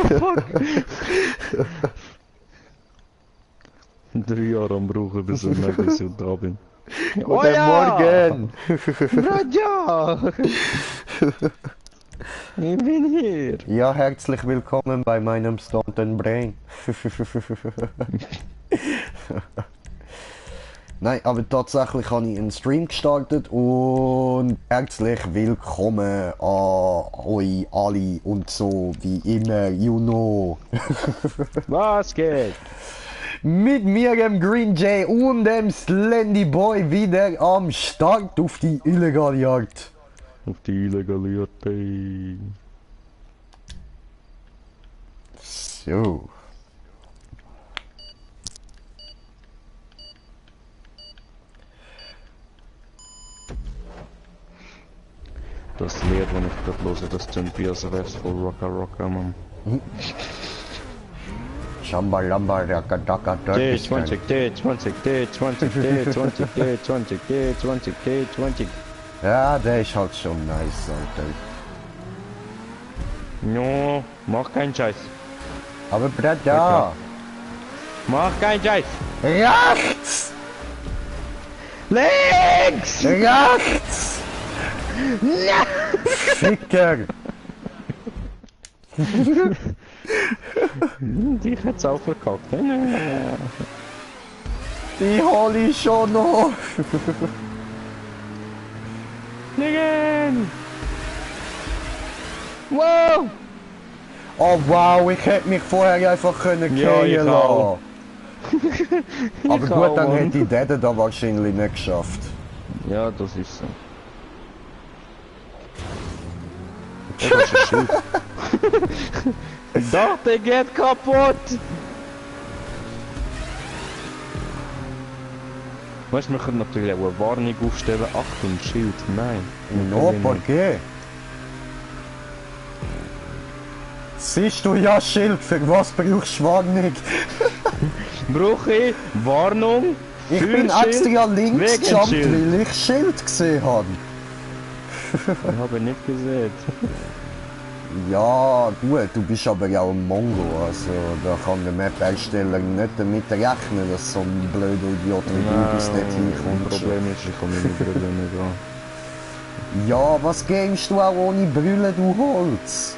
Fuck. 3 Jahre am brauchen, bis ich nächstes da bin. Guten Morgen! Raja! Ich bin hier! Ja, herzlich willkommen bei meinem Stoned Brain. Nein, aber tatsächlich habe ich einen Stream gestartet und herzlich willkommen an euch alle und so wie immer, you know. Was geht? Mit mir, dem Green Jay und dem Slendy Boy wieder am Start auf die illegale Jagd. Auf die Illegalität. So. Das Lied, das ich gerade höre, das klingt wie als wär's voll Rocker, Mann. Shambalamba, Rakadaka, T20, T20, T20, T20, T20, T20, T20. Ja, der ist halt schon nice, Alter. No, mach keinen Scheiß. Aber Bruder, Mach keinen Scheiß. rechts! Links! Rechts! Ficker! Die hat's auch verkackt. Die hol ich schon noch! Liegen! Wow! Oh wow, ich hätte mich vorher einfach können Ja, ich killen auch. lassen. Aber gut, dann hätte ich den da wahrscheinlich nicht geschafft. Ja, das ist so. Oh, das ist ein Schild. Doch, der geht kaputt! Weißt du, wir können natürlich auch eine Warnung aufstellen. Achtung, Schild. Nein. No, por qué? Siehst du ja Schild, für was brauchst du Warnung? Brauche ich Warnung? Ich bin Führschild, extra links wegen gejumpt, Schild. weil ich Schild gesehen habe. Ich habe nicht gesehen. Ja, du bist aber ja auch ein Mongo, also da kann der Map-Ersteller nicht damit rechnen, dass so ein blöder Idiot wie du bis dort Das hinkommt. Problem ist, ich komme mit Brille nicht an. Ja, was gehst du auch ohne Brille, du Holz?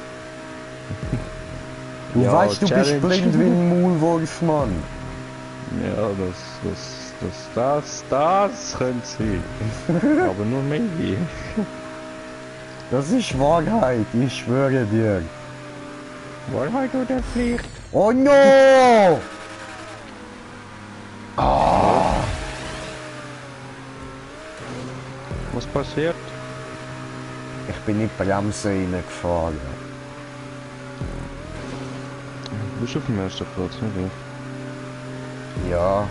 Du Ja, weißt, du bist Challenge. blind wie ein Maulwurf, Mann. Ja, das könnte sein. Aber nur maybe. Das ist Wahrheit, ich schwöre dir. Wahrheit oder Pflicht? Oh no! Was passiert? Ich bin in die Bremse reingefahren. Du bist auf dem ersten Platz, nicht ich. Ja.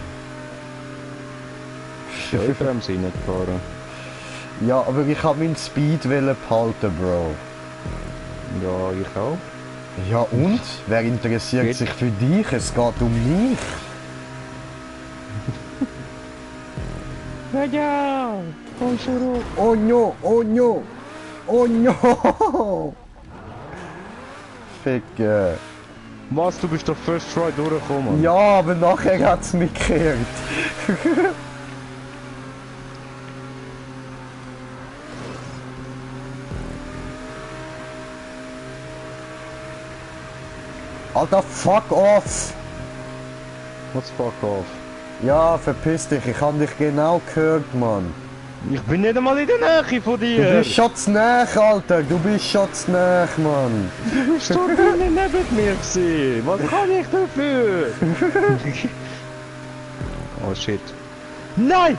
Ich bin Bremse reingefahren. Ja, aber ich hab meinen Speed behalten, Bro. Ja, ich auch. Ja und? Wer interessiert Geht. sich für dich? Es geht um mich. Ja, komm zurück. Oh no, oh no, oh no. Fick. Was, du bist doch First Try durchgekommen? Ja, aber nachher hat's mich gekehrt. Alter, fuck off! Was fuck off? Ja, verpiss dich, ich hab dich genau gehört, Mann. Ich bin nicht einmal in der Nähe von Du dir! bist schon zu nah, Alter, du bist schon zu nah, Mann. Du bist doch gar nicht neben mir gewesen! Was kann ich dafür? Oh shit. Nein!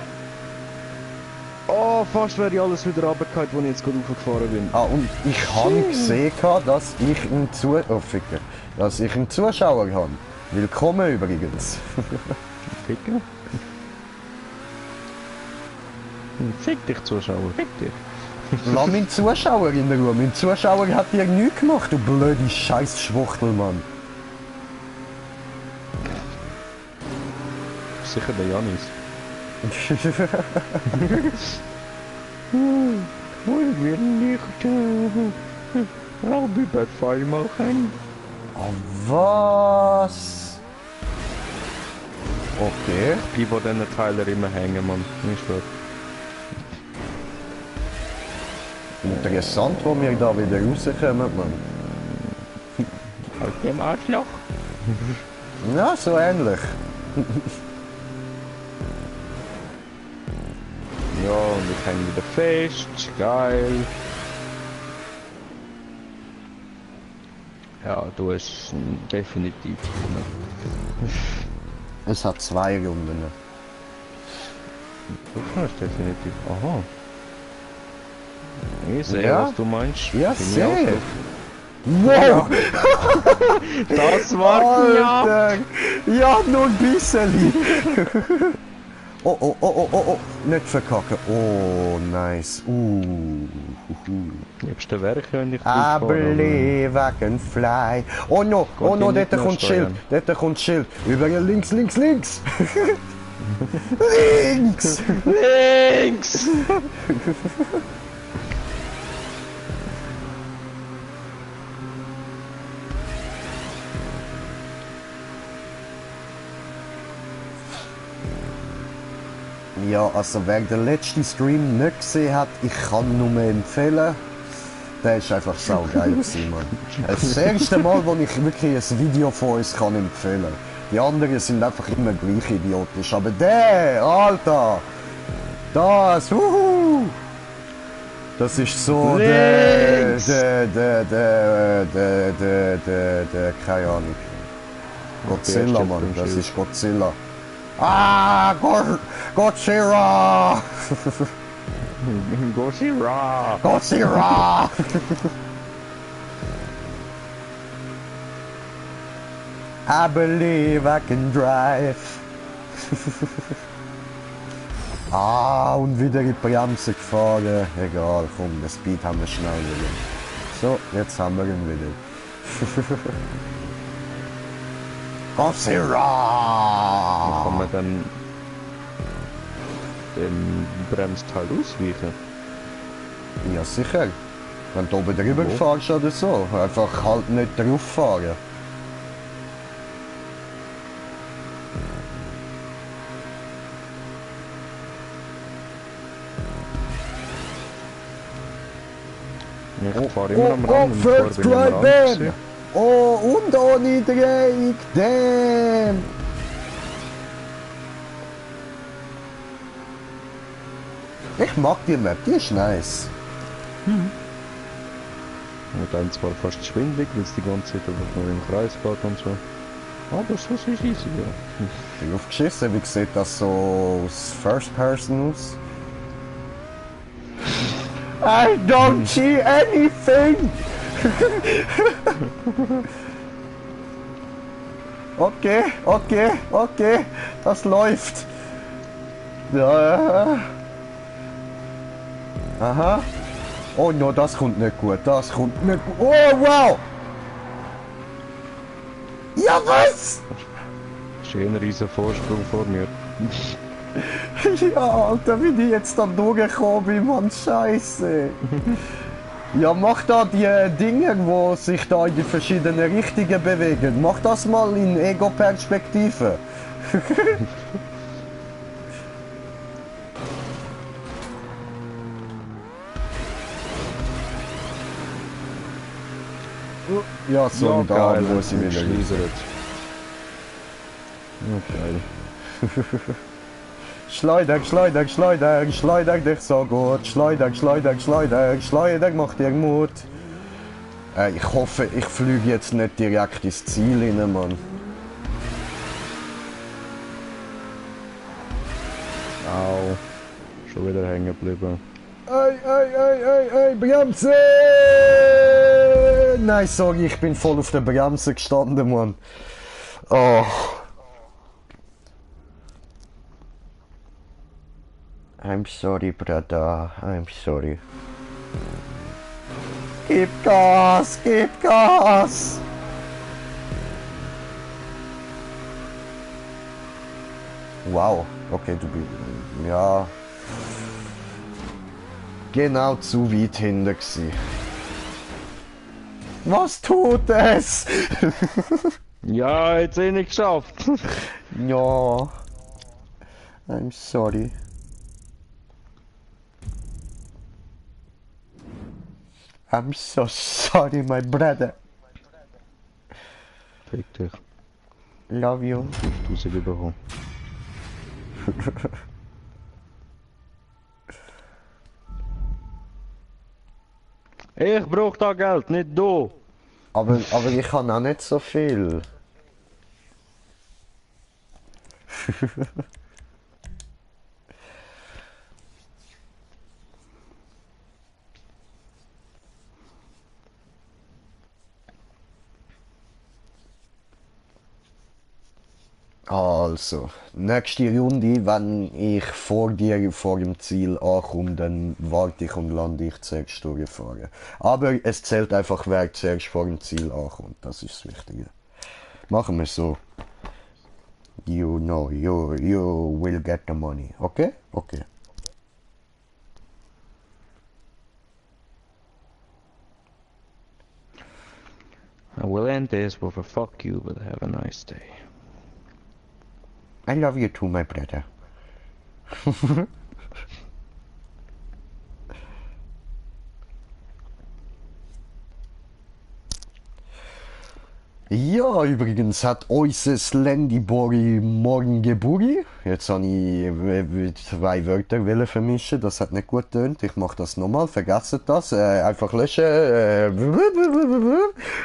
Oh, fast wäre ich alles wieder runtergefallen, wo ich jetzt gerade hochgefahren bin. Ah, und ich habe gesehen, dass ich einen Zuschauer habe. Willkommen übrigens. Ficker? Fick dich, Zuschauer, fick dich. Lass meinen Zuschauer in Ruhe. Mein Zuschauer hat dir nichts gemacht, du blöde Scheiß-Schwuchtel, Mann. Sicher der Janis. Wollen wir nicht. I'll be back zweimal hängen. Oh, was? Okay. Die, wo diesen Teiler immer hängen, Mann. Nicht wahr? Interessant, wo wir da wieder rauskommen, Mann. Aus dem Arschloch. Ja, so ähnlich. Ja, und ich hänge wieder fest. Geil. Ja, du hast definitiv gewonnen. Es hat 2 Runden. Du kannst definitiv. Aha. Ich sehe, Ja? was du meinst. Ja, Bin ich sehr. auch so. Wow! Das war knapp! Alter! Ja, nur ein bisschen! Oh, oh, oh, oh, oh, oh! Nicht verkacken! Oh, nice! Liebste Werk, wenn ich I believe I can fly! Oh no! Oh no, hier nicht dort mehr kommt Schild! steuern. Dort kommt Schild! Überall links, links, links! Links! Links! Ja, also wer den letzten Stream nicht gesehen hat, ich kann nur empfehlen. Der ist einfach saugeil gewesen, Mann. Das erste Mal, wo ich wirklich ein Video von uns kann empfehlen. Die anderen sind einfach immer gleich idiotisch. Aber der, Alter! Das, das ist so der, keine Ahnung. Godzilla, Mann, das ist Godzilla. Ah, Godzilla! Godzilla! Godzilla! I believe I can drive. Ah, und wieder in die Bremse gefahren. Egal, komm, den Speed haben wir schnell wieder. So, jetzt haben wir ihn wieder. Godzilla! Kann man dann den Bremsteil ausweichen? Ja, sicher. Wenn du oben drüber fährst oder so. Einfach halt nicht drauf fahren. Ich fahre immer am Rand und First bin am Drive Rand. Ban! gewesen. Oh, und ohne Dreieck! Damn! Ich mag die Map, die ist nice. Und dann zwar fast schwindelig, weil es die ganze Zeit einfach nur im Kreis geht und so. Aber so ist es easy, ja. Ich bin aufgeschissen, wie sieht das so aus First Person aus? I don't see anything! Okay, okay, okay, das läuft. Ja. Aha. Oh no, das kommt nicht gut, das kommt nicht gut. Oh wow! Ja was? Ist eh ein riesen Vorsprung vor mir. Ja, Alter, wie die jetzt da durchgekommen bin, Mann, scheiße. Ja, mach da die Dinge, wo sich da in die verschiedenen Richtungen bewegen. Mach das mal in Ego-Perspektive. Ja, so da muss ich wieder rein. geschliesert. Okay. Schleuder, Schleuder, Schleuder, Schleuder dich so gut. Schleuder, Schleuder, Schleuder, Schleuder macht dir Mut. Ich hoffe, ich fliege jetzt nicht direkt ins Ziel rein, Mann. Au. Schon wieder hängen geblieben. Ey, Bremse! Nein, sorry, ich bin voll auf der Bremse gestanden, Mann. Oh. I'm sorry, brother. I'm sorry. Gib Gas! Gib Gas! Wow. Okay, du bist... Ja... Genau zu weit hinten gsi. Was tut es? Ja, jetzt eh nicht geschafft. Ja. I'm sorry. I'm so sorry, my brother. Fick dich. Love you. 5000 bekommen. Ich brauch da Geld, nicht du. Aber ich kann auch nicht so viel. Also, nächste Runde, wenn ich vor dir vor dem Ziel ankomme, dann warte ich und lande ich zuerst durchfahren. Aber es zählt einfach, wer zuerst vor dem Ziel ankommt, das ist das Wichtige. Machen wir so. You know, you will get the money, okay? Okay. I will end this with a fuck you, but have a nice day. I love you too, my brother. Ja, übrigens hat unser Slendyboy morgen Geburi. Jetzt habe ich zwei Wörter vermischen, das hat nicht gut getönt. Ich mache das nochmal, vergesst das. Einfach löschen.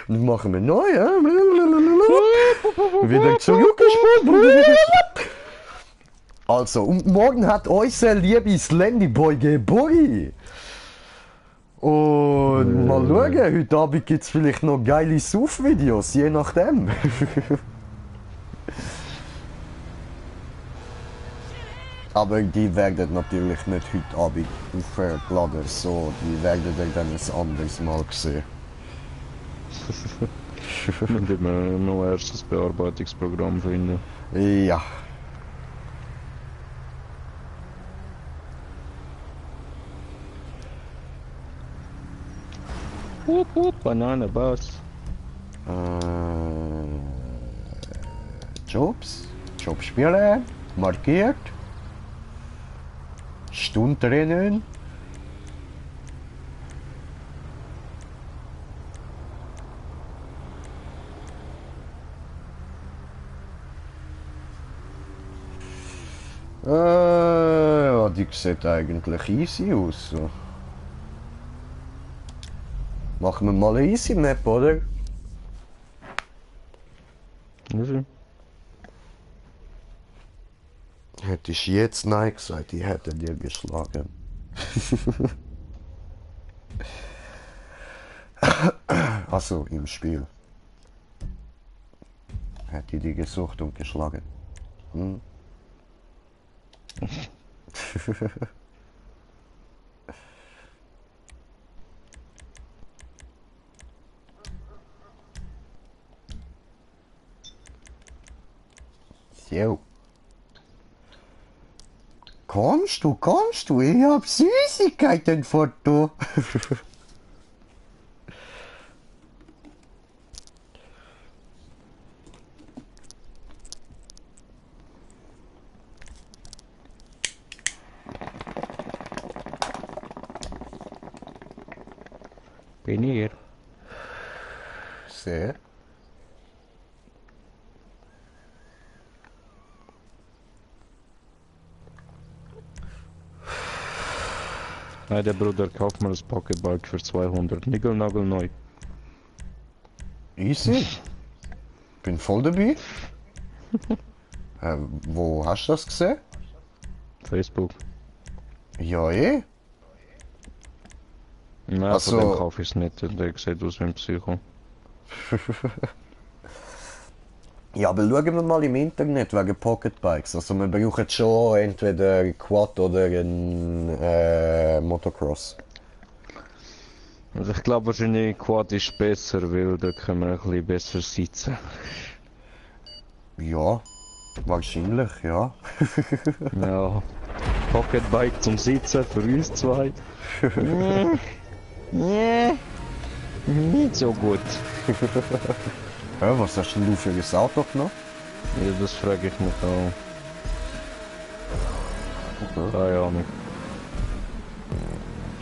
Und machen wir neu. Wieder zurückgespult. Also, und morgen hat unser lieber Slendyboy Geburi. Und mal schauen, heute Abend gibt es vielleicht noch geile Sauf-Videos, je nachdem. Aber die werden natürlich nicht heute Abend aufgeladen, so, die werden ihr dann ein anderes Mal sehen. Wenn wir noch erst das Bearbeitungsprogramm finden. Ja. Wupp, wupp, Banana Bus. Jobs. Job spielen. Markiert. Stunde drinnen. Ja, die sieht eigentlich easy aus. So. Machen wir mal eine easy Map, oder? Mhm. Hätte ich jetzt Nein gesagt, ich hätte dir geschlagen. Also im Spiel. Hätte ich die gesucht und geschlagen. Hm? So. Kommst du? Ich hab Süßigkeiten für du. Bin hier. Sehr. Nein, der Bruder kauft mir das Pocketbike für 200. Nickel-nagel-neu. Easy. Bin voll dabei. Wo hast du das gesehen? Facebook. Ja, eh. Nein, Also- von dem kaufe ich es nicht. Der sieht aus wie ein Psycho. Ja, aber schauen wir mal im Internet wegen Pocketbikes. Also wir brauchen schon entweder ein Quad oder ein Motocross. Also ich glaube wahrscheinlich Quad ist besser, weil da können wir ein bisschen besser sitzen. Ja, wahrscheinlich, ja. Ja. Pocketbike zum Sitzen für uns zwei. Nicht so gut. Ja, was hast denn du für ein Auto genommen? Ja, das frage ich mich auch. Keine Ahnung.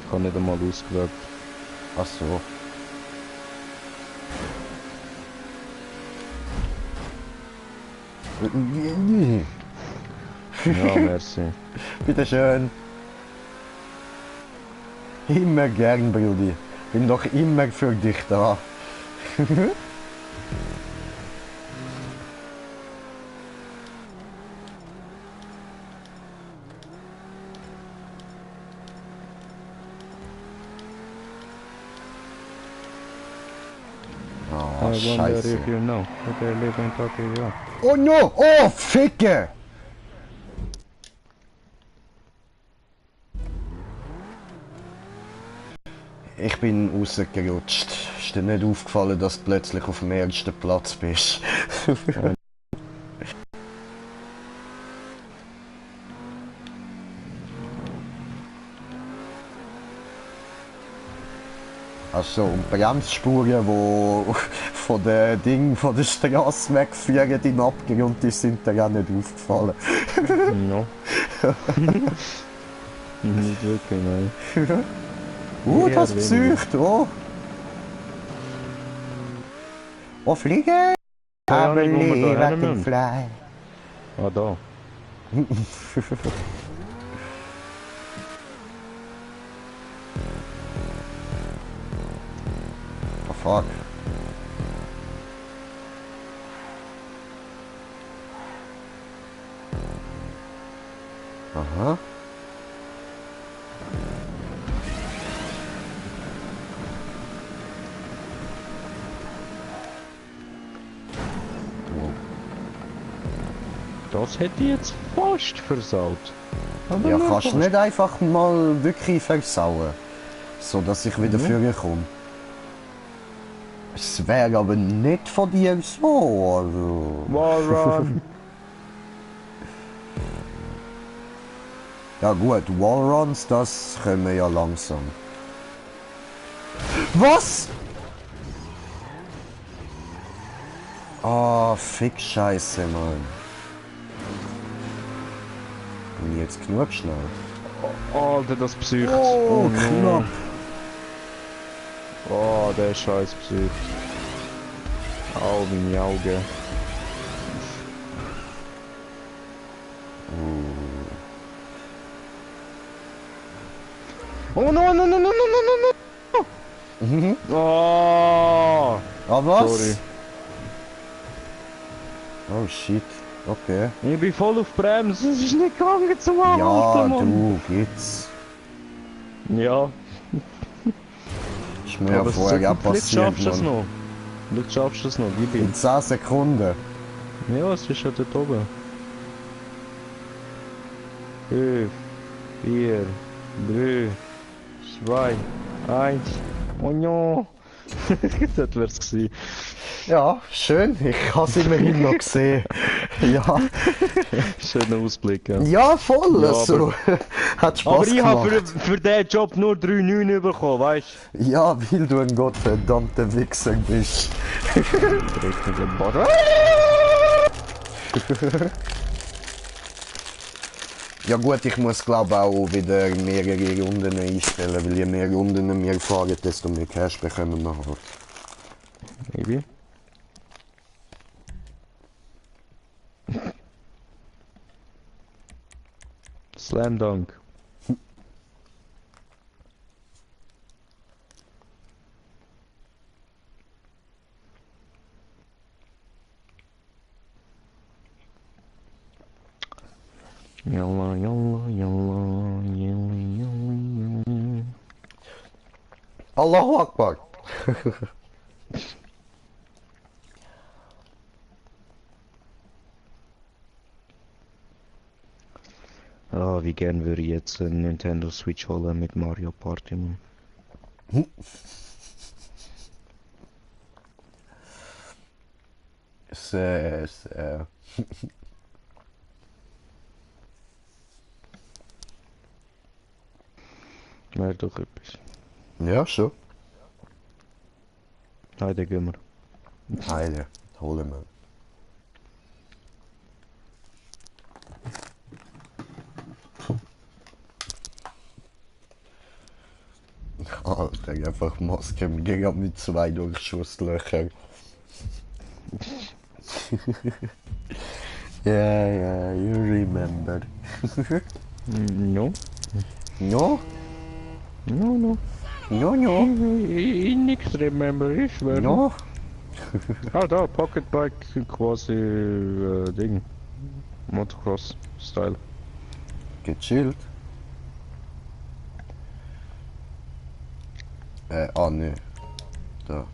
Ich habe nicht einmal ausgewählt. Ach so. Ja, merci. Bitteschön. Immer gern, Brudi. Bin doch immer für dich da. I Oh, wonder scheiße. if you know that I live in Tokyo. Oh no! Oh, Ficke! Ich bin rausgerutscht. Ist dir nicht aufgefallen, dass du plötzlich auf dem ersten Platz bist? Also, und Bremsspuren, die von der von der Straße wegführen in den Abgrund, die sind dir auch nicht aufgefallen. No. Nicht wirklich, nein. Das Eher weniger. Psycht, oh! Oh, fliegen! Keine I Ahnung, wo wir believe da I hin can müssen. fly. Ah, da. Oh, fuck. Aha. Das hätte ich jetzt fast versaut. Aber Ja, nur kannst du fast. nicht einfach mal wirklich versauen, so dass ich wieder Ja. vorkomme. Es wäre aber nicht von dir so, also. Wallrun. Ja gut, Wallruns, das können wir ja langsam. Was? Ah, fick Scheiße, Mann. Bin ich jetzt genug schnell? Alter, das Psycht. Oh, no. knapp. Oh, der scheiß Psycht. Au, meine Augen. Oh no, no, no, no, no, no, no, Mhm. no! Oh! Ah, was? Sorry. Oh shit, okay. Ich bin voll auf Bremse, es ist nicht gegangen zum Ja, Anhalten, Mann. du, geht's. Ja, Ist mir ja aber vorher auch vielleicht passiert, schaffst du es Mann. noch. Vielleicht schaffst du es noch, gib ihm. In 10 Sekunden. Ja, es ist ja dort oben. 5, 4, 3, 2, 1. Oh no! Das wär's gewesen. Ja, schön. Ich habe es immerhin noch gesehen. Ja, Schöner Ausblick, ja. ja voll. Ja, Also, hat Spaß Aber ich habe gemacht. für diesen Job nur 3,9 bekommen, weißt Ja, weil du ein gottverdammter Wichser bist. du? Ja gut, ich muss glaube auch wieder mehrere Runden einstellen, weil je mehr Runden wir fahren, desto mehr Cash bekommen wir halt. Maybe. Slam Dunk. Yalla, yalla, yalla, yalla, yalla, yalla. Allahu Akbar! Ah, wie gern würde ich jetzt einen Nintendo Switch holen mit Mario Party, Mann. Sehr, sehr. Wäre doch etwas. Ja, schon. Heide gehen wir. Heide, hole mal. Alter, einfach Maske gegen mit 2 Durchschusslöchern. Yeah, you remember. No. No? No. No. Ich nix remember, ich schwöre. No? Ah, da, Pocketbike quasi Ding. Motocross-Style. Gechillt? Ne. Da.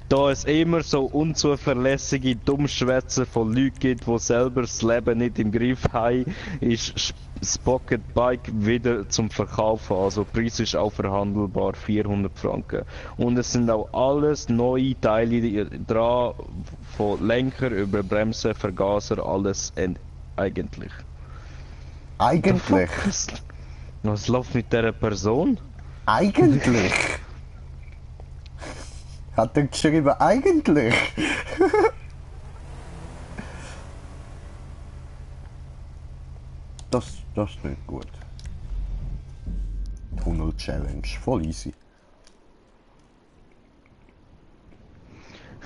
Da es immer so unzuverlässige Dummschwätzer von Leuten gibt, die selber das Leben nicht im Griff haben, ist das Pocketbike wieder zum Verkaufen. Also der Preis ist auch verhandelbar, 400 Franken. Und es sind auch alles neue Teile dran, von Lenker über Bremsen, Vergaser, alles eigentlich. Eigentlich? Was läuft mit dieser Person? Eigentlich? Hat er geschrieben, eigentlich? Das ist nicht gut. Tunnel Challenge, voll easy.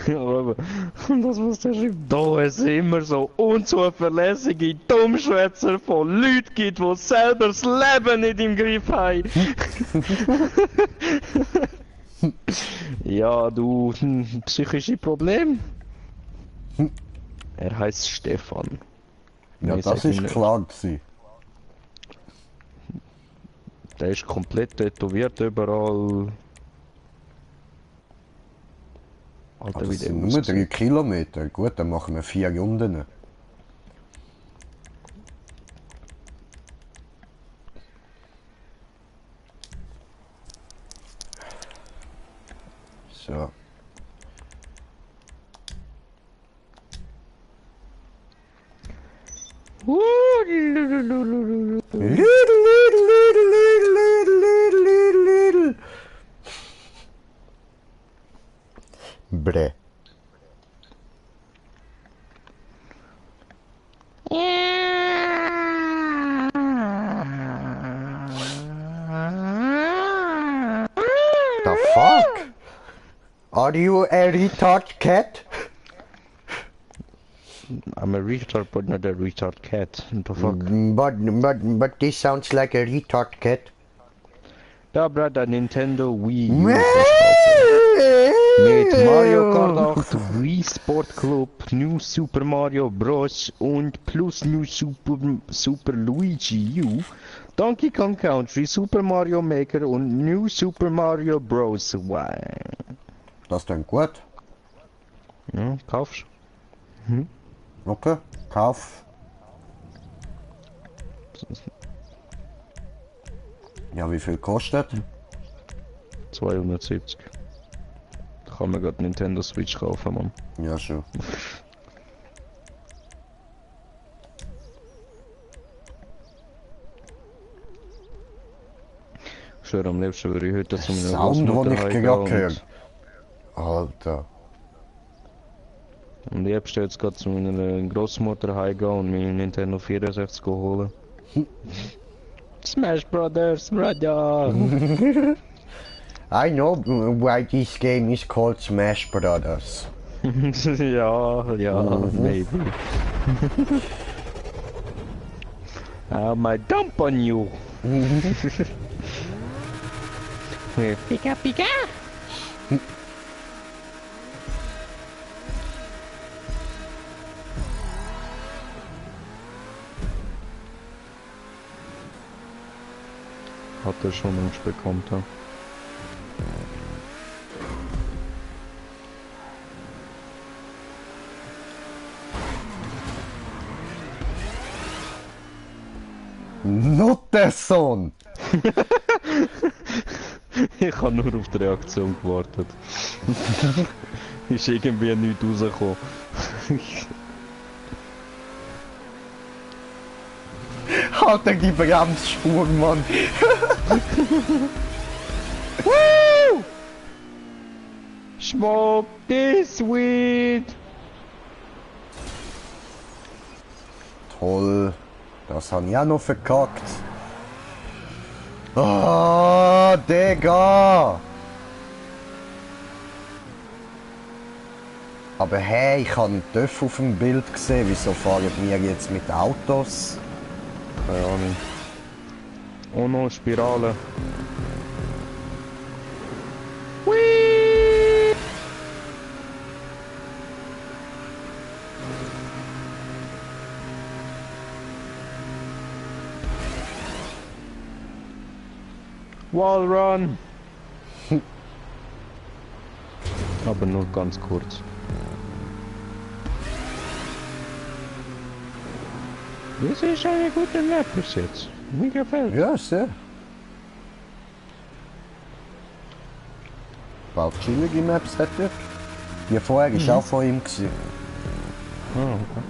Ja, aber das, was der schreibt, da es immer so unzuverlässige Dummschwätzer von Leuten gibt, die selber das Leben nicht im Griff haben. Ja, du, psychische Problem? Er heißt Stefan. Ja, Ich das sag ist ihm nicht. klar gewesen. Der ist komplett tätowiert überall. Alter, Aber wie es der sind nur 3 aussieht. Kilometer. Gut, dann machen wir 4 Runden. So. Bre. The fuck? Are you a retard cat? I'm a retard, but not a retard cat. What the fuck? But this sounds like a retard cat. Da, Bruder, Nintendo Wii U mit Mario Kart 8, Wii Sport Club, New Super Mario Bros. Und plus New Super Luigi U, Donkey Kong Country, Super Mario Maker und New Super Mario Bros. Wow. Das klingt gut. Ja, kaufst? Okay, kauf. Ja, wie viel kostet? 270. Da kann man gerade Nintendo Switch kaufen, Mann. Ja, schon. Ich schwöre, am liebsten würde ich heute zu meiner Sound, den ich heimgehen gerade gehört. Alter. Und am liebsten jetzt gerade zu meiner Großmutter heimgehen und mir Nintendo 64 holen. Smash Brothers, brother! I know why this game is called Smash Brothers. ja, maybe. I might dump on you. Pika Pika. Hat er schon uns bekommen, ja. Nuttersohn! Ich habe nur auf die Reaktion gewartet. Ist irgendwie nichts rausgekommen. Alter, die Bremsspur, Mann! Smoke this weed! Toll. Das habe ich auch noch verkackt. Ah, Digga! Aber hey, ich habe einen Töff auf dem Bild gesehen. Wieso fahren wir jetzt mit Autos? Keine Ahnung. Oh no, Spirale. Whee! Wall run! Aber nur ganz kurz. Das ist eine gute Map bis jetzt. Mir gefällt. Ja, sehr. Bald chillige Maps hat er. Die vorher war auch von ihm. Gewesen. Ah, okay.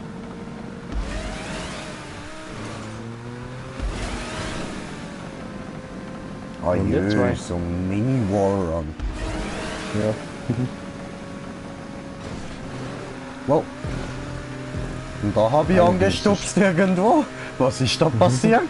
Ah Und jetzt jö, zwei. so ein Mini-Wallrun. Ja. Wow. Und da habe ich Eigentlich angestupst irgendwo. Was ist da passiert?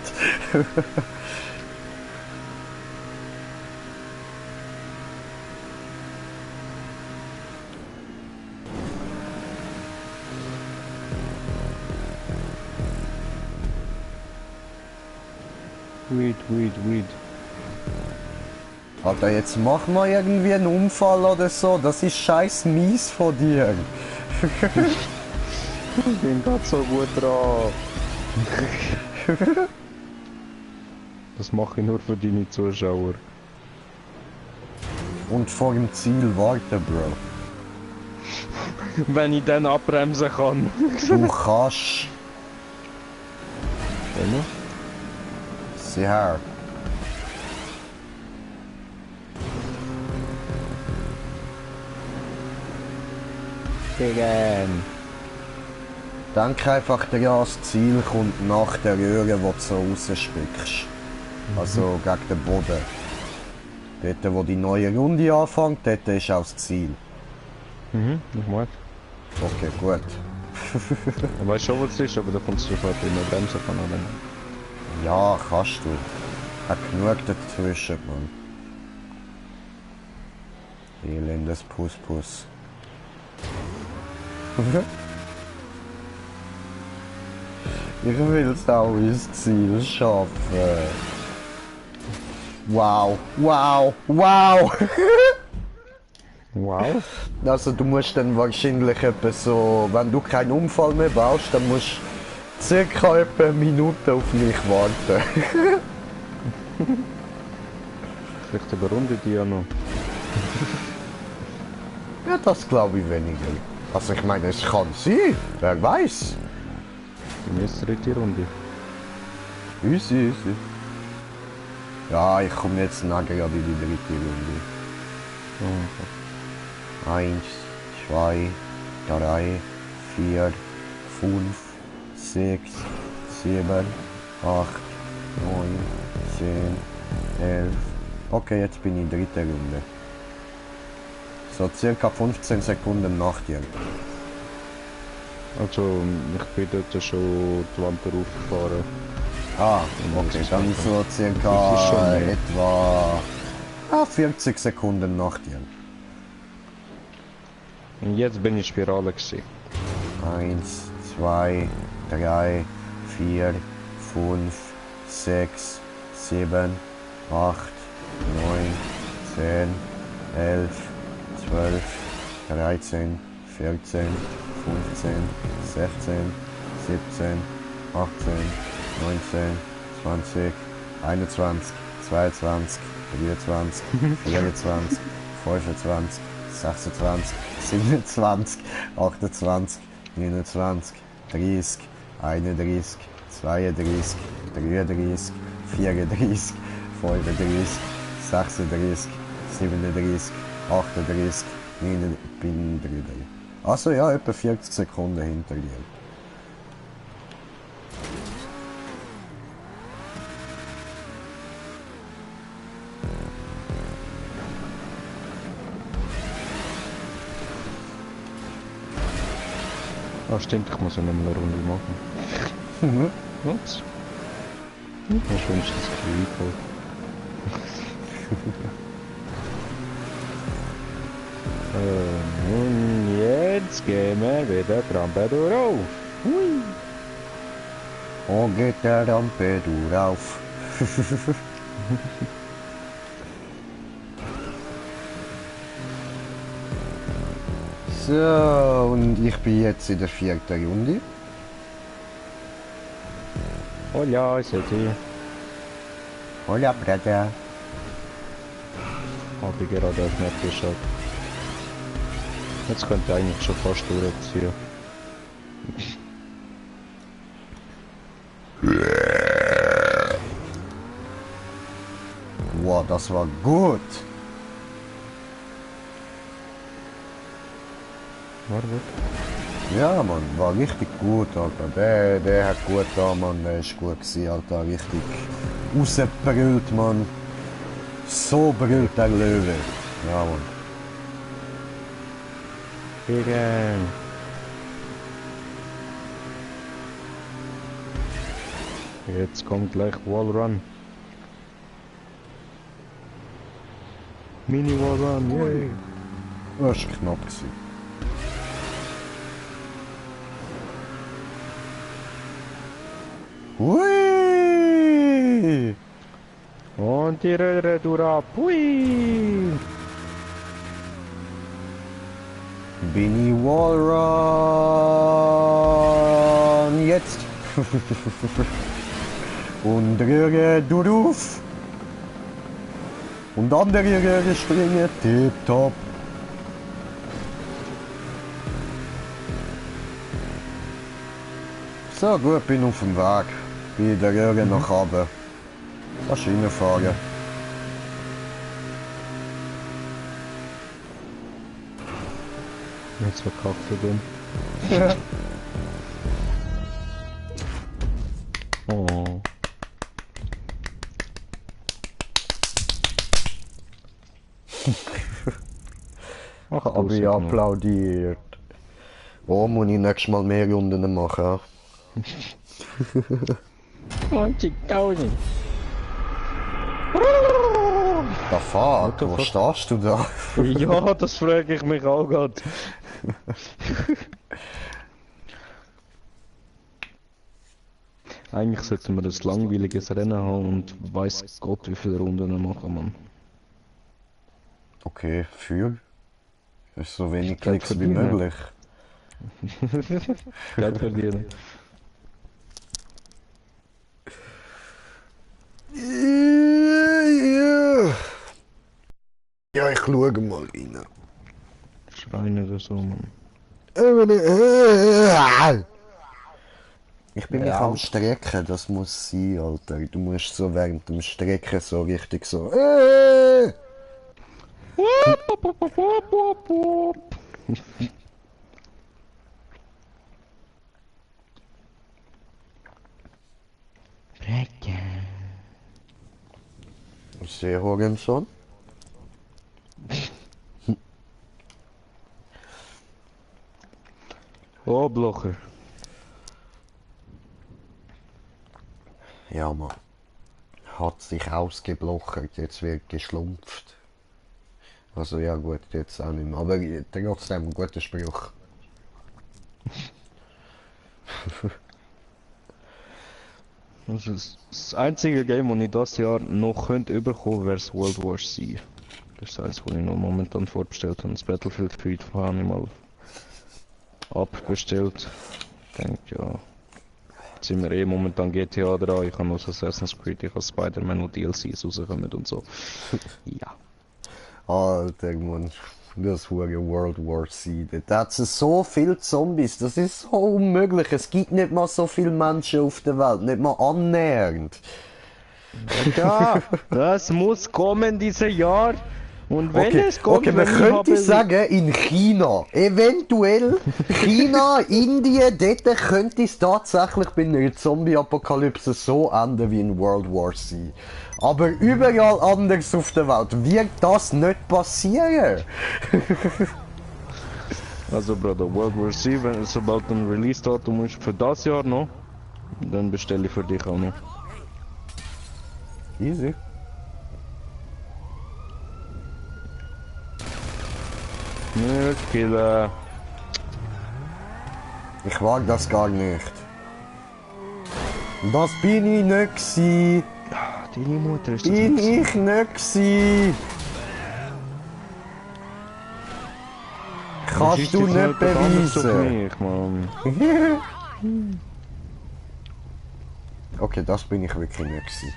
Weed. Alter, jetzt mach mal irgendwie einen Unfall oder so. Das ist scheiß mies von dir. Ich bin grad so gut dran. Das mache ich nur für deine Zuschauer. Und vor dem Ziel warte, Bro. Wenn ich dann abbremsen kann. Du kannst. Genau. Sieh her. Gegen. Denk einfach daran, das Ziel kommt nach der Röhre, wo du so rausspickst. Also gegen den Boden. Dort, wo die neue Runde anfängt, dort ist auch das Ziel. Ich mag. Okay, gut. Ich weiß schon, was es ist, aber da kommt es drauf an, wie man bremsen kann oder nicht. Ja, kannst du. Hat genug dazwischen, Mann. Elendes Puss. Ich will es auch ins Ziel schaffen. Wow. Wow. Also du musst dann wahrscheinlich etwa so, wenn du keinen Unfall mehr baust, dann musst du circa etwa eine Minute auf mich warten. Vielleicht überrundet die ja noch. Ja, das glaube ich weniger. Also ich meine, es kann sein, wer weiß. Die nächste dritte Runde. Easy. Ja, ich komme jetzt nachher gerade in die dritte Runde. Oh, 1, 2, 3, 4, 5, 6, 7, 8, 9, 10, 11. Okay, jetzt bin ich in der dritten Runde. So circa 15 Sekunden nach dir. Also, ich bin dort schon die Wand raufgefahren. Ah, okay, dann so Das ist circa schon mehr. etwa 40 Sekunden nach dir. Und jetzt bin ich Spirale gewesen. 1, 2, 3, 4, 5, 6, 7, 8, 9, 10, 11, 12, 13, 14, 15, 16, 17, 18, 19, 20, 21, 22, 23, 24, 25, 26, 27, 28, 29, 30, 31, 32, 33, 34, 35, 36, 37, 38, 39, bin 3. Also ja, etwa 40 Sekunden hinter dir. Ah stimmt, ich muss ja noch mal eine Runde machen. Was? Hast du wenigstens Krieg? Und jetzt gehen wir wieder Trampedur auf. Hui. Und geht der Rampedur auf. So, und ich bin jetzt in der 4. Runde. Oh ja, ich sehe sie. Hola, Brother. Habe ich gerade auf nicht geschaut. Jetzt könnte ich eigentlich schon fast durchziehen. Wow, das war gut. War gut. Ja, Mann, war richtig gut, Alter. Der hat gut da, Mann. Der ist gut gewesen, Alter. Richtig rausgebrüllt, Mann. So brüllt der Löwe. Ja, Mann. Gegen. Jetzt kommt gleich Wallrun. Mini Wallrun, yay! Das war knapp gewesen. Hui! Und die Röhre durch ab. Hui! Bini Wallrun! Jetzt! Und Röhre durch! Und andere Röhre springen, tipptopp! So gut, bin auf dem Weg. Bin in der Röhre nach oben. Kannst reinfahren. Jetzt verkackt er den. Oh. Ach, Aber ich applaudiert. Oh, muss ich nächstes Mal mehr Runden machen. 20.000. Da fuck, wo stehst du da? Ja, das frage ich mich auch gerade. Eigentlich sollten wir ein langweiliges Rennen haben und weiss Gott, wie viele Runden machen, man. Okay, für? Ist so wenig Geld Klicks wie verdienen. möglich. Geld verdienen. Ja, ich schaue mal rein. Schreien oder so, man. Ich bin mich Ja. am Strecken, das muss sein, Alter. Du musst so während dem Strecken so richtig so. Sehr Horenson. Oh, Blocher. Ja, Mann. Hat sich ausgeblochert, jetzt wird geschlumpft. Also ja gut, jetzt auch nicht mehr. Aber trotzdem ein guter Spruch. Also das einzige Game, das ich das Jahr noch könnte überkommen, wäre das World War C. Das ist eins, was ich noch momentan vorbestellt habe. Das Battlefield 3 habe ich mal abbestellt. Ich denke, ja. Jetzt sind wir eh momentan GTA dran. Ich habe noch Assassin's Creed, ich habe Spider-Man und DLCs rausgekommen und so. Ja. Alter, Mann. Das war World War C. Da hat es so viele Zombies. Das ist so unmöglich. Es gibt nicht mal so viele Menschen auf der Welt. Nicht mal annähernd. Ja, das muss kommen dieses Jahr. Und wenn es kommt, okay, man wenn ich könnte habe- sagen, in China. Eventuell China, Indien, dort könnte es tatsächlich bei einer Zombie-Apokalypse so enden wie in World War C. Aber überall anders auf der Welt wird das nicht passieren. Also Bruder, World War C, wenn sobald ein Release-Datum ist für das Jahr noch, dann bestelle ich für dich auch noch. Easy. Nicht killen. Ich wag das gar nicht. Das bin ich nicht gsi. Deine Mutter ist das Bin nicht. ich nicht gsi. Kannst du nicht beweisen. Mich, Mann. Okay, das bin ich wirklich nicht gsi.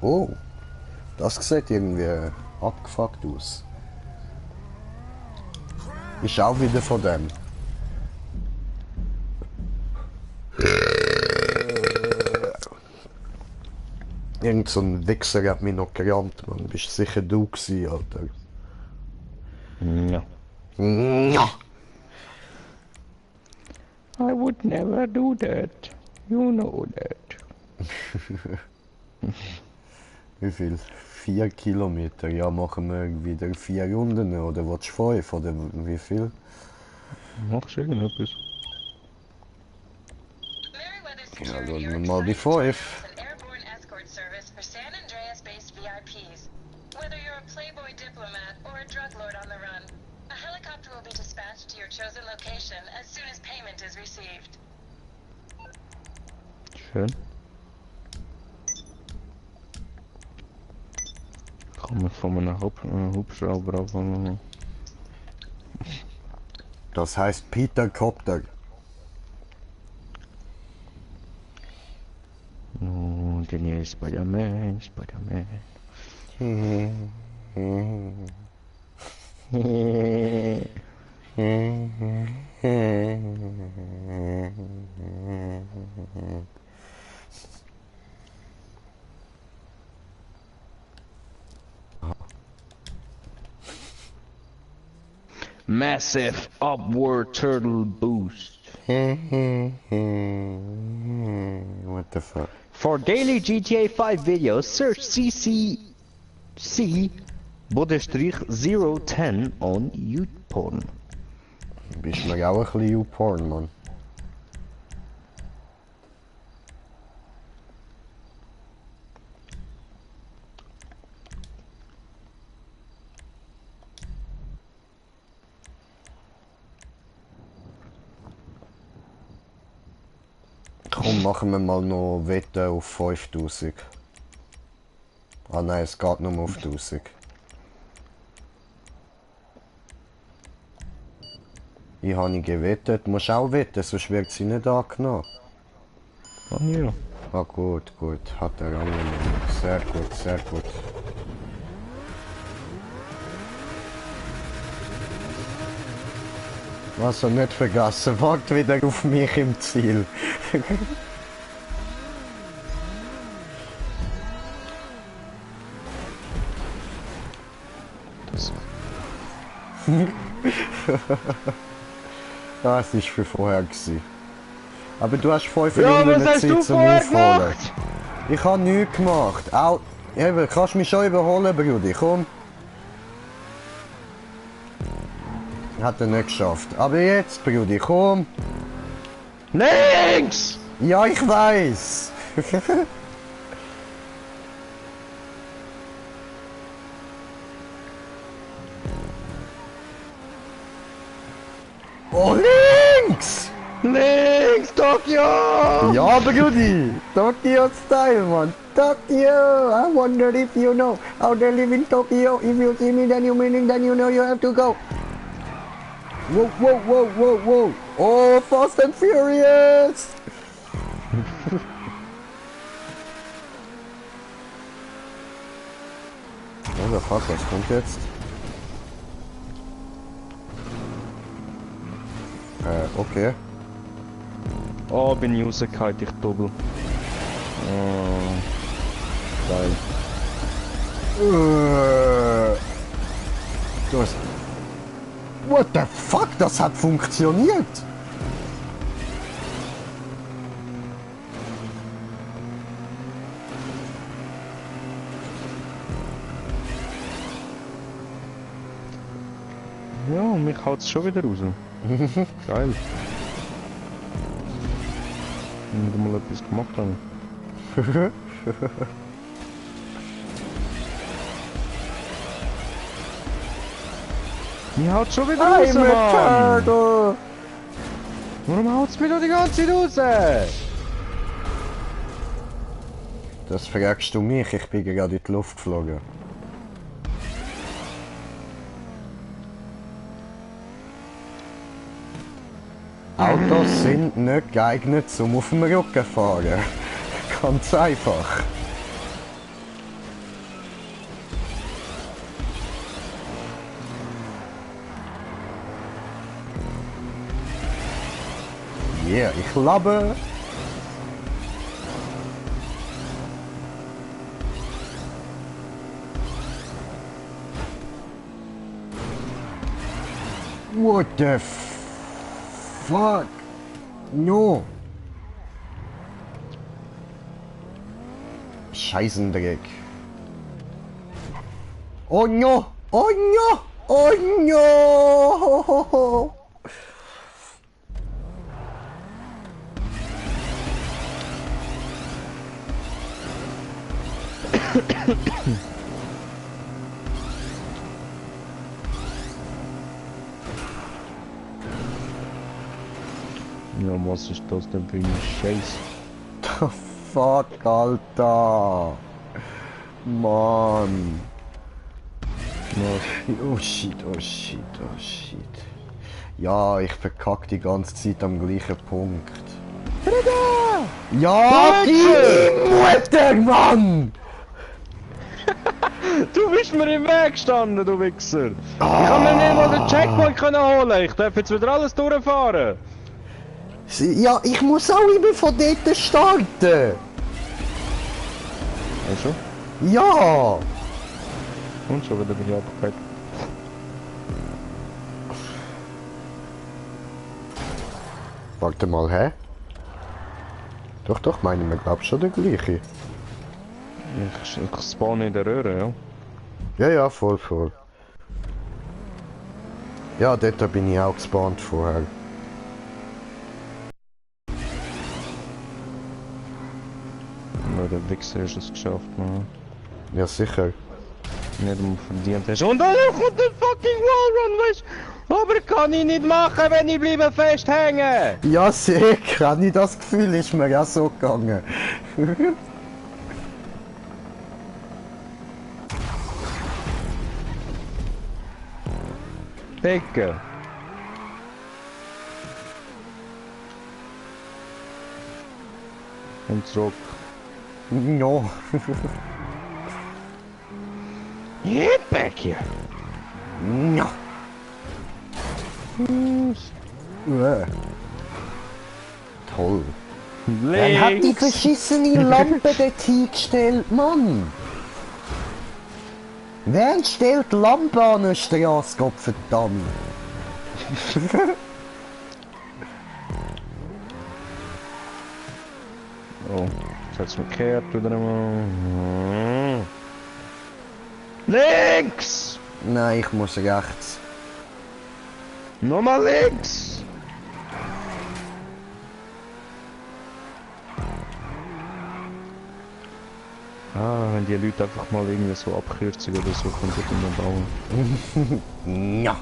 Oh, das sieht irgendwie abgefuckt aus. Ist auch wieder von dem. Irgend so ein Wichser hat mich noch gerammt, man. Bist sicher du gewesen, Alter. Ja. Ja. I would never do that. You know that. Wie viel? 4 Kilometer. Ja, machen wir wieder 4 Runden oder willst du 5 oder wie viel? Machst du irgendetwas? Ja, schauen wir mal die 5. Whether you're a Playboy diplomat or a drug lord on the run, a helicopter will be dispatched to your chosen location as soon as payment is received. Schön. Kann man von einem Hubschrauber abfangen. Das heißt Peter Copter. Oh, den hier ist Spider-Man, Spider-Man. Massive upward turtle boost. What the fuck? For daily GTA 5 videos, search CC-010 on YouPorn. Bist mir auch ein bisschen YouPorn, Mann. Komm, machen wir mal noch Wette auf 5000. Ah nein, es geht nur auf 1000. Ich habe nicht gewettet. Du musst auch wetten, sonst wird sie nicht angenommen. Ah ja. Ah gut, gut. Hat er angenommen. Sehr gut, sehr gut. Also nicht vergessen, wart wieder auf mich im Ziel. Das ist für vorher gewesen. Aber du hast 5 Minuten Zeit zum Aufholen. Ich habe nichts gemacht. Auch, eben, kannst mich schon überholen, Brudi, komm. Hat er nicht geschafft. Aber jetzt, Brudi, komm. Links! Ja, ich weiß. Oh, links! Links, Tokyo! Ja, Brudi. Tokyo Style, man. Tokyo. I wonder if you know how they live in Tokyo. If you see me, then you meaning, then you know you have to go. Whoa, whoa, whoa, whoa, whoa. Oh, Fast and Furious. Oh, der Fuck, was kommt jetzt? Okay. Oh, bin ich rausgefallen, ich doppel. Oh. Geil. Du hast... What the fuck, das hat funktioniert! Ja, und mich haut es schon wieder raus. Geil. Ich muss mal etwas gemacht haben. Mich haut schon wieder raus, I'm a Mann! turtle! Warum haut's mich doch die ganze Zeit raus? Das fragst du mich, ich bin gerade in die Luft geflogen. Autos sind nicht geeignet, um auf dem Rücken zu fahren. Ganz einfach. Yeah, ich labe. What the fuck? No. Scheißendreck. Oh no! Oh no! Oh no! Ja, was ist das denn für ein Scheiß? The fuck, Alter! Mann! Oh shit, oh shit, oh shit. Ja, ich verkack die ganze Zeit am gleichen Punkt. Ja, die Mutter, Mann! Du bist mir im Weg gestanden, du Wichser! Ich kann mir nicht mal den Checkpoint können holen, ich darf jetzt wieder alles durchfahren! Ja, ich muss auch immer von dort starten! Weißt du? Ja! Und schon wieder bin ich abgekehrt. Warte mal, hä? Doch, meine wir glaub schon der gleiche. Ich spawn in der Röhre, ja. Ja, voll. Ja, dort bin ich auch gespawnt vorher. Ja, der Wichser ist es geschafft, man. Ja, sicher. Nicht um verdient hast. Und dann kommt der fucking Wallrun, weißt du? Aber kann ich nicht machen, wenn ich bleibe festhängen! Ja, sicher, habe ich das Gefühl, ist mir auch so gegangen. Dicke! Und zurück. No. Get back here! No. Toll. Wer hat die Links! verschissene Lampe dort hingestellt, Mann? Wer stellt Lampe an eine Straße, Gott verdammt? Oh, jetzt hat's mich gekehrt wieder einmal. Links! Nein, ich muss rechts. Nochmal links! Ah, wenn die Leute einfach mal irgendwie so Abkürzungen oder so können bauen. Ja.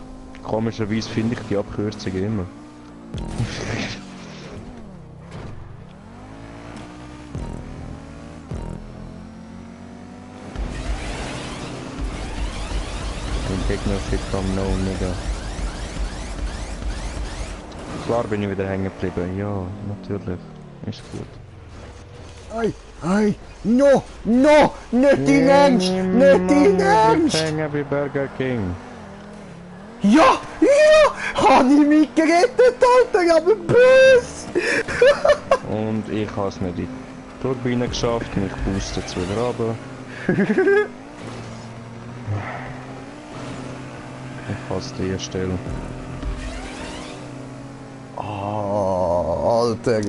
Komischerweise finde ich die Abkürzungen immer. Den Gegner fit from no nigga. Klar bin ich wieder hängen geblieben, ja, natürlich. Ist gut. Ei, no, nicht dein Ernst, nicht dein Ernst! Hängen bei Burger King. Ja, hab ich mich gerettet, Alter, aber böse! Und ich habe es nicht in die Turbine geschafft, mich boostet es wieder runter. Ich hasse die Stelle. Oh, Alter.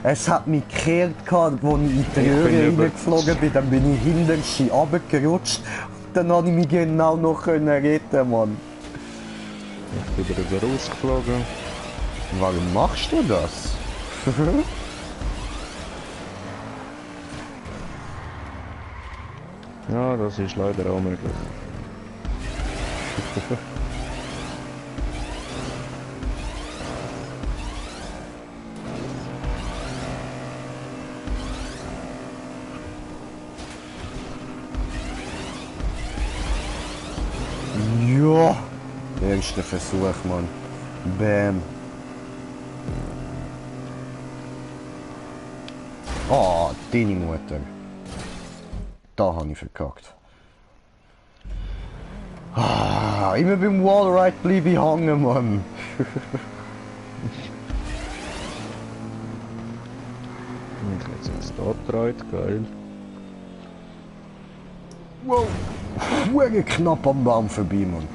Es hat mich gekehrt gehabt, als ich in die Ich bin Röhre über- reingeflogen bin. Dann bin ich hinter sie runtergerutscht. Und dann konnte ich mich genau noch retten, Mann. Ich bin darüber rausgeflogen. Warum machst du das? Ja, das ist leider auch möglich. Ja. Erster Versuch, Mann. Bam. Oh, deine Mutter. Da habe ich verkackt. Ah, immer beim Wallride bleibe ich hängen, Mann. Ich hätte jetzt da gedreht, geil. Wow. Hure knapp am Baum vorbei, Mann.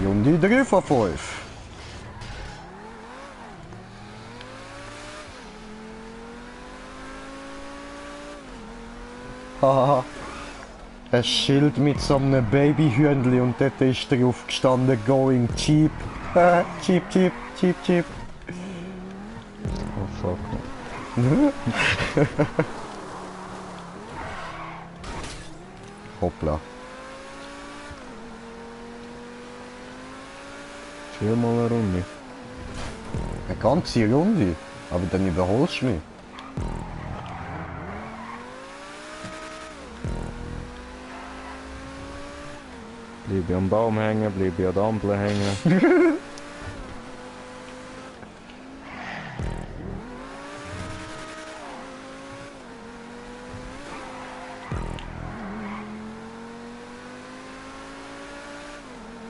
Runde 3 von 5. Haha. Ein Schild mit so einem Babyhündli und dort ist drauf gestanden Going cheap. Cheap, cheap, cheap, cheap. Oh fuck. Hoppla. Viermal eine Runde. Eine ganze Runde. Aber dann überholst du mich. Bleibe ich am Baum hängen, bleibe ich an der Ampel hängen.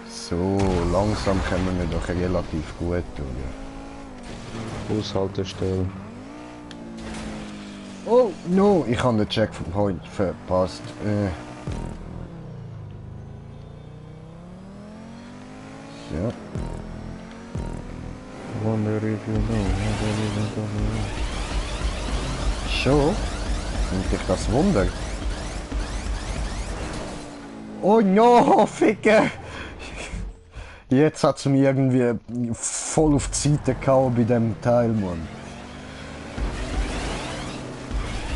So, langsam kommen wir doch relativ gut durch. Bushaltestelle. Oh, no! Ich habe den Checkpoint verpasst. So. Wonder if you know. Schon? Nimmt dich das Wunder? Oh no, Ficke! Jetzt hat es mir irgendwie voll auf die Seite gehauen bei dem Teil, Mann.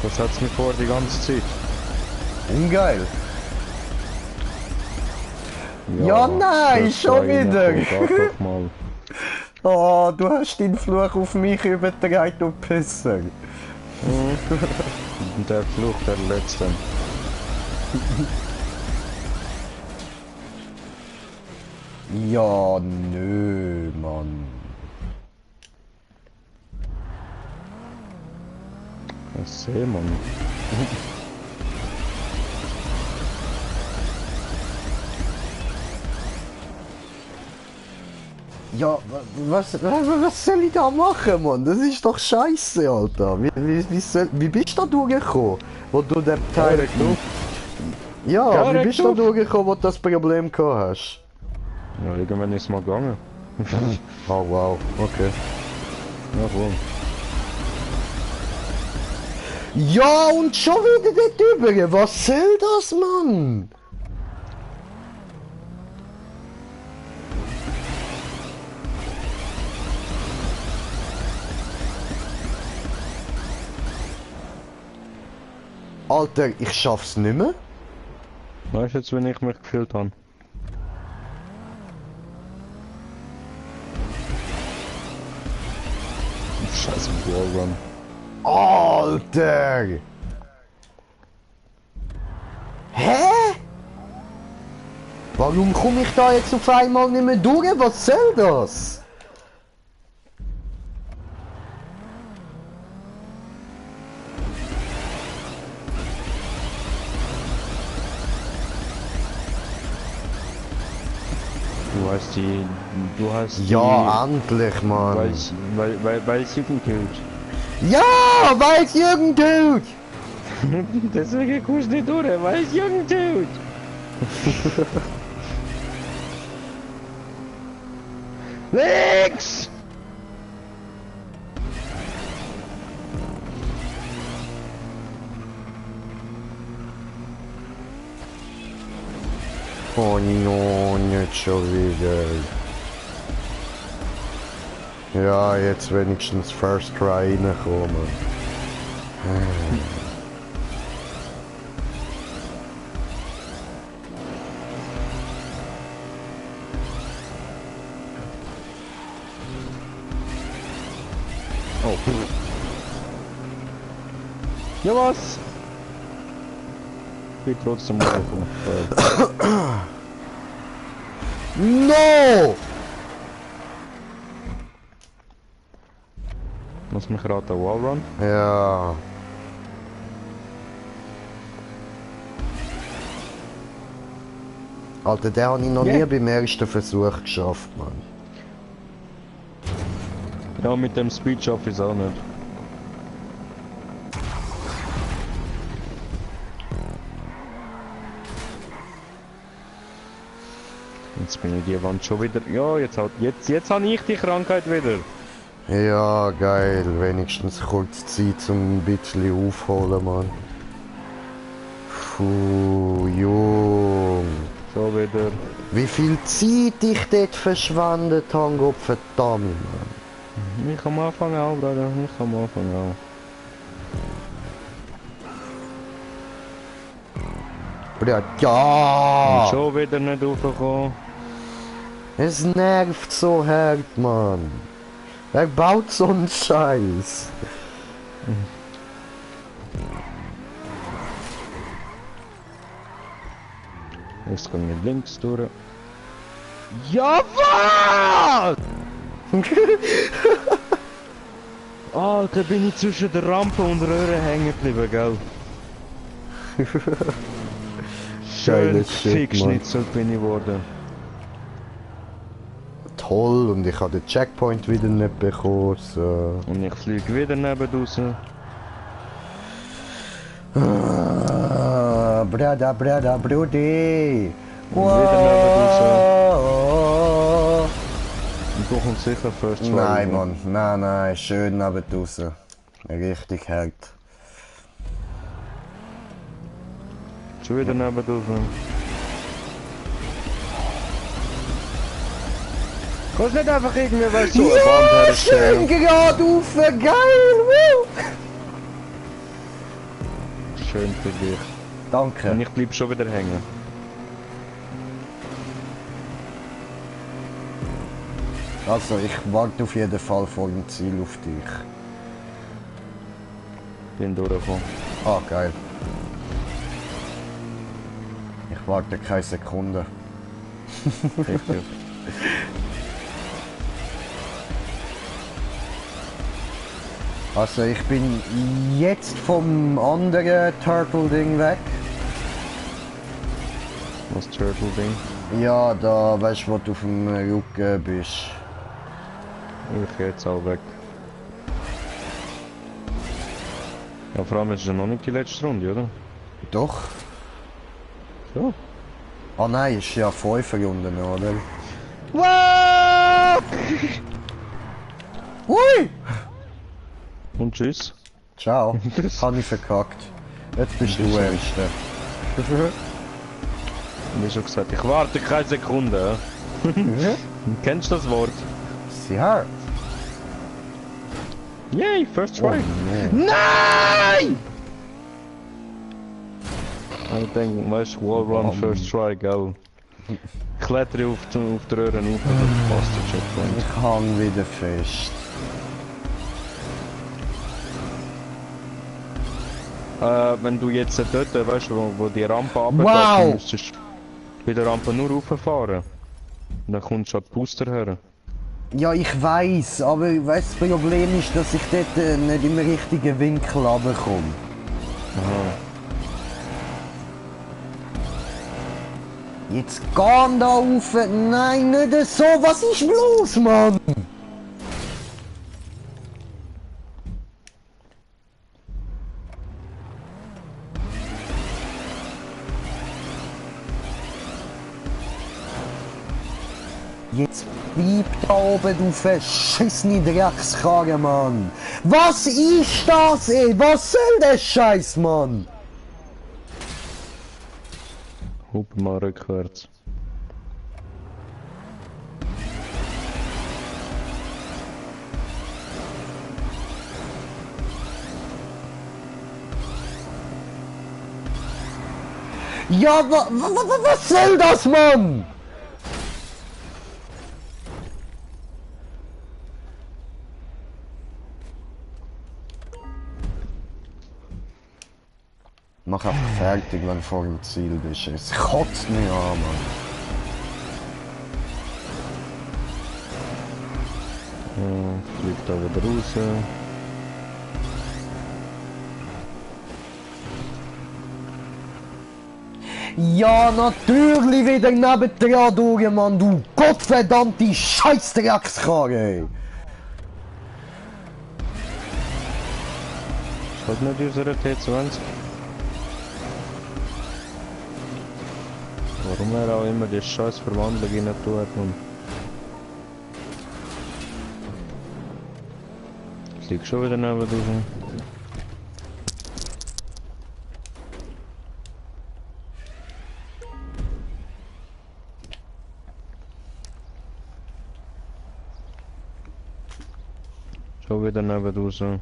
Das hat's mir vor die ganze Zeit. Ungeil. Ja, nein, das schon da wieder. reinkommt, einfach mal. Oh, du hast den Fluch auf mich übertragen, du Pisser. Und der Fluch, der letzte. Ja, nö, Mann. Ich sehe, Mann. Ja, was soll ich da machen, Mann? Das ist doch scheiße, Alter. Wie bist du da durchgekommen, wo du den Teil... Direkt auf. Ja, wie Direkt bist du da auf. durchgekommen, wo du das Problem gehabt hast? Ja, irgendwann ist es mal gegangen. Oh, wow, okay. Ja, wohl. Ja, und schon wieder dort drüber. Was soll das, Mann? Alter, ich schaff's nicht mehr. Weißt du jetzt, wenn ich mich gefühlt habe? Scheiße, Wallrun. Alter! Hä? Warum komme ich da jetzt auf einmal nicht mehr durch? Was soll das? Du hast die... Ja, endlich, Mann. Weil es Jugend gilt. Ja, weil es Jürgen tut! Deswegen kommst du nicht durch, weißt du, Young Dude? Links! Oh no, nicht schon wieder. Ja, jetzt wenigstens First Try reinkommen. Oh. Ja was? Ich bin trotzdem mal No! Muss mich gerade an Wallrun? Ja. Alter, den habe ich noch nie beim ersten Versuch geschafft, Mann. Ja, mit dem Speed schaffe ich es auch nicht. Jetzt bin ich die Wand schon wieder. Ja, jetzt habe ich die Krankheit wieder. Ja, geil. Wenigstens kurz Zeit zum ein bisschen aufholen, Mann. Puh, Jung. Schon wieder. Wie viel Zeit ich dort verschwendet habe, Gott verdammt, Mann. Ich am Anfang auch, Bruder. Ich am Anfang auch. Ja, ja! Und schon wieder nicht raufgekommen. Es nervt so hart, Mann. Wer baut so einen Scheiß? Jetzt kommen wir links durch. Ja, was? Alter, bin ich zwischen der Rampe und der Röhre hängen geblieben, gell? Schön Geiles Shit, Fickschnitzel bin ich geworden. Toll, und ich habe den Checkpoint wieder nicht bekommen, so. Und ich fliege wieder neben raus. Brada, Brudi. Wieder neben Und du kommst sicher First Try. Nein, Mann. Nein, schön neben raus. Richtig hart. Schon wieder neben raus. Kannst nicht einfach irgendwie, weißt du, eine Wand Ja, herstellen. schön gerade rauf, geil, woo! Schön für dich. Und Danke. ich bleib schon wieder hängen. Also, ich warte auf jeden Fall vor dem Ziel auf dich. Bin durchgekommen. Ah, geil. Ich warte keine Sekunde. Richtig. Also, ich bin jetzt vom anderen Turtle-Ding weg. Was Turtle-Ding? Ja, da weißt du, wo du auf dem Rücken bist. Ich geh jetzt auch weg. Ja, vor allem ist es ja noch nicht die letzte Runde, oder? Doch. Ja. Ah nein, ist ja 5 Runden, oder? Wow! Hui! Und tschüss. Ciao. Hab ich verkackt. Jetzt bist du Erster. Wie schon gesagt, ich warte keine Sekunde. Kennst du das Wort? Sie hart. Yay, first Oh, try. nee. Nein! Ich denke, weißt du, Wallrun, first try, gell? Klettere auf die Röhren auf, das passt der Checkpoint. Ich hang wieder fest. Wenn du jetzt dort, weißt du, wo die Rampe runtergeht, Wow! dann müsstest du bei der Rampe nur rauffahren. Dann kommst du an die Booster her. Ja, ich weiß, aber weißt, das Problem ist, dass ich dort nicht im richtigen Winkel runterkomme. Aha. Jetzt geh da rauf! Nein, nicht so! Was ist los, Mann? Jetzt bleib da oben, du verschissene Dreckskarre, Mann! Was ist das, ey? Was soll der Scheiß, Mann? Hupe mal rückwärts. Ja, was soll das, Mann? Mach einfach fertig, wenn du vor dem Ziel bist. Es kotzt mich an, Mann. Ja, fliegt da wieder raus. Ja, natürlich wieder nebendran durch, Mann, du gottverdammte Scheißdreckskarre, ey. Schaut nicht unsere T20. Warum er auch immer die scheiß Verwandlung in der Tour hat, Mann. Fliegt schon wieder neben dir. Schon wieder neben dir.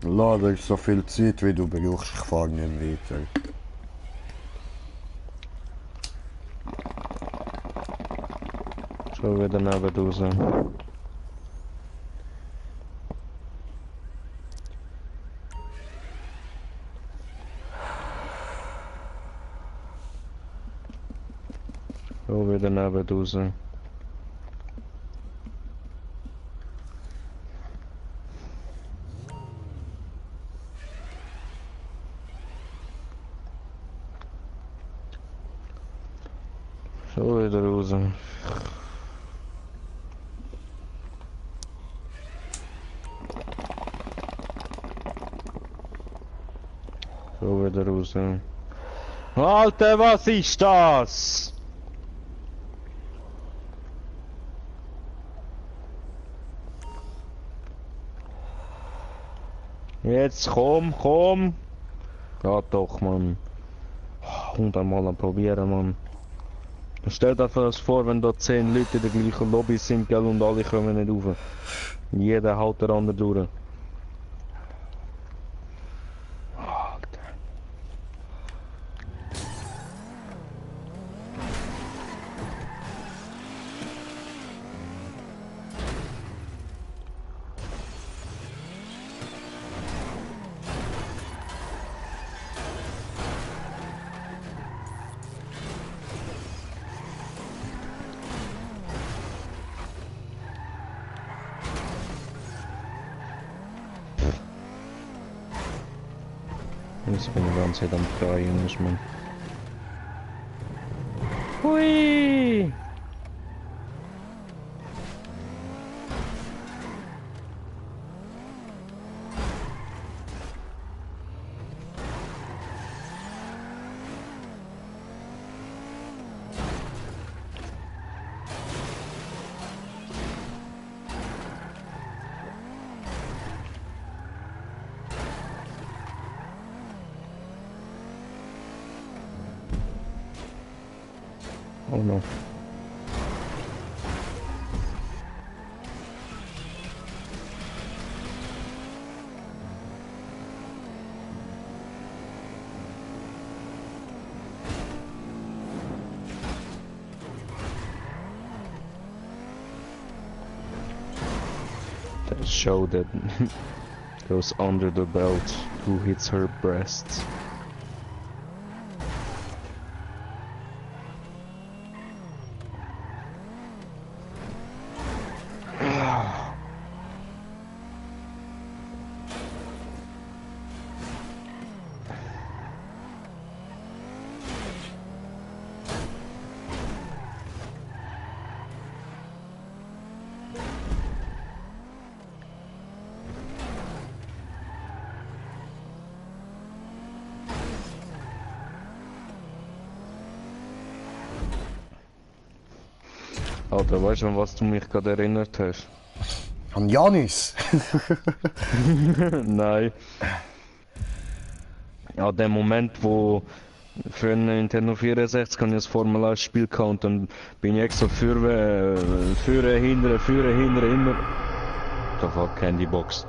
Lass dir so viel Zeit, wie du brauchst, ich fahr nicht weiter. Schon wieder neben dir. Schon wieder neben dir. Schon wieder raus. Schon wieder raus. Alter, was ist das? Jetzt komm. Ja doch, Mann. 100 Mal am probieren, Mann. Stell dir das vor, wenn da 10 Leute in der gleichen Lobby sind, gell, und alle kommen nicht rauf. Jeder haut der andere durch. Alter. Jetzt bin ich die ganze Zeit am Freien, ist man. Hui! Oh no. That show that goes under the belt who hits her breasts. Alter, weißt du, an was du mich gerade erinnert hast? An Janis! Nein. An dem Moment, wo für einen Nintendo 64 kann ich das Formel 1 Spiel gehabt und dann bin ich extra führen, immer. Da war Candybox.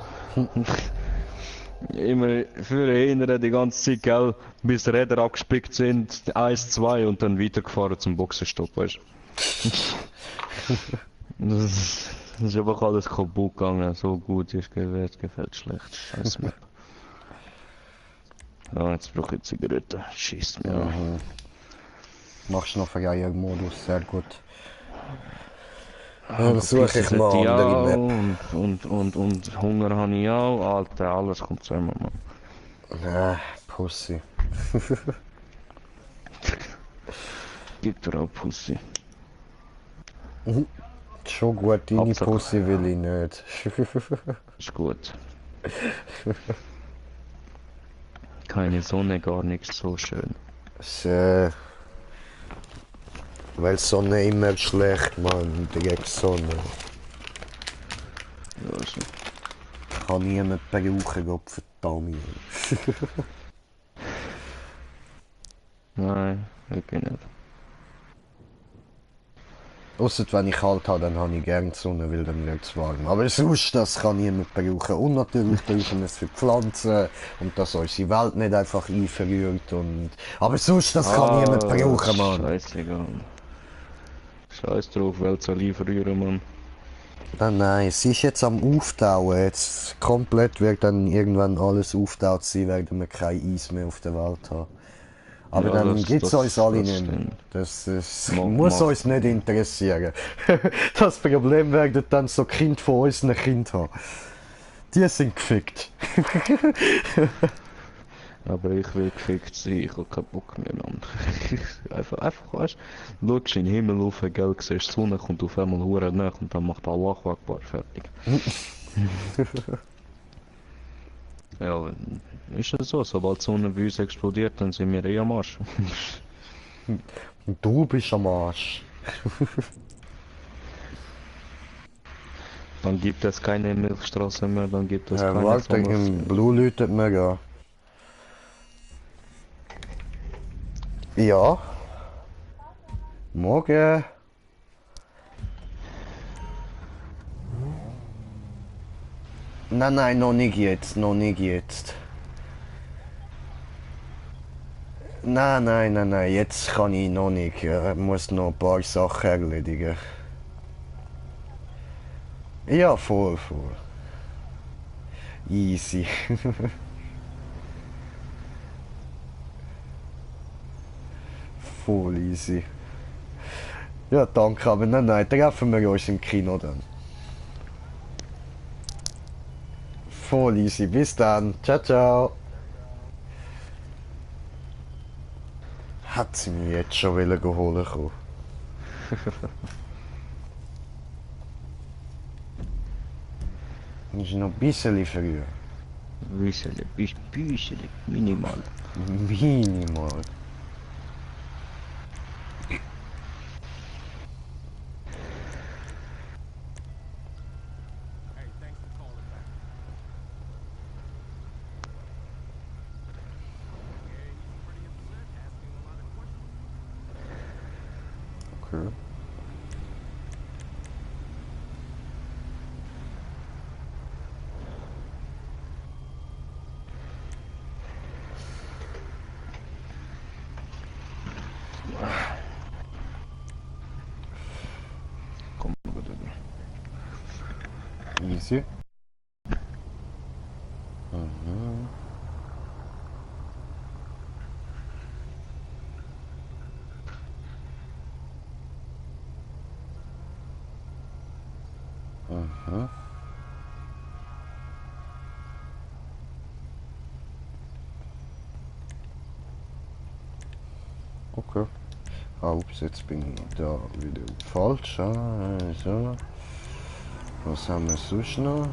Immer führen, die ganze Zeit, gell, bis Räder abgespickt sind, 1, 2 und dann weitergefahren zum Boxenstopp, weißt du. Das ist einfach alles kaputt gegangen, so gut ist gewesen, gefällt schlecht, scheiß Map. Ja, jetzt brauche ich Zigaretten, schießt mir an. Machst noch Vergeier-Modus, sehr gut. Aber Dann suche ich Pisse mal hätte ich andere auch Map. und Hunger habe ich auch, Alter, alles kommt zusammen, Mann. Pussy. Gibt dir auch Pussy. Schon gut, deine Hauptsache- Pussy will ich nicht. Ist gut. Keine Sonne, gar nichts, so schön. Weil Sonne immer schlecht, Mann, direkt Sonne. Ja, also. Kann niemand brauchen, Gott verdammt. Nein, wirklich nicht. Ausser wenn ich kalt habe, dann habe ich gerne die Sonne, weil dann wird es warm. Aber sonst, das kann niemand brauchen. Und natürlich brauchen wir es für die Pflanzen und dass unsere Welt nicht einfach einverrührt. Aber sonst, das kann niemand brauchen, Mann. Scheißegal. Scheiß drauf, Welt soll einverrühren, Mann. Nein, sie ist jetzt am Auftauen. Jetzt komplett wird dann irgendwann alles auftaut sein, werden wir kein Eis mehr auf der Welt haben. Aber Ja, dann das- gibt es das- uns alle das nicht mehr. stimmt. Das Ma- muss ma- uns nicht interessieren. Das Problem werden dann so Kind von unseren Kind haben. Die sind gefickt. Aber ich will gefickt sein, ich hab keinen Bock mehr, Mann. einfach, weißt du, schaust in den Himmel rauf, gell, siehst die Sonne, kommt auf einmal hure nach und dann macht Allahu Akbar fertig. Ja, ist es so, sobald die Sonne bei uns explodiert, dann sind wir eh am Arsch. Und du bist am Arsch. Dann gibt es keine Milchstraße mehr, dann gibt es keine Warte, im Blue läutet mir ja. Ja. Morgen. Nein, noch nicht jetzt, noch nicht jetzt. Nein, jetzt kann ich noch nicht. Ich muss noch ein paar Sachen erledigen. Ja, voll. Easy. Voll easy. Ja, danke, aber nein, treffen wir uns im Kino dann. Voll easy, bis dann. Ciao. Hat sie mich jetzt schon holen kommen? Ist noch ein bisschen früher. Büschele, minimal. Minimal. Okay. Komm, bitte. Easy. Mhm. Mhm. Okay. Ups, jetzt bin ich da wieder falsch. Also. Was haben wir sonst noch?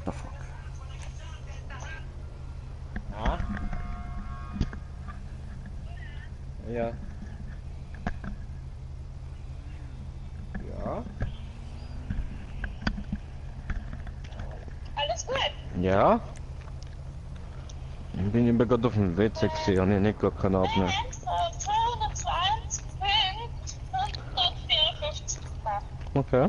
The fuck? Ah? Ja. Ja? Alles gut. Ja? Ich bin immer gerade auf dem WC gewesen, habe ich nicht gerade können abnehmen. Extra 220 Punkte und 154 gemacht. Okay.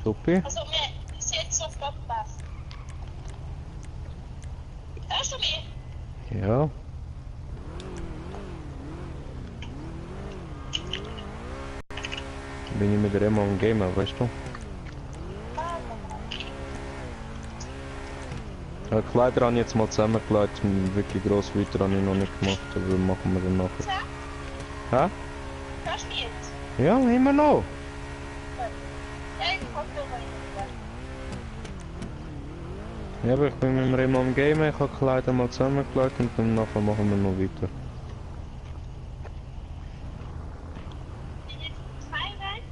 Supi. Also mir ist jetzt sofort was. Hörst du mich? Ja. Bin ich mit der Emma am Gamer, weißt du? Ja, Kleider habe ich jetzt mal zusammengelegt, wirklich gross weiter habe ich noch nicht gemacht, aber machen wir dann nachher. Hä? Hörst du mich jetzt? Ja, immer noch. Ja, ich hoffe, du Ja, aber ich bin mit dem Remo am Gamer, ich habe Kleider mal zusammengelegt und dann nachher machen wir noch weiter. bist jetzt frei rein.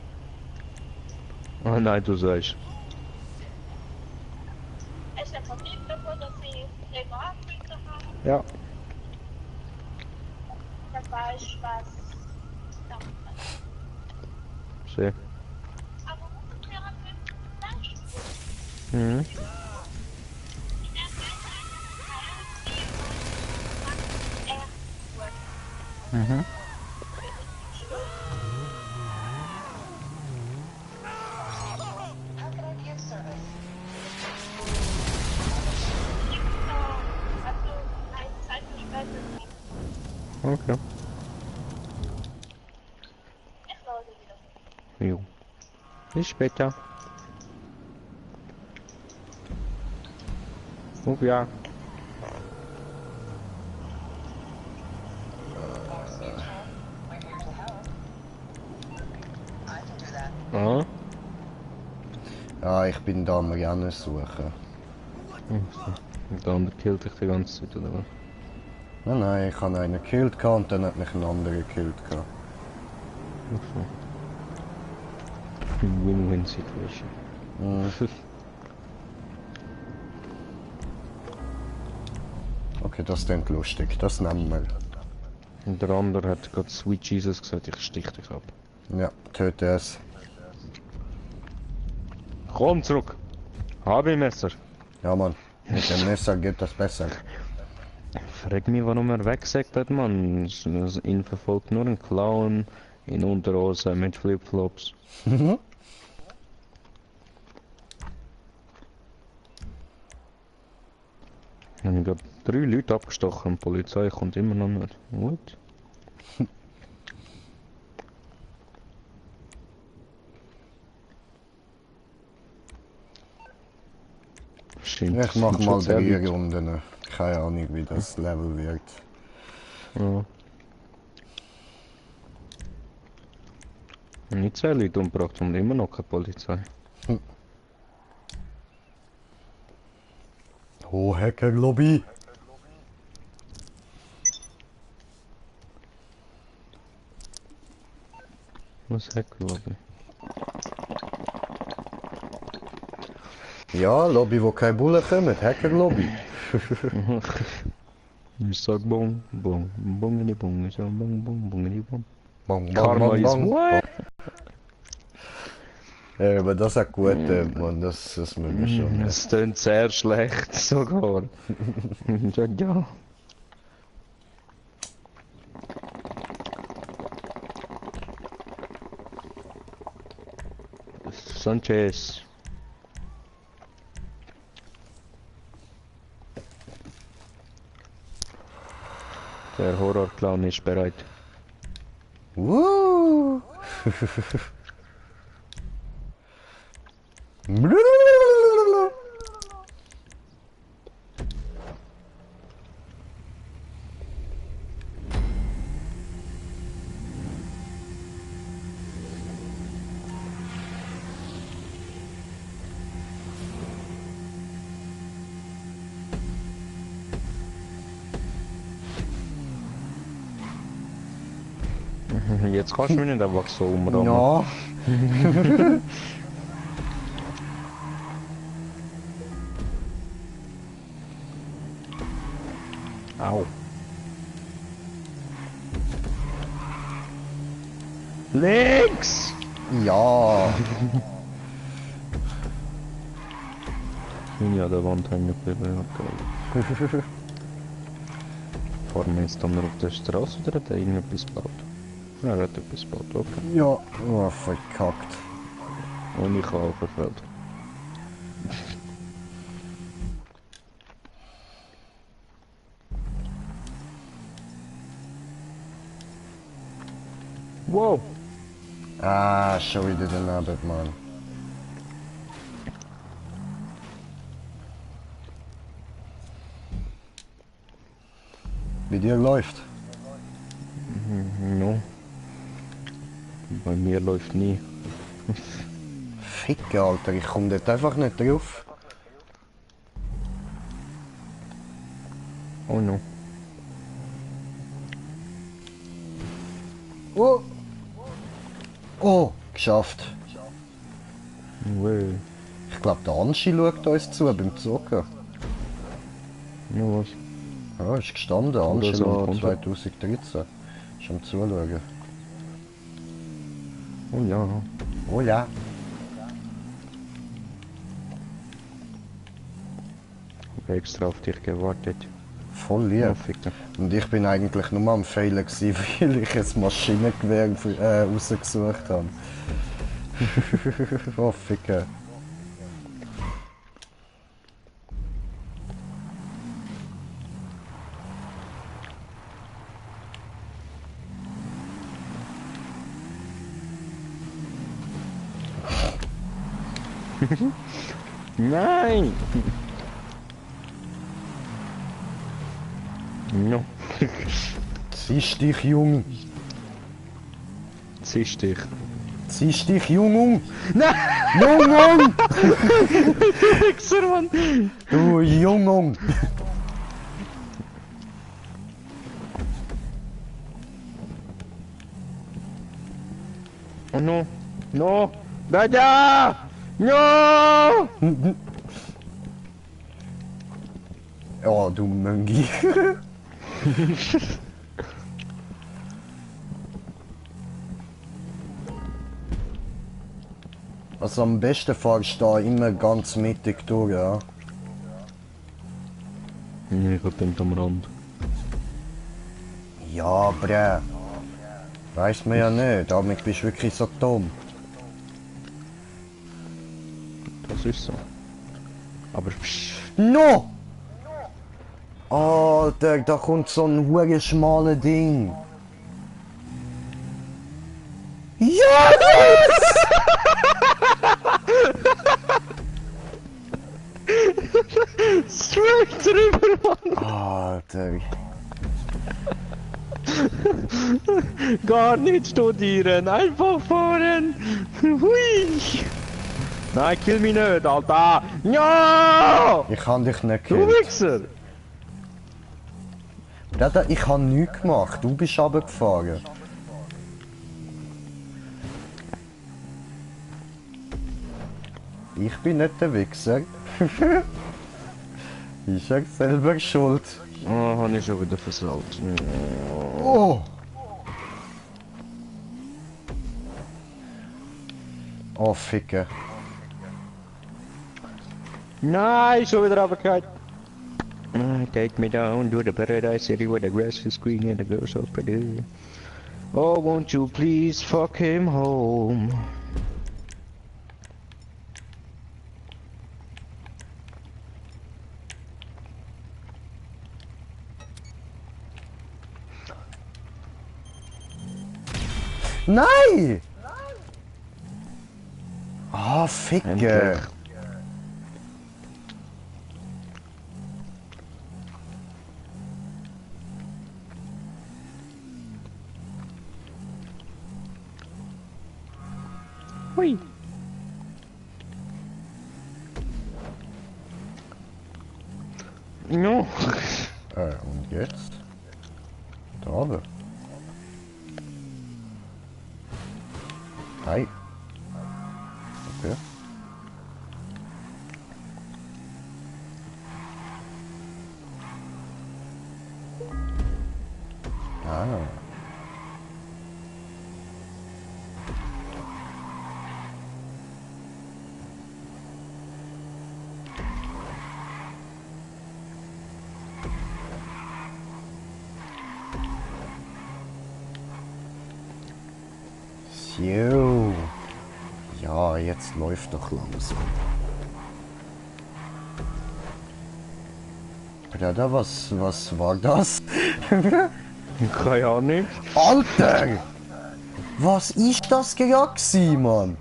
Ah nein, du sagst. Es ist ja verblieben davon, dass sie den Abend haben. Ja. Da war ich was. Ja. Schön. Aber wo wäre das? Mhm. Mhm. How can I be of service? Okay. Jo. Bis später. Auf ja. Ah. Ja, ich bin da am gerne suchen. Und der andere killt dich die ganze Zeit, oder was? Nein, nein, ich habe einen gekillt und dann hat mich ein anderer gekillt. Okay. Win-win-Situation. Mhm. Okay, das klingt lustig, das nehmen wir. Und der andere hat gerade Sweet Jesus gesagt, ich stich dich ab. Ja, töte es. Komm zurück! Habe ich Messer! Ja, Mann, mit dem Messer geht das besser. Frag mich, warum er wegsagt hat, Mann. Ihn verfolgt nur ein Clown in Unterhose mit Flipflops. Ich habe gerade 3 Leute abgestochen, die Polizei kommt immer noch nicht. What? Stimmt. Ich mach sind mal schon 10 3 Leute. Runden. Keine Ahnung, wie das Level wird. Ja. Nicht 10 Leute umgebracht und immer noch keine Polizei. Oh, Hacker-Lobby! Was Heck, glaube Ja, Lobby, wo keine Bullen kommen. Hacker-Lobby. ich sag bong, bong, bongini bong, ich sag bong, bong, bongini bong. Bang, bang, Karma bang, is bang. what? Ja, aber das ist auch gut, Mann. Das müssen wir schon. Es tönt sehr schlecht sogar. Ja, ja. Sanchez. Der Horrorclown ist bereit. Woo! Jetzt kannst du mich nicht einfach so umrammen. Ja, Au. Links! Ja. Ja, der Wand hängen geblieben. Okay. Fahren wir jetzt dann auf der Straße oder hat er irgendetwas gebaut? Ja, er hat etwas gebaut, okay. Ja. Oh, verkackt. Und ich habe auch gefällt. Wow! Ah, schon wieder daneben, Mann. Wie dir läuft? No. Bei mir läuft nie. Ficke, Alter, ich komme dort einfach nicht drauf. Oh no. Oh! Oh, geschafft. Well. Ich glaube, der Anschi schaut uns zu beim Zocken. Ja, was? Ja, ist gestanden, Anschi so am Konto. 2013. Ist am Zuschauen. Oh ja. Oh ja. Ich habe extra auf dich gewartet. Voll lieb. Oh, Ficker. Und ich bin eigentlich nur am Fehlen gewesen, weil ich ein Maschinengewehr rausgesucht habe. Oh, Ficke. Nein! No. Ziehst dich, Jung. Ziehst dich. Ziehst dich, Jung. Nein! Jung! Wichser, Mann! Du Jung! Oh no! No! Dada! No! Oh, du Möngi. Also am besten fahrst du da immer ganz mittig durch, ja. Ich hab den am Rand. Ja, bre. Weiss man ja nicht, damit bist du wirklich so dumm. Das ist so. Aber psch. No! Alter, da kommt so ein hure schmale Ding. Ja! Straight drüber, Mann! Alter. Gar nicht studieren, einfach fahren! Hui! Nein, kill mich nicht, Alter! Ja! Ich kann dich nicht Du killen. Wichser! Bruder, ich habe nichts gemacht, du bist runtergefahren. Ich bin nicht der Wichser. Ist ja selber schuld. Oh, hab ich schon wieder versaut. Oh! Oh, Ficke. Nein, schon wieder runtergefallen. Take me down to the paradise city where the grass is green and the girls so pretty. Oh, won't you please fuck him home? Nein! Ah, Ficke. Endlich. Hui. No. Und jetzt? Da oben. Hi. Jo. Ja, jetzt läuft doch langsam. Bruder, was war das? Keine Ahnung. Alter! Was ist das gerade gewesen, Mann?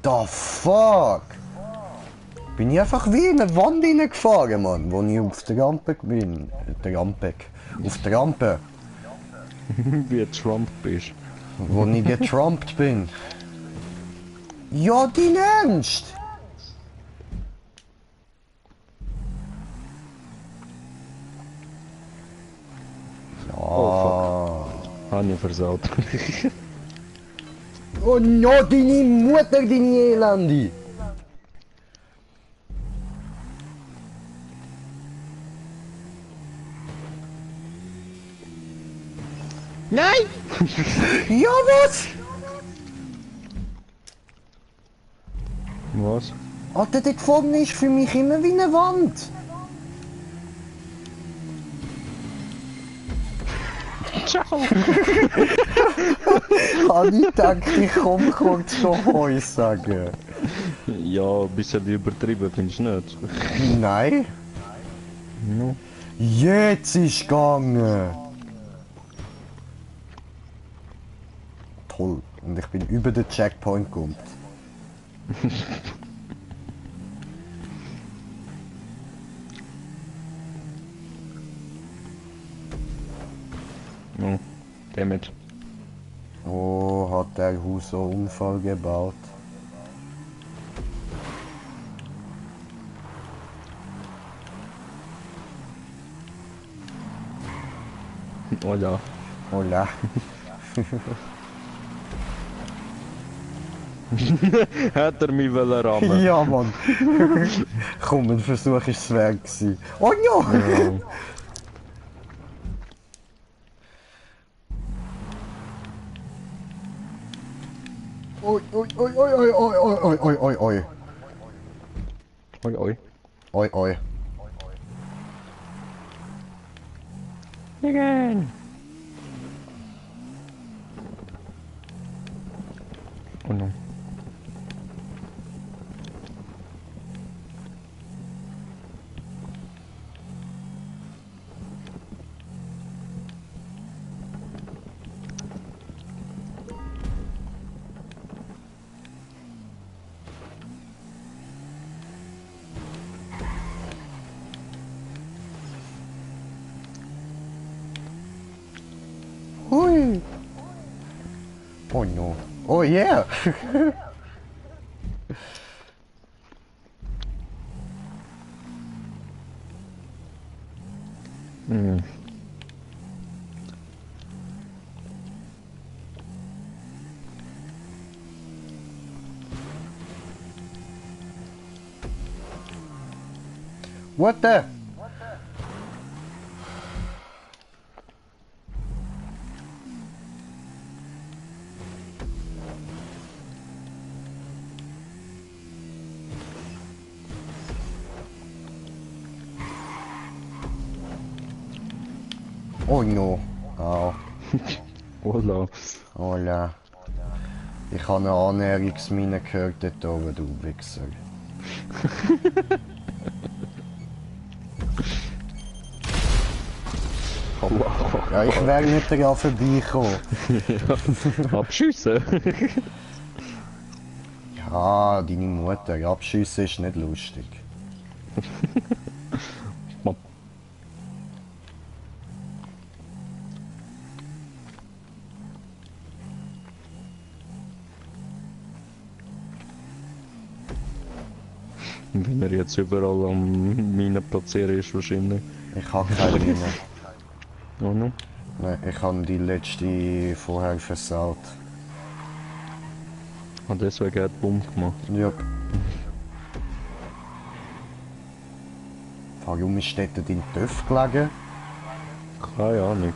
The fuck? Bin ich einfach wie in eine Wand hineingefahren, Mann, wo ich auf der Rampe bin. Auf der Rampe, Wie Trump bist. wo ich getrumpt bin. Ja, dein Ernst? Oh fuck. Habe ich versaut. Oh no, deine Mutter, deine Elende! Nein! Ja, was? Was? Alter, der Gefangene ist für mich immer wie eine Wand. Ciao! Habe ich gedacht, ich komme kurz schon Heu sagen. Ja, ein bisschen übertrieben, findest du nicht? Nein. No. Jetzt ist gegangen. Toll. Und ich bin über den Checkpoint gekommen. No. Damit. Oh, hat der Huso Unfall gebaut. Oh ja. Hola. Hat er mich rammen? Ja, Mann. Komm, ein Versuch ist es wert gewesen. Oh ja! Ja. Oi, oi, oi, oi, oi, oi, oi, oi, oi, oi. Oi, oi. Oi, oi. Again. Oh no. Hui. Oh no. Oh yeah. Hm. What the? Oh no. Au. Hola. Hola. Ich habe eine Annäherungsmine gehört dort oben, du Wichser. Allah. Ja, ich wäre nicht daran vorbeigekommen. Ja. Abschiessen. Ja, deine Mutter. Abschiessen ist nicht lustig. Mom. Wenn er jetzt überall am Minen platzieren ist, wahrscheinlich. Ich habe keine Mine. Oh no. Nein, ich habe die letzte vorher versaut. Hat deswegen hat Bumm gemacht. Ja. Warum ist dort dein Töff gelegen? Keine Ahnung.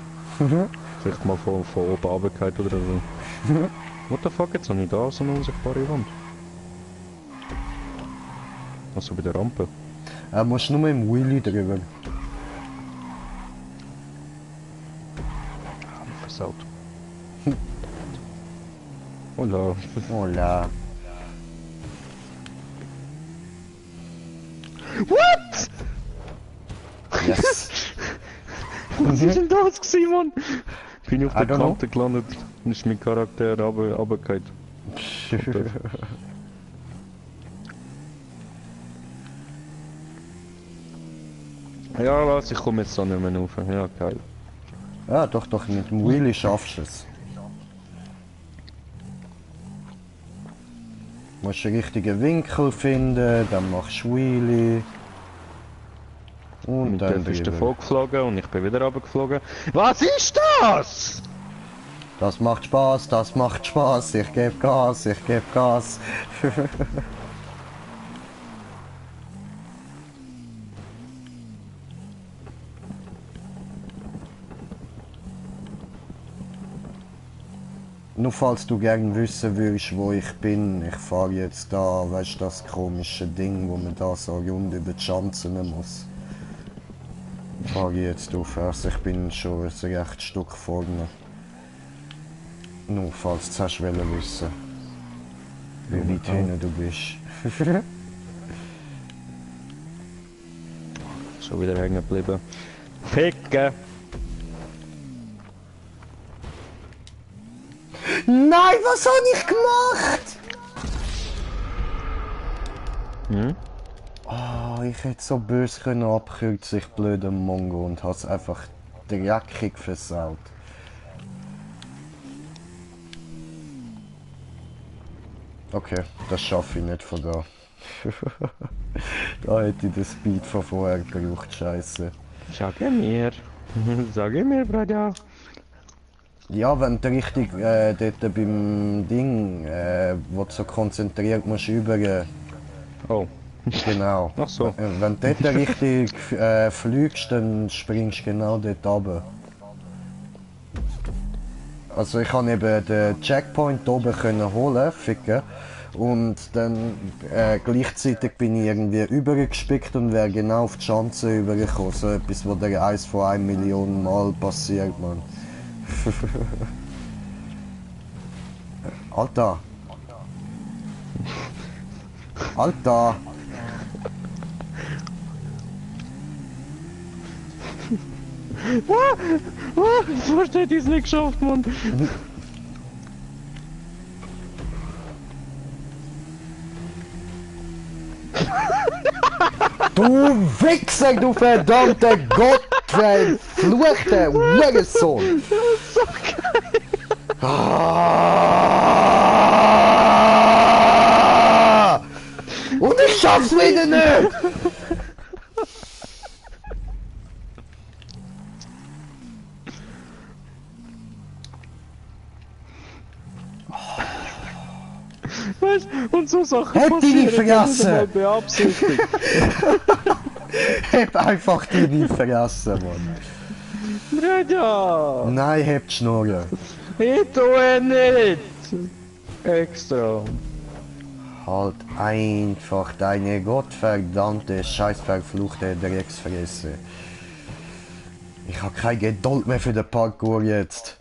Vielleicht mal von oben runtergefallen oder so. What the fuck, jetzt habe ich da so eine unsichtbare Wand. Also bei der Rampe. Musst nur im Wheelie drüber. Versaut. Hola. Hola. What? Yes. Was ist denn das gewesen, Mann? Bin ich auf I der don't know. Kante gelandet, dann ist mein Charakter runtergefallen. Ja, lass, ich komme jetzt da nicht mehr rauf. Ja, geil. Ja, doch, mit dem Wheelie schaffst du es. Du musst den richtigen Winkel finden, dann machst du Wheelie. Und Mein dann Def ist drüber. davon geflogen und ich bin wieder runtergeflogen. Was ist das? Das macht Spaß, das macht Spaß. Ich geb Gas, ich geb Gas. Nur falls du gern wissen willst, wo ich bin, ich fahre jetzt da, weißt du, das komische Ding, wo man da so rund über die Schanzen muss. Fahre ich jetzt auf, also ich bin schon ein recht Stück vorne. Nur falls du hast wissen, wie weit hinten du bist. Schon wieder hängen geblieben. Ficken! Nein, was habe ich gemacht? Hm? Oh, ich hätte so böse können abkürzen, ich blöder Mongo, und hab's einfach dreckig versaut. Okay, das schaffe ich nicht von da. Da hätte ich den Speed von vorher gebraucht, scheiße. Sage mir. Sage mir, Bruder. Ja, wenn du richtig dort beim Ding, wo du so konzentriert musst über. Oh. Genau. Ach so. Wenn du dort richtig fliegst, dann springst du genau dort runter. Also ich kann eben den Checkpoint oben können holen, ficken. Und dann gleichzeitig bin ich irgendwie übergespickt und wäre genau auf die Chance übergekommen. So etwas, was dir 1 von 1 Million Mal passiert, man. Alter! Alter! Ich verstehe dies nicht geschafft, Mann. Du Wichser, du verdammter Gott, verfluchter Hurensohn! So geil. Ah! Und ich schaff's wieder nicht! Weißt, und so Sachen Hätte ich nicht passieren, gar vergessen. mal beabsichtigt. Heb einfach deine vergessen, Mann. Bruder! Nein, heb die Schnurren. Ich tue nicht! Extra. Halt einfach deine gottverdammte, scheißverfluchte Drecksfresse. Ich hab keine Geduld mehr für den Parkour jetzt.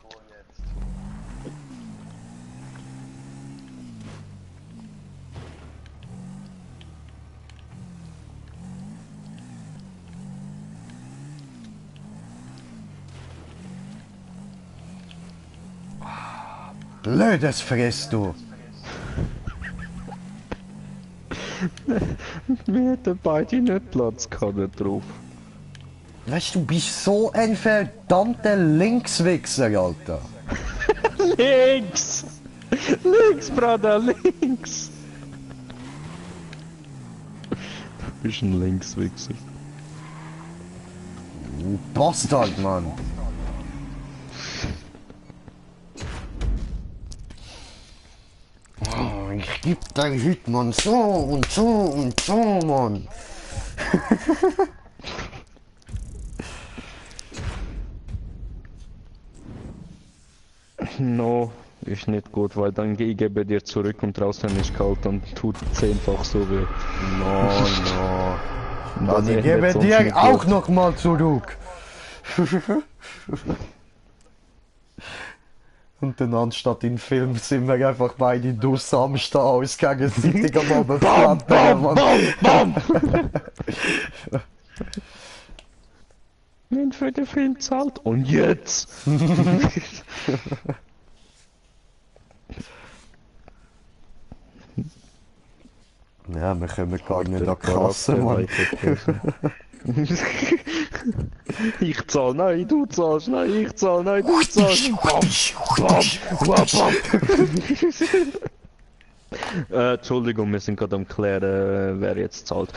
Blödes Fress, du. Wir hätten beide nicht Platz gehabt da drauf. Weißt du, du bist so ein verdammter Linkswichser, Alter. Links! Links, Bruder, links! Du bist ein Linkswichser. Du Bastard, Mann. Oh, ich geb dein Hüt, Mann. So und so und so, Mann. No, ist nicht gut, weil dann ich gebe dir zurück und draußen ist kalt und tut 10-fach so weh. No. Und Dann das ich endet gebe sonst dir nicht auch gut. noch mal zurück. Und dann anstatt in Film sind wir einfach beide draussen am Stehen, uns gegenseitig am Abend flattern, Mann. Wen für den Film zahlt? Und jetzt! Ja, wir kommen gar nicht an die Kasse, Mann. Ich zahl, nein, du zahlst, nein, ich zahl, nein, du zahlst. Bam, bam, Entschuldigung, wir sind gerade am klären, wer jetzt zahlt.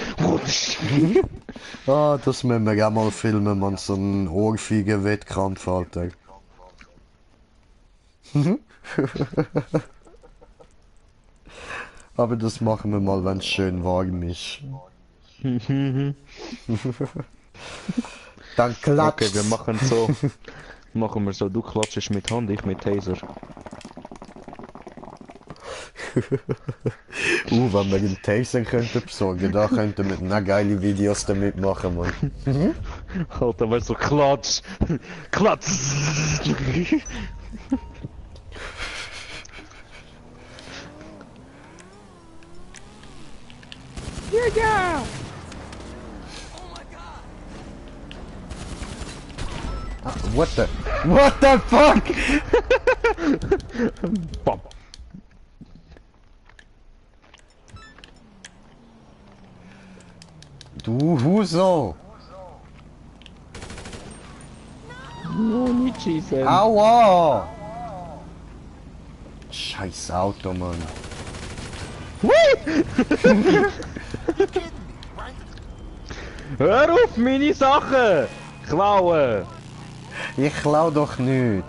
Ah, das müssen wir auch mal filmen, man, so einen Ohrfeigen-Wettkampf, Alter. Aber das machen wir mal, wenn es schön warm ist. Dann klatscht. Okay, wir machen so. Machen wir so, du klatschst mit Hand, ich mit Taser. Wenn wir einen Taser könnten besorgen, da könnten wir noch geile Videos damit machen, Mann. Alter, weißt du, klatsch! Klatsch! Ja! What the fuck? Bam! Du Huso! No, nicht schießen! Aua! Scheiß Auto, Mann. Hör auf, meine Sachen! Klauen! Ich klau doch nicht.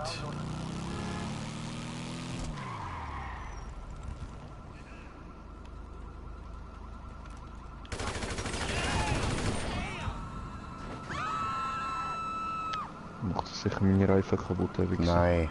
Macht sicher meine Reifen kaputt, wie gesagt. Nein.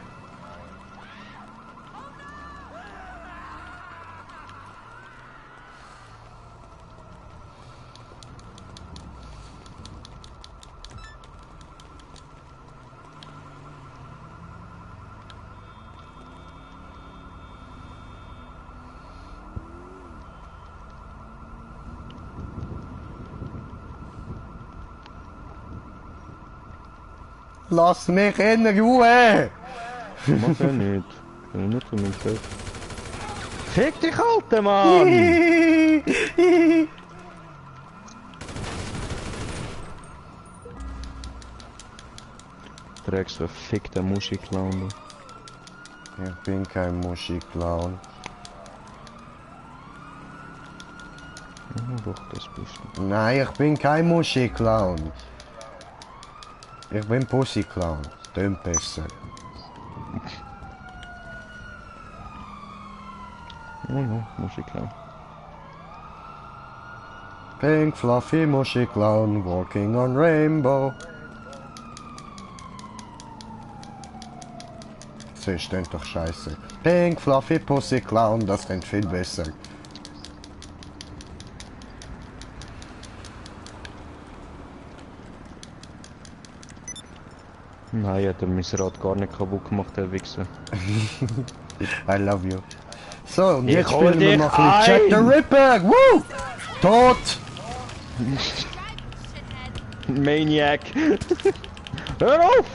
Lass mich in Ruhe! Mach ja nicht. Kann ich nicht von mir selbst. Fick dich, alter Mann! Trägst verfickter Muschelclown. Ich bin kein Muschelclown. Oh, doch, das bist du. Nein, ich bin kein Muschelclown. Ich bin Pussyclown. Tönt besser. Oh ja, Muschelclown. Pink fluffy Muschelclown walking on rainbow. Das klingt doch scheiße. Pink fluffy Pussyclown, das klingt viel besser. Nein, hat er mein Rad gar nicht kaputt gemacht, der Wichser. I love you. So, und Ich jetzt hol spielen wir dich noch ein bisschen Jack the ein. Ripper. Woo! Tot! Maniac! Hör auf!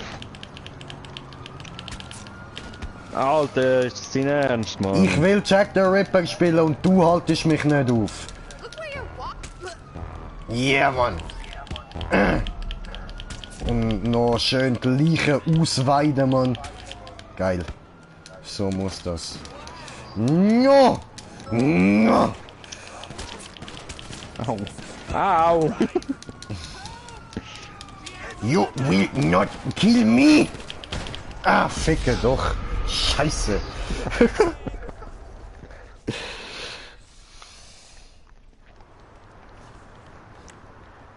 Alter, ist das dein Ernst, Mann? Ich will Jack the Ripper spielen und du haltest mich nicht auf. Yeah, Mann. Und noch schön die Leichen ausweiden, Mann. Geil. So muss das. No! No! Au! Au! You will not kill me! Ah, ficke doch. Scheiße.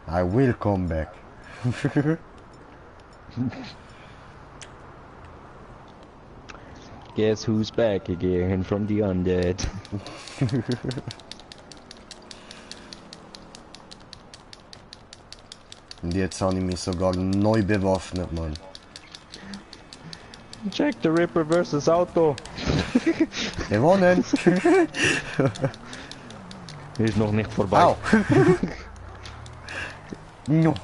I will come back. Guess who's back again from the undead? Und jetzt habe ich mich sogar neu bewaffnet, Mann. Jack the Ripper versus Auto. Gewonnen. Ist noch nicht vorbei. Au. No.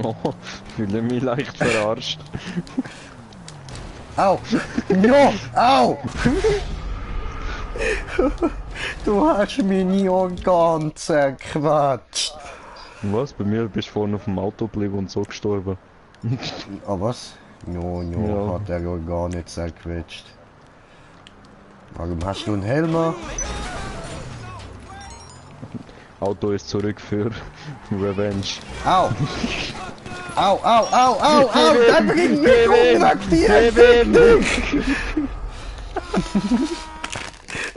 Oh, fühle mich leicht verarscht. Au. No. Au. Du hast meine Organe zerquatscht. Was? Bei mir bist du vorne auf dem Auto geblieben und so gestorben. Ah, was? No, Ja. hat der Organ nicht zerquetscht. Warum hast du einen Helm? Auto ist zurück für Revenge. Au! Au, au, au, au, au! Der bringt mich um, sag dir!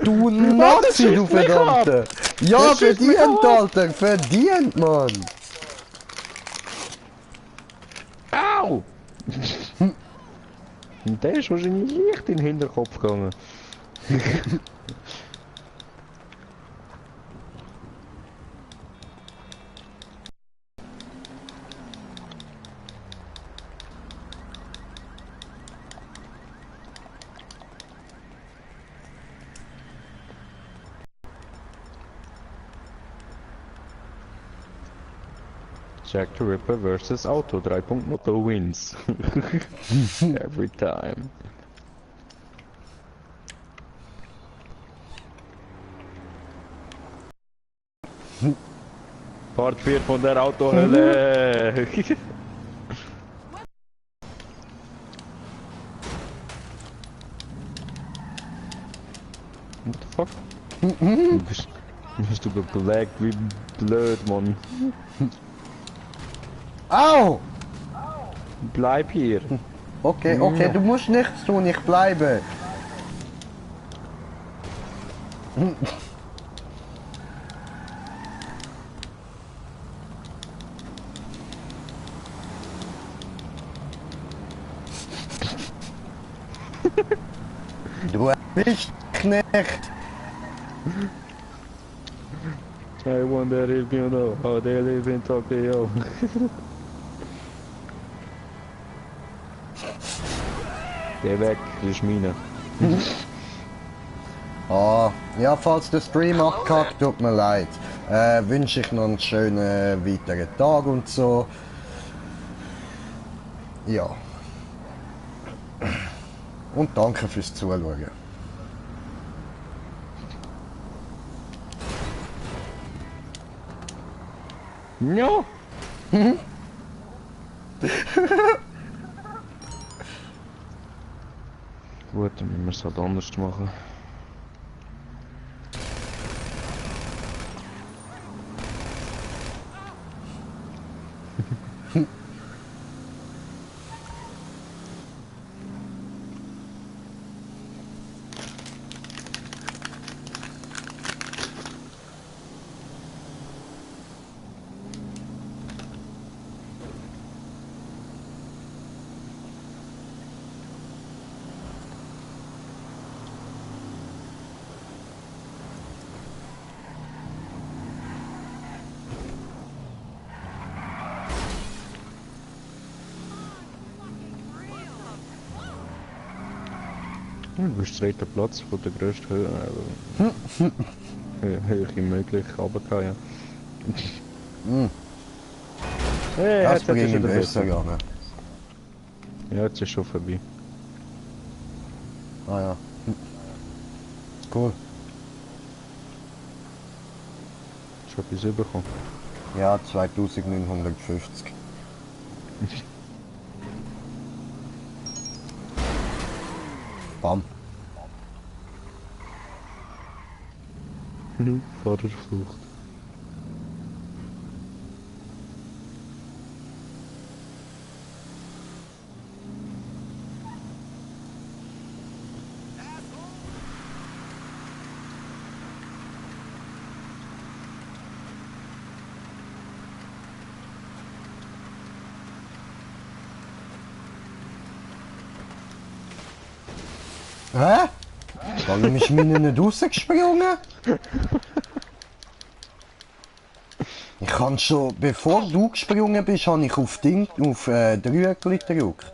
Du Nazi, du Verdammte! Ja, Das schießt mich verdient, ab. Alter! Verdient, Mann! Au! Und der ist wahrscheinlich leicht in den Hinterkopf gegangen. Jack the Ripper versus Auto 3.0 wins. Every time. Part 4 von der Autohölle. What the fuck? Bist du gebleckt wie blöd, Mann. Au! Bleib hier. Okay, okay, du musst nichts tun, ich bleibe. Du erwischt mich nicht. I wonder if you know how they live in Tokyo. Geh weg, das ist meine. Ah, ja, falls der Stream abkackt, tut mir leid. Wünsche ich noch einen schönen weiteren Tag und so. Ja. Und danke fürs Zuschauen. Ja! Gut, dann müssen wir es halt anders machen. Du bist dritter Platz von der grössten Höhe möglich, aber ja. Hey, Das jetzt bringe ist ich wieder besser besser. gerne. Ja, jetzt ist schon vorbei. Ah ja. Cool. Schon etwas bekommen. Ja, 2950. Bam. Fahrerflucht. Hä? Warum ist meine nicht rausgesprungen? Ich kann schon, bevor du gesprungen bist, habe ich auf Ding, auf Dreieckli gedrückt.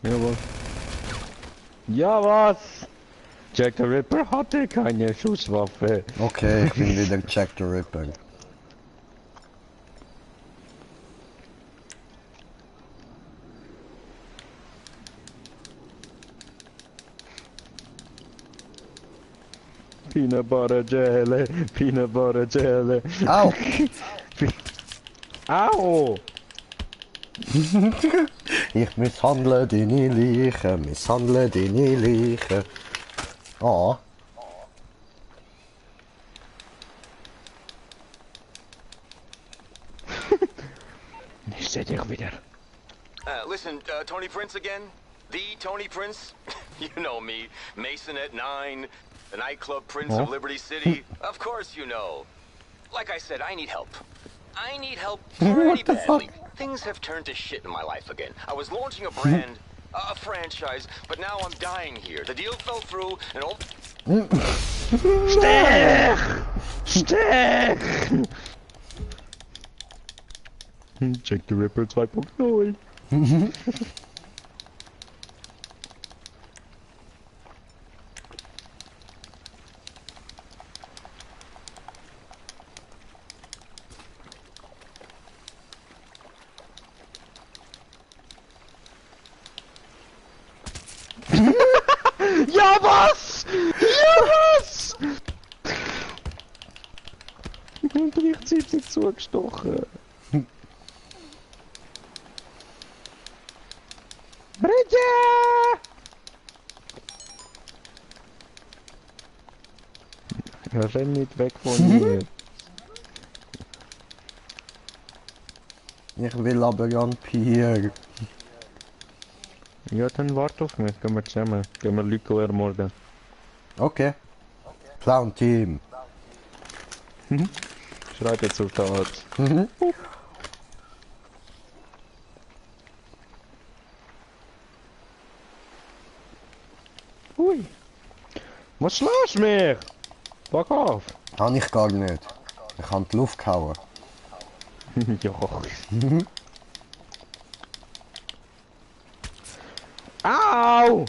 Jawohl. Ja, was? Jack the Ripper hatte keine Schusswaffe. Okay, ich bin wieder Jack the Ripper. Peanut butter jelly, peanut butter jelly. Au! Au! Ich misshandle deine Leiche, misshandle deine Leiche. Ah. Ich seh dich wieder. Listen, Tony Prince again? The Tony Prince? You know me. Mason at 9, the nightclub Prince of Liberty City. Of course you know. Like I said, I need help. I need help pretty badly. Things have turned to shit in my life again. I was launching a brand, a franchise, but now I'm dying here. The deal fell through, and all... Stech! Stech! Jack the Ripper 2.0. Ja, was? Ja, was? Und gleichzeitig zugestochen. Bridget! Renn nicht weg von mir. Ich will aber an Pier. Ja, dann warte auf mich. Gehen wir zusammen. Gehen wir Leute ermorden. Okay. Clown Team. Schreit jetzt auf den Arzt. Hui. Was schlägst du mich? Fuck auf. Habe ich gar nicht. Ich habe die Luft gehauen. Ja. Au!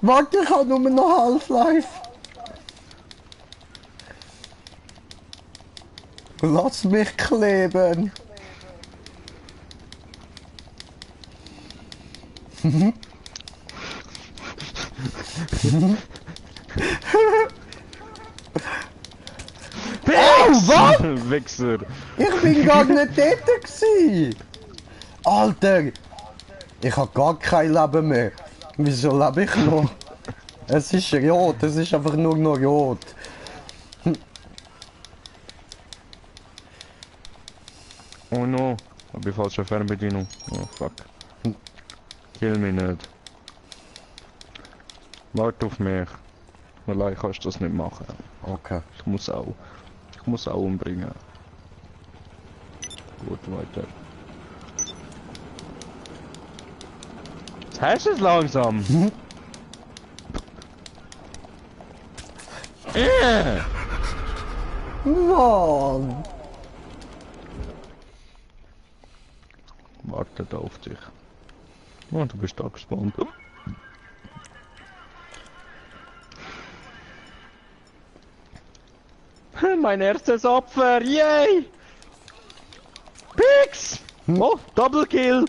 Warte, ich habe nur noch Half-Life. Lass mich kleben. Was? Wichser. Ich bin gar nicht dort gewesen. Alter, ich habe gar kein Leben mehr. Wieso lebe ich noch? Es ist rot, es ist einfach nur noch rot. Oh no. Hab ich falsche Fernbedienung. Oh fuck. Kill mich nicht. Warte auf mich. Allein kannst du das nicht machen. Okay. Ich muss auch umbringen. Gut, weiter. Jetzt hast du es langsam. Mann! Wartet auf dich. Oh, du bist da gespawnt. Mein erstes Opfer, yay! Pix! Oh, Double Kill!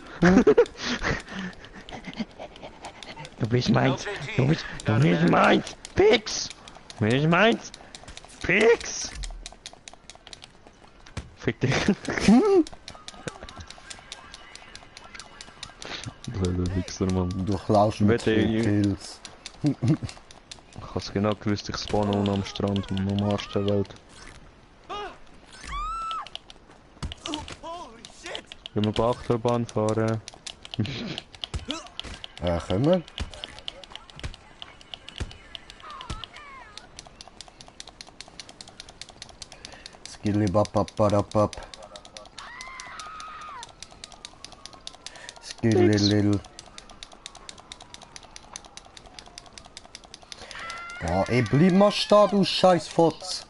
Du bist meins! Du bist meins! Pix! Du bist meins! Pix! Fick dich! Blöder Wichser, Mann. Du klaust mit Wette, 4 Kills. Ich hab's genau gewusst, ich spawne unten am Strand und am Arsch der Welt. Wenn wir Achterbahn fahren. Können wir? Skillibabababab. Skillilil. Ja, ey, bleib mal stehen, du scheiß Fotz.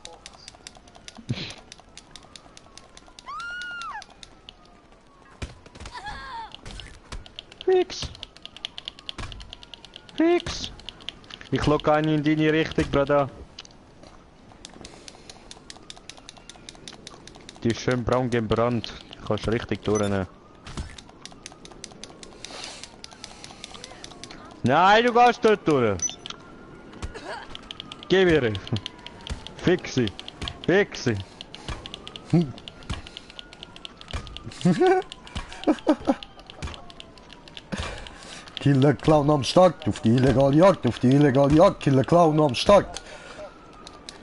Fix! Ich lock einen in deine Richtung, Bruder. Die ist schön braun gebrannt. Du kannst richtig durchnehmen. Nein, du gehst dort durch! Geh mir! Fixi! Fixi! Killer Clown am Start, auf die illegale Jagd, auf die illegale Jagd, Killer Clown am Start.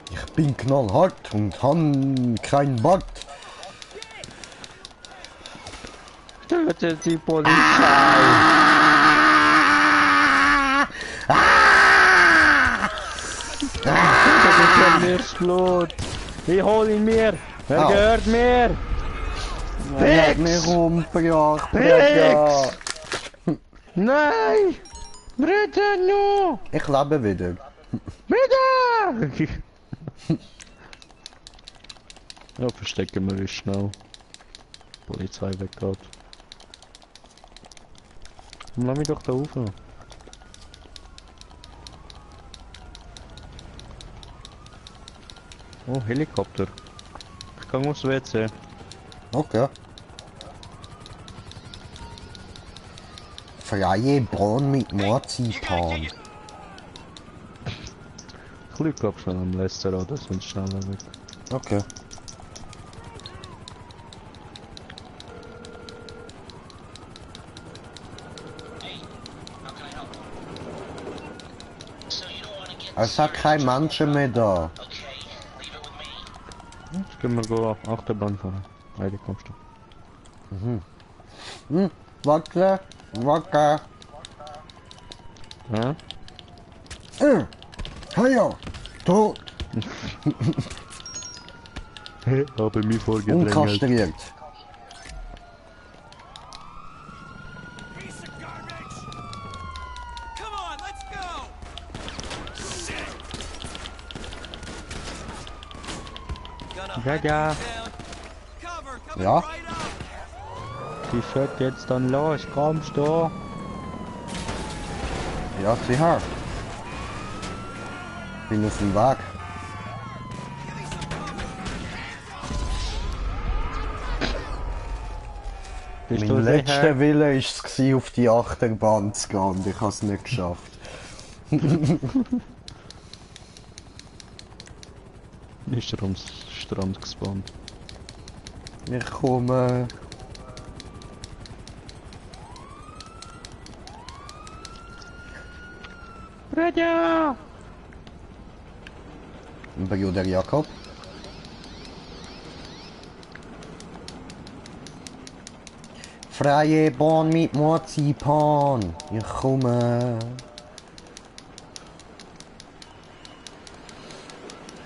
Ich bin knallhart und han kein Bart. Tötet die Polizei! Das ist Blut! Ich hol ihn mir! Er Au. gehört mir! Er hat mich umgebracht, Bruder. Nein! Bruder, no! Ich lebe wieder. Bruder! Ja, verstecken wir uns schnell. Die Polizei weggeht. Lass mich doch da rauf. Oh, Helikopter. Ich kann aufs WC. Okay. Freie Bahn mit Marzipan. Ich lüge glaub schon am letzten Rad, das sind schneller weg. Okay. Es hat kein Menschen mehr da. Jetzt können wir go Achterbahn fahren. Heide, kommst du. Wacke, wacke. Ja? Ja, tot. Habe mich vorgedrängelt. Unkastriert. Piece of garbage! Come on, let's go! Shit! Gonna Ja, hunt ja. you down. Cover, coming Ja. right up! Die fährt jetzt dann los, kommst du? Ja, sicher. Bin auf dem Weg. Bist du Mein sicher? letzter Wille war es, auf die Achterbahn zu gehen und ich habe es nicht geschafft. Ist er am Strand gespawnt. Ich komme. Bruder! Bruder Jakob. Freie Bahn mit Marzipan. Ich komme.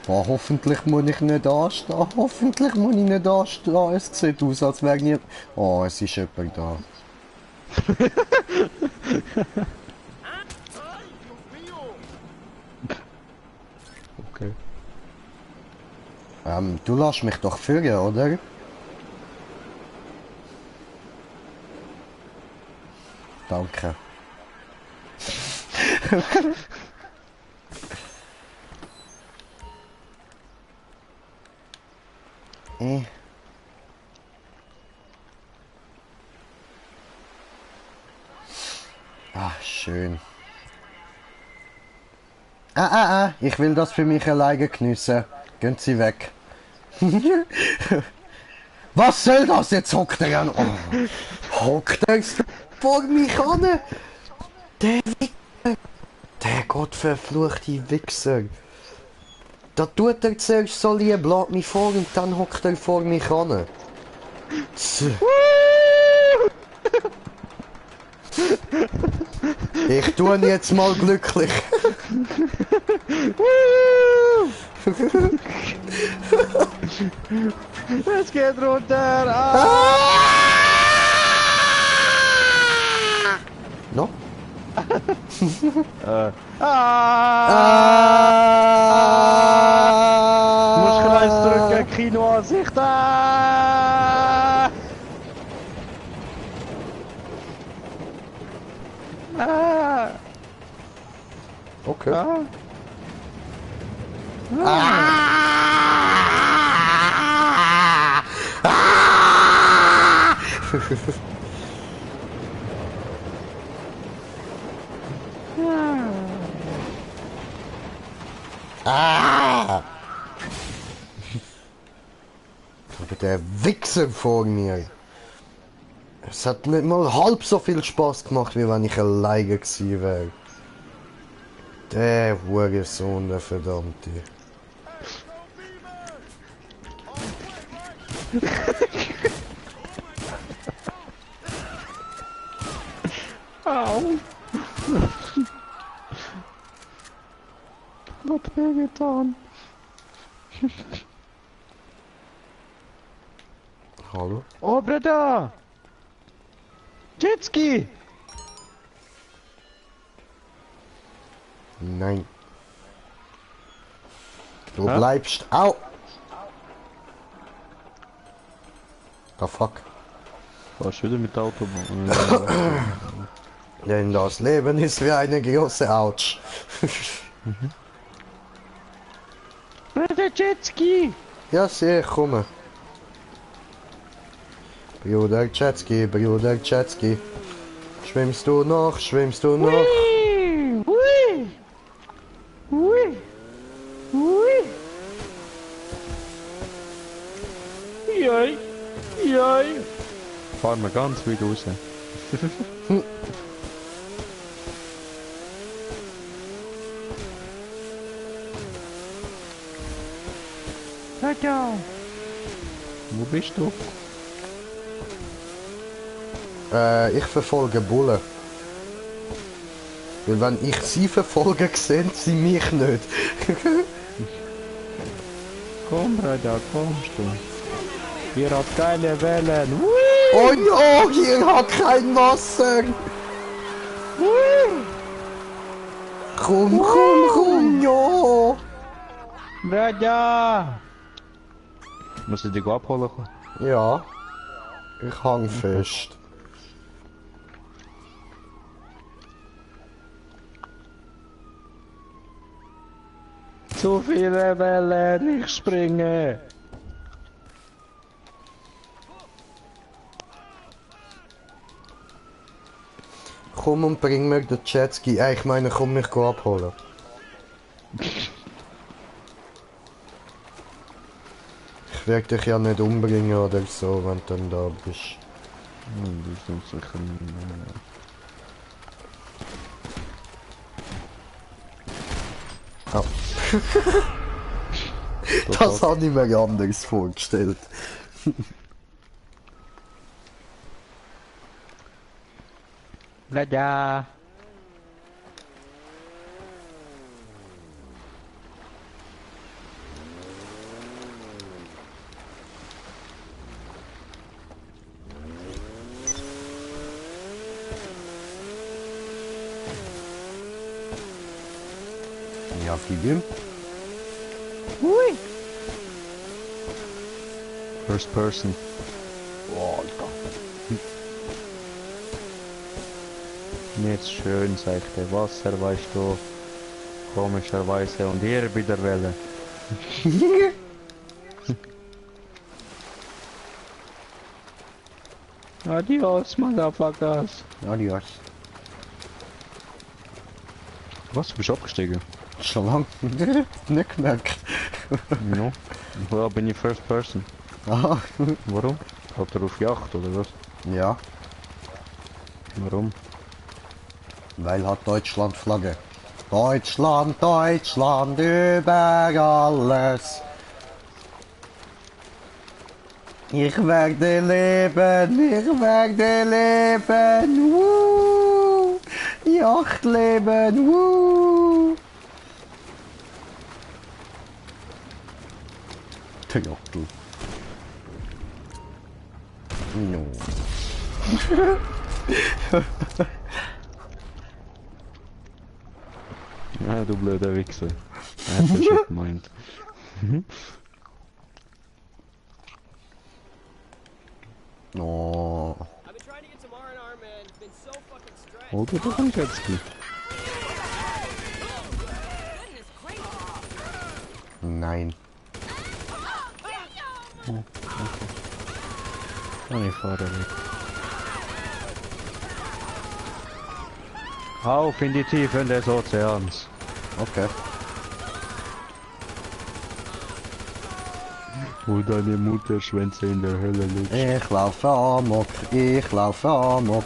Oh, hoffentlich muss ich nicht anstehen. Hoffentlich muss ich nicht anstehen. Es sieht aus, als wäre nie... Oh, es ist jemand da. Okay. Du lässt mich doch führen, oder? Danke. Ah, schön. Ich will das für mich alleine geniessen. Gehen Sie weg. Was soll das? Jetzt hockt er an. Oh, hockt er vor mich an? Der Wichser. Der gottverfluchte Wichser. Da tut er zuerst so lieb, lässt mich vor und dann hockt er vor mich an. Ich tue ihn jetzt mal glücklich. Es geht runter! No? Musst Kreis drücken, Kinoansicht! Okay. Ah. Aber der Wichser vor mir. Es hat nicht mal halb so viel Spaß gemacht, wie wenn ich alleine gewesen wäre. Der Hurensohn, der Verdammte. Au! Hat mir getan. Hallo? Oh, Bruder! Jetski! Nein. Du bleibst. Au! The fuck? Warst du wieder mit Autobahn? Denn das Leben ist wie eine große Ouch. Bruder Jetski! Ja, sehe ich komme. Bruder Jetski, Bruder Jetski. Schwimmst du noch, schwimmst du noch? Ui! Ui! Ui! Ui! Joi! Joi! Fahren wir ganz weit raus. Tada! Wo bist du? Ich verfolge Bullen. Weil wenn ich sie verfolge, sehen sie mich nicht. Komm, Bruder, kommst du? Hier hat geile Wellen. Ui! Oh no, hier hat kein Wasser. Rum, ja. Bruder! Muss ich dich abholen? Ja, ich hang fest. Zu viele Wellen, ich springe. Komm und bring mir den Jetski. Ich meine, komm mich abholen. Ich werde dich ja nicht umbringen oder so, wenn du dann da bist. Du bist uns sicher nicht. Oh. Das habe ich mir anders vorgestellt. Bruder! Ja, Fabian. Hui! First person. Oh, Alter. Nicht schön, sagt der Wasser, weißt du. Komischerweise und hier bei der Welle. Adios, Motherfuckers. Adios. Was, du bist abgestiegen? Schon lang nicht gemerkt. No. Ja, bin ich First Person. Aha. Warum? Hat er auf Yacht oder was? Ja, Warum? weil hat Deutschland Flagge. Deutschland, Deutschland über alles. Ich werde leben, ich werde leben. Woo! Yachtleben, woo! Der Jachtel. No. Ja, du blöder Wichser. Er hat das schon gemeint. No. I've been trying to get some R&R, man. It's been so fucking stressed. Oder du kommst jetzt nicht. Nein. Und ich fahre weg. Auf in die Tiefen des Ozeans. Okay. Wo deine Mutterschwänze in der Hölle liegt. Ich laufe amok, ich laufe amok.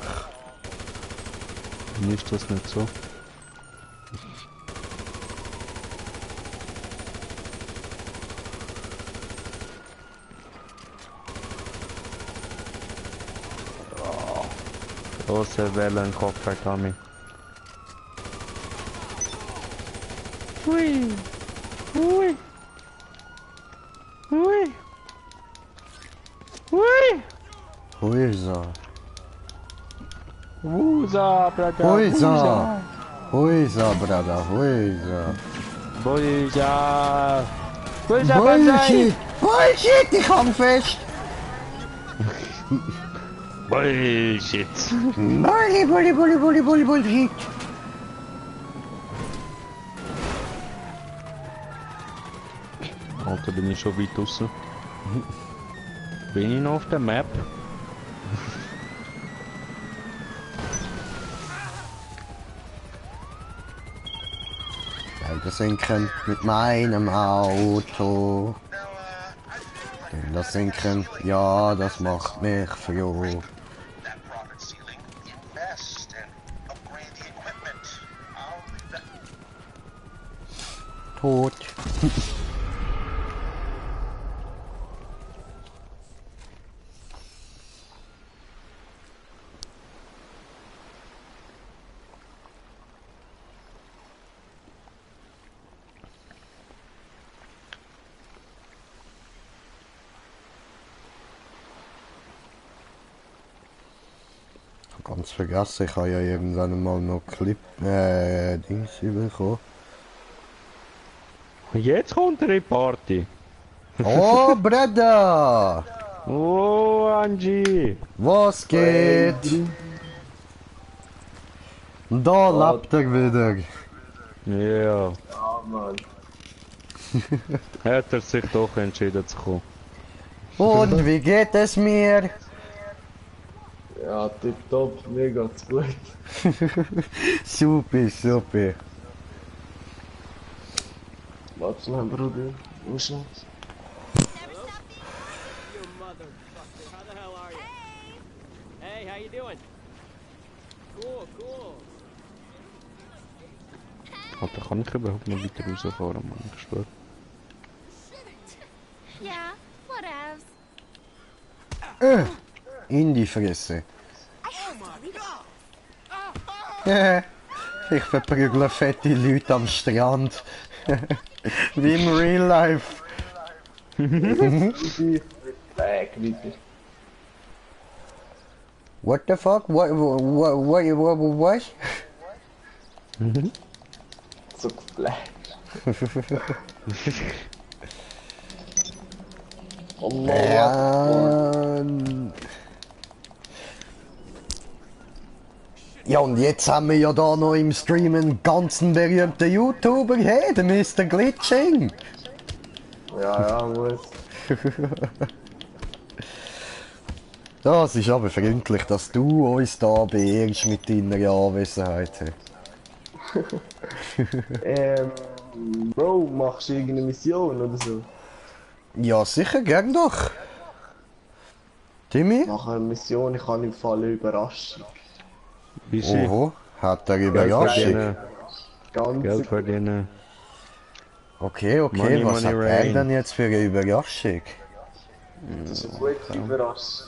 Ist das nicht so? Große Wellenkopf, Herr Tommy. Hui! Hui! Hui! Hui! Huisa. Wusa, Brother! Huisa. Huisa, Brother, Huisa. Wusa! Wusa, Bullshit! Bullshit, ich hang fest! Bullshit! Bullshit! Alter, bin ich schon weit draussen. Bin ich noch auf der Map? Felder sinken mit meinem Auto. Felder sinken, ja, das macht mich froh. That profit ceiling, invest and upgrade the equipment. I'll leave that. Tot. Ganz vergessen, ich habe ja irgendwann mal noch Dings bekommen. Jetzt kommt eine Party. Oh, Breda! Oh, Angie! Was geht? Da lebt er wieder. Ja, Ja, Mann. hat er sich doch entschieden zu kommen. Und wie geht es mir? Ja, tipptopp, mir geht's gut. Super, super. Warte schnell, Bruder. Muss noch. You motherfucker, how the hell are you? Hey, how you doing? Cool, cool. Alter, kann ich überhaupt noch weiter rausfahren, Mann? Ich schwör. Yeah, whatevs. In die Fresse. Ich verprügle fette Leute am Strand. Wie im Real Life. Weg, weiter. What the fuck? What? So geflasht. Oh Mann. Ja, und jetzt haben wir ja da noch im Stream einen ganzen berühmten YouTuber, hey, der Mr. Glitching. Ja, muss. Das ist aber freundlich, dass du uns da beehrst mit deiner Anwesenheit. Bro, machst du irgendeine Mission oder so? Ja, sicher, gern doch. Timmy? Mach eine Mission, ich habe im Fall eine Überraschung. Easy. Oho, hat er Geld Überraschung. verdienen. Ganz Geld verdienen. Okay, Money, was money, hat er rain. denn jetzt für eine Überraschung? das ist eine gute Überraschung.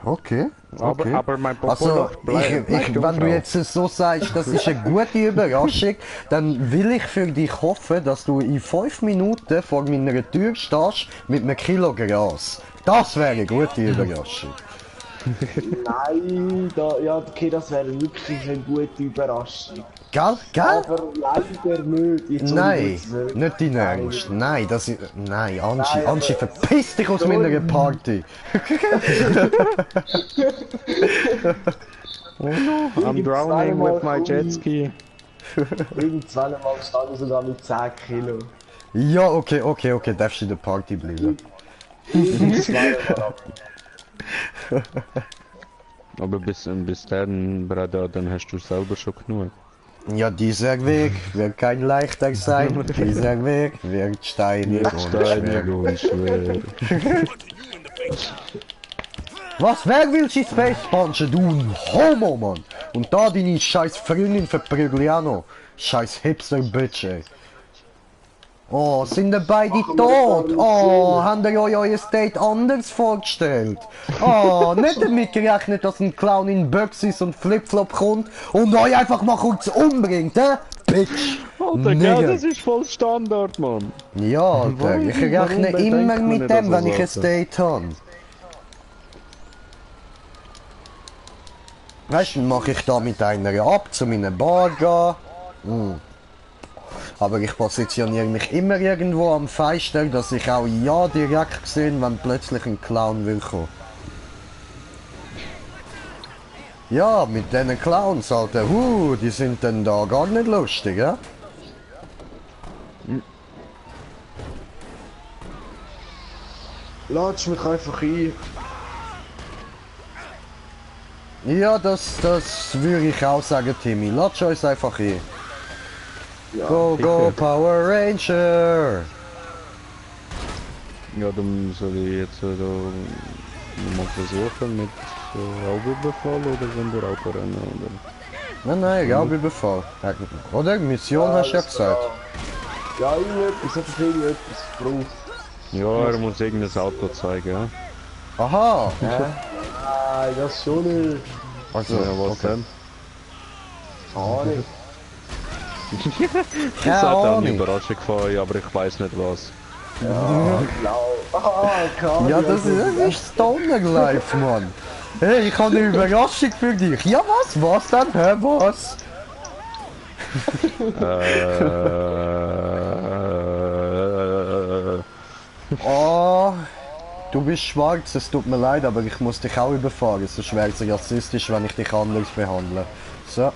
Okay, okay. Aber mein Popo Also, noch bleibt wenn du jetzt so sagst, das ist eine gute Überraschung, dann will ich für dich hoffen, dass du in 5 Minuten vor meiner Tür stehst mit einem Kilo Gras. Das wäre eine gute Überraschung. Nein, ja, okay, das wäre wirklich eine gute Überraschung. Gell? Gell? Aber leider nicht. Jetzt Nein, ohne Witz, nicht dein Ernst. Nein, das ist... Nein, Angie, verpiss dich aus meiner Party. I'm drowning with my jet ski. Irgendwann mal stand ich sogar mit 10 Kilo. Ja, okay, darfst du in der Party bleiben. Aber bis dann, Bruder, dann hast du selber schon genug. Ja, dieser Weg wird kein leichter sein. Dieser Weg wird steinig und schwer. Und schwer. Was, wer will sich Space Punchen, du Homo, Mann? Und da deine scheiß Freundin verprügel ich auch noch. Scheiß Hipster-Bitch, ey. Oh, sind ihr beide tot? Oh, habt ihr euch euer Date anders vorgestellt? Oh, nicht damit gerechnet, dass ein Clown in Buxys und Flipflop kommt und euch einfach mal kurz umbringt, Bitch! Alter, Nigger. gell, das ist voll Standard, Mann. Ja, Alter, ich rechne warum immer bedenkt man mit nicht dem, an wenn so ich ein Sachen? Date habe. Weißt du, mache ich da mit einer ab, zu meiner Bar gehen. Aber ich positioniere mich immer irgendwo am Fenster, dass ich auch ja direkt sehe, wenn plötzlich ein Clown will kommen. Ja, mit diesen Clowns, Alter, die sind dann da gar nicht lustig, ja? Latsch mich einfach ein. Ja, das würde ich auch sagen, Timmy. Latsch uns einfach hin. Ja, Go, go, Power Ranger! Ja, dann soll ich jetzt da mal versuchen mit Raubüberfall oder wenn wir Auto rennen, oder? Nein, Raubüberfall. Oder? Mission hast du ja gesagt. Ja, irgendetwas, einfach irgendetwas. Braucht. Ja, er muss irgendein Auto zeigen, ja? Aha! Nein, das schon nicht. Also, Ja, was denn? Keine Ich hat auch eine Ahnung. Überraschung von euch, aber ich weiß nicht was. Genau. Keine Ja, das ist Stoner Life, Mann. Hey, ich habe eine Überraschung für dich. Ja, was? Was denn? Hä, was? Oh, du bist schwarz, es tut mir leid, aber ich muss dich auch überfahren. Sonst wäre es rassistisch, wenn ich dich anders behandle. So.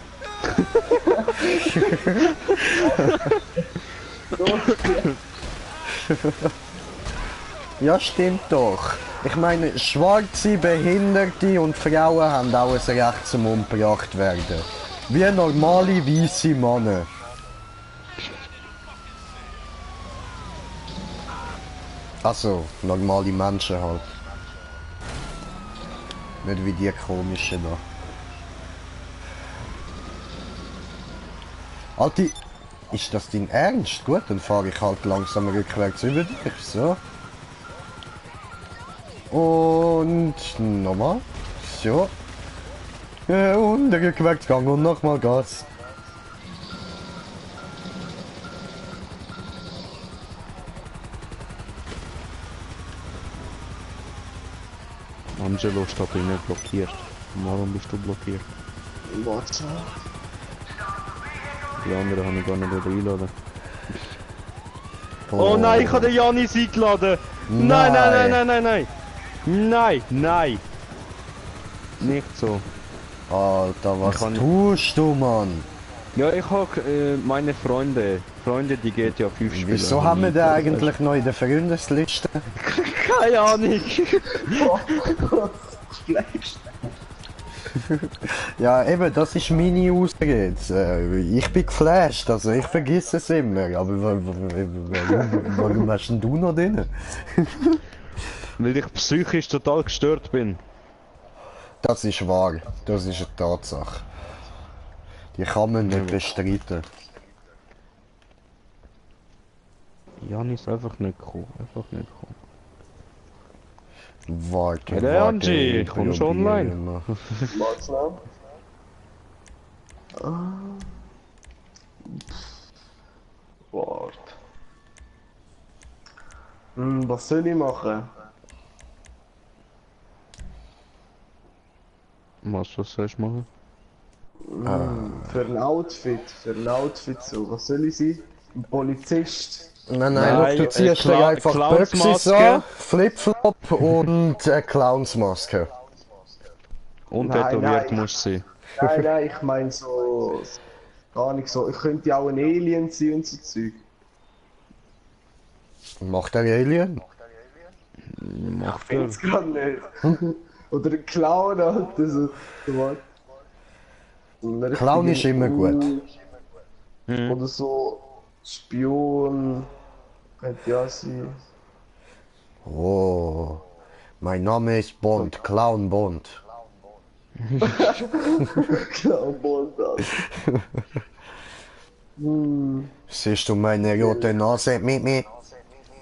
Ja, stimmt doch. Ich meine, Schwarze, Behinderte und Frauen haben auch ein Recht zum umgebracht werden. Wie normale weiße Männer. Also, normale Menschen halt. Nicht wie die komischen da. Alti, ist das dein Ernst? Gut, dann fahre ich halt langsam rückwärts über dich, so. Und nochmal. So. Und rückwärts gang und nochmal Gas. Angelo steht ihn nicht blockiert. Warum bist du blockiert? Warte. Die anderen haben ich gar nicht einladen. Oh, nein, ich habe den Janis eingeladen! Nein, nein, nein, nein, nein, nein! Nein, nein! Nicht so. Alter, was Ich kann- tust du, Mann? Ja, ich habe meine Freunde, die GTA 5 spielen. Wieso haben wir den eigentlich noch in der Freundesliste? Keine Ahnung! Ja, eben, das ist meine Ausrede. Ich bin geflasht, also ich vergesse es immer. Aber warum hast denn du noch drin? Weil ich psychisch total gestört bin. Das ist wahr, das ist eine Tatsache. Die kann man nicht bestreiten. Janis einfach nicht gekommen, Warte, Hey, der Angie, komm schon online. noch. Warte schnell. Warte. Was soll ich machen? Was sollst du machen? Für ein Outfit so. Was soll ich sein? Ein Polizist? Nein, Nein, look, du ziehst dir einfach Büchse Clownsmaske. an, Flipflop und eine Clownsmaske. Und Nein, tätowiert nein. musst du sein. Nein, ich meine so... Gar nicht so. Ich könnte ja auch ein Alien sein und so Zeug. Macht der Alien? Macht er. Jetzt gerade nicht. Oder ein Clown halt, so was. So ein Clown ist richtiger immer gut. Oder so Spion. Könnte ja sein. Oh, mein Name ist Bond, Clown Bond. Clown Bond, das. Siehst du meine rote Nase? Miep, miep.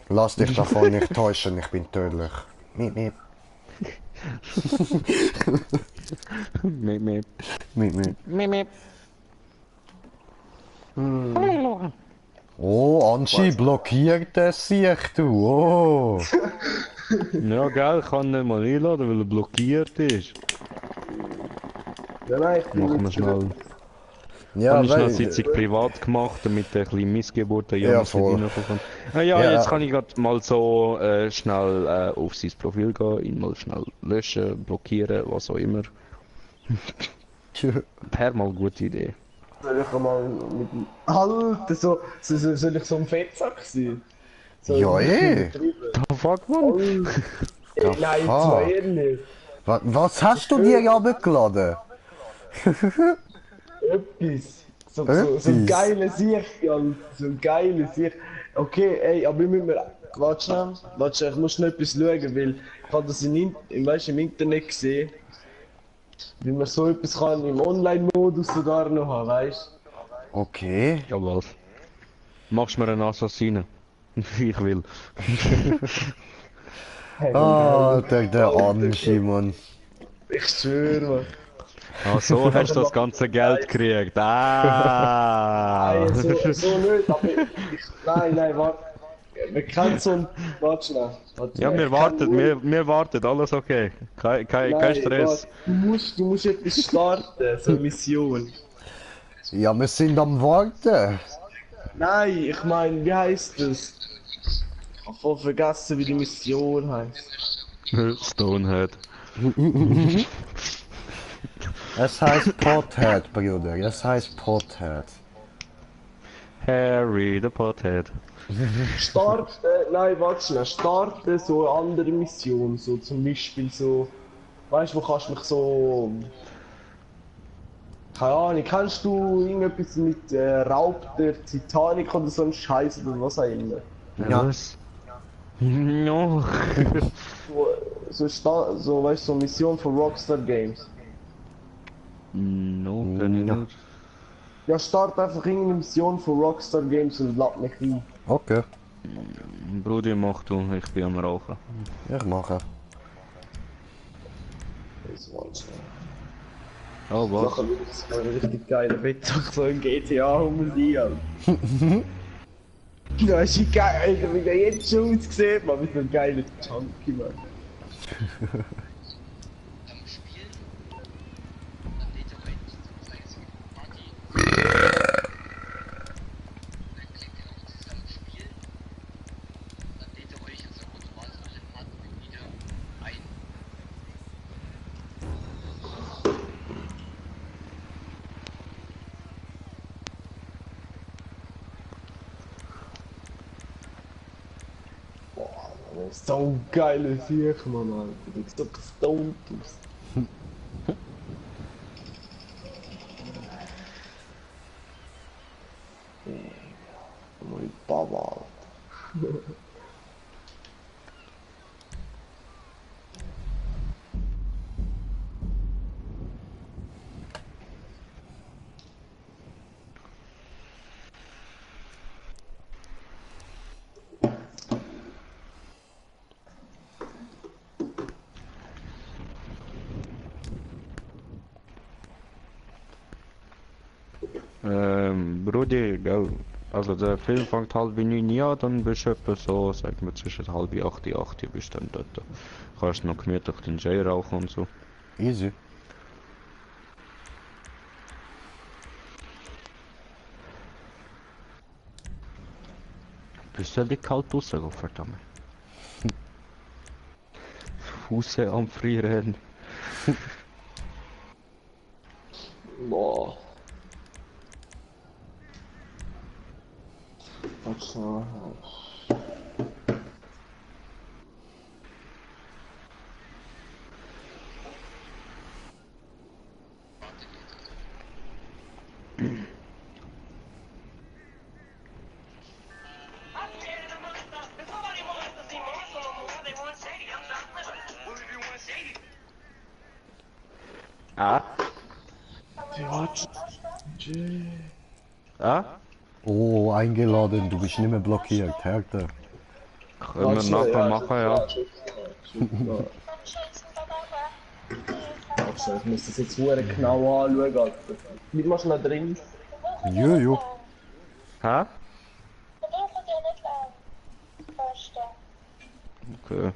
Lass dich davon nicht täuschen, ich bin tödlich. Miep, miep. Miep, miep. Miep, miep. Miep, miep. Oh, Angie blockiert es sich, du. Oh. Ja, gell, ich kann nicht mal einladen, weil er blockiert ist. Ja, nein, ich bin Machen wir nicht schnell. Ja, Habe ich schnell weil, Sitzung privat gemacht, damit der ein bisschen Missgeburten Ja, Jonas voll. nicht reinkommen kann. Ja, Ja. jetzt kann ich gerade mal so schnell auf sein Profil gehen, ihn mal schnell löschen, blockieren, was auch immer. Per mal gute Idee. soll ich mal mit dem. Alter, soll ich so ein Fettsack sein? So, Ja, übertrieben. Oh, fuck, man. Nein, fuck? zwei ehrlich. Was hast du dir abgeladen? Etwas. So ein Etwas? geiles Sicht, Alter. So ein geiles Sicht. Okay, ey, aber wir müssen. Warte, ich muss schnell etwas schauen, weil ich habe das im Internet gesehen. Wie man so etwas kann im Online-Modus sogar noch haben, weißt Okay. Jawohl. Machst mir einen Assassinen? Ich will. du? Ah, der Angie, Mann. Ich schwöre, Mann. Ah, so hast du das ganze Geld gekriegt. Ah! Nein, so nicht, aber nein, warte. Wir kennen so ein. Warte schnell. Warte Ja, schnell. wir Ich warten, kann nur- wir warten, alles okay. Kein Nein, Stress. warte. Du musst etwas starten, so eine Mission. Ja, wir sind am Warten. Nein, ich meine, wie heißt das? Ich habe voll vergessen, wie die Mission heißt. Stonehead. Es heißt Pothead, Bruder. Es heißt Pothead. Harry the Pothead. Starten, nein, warte schnell. Starten so eine andere Mission, so zum Beispiel so. Weißt du, wo kannst du mich so. Keine Ahnung, kennst du irgendetwas mit Raub der Titanic oder so ein Scheiß oder was auch immer? Ja. Was? No. So weißt du, so Mission von Rockstar Games. No, kann ich Ja. nicht. Ja, start einfach irgendeine Mission von Rockstar Games und lad mich ein. Okay, Brudi, mach du, ich bin am Rauchen. ich mache. Das war's. Oh, was? Nachher wird es ein richtig geiler Wettbewerb, so ein GTA um sie an. Ja, ist geil, Alter, wie der jetzt schon ausgesehen man, wie so ein geiler Junkie, man. So ein geiler Sieg, Mann, Alter. Du bist so gestoned aus. Mein Baba, Alter. Brudi, gell? Also der Film fängt 8:30 an, dann bist du etwa so, sagen wir zwischen 7:30 und 8 bist du dann dort. Kannst noch gemütlich den J rauchen und so. Easy. Bist du nicht kalt rausgegangen, verdammt? Fuße am Frieren. Boah. Was so? Ah? Oh, eingeladen, du bist nicht mehr blockiert, Härte. Können wir nachher machen, ja. Also, ich muss das jetzt sehr genau anschauen, Alter. Wie machst du noch drin? Jojo. Hä? Okay.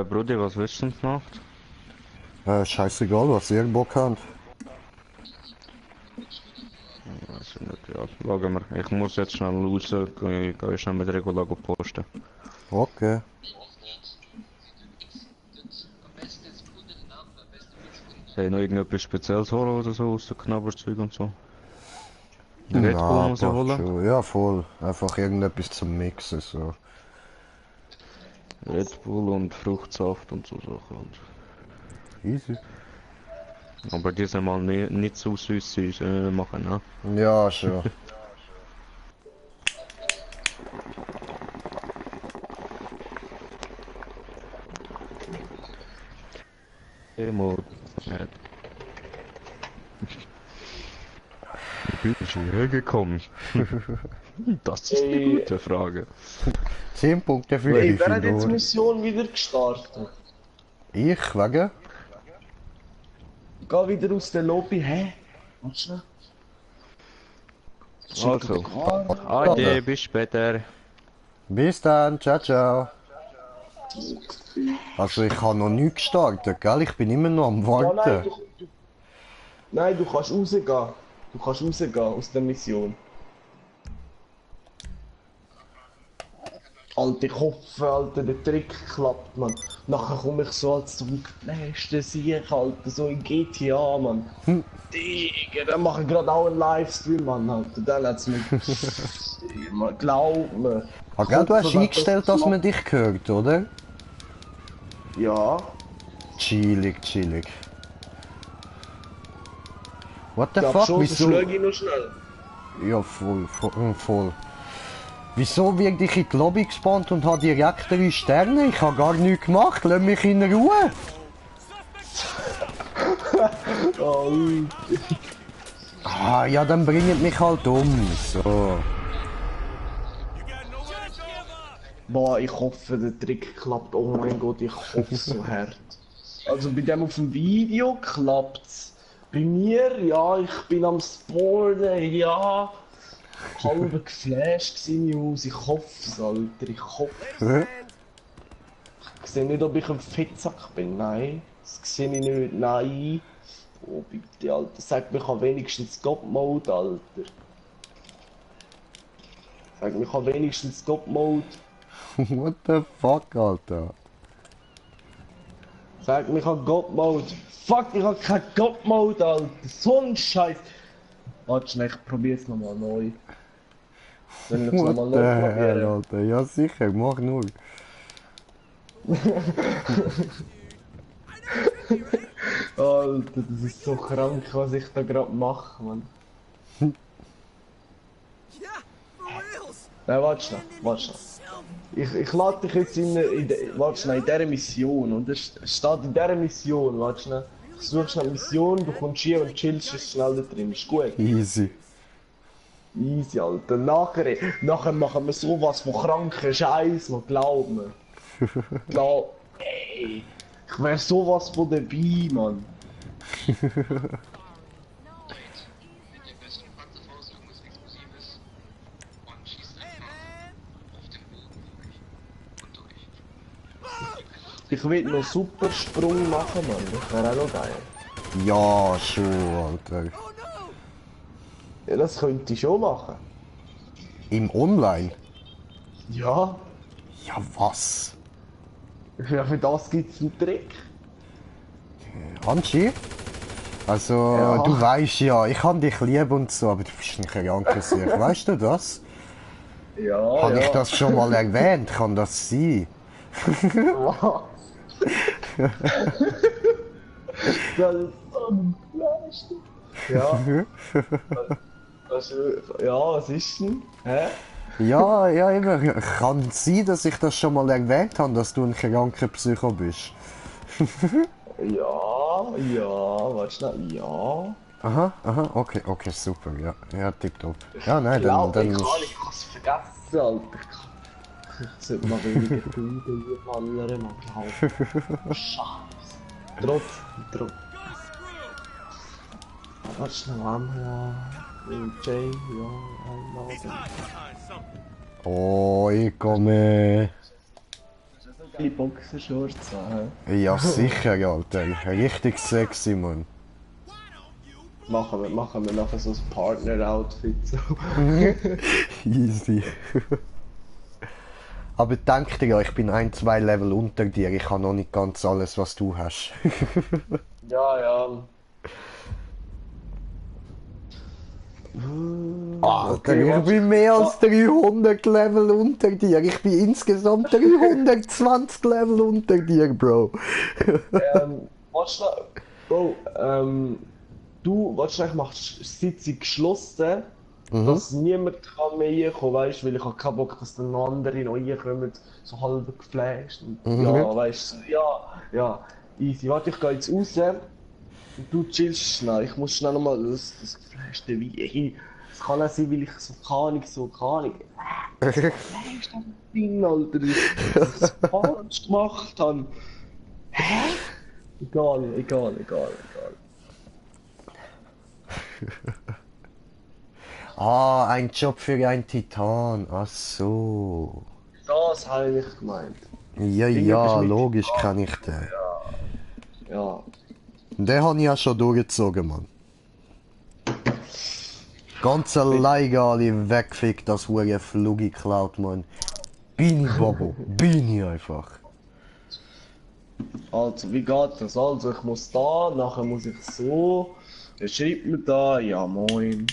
Brudi, was willst du denn gemacht? Scheißegal, was ihr Bock habt. Weiß ich nicht, ja. Schauen wir. Ich muss jetzt schnell raus, gehe schnell mit Regula posten. Okay. Soll ich noch irgendetwas Spezielles holen oder so aus dem Knabberzeug und so? Red Bull muss ich passt holen. schon. Ja, voll. Einfach irgendetwas zum Mixen, so. Red Bull und Fruchtsaft und so Sachen. Und Easy. aber diesmal nicht so süß machen, ne? Ja, schon. Immer. Wie bist du hierher gekommen? Das ist eine gute Frage. 10 Punkte für Ey, wer hat jetzt die Gryffindor. Mission wieder gestartet? Ich, wegen? Geh wieder aus der Lobby, hä? Warte schnell. Also, Ade, bis später. Bis dann, ciao, ciao. Also ich habe noch nicht gestartet, gell? Ich bin immer noch am Ja, Warten. Nein, du kannst rausgehen. Du kannst rausgehen aus der Mission. Alter, ich hoffe, Alter, der Trick klappt, man. Nachher komme ich so als zum nächsten Sieg, Alter, so in GTA, man. Digga, dann mache ich gerade auch einen Livestream, man, Alter. Dann hat's mich... Man, glaub mir. Ah, gell, du hast Hoffe, eingestellt, dass man klappt. dich hört, oder? Ja. Chillig, chillig. What the Ich glaub fuck, schon, wieso? das schaue ich noch schnell. Ja, voll. Wieso wird ich in die Lobby gespawnt und habe direkt 3 Sterne? Ich habe gar nichts gemacht, lass mich in Ruhe. Oh, Ah, ja, dann bringt mich halt um. So. boah, ich hoffe, der Trick klappt. Oh mein Gott, ich hoffe so hart. Also bei dem auf dem Video klappt's. Bei mir, ja, ich bin am Sporten, ja. Halb geflasht News. Ich hoffe es, Alter. Ich hoffe. Ich sehe nicht, ob ich ein Fettsack bin. Nein. Das sehe ich nicht. Nein. Oh, bitte, Alter. Sag mir, ich habe wenigstens God-Mode, Alter. Sag mir, ich habe wenigstens God-Mode. What the fuck, Alter? Sag mir, ich habe God-Mode. Fuck, ich habe keinen God-Mode, Alter. So ein Scheiß. Warte schnell, ich probier's nochmal neu. Soll ich es What nochmal the neu hell, probieren? Alter? Ja, sicher, mach nur. Alter, das ist so krank, was ich da gerade mache, Mann. Nein, warte schnell, warte schnell. Ich lade dich jetzt warte schnell, in dieser Mission, und es steht in dieser Mission, warte schnell. Ich suche schnell Mission, du kommst hier und chillst schnell da drin, ist gut. Easy. Easy, Alter. Nachher machen wir sowas von kranken Scheiß, man, glaub mir. Glaub, ey. Ich wär sowas von dabei, Mann. Ich will noch super Sprung machen, Mann. Das wäre auch noch geil. Ja, schon, Alter. Ja, das könnte ich schon machen. Im Online? Ja. Ja, was? Ja, für das gibt's einen Trick. Handschi? Also, Ja. du weißt ja, ich hab dich lieb und so, aber du bist ein kranker Sieg. Weißt du das? Ja, Habe ich ja. das schon mal erwähnt? Kann das sein? Das ist so ein Fleisch. Ja. Also, ja, was ist denn? Hä? Ja, ja, immer. Kann sein, dass ich das schon mal erwähnt habe, dass du ein kranker Psycho bist. Ja, warte schnell, ja. Aha, aha, okay, okay, super, ja. Ja, tipptopp. Ja, nein, Ich dann... kann, ich kann es vergessen, Alter. Ich sollte mal weniger Bilder ballern, Mann. Scheiße. Trotz. Warte schnell an, ja. Jay, ja, einladen. Oh, ich komme... Die Boxershorts an. Ja, sicher, Alter. Richtig sexy, Mann. Machen wir nachher so ein Partner-Outfit. So. Easy. Aber denk dir ja, ich bin 1, 2 Level unter dir. Ich habe noch nicht ganz alles, was du hast. Ja. Alter, ich bin mehr als 300 Level unter dir. Ich bin insgesamt 320 Level unter dir, Bro. Warte schnell. Bro, ich machst die Sitzung geschlossen, dass niemand kann mehr reinkommen, weißt du, weil ich hab keinen Bock, dass dann noch andere noch reinkommen, so halb geflasht. Und ja, weißt du, ja, easy. Warte, ich geh jetzt raus und du chillst schnell. Ich muss schnell nochmal das geflashte Wein. Es kann auch sein, weil ich so keine Ahnung. Geflasht am Ding, Alter, dass ich es falsch gemacht habe. Hä? Egal. Ah, ein Job für einen Titan. Ach so. Das habe ich gemeint. Ja, logisch kann ich den. Ja. Den habe ich ja schon durchgezogen, Mann. Ganz alleine alle wegfickt, das hure Flugi klaut, Mann. Bin ich, Bobo. Bin ich einfach. Also, wie geht das? Also, ich muss da, nachher muss ich so. Er schreibt mir da, ja moin.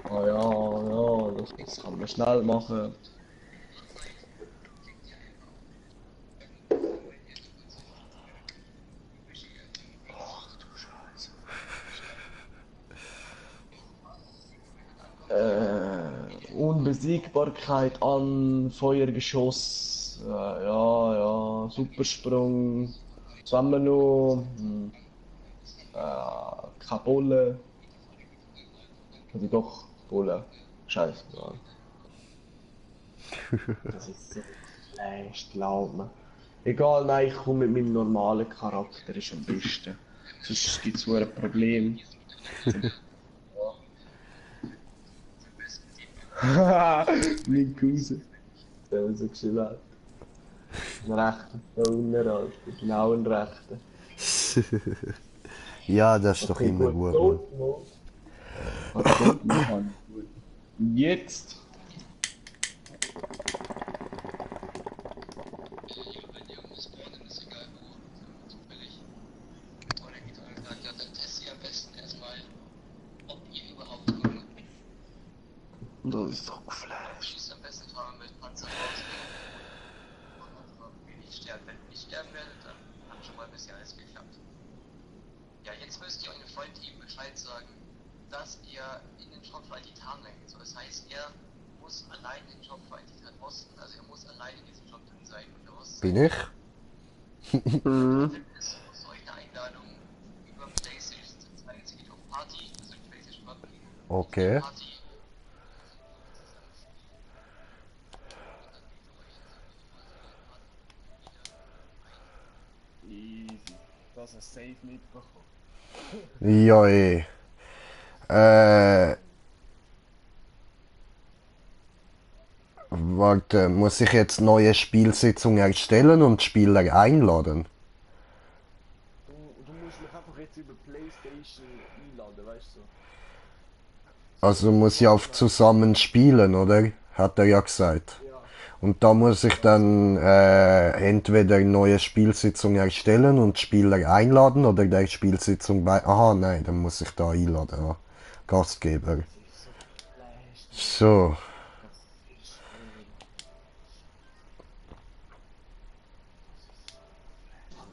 Ah ja, das kann man schnell machen. Ach du Scheiße. Unbesiegbarkeit an Feuergeschoss. Ja, Supersprung. Was haben wir noch? Keine Bulle. Also doch, Bulle. Scheiße, Mann. Das ist so schlecht, glaub mir. Egal, nein, ich komme mit meinem normalen Charakter, ist am besten. Sonst gibt es wohl ein Problem. Haha, mein Cousin. Der so geschillt. Ein rechter Downer, Alter. Genau ein rechter. Ja, das ist doch immer gut, Mann. Jetzt. Das ist doch geflasht. Am besten fahren wir mit Panzer raus. Wenn ich sterben werde, dann hat schon mal bisher alles geklappt. Ja, jetzt müsst ihr eurem Freund eben Bescheid sagen, dass ihr in den Job für einen Titan rennt. So, das heißt, er muss allein den Job für einen Titan hosten, also er muss allein in diesem Job drin sein. Und Bin ich? Es muss euch eine Einladung über PlayStation zu zeigen. Es geht auf Party, also PlayStation Party. Okay. Party. Easy. Das ist safe mitbekommen. Ja, eh. Warte, muss ich jetzt neue Spielsitzung erstellen und Spieler einladen? Du musst mich einfach jetzt über PlayStation einladen, weißt du? Also muss ich auf zusammen spielen, oder? Hat er ja gesagt. Ja. Und da muss ich dann entweder eine neue Spielsitzung erstellen und Spieler einladen oder der Spielsitzung bei... Aha, nein, dann muss ich da einladen. Ja. Gastgeber. So.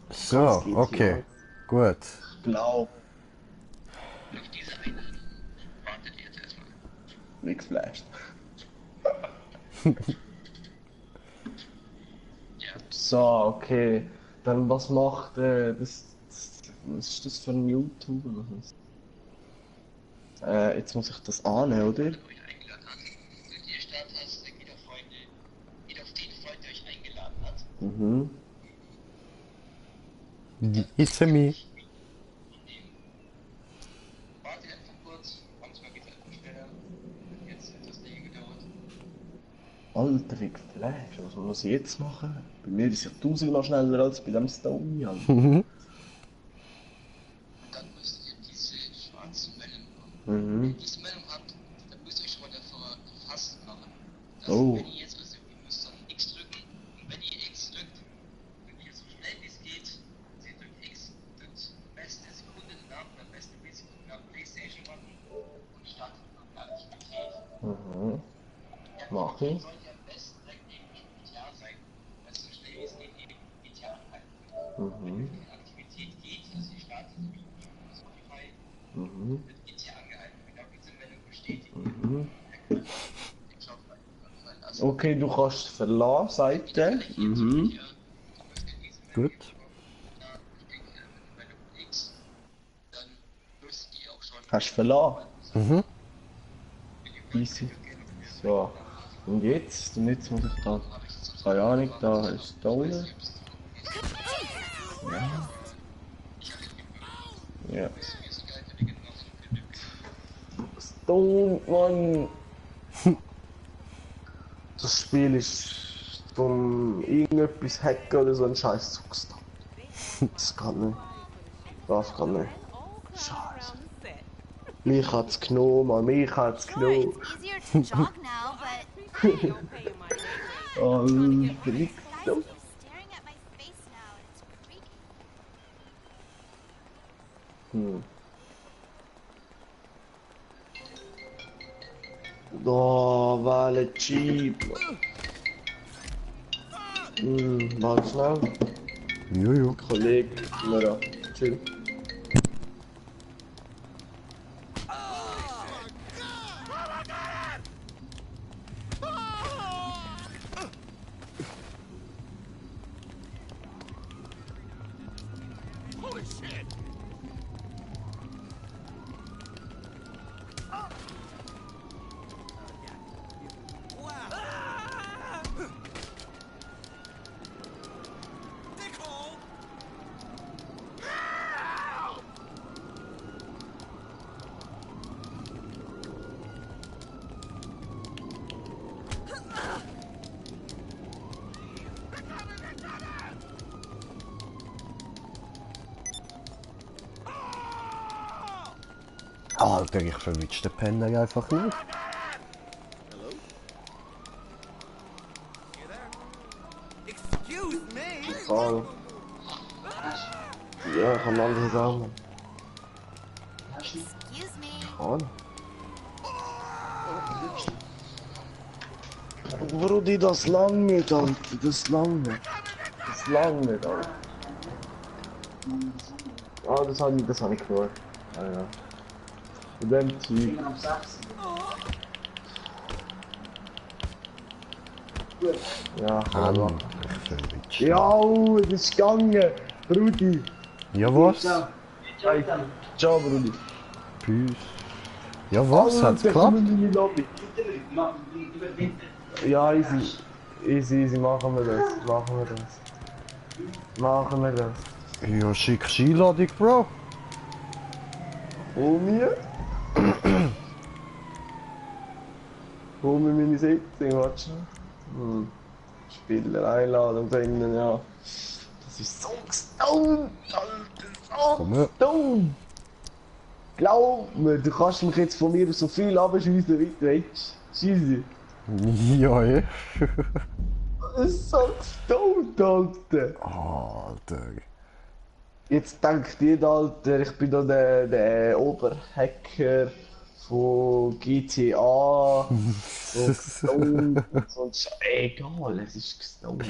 So, okay. Gut. Glaub. Auf diese Einladung wartet ihr jetzt erstmal. Nix flasht. So, okay. Dann was macht das Was ist das für ein YouTuber? Jetzt muss ich das annehmen, oder? euch eingeladen hat. Wenn ihr Start hast, dann geht auf den Freund, der euch eingeladen hat. Mhm. It's me. Warte einfach kurz, manchmal geht es etwas schneller. Jetzt hat das länger gedauert. Alter, wie geflasht. Was muss ich jetzt machen? Bei mir ist ja 1000-mal schneller als bei dem Stone, Alter. Und dann müsst ihr diese schwarze Meldung machen. Wenn Mhm. ihr diese Meldung habt, dann müsst ihr euch schon mal davor gefasst machen. Dass Oh. wenn ihr jetzt, also ihr müsst dann X drücken, und wenn ihr X drückt, drückt ihr so schnell wie es geht, ihr drückt X, drückt beste Sekunde danach oder beste Millisekunde nach Playstation Button und startet die Aktivität. Mhm. Der Mach Aktivität ich. sollte am besten direkt neben GTA sein, weil es so schnell wie es geht eben GTA anhalten wird. Mhm. Wenn Aktivität geht, also ihr startet wie Spotify, Mhm. wird GTA angehalten. Genau diese Meldung bestätigen. Mhm. Den Job fallen lassen. Okay, du kannst verlassen, Seite. Mhm. Ja, du möchtest diese Meldung Gut. bekommen. Na, ich denke, mit der Meldung X, dann müsst ihr auch schon. Hast du verlassen? Mhm. Easy. So. Und jetzt? Und jetzt muss ich da. Keine Ahnung, da ist Stone. Ja. Ja. Stone, Mann! Das Spiel ist vom irgendetwas hacken oder so ein Scheiß zugestanden. Das kann nicht. Das kann nicht. Scheiße. Mich hat's genommen, Mann. Mich hat's Sure, genommen. it's easier to jog now, but Alter, ich guys keep staring at my face now and it's creaky. Da, wähle Jeep. Warte schnell. Jojo. Kollege, Mira. Chill. Alter, ich verwitsche den Penner einfach nicht. Voll. Ja, ich kann andere Sachen. Excuse me. Voll. Brudi, das lang nicht, Alter. Das lang nicht. Das lang nicht, Alter. Ah, das habe ich genug. Ah, ja. Mit dem Zeug. Ja, Mann, aber. ich verwitsche. Ja, es ist gegangen. Brudi. Ja, was? Hey, ciao, Brudi. Tschüss. Ja, was? Hat's Alter, komm geklappt? in die Lobby. Ja, easy. Easy, machen wir das. Machen wir das. Ja, schick Einladung, Bro. Hol mir. Hol mir meine Setting, warte schon. Spieler Einladung drinnen, ja. Das ist so gestoned, Alter, Komm so her. gestoned. Glaub mir, du kannst mich jetzt von mir so viel abschießen, wie du willst. Scheisse. Ja, eh. Das ist so gestoned, Alter. Alter. Jetzt denkt jeder, Alter, ich bin da der Oberhacker von GTA. So gestoned und so. Egal, es ist gestoned.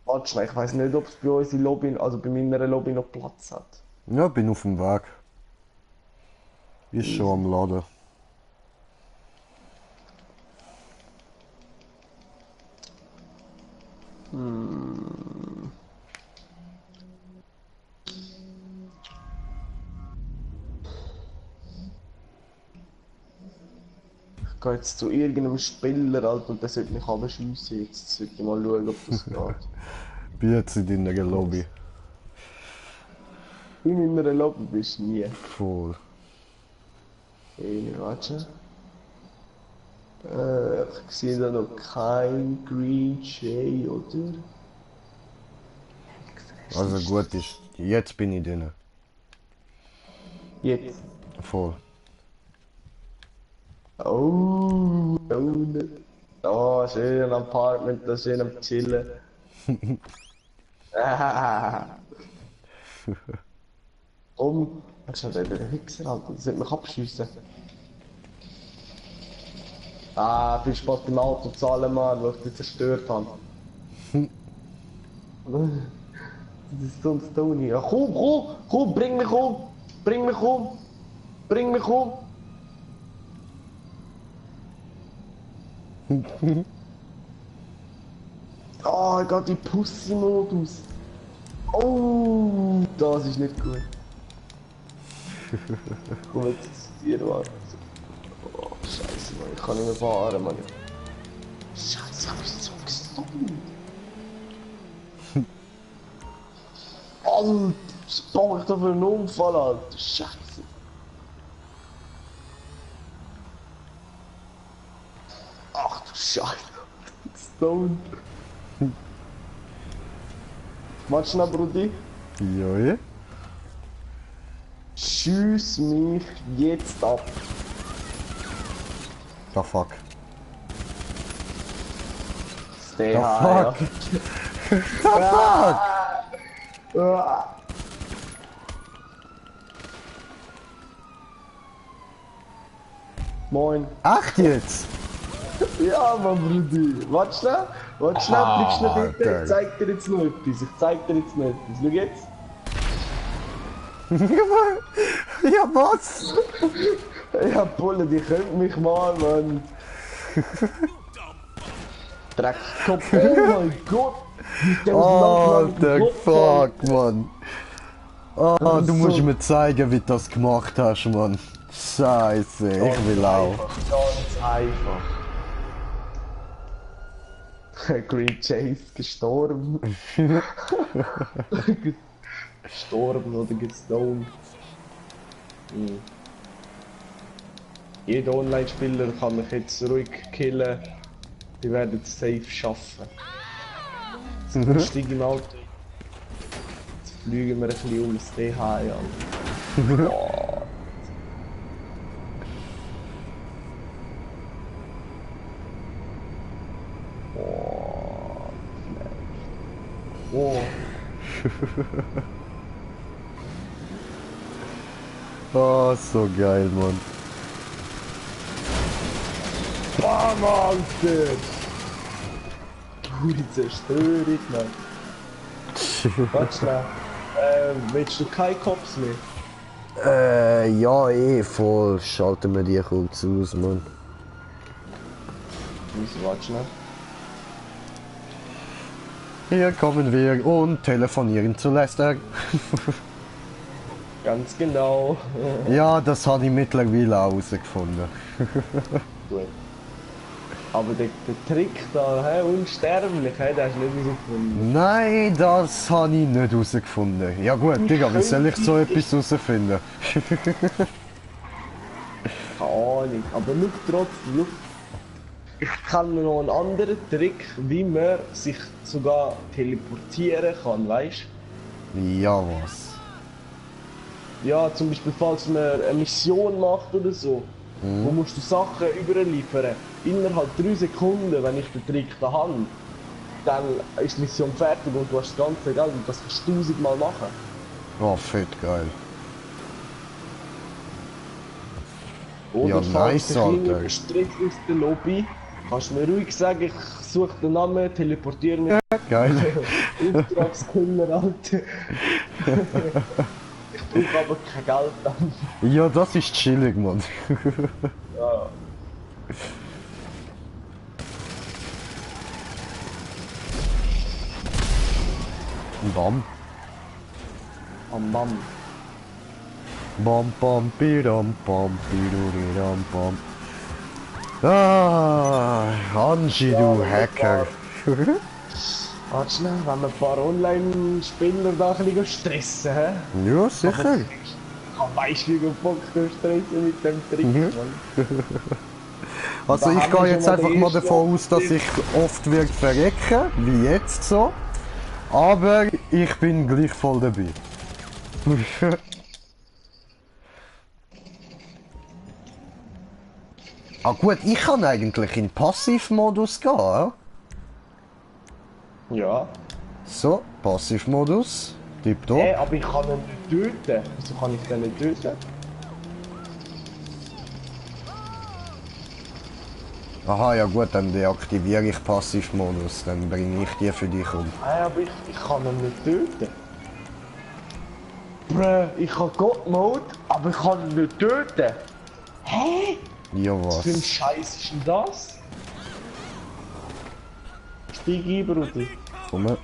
Warte schnell, ich weiss nicht, ob es bei uns in Lobby, also bei meiner Lobby noch Platz hat. Ja, bin auf dem Weg. Ist schon am Laden. gehe jetzt zu irgendeinem Spieler, Alter, und der sollte mich abschiessen. Jetzt sollte ich mal schauen, ob das geht. Bin jetzt in deiner Lobby. In meiner Lobby bist du nie. Voll. Hey, warte. Ich sehe da noch kein Green Jay, oder? Also gut ist. Jetzt bin ich drin. Jetzt. Voll. Oh, oh, schön ein Apartment, da schön am Chillen. Was ist denn der Wichser, Alter? Das sollte mich abschiessen. Viel Spaß beim Auto zahlen, Mann, weil ich dich zerstört habe. Das ist so ein Stone hier. Komm, bring mich um! Bring mich um! Bring mich um! Oh, ich gehe in Pussy-Modus. Oh, das ist nicht gut. Komm jetzt zu dir, Mann. Oh, Scheiße, Mann. Ich kann nicht mehr fahren, Mann. Scheiße, hab ich so gestochen. Alter, was baue ich da für einen Unfall, Alter? Scheiße. Ach du Scheiße. Stone. Warte schnell, Brudi. Ja. Schieß mich jetzt ab. Da fuck. Stay Da high, fuck. Da fuck. ja. Moin. Ach jetzt. Ja, Mann, Brudi. Warte schnell, bleib schnell bitte. geil. Ich zeig dir jetzt noch etwas. Schau jetzt. Ja, was? Ja, Bulle, die könnt mich mal, Mann. Dreckkopf. Oh mein Gott. Oh, der fuck, Mann. Oh, Das du ist musst so- mir zeigen, wie du das gemacht hast, Mann. Scheiße, ich will auch. Ganz einfach. Green Chase gestorben. Gestorben oder gestoned. Jeder Online-Spieler kann mich jetzt ruhig killen. Die werden es safe schaffen. Jetzt steige ich im Auto. Jetzt fliegen wir ein bisschen um das DH an. Boah. Oh. Oh, so geil, Mann. Bam, Alter! Pure Zerstörung, Mann. Warte schnell. Willst du keine Cops mehr? Ja, voll. Schalten wir die kurz aus, Mann. Warte schnell. Hier kommen wir und telefonieren zu Lester. Ganz genau. Ja, das habe ich mittlerweile auch herausgefunden. Gut. Aber der Trick da, unsterblich, den hast du nicht herausgefunden. Nein, das habe ich nicht herausgefunden. Ja gut, Digga, wie soll ich so etwas herausfinden? Keine Ahnung, aber schau trotzdem, ich kenne noch einen anderen Trick, wie man sich sogar teleportieren kann, weißt du? Ja, was? Ja, zum Beispiel, falls man eine Mission macht oder so, wo musst du Sachen überliefern. Innerhalb 3 Sekunden, wenn ich den Trick da habe, dann ist die Mission fertig und du hast das ganze Geld und das kannst du 1000-mal machen. Oh, fett geil. Oder Ja, falls nice, dich jemand Alter. streckt aus der Lobby, kannst du mir ruhig sagen, ich suche den Namen, teleportiere mich. Geil. Auftragskiller, Alter. Ich brauche aber kein Geld dann. Ja, das ist chillig, Mann. Ja. Bam. Bam. Bam, bam, bidam, bam, bidam, bam. Ah, Angie, du Hacker. Warte schnell, wenn wir ein paar Online-Spieler da ein bisschen stressen, hä? Ja, sicher. Weißt du, wie viel Bock du stressen mit dem Trick, Mann? Also Da ich haben wir gehe jetzt schon mal einfach den mal ersten davon aus, dass ich oft wird verrecken, wie jetzt so. Aber ich bin gleich voll dabei. Ah gut, ich kann eigentlich in Passivmodus gehen. Ja? Ja. So, Passivmodus. Tipptopp. Hey, aber ich kann ihn nicht töten. Wieso kann ich den nicht töten? Aha, ja gut, dann deaktiviere ich Passivmodus. Dann bringe ich die für dich um. Hey, aber ich kann ihn nicht töten. Bruh, ich habe God-Mode, aber ich kann ihn nicht töten. Hä? Ja, Was für ein was? Scheiß ist denn das? Steig ein, Bruder. Komm. Hä?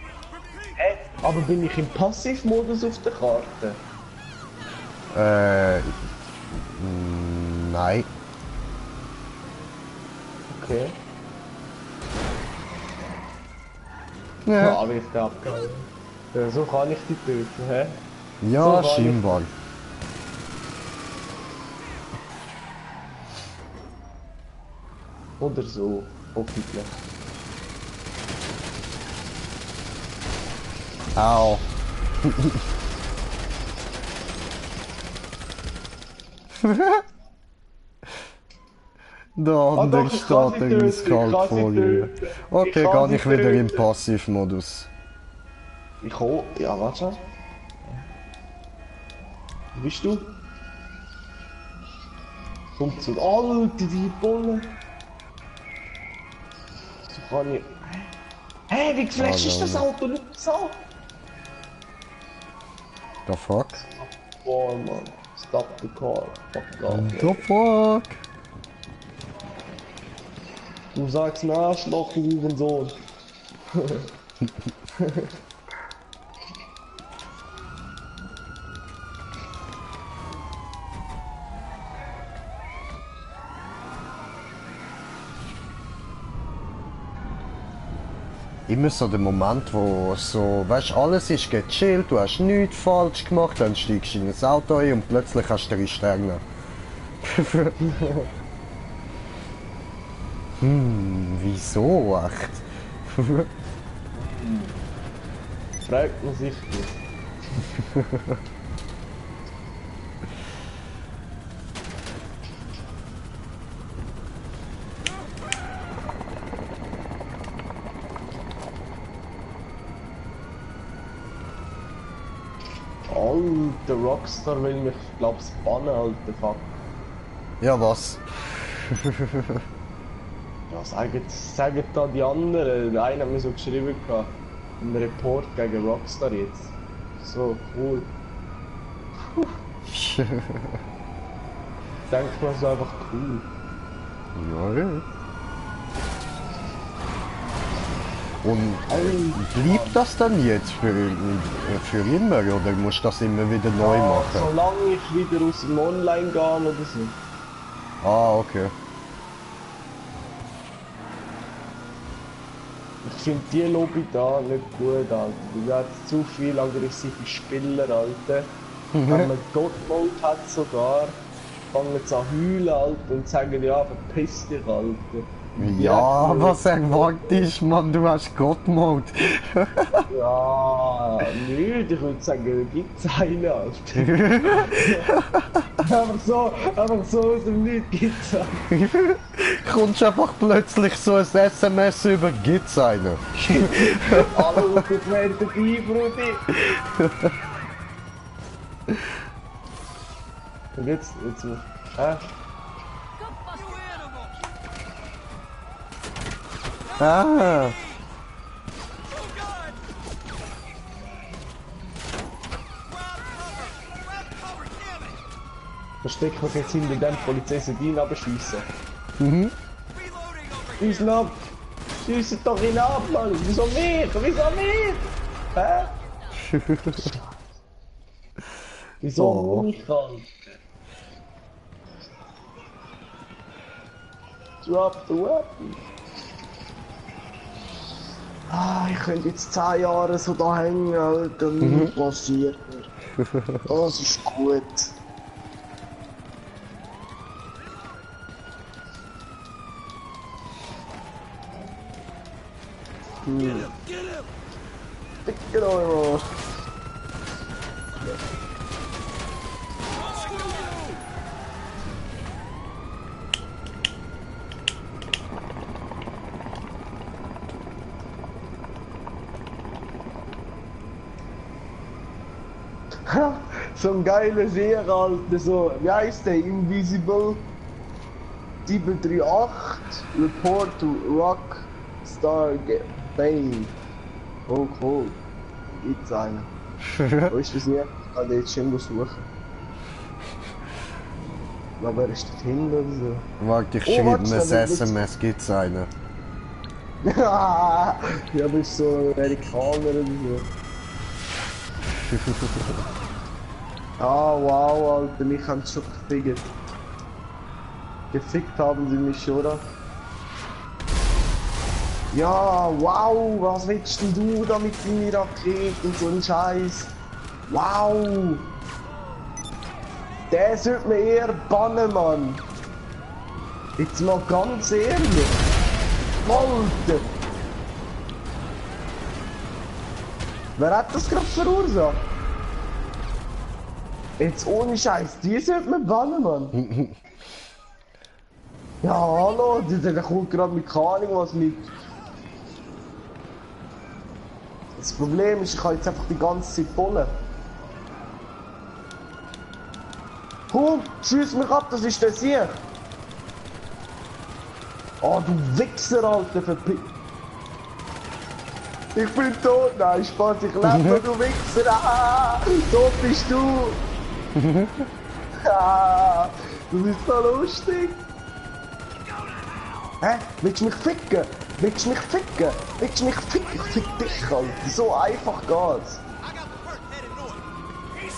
Aber bin ich im Passivmodus auf der Karte? Nein. Okay. Ja, Aber ich den abgehauen. Ja, so kann ich die töten, hä? ja so war scheinbar. Oder so, hoffentlich. Au. Der andere doch, ich kann steht sie irgendwie töten, ich kalt kann vor sie dir. töten. Okay, Ich kann gehe ich sie wieder im töten. Passivmodus. Ich komme. Ja, warte schon. Wo bist du? Kommt zu. Alter, die Bulle! So kann ich. Hä, wie geflasht ist das Auto nicht so? The fuck? Boah, Mann. Stop the car. Fuck off. The fuck? Du sagst mir Arschloch, du Hurensohn. Immer so der Moment, wo so, weißt, alles ist gechillt, du hast nichts falsch gemacht, dann steigst du in ein Auto ein und plötzlich hast du 3 Sterne. Wieso echt? Fragt man sich nicht. Alter, Rockstar will mich, glaub's, bannen, alter Fuck. Ja, was? Ja, sagen da die anderen. Der eine hat mir so geschrieben, gehabt, ein Report gegen Rockstar jetzt. So, cool. Denkt man so einfach cool. Ja, ja. Und bleibt das dann jetzt für immer oder musst du das immer wieder neu machen? Solange ich wieder aus dem Online gehe oder so. Ah, okay. Ich finde die Lobby da nicht gut, Alter. Da hat zu viele aggressive Spieler, Alter. Wenn man God-Mode hat sogar, fangen sie an heulen, Alter, und sagen, ja, verpiss dich, Alter. Ja, was erwartest man? Du hast God-Mode. Ja, nicht, ich würde sagen, gibt's einen, Alter. einfach so aus dem Nichts gibt's einen. Kommst einfach plötzlich so ein SMS über, gibt's einen? Hallo, ich wäre dabei, Brudi. Und jetzt, Ah, verstecken wir uns jetzt hinter dem Polizeisedin abschiessen. mhm. Schiessen ab! Schiessen doch ihn ab, Mann! Wieso mich? Wieso mich? Hä? Wieso Oh. mich, Alter? Drop the weapon. Ah, ich könnte jetzt 10 Jahre so da hängen, Alter, nichts passiert. Das ist gut. Get over. So ein geiler Seher, Alter, so, wie heißt der? Invisible 738 Report to Rockstar Bane. Oh cool. Gibt's einen. Wo ist das hier? Ich kann den jetzt irgendwo suchen. Aber ist das hinten oder so? Warte, ich schreibe mir das SMS, gibt's einen. Ja, bist so Amerikaner oder so. Ah, wow, Alter, mich haben sie schon gefickt. Gefickt haben sie mich, oder? Ja, wow, was willst denn du da mit deinen Raketen und so ein Scheiß? Wow! Der sollte man eher bannen, Mann! Jetzt mal ganz ehrlich! Alter! Wer hat das gerade verursacht? Jetzt ohne Scheiß, die sollte man bannen, Mann! Ja, hallo, der kommt gerade mit keine Ahnung was mit. Das Problem ist, ich kann jetzt einfach die ganze Zeit bollen. Komm, schieß mich ab, das ist der Sieg. Oh, du Wichser, Alter, Ich bin tot, nein, Spaß, ich lebe noch, du Wichser. Ah, tot bist du. Ah, du bist so lustig. Hä? Willst du mich ficken? Willst du mich ficken? Willst du mich ficken? Ich fick dich, Alter. So einfach geht's.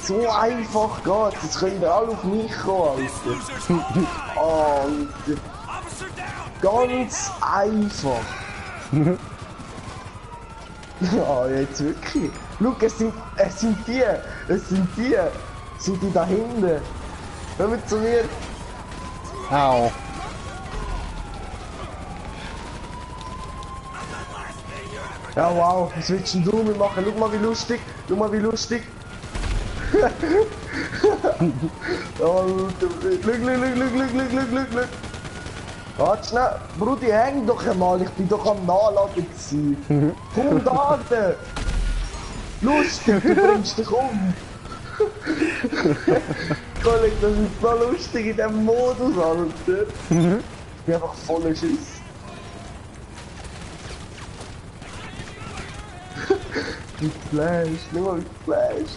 So einfach geht's. Jetzt können wir alle auf mich kommen, Alter. Alter. Ganz einfach. Ja, jetzt wirklich. Schau, es sind die. Sind die da hinten. Hör mal zu mir. Au. Ja, wow, was willst denn du mir machen? Schau mal wie lustig, Alter, Glück. Warte schnell, Brudi, häng doch einmal, ich bin doch am Nachladen gewesen. Komm da, lustig, du bringst dich um. Kollege, das ist so lustig in diesem Modus, Alter. Ich bin einfach voller Schiss. Mit Flash, nur mit Flash.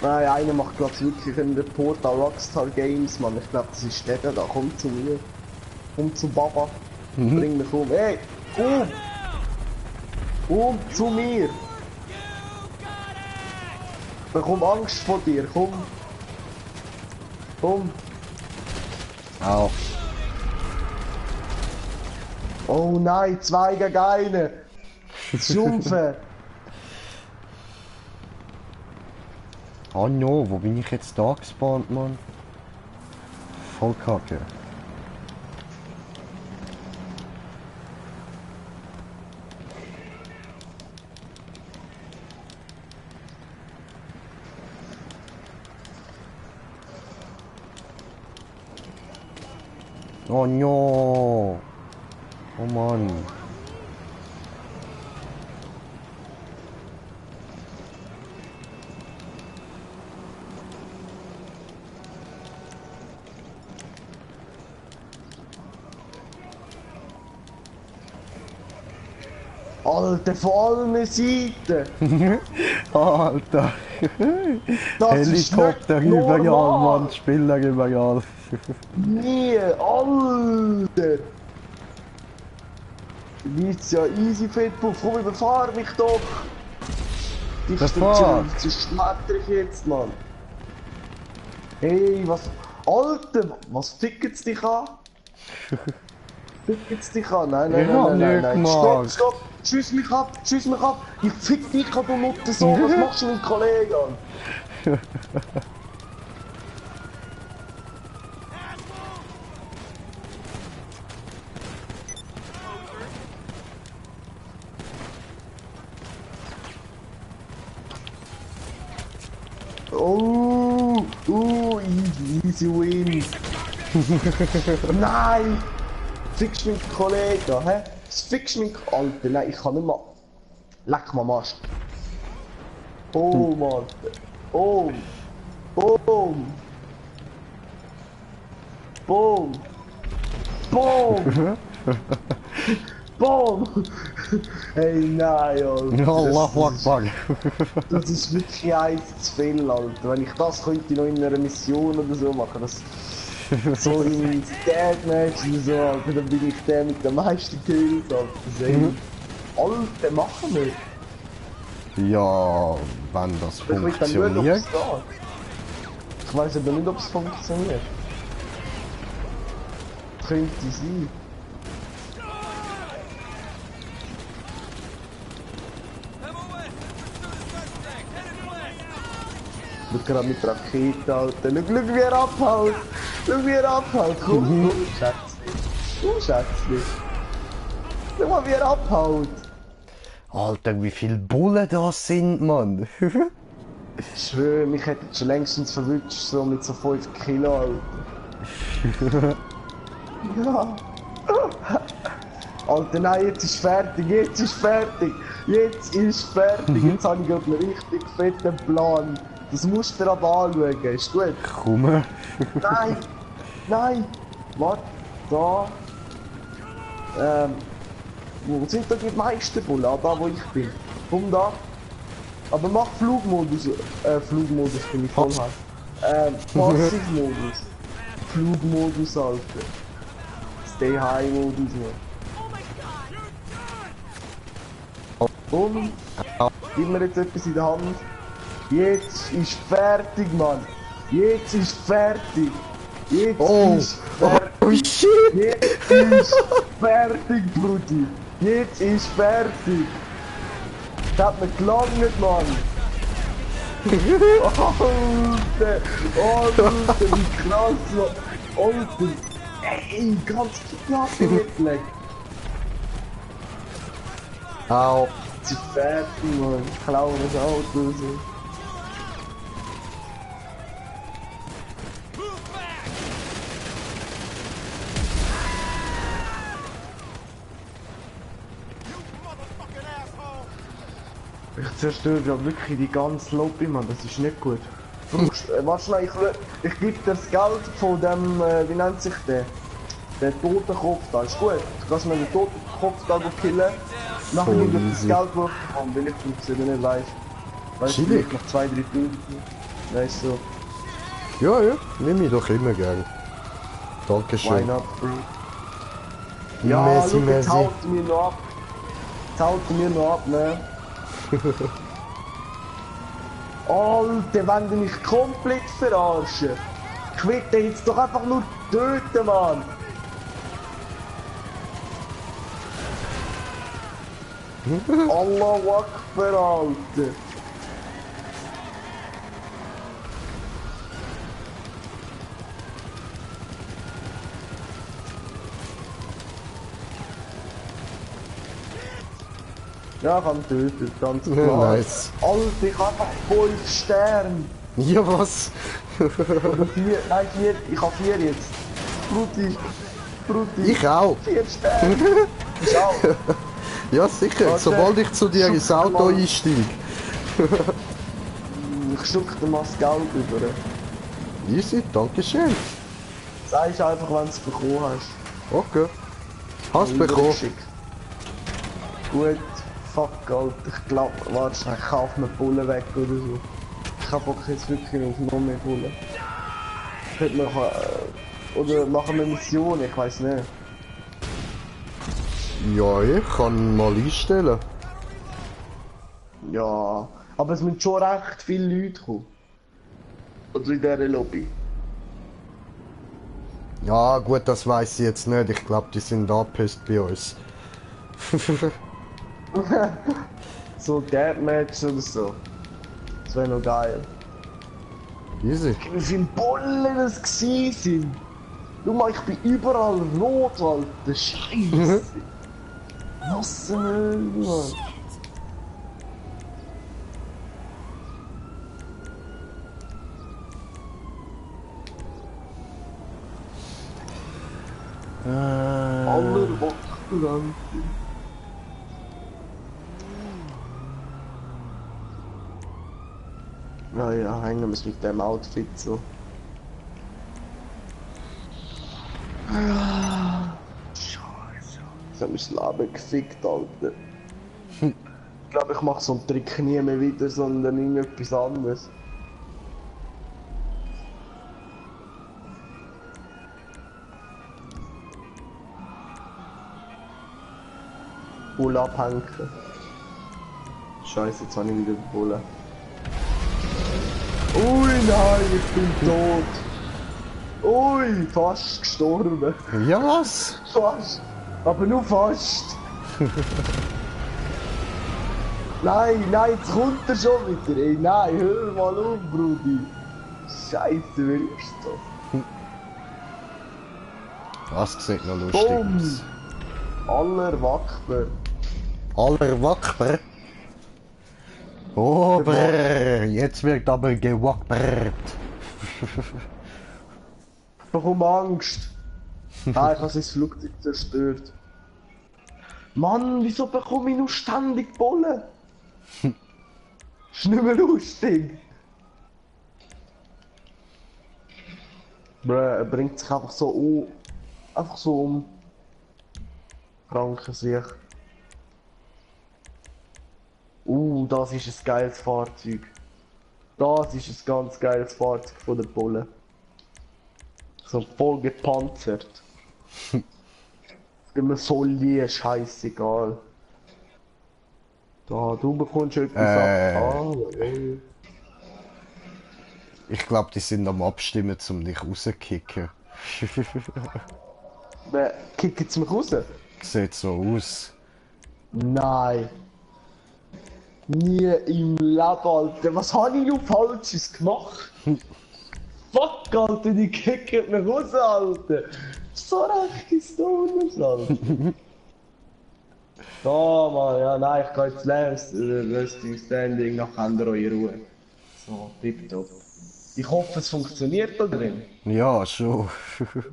Nein, einer macht glaube ich wirklich einen Report an Rockstar Games, Mann. Ich glaube, das ist der da. Komm zu mir. Komm zu Baba. Bring mich um. Hey, komm! Komm zu mir! Ich bekomme Angst vor dir, komm! Komm! Au. Oh nein, 2 gegen 1! Das ist unfair! Oh no, wo bin ich jetzt da gespawnt, Mann? Voll kacke. Oh no! Oh Mann! Alter, von allen Seiten! Alter! Das Helikopter ist nicht überall, normal. Mann! Spieler überall! Nee, Alter! Du bist ja easy Fettpuff, komm überfahr mich doch! dich The zu fuck? schmetter ich jetzt, Mann. Hey, was... Alter, was fickt's dich an? Fickt's dich an? Nein, nein, Ich nein, hab nein, nein, nicht nein. gemacht. Stopp, stopp! Schieß mich ab, schieß mich ab! Ich fick dich an, du Nutte so! Was machst du mit Kollegen? Easy win. Nein! Fix mich Kollegen, hä? Fix mich, Alter, nein, ich kann nicht mehr. Leck mal Mast. Boom, Alter. Boom. Boom. Boom. Boom. Boom. Hey, nein, Alter. Allahu Akbar. Das ist wirklich eins zu viel, Alter. Wenn ich das könnte noch in einer Mission oder so machen, das so in Deathmatch oder so, Alter, dann bin ich der mit den meisten Kills, Alter. Alter, machen wir. Ja, wenn das Ich will dann schauen, ob funktioniert. es geht. Ich weiß aber nicht, ob es funktioniert. Könnte sein. Schau gerade mit Raketen, Alter. Schau, wie er abhaut. Schau, wie er abhaut. Komm, Schätzchen. Komm, Schätzchen. Schau mal, wie er abhaut. Alter, wie viele Bullen das sind, Mann. Ich schwöre, mich hätte schon längstens verwünscht, so mit so 5 Kilo, Alter. Ja. Alter, nein, jetzt ist fertig, jetzt ist fertig. Jetzt ist fertig. Jetzt habe ich gerade einen richtig fetten Plan. Das musst du aber anschauen, ist gut? Komm. Nein! Nein! Warte, da. Wo sind da die meisten Bullen? Ah, da wo ich bin. Komm da. Aber mach Flugmodus. Flugmodus bin ich voll hart. Passivmodus. Flugmodus, Alter. Stay High Modus, Mann. Und gib mir jetzt etwas in der Hand. Jetzt ist fertig, Mann. Jetzt ist fertig. Jetzt ist fertig. Oh shit! Jetzt ist fertig, Brudi. Jetzt ist fertig. Das hat mir gelangt, Mann. Alter, Alter, wie krass, Mann. Alter, ey, ganz knapp mitgelegt. Au. Jetzt ist fertig, Mann. Ich klaue das Auto so. Ich zerstöre ja wirklich die ganze Lobby, Mann, das ist nicht gut. Warte schnell, ich gebe dir das Geld von dem, wie nennt sich der? Der toten Kopf da, ist gut. Du kannst mir den toten Kopf da killen. Nachher Voll gebe ich das easy. Geld, wo ich bekomme, weil ich es nicht weiss. Weißt du, Chillig. vielleicht noch 2, 3 Stunden. Weißt du, Ja, ja, nimm ich doch immer gern. why Dankeschön. not, bro? Ja, Messi, schau, jetzt Messi. haut er mir noch ab. Jetzt haut er mir noch ab, ne? Alter, wenn du mich komplett verarschen. Ich will den jetzt doch einfach nur töten, Mann. Allahu Akbar, Alter. Ja, kann töten, ganz klar. Nice. Alter, ich habe einfach 5 Sterne. Ja, was? Oder 4, nein 4, ich habe 4 jetzt. Brutti, Brutti. Ich auch. 4 Sterne. Ich auch. Ja, sicher. Warte. Sobald ich zu dir ins Auto Mal. einsteige. Ich schuck dir mal das Geld über. Easy, dankeschön. Sagst einfach, wenn du es bekommen hast. Okay. Hast bekommen. Übergeschickt. Gut, fuck, Alter. Ich glaub, warte schnell, ich kaufe mir Bullen weg oder so. Ich hab Bock jetzt wirklich auf noch mehr Bullen. Könnte man, oder machen wir Mission, ich weiß nicht. Ja, ich kann mal einstellen. Ja, Aber es müssen schon recht viele Leute kommen. Also in dieser Lobby. Ja, gut, das weiß ich jetzt nicht. Ich glaube, die sind angepisst bei uns. So Deathmatch oder so. Das wäre noch geil. Easy. Wie viele Bullen das gewesen sind. Schau mal, ich bin überall rot, Alter. Scheiße. Massenöl, Mann. Aller Wachteln. Naja, hängen wir es mit dem Outfit so. Scheiße. Das hat mich das Leben gefickt, Alter. Ich glaube, ich mache so einen Trick nie mehr wieder, sondern irgendetwas anderes. Bull abhängen. Scheiße, jetzt habe ich wieder den Bullen. Ui, nein, ich bin tot. Ui, fast gestorben. Ja, was? Fast. Aber nur fast. Nein, nein, jetzt kommt er schon wieder. Ey, nein, hör mal auf, Brudi. Scheiße, wer ist das? Das sieht noch lustig aus. Aller Wackber. Aller Wackber? Oh, brrr, jetzt wird aber gewackbert. Ich bekomme Angst. Ah, ich habe sein Flugzeug zerstört. Mann, wieso bekomme ich nur ständig Bullen? Ist nicht mehr lustig. Bruh, er bringt sich einfach so um. Einfach so um. Kranke sich. Das ist ein geiles Fahrzeug. Das ist ein ganz geiles Fahrzeug von der Bullen. So voll gepanzert. Immer so lieb, scheißegal. Da, du bekommst etwas ab. Ey. Ich glaube, die sind am Abstimmen, um dich rauszukicken. Kicken sie mich raus? Sieht so aus. Nein. Nie im Leben, Alter. Was habe ich noch Falsches gemacht? Fuck, Alter, die kicken mich raus, Alter. So rechte Stoners, Alter. Da, Mann, ja, nein, ich gehe jetzt last Resting Standing, nachher habt ihr eure Ruhe. So, tipptopp. Ich hoffe, es funktioniert da drin. Ja, schon.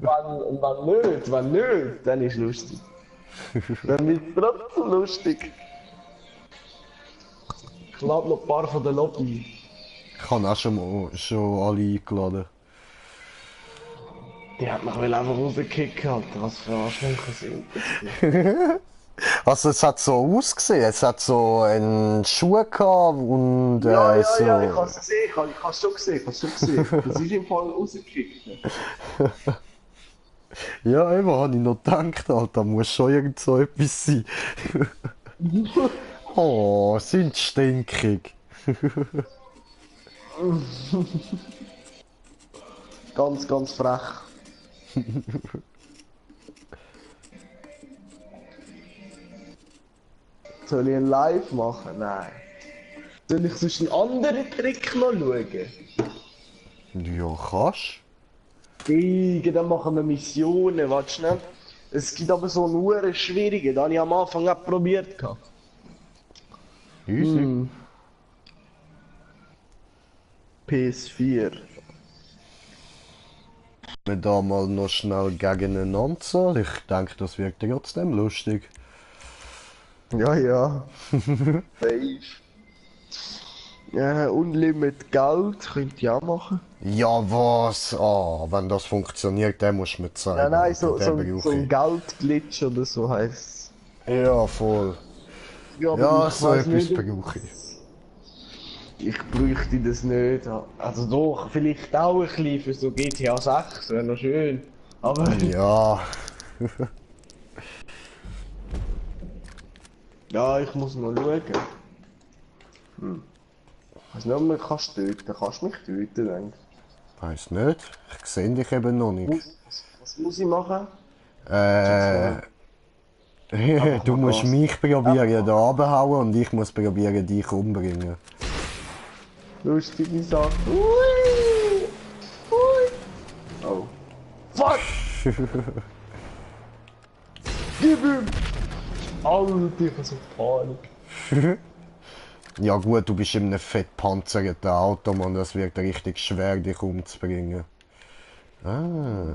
Wenn nicht, dann ist es lustig. Dann wird es trotzdem lustig. Ich lade noch ein paar von der Lobby. Ich habe auch schon alle eingeladen. Die hat mich einfach rausgekickt, Alter. Was für Arschlöcher sind das? Also es hat so ausgesehen, es hat so einen Schuh gehabt und Ja, so... ich hab's gesehen, ich hab's schon gesehen. Das ist im Fall rausgekickt. Ja, eben, habe ich noch gedacht, Alter, muss schon irgend so etwas sein. Oh, sind stinkig. Ganz, ganz frech. Soll ich ein Live machen? Nein. Soll ich sonst einen anderen Trick noch schauen? Ja, kannst. Dann machen wir Missionen, warte schnell. Es gibt aber so einen schwierigen, den habe ich am Anfang auch probiert. Easy. PS4. Wir da mal noch schnell gegeneinander zahlen. Ich denke, das wird trotzdem lustig. Ja, ja. Safe. Ja, Unlimit Geld könnt ihr auch machen. Ja, was? Ah, wenn das funktioniert, dann musst du mir zeigen. Ja, nein, Alter, den so brauche ein ich. Geldglitch oder so heisst Ja, voll. aber Ja, ich so weiss etwas nicht, brauche ich. Ich bräuchte das nicht. Also doch, vielleicht auch ein bisschen für so GTA 6, wäre noch schön. Aber Ja. ja, ich muss noch schauen. weiß nicht, ob man kannst töten. Kannst du mich töten, denke Weiß nicht. Ich sehe dich eben noch ich. nicht. Was muss ich machen? Du musst Gas. mich probieren da runterhauen und ich muss probieren dich umbringen. Lustige Sache. Ui! Ui! Oh. Fuck! Gib ihm! Alter, ich hab so Panik. Ja gut, du bist in einem fett panzerten Auto, Mann, das wird richtig schwer, dich umzubringen. Ah.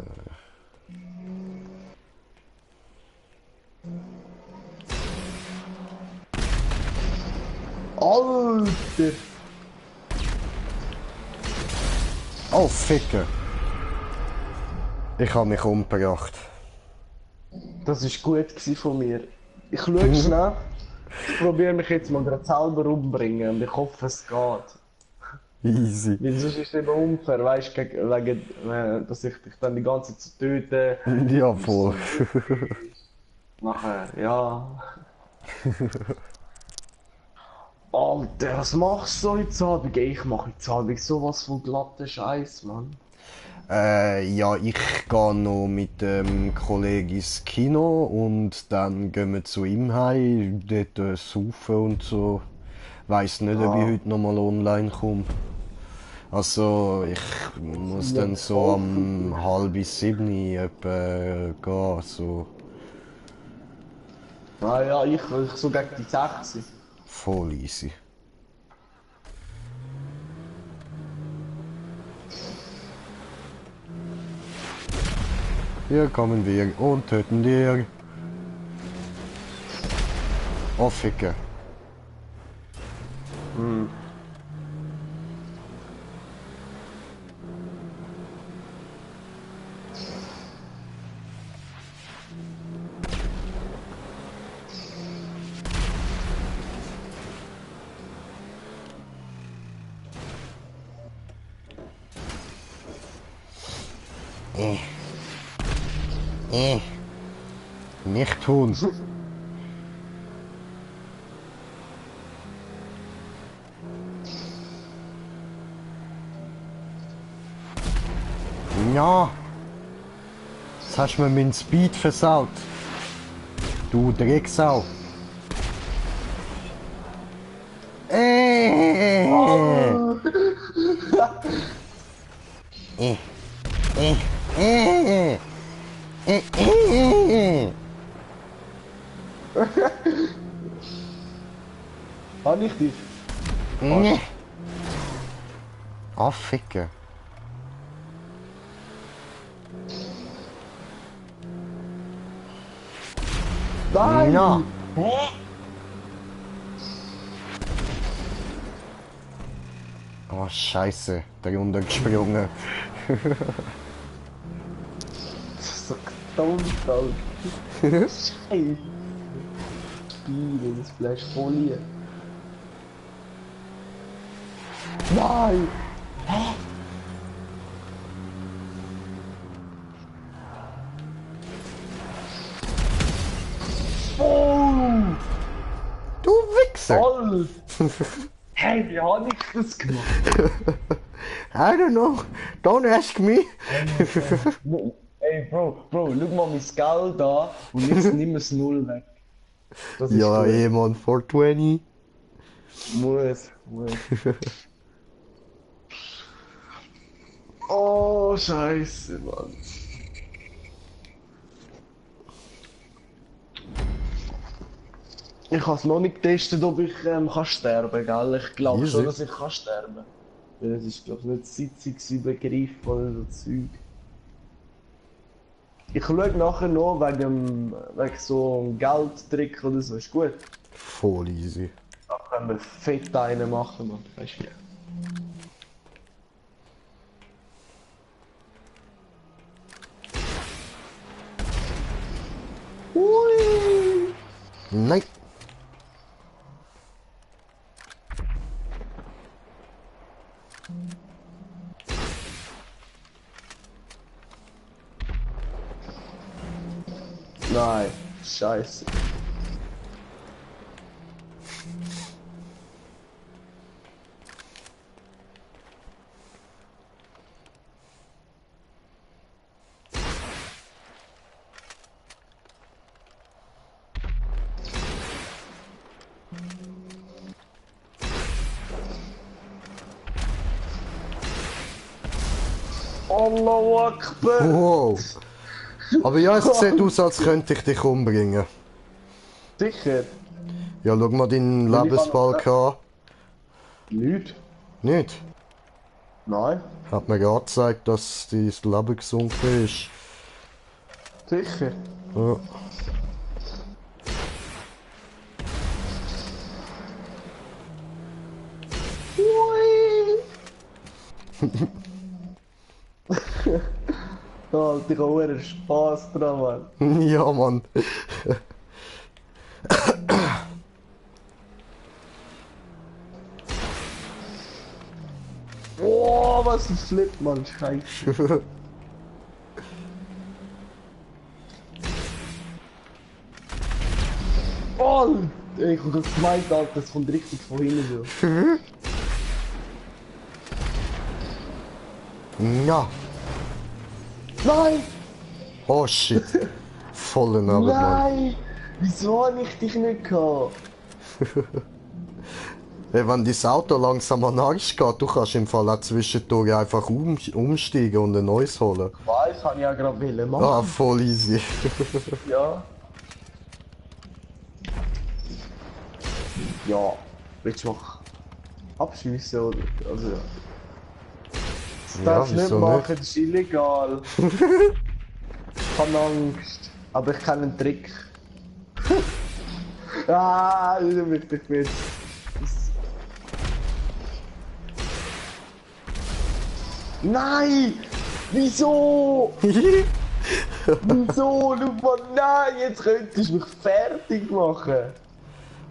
Alter! Oh, Ficker. Ich habe mich umgebracht. Das war gut von mir. Ich schaue schnell. Ich probiere mich jetzt mal gerade selber umbringen und ich hoffe es geht. Easy. Weil sonst ist es eben unfair, weißt du, wegen, dass ich dich dann die ganze Zeit töte. Ja, voll. Nachher, ja. Alter, was machst du heute Abend? Ich mache heute Abend sowas von glatten Scheiß, Mann. Ja, ich gehe noch mit dem Kollegen ins Kino und dann gehen wir zu ihm heim, dort saufen und so. Weiss nicht, ob ich heute nochmal online komme. Also, ich muss dann so um 6:30 etwa gehen, so. Ah ja, ich so gegen die 6. Voll easy. Hier kommen wir und töten dir. Oh, Ficke. Nicht tun. Ja. Jetzt hast du mir meinen Speed versaut. Du Drecksau. Habe ich dich? Oh, Ficke. Nein! Ja. Oh, Scheiße. Der runtergesprungen. Das ist so dumm, Alter. Scheiße. Spiele, das Fleisch Folie. Nein! Oh! Du Wichser! Toll! Hey, wie habe ich das gemacht? I don't know. Don't ask me. Ey, Bro, schau mal mein Geld an und jetzt nimm es null weg. Das ist Ja, gut. Mann, 420. Muss. Oh, Scheiße, Mann. Ich habe es noch nicht getestet, ob ich kann sterben kann. Ich glaube Easy. schon, dass ich kann sterben. Weil es ist, glaube ich, nicht Sitzungsübergriff oder so Zeug. Ich schaue nachher noch wegen so einem Geldtrick oder so. Ist gut. Voll easy. Da können wir fett einen machen, Mann. Weißt du? Ui! Nein. Nein, Scheiße. Allahu Akbar! Wow. Aber ja, es sieht aus, als könnte ich dich umbringen. Sicher? Ja, schau mal deinen Und ich Lebensbalken an. Nicht? Nicht? Nein. Hat mir gerade gezeigt, dass dein Leben gesunken ist. Sicher? Ja. Alter, ich habe einen Spaß dran, Mann. Ja, Mann. Oh, was ein Flip, Mann, scheiße. Oh, ich hab das gemeint, Alter, das kommt richtig von hinten so. Ja. Nein! Oh shit. Volle Narbe, Mann. Nein! Wieso hab ich dich nicht gehabt? Hey, wenn dein Auto langsam an Arsch geht, du kannst im Fall auch zwischendurch einfach umsteigen und ein neues holen. Ich weiss, hab ich ja gerade wollen machen. Ah, voll easy. Ja. Ja, willst du noch abschiessen oder? Also ja. Das darfst du nicht wieso machen, das ist illegal. Ich hab Angst. Aber ich kenne einen Trick. Ah, das ist wirklich mit. Nein! Wieso? Wieso? Nein, jetzt könntest du mich fertig machen.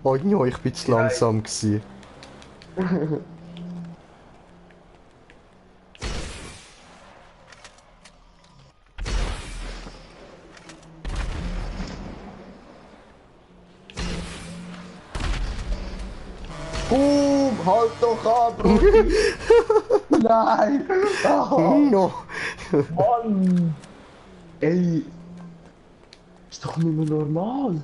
Oh ja, ich bin zu langsam gewesen. Halt doch an, Bruder! Nein! Oh, No. Mann! Ey! Ist doch nicht mehr normal!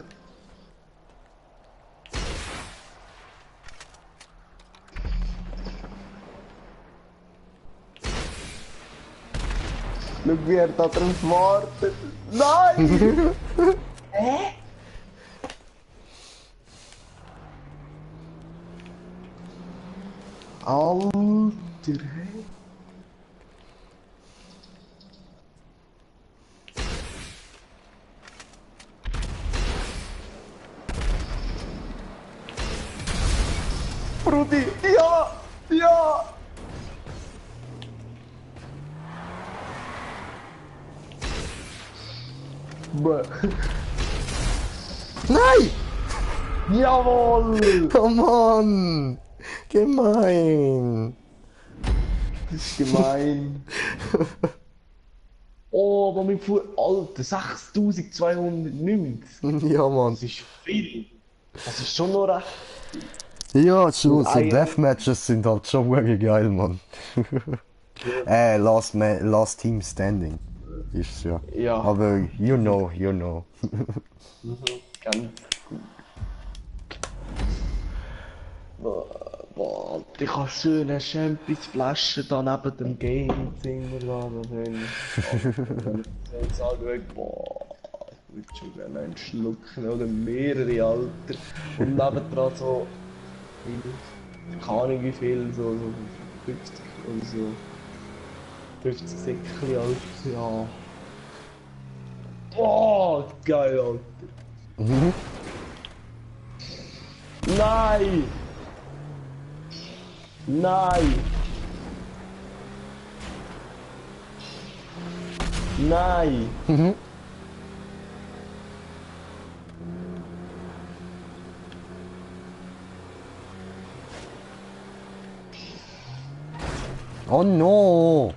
Schau, wie er da drauf wartet! Nein! Hä? Alter, hey! Brudi, ja! Ja! Bäh. Nein! Jawohl! Oh Mann! Gemein! Das ist gemein. Oh, aber mit Fuhr. Alter, 6290. Ja, Mann. Das ist viel. Das ist schon noch recht. Ja, schon, so Ei- Deathmatches sind halt schon wirklich geil, Mann. Last Team Standing ist ja. Ja. Aber you know. Ganz gut. Boah, Alter, ich habe schöne Champions-Flaschen da neben dem Gamezimmer da. Wenn ich sage, boah, ich würde schon gerne einen schlucken oder mehrere, Alter. Und nebendran so, keine Ahnung wie viel, so 50 oder so. 50 Säckchen, Alter, ja. Boah, geil, Alter. Nein! Nein! Nein! Oh no!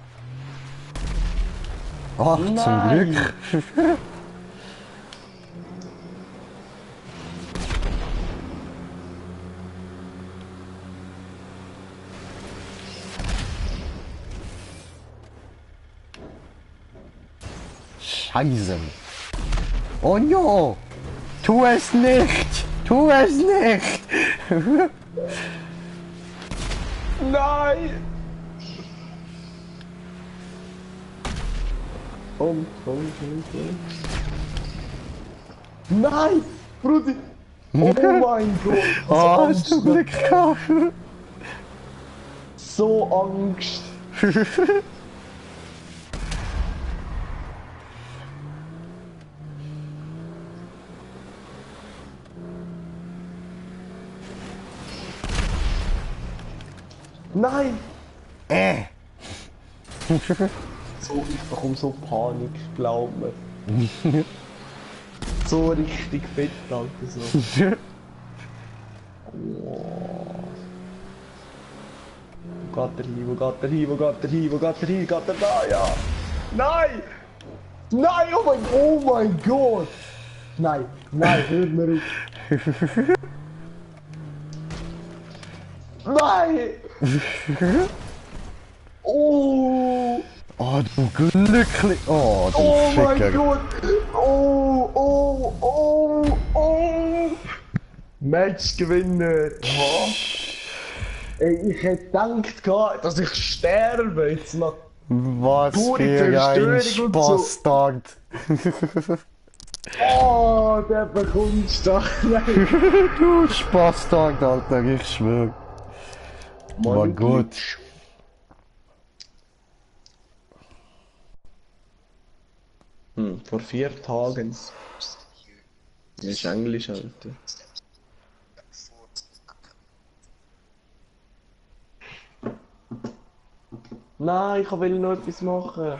Ach, zum Nein. Glück. Scheiße. Oh no! Tu es nicht! Tu es nicht! Nein! Komm. Nein! Brudi! Oh mein Gott! Ah, hast du Glück gehabt? So Angst! Nein! So, ich bekomme so Panik, glaub mir. So richtig fett, Alter, so. Oh. Wo geht er hin? Geht er da? Ja! Nein! Nein, oh mein Gott! Nein, hör mir auf! Nein! Oh! Oh, du glücklich! Oh, du Oh Ficker! mein Gott! Oh! Matchgewinner! Ja. Ey, ich hätte gedacht, dass ich sterbe jetzt noch. Was Pure für ein Zerstörung und so. Bastard! Oh, der bekommst du. Nein. Du Bastard, Alter, ich schwör. War gut. Vor 4 Tagen. Das ist Englisch, Alter. Nein, ich will noch etwas machen.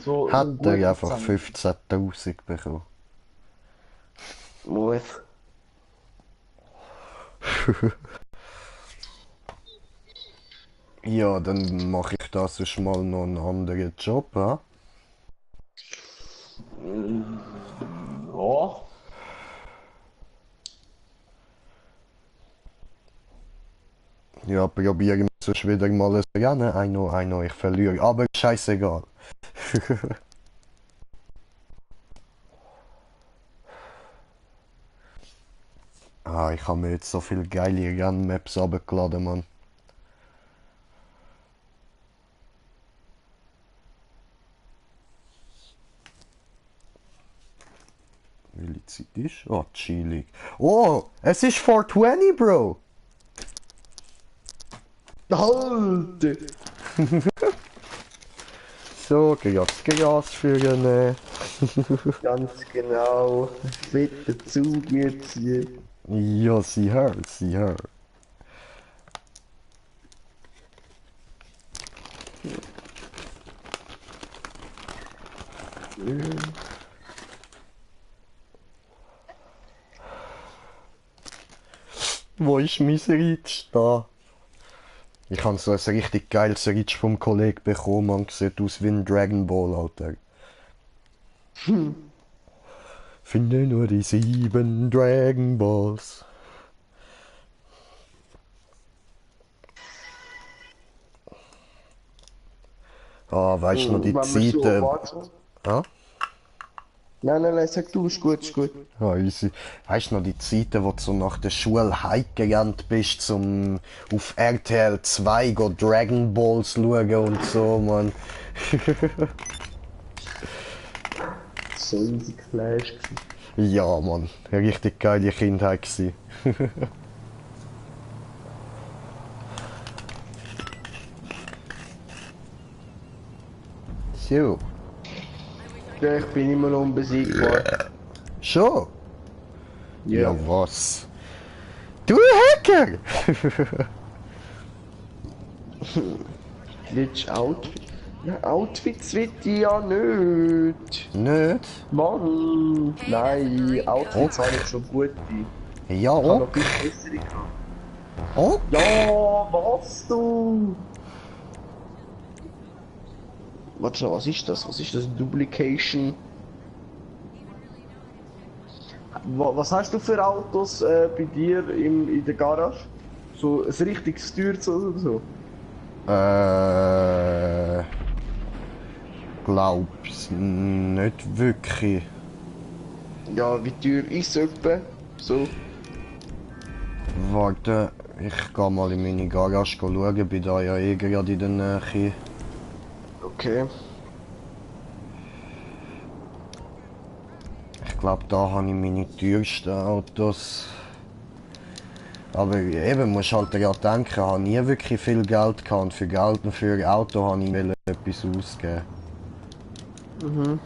So, Hat so er einfach 15.000 bekommen. Muss. Ja, dann mache ich das sonst mal noch einen anderen Job, ha? Ja. Ja, probieren wir sonst wieder mal ein Rennen. I know, ich verliere. Aber scheißegal. Ah, ich habe mir jetzt so viele geile Rennmaps runtergeladen, Mann. Welche Zeit ist? Oh, chillig. Oh, es ist 420, Bro! Alter! So, Gras für eine. Ganz genau. Fetter Zug jetzt hier. Ja, sie hört. Wo ist mein Ritsch? Da. Ich habe so ein richtig geiles Ritsch vom Kollegen bekommen und sieht aus wie ein Dragon Ball, Alter. Finde nur die 7 Dragon Balls. Ah, weißt du noch die Zeiten? Ja? Nein, sag du, ist gut. Ja, easy. Weißt du noch die Zeiten, wo du so nach der Schule heimgerannt bist, zum auf RTL 2 go Dragon Balls schauen und so, Mann. So easy Flash. Ja, Mann. Eine richtig geile Kindheit gsi. So. Ja, ich bin immer noch unbesiegbar. Schon? Ja. Ja, was? Du Hacker! Willst du Outfit? Ja, Outfits will ich ja nicht. Nicht? Mann! Nein, Outfits habe ich schon gute. Ja, Ich habe noch okay. viel bessere gehabt. Oh? Ja, was du? Warte schon, was ist das? Duplication? Was hast du für Autos bei dir in der Garage? So ein richtiges Stürz oder so? Glaub's nicht wirklich. Ja, wie teuer ist es etwa? So? Warte, ich geh mal in meine Garage schauen, bin da ja eh gerade in der Nähe. Okay. glaube, da habe ich meine teuersten Autos. Aber eben, musst halt ja denken, ich habe nie wirklich viel Geld gehabt und für Geld und für Auto habe ich nie etwas ausgegeben. Mhm.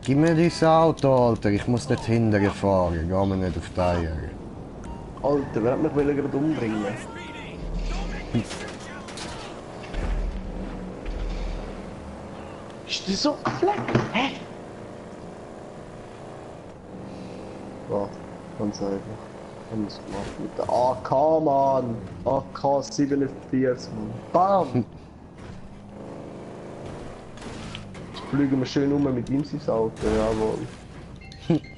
Gib mir dein Auto, Alter, ich muss dort hinterher fahren, geh mir nicht auf die Eier. Alter, wer hat mich gerade umbringen? Ist die so gefleckt? Hä? Ja, ganz einfach. Haben wir es gemacht mit der AK, Mann. AK 47, Mann. Bam! Jetzt fliegen wir schön um mit ihm sein Auto, jawohl.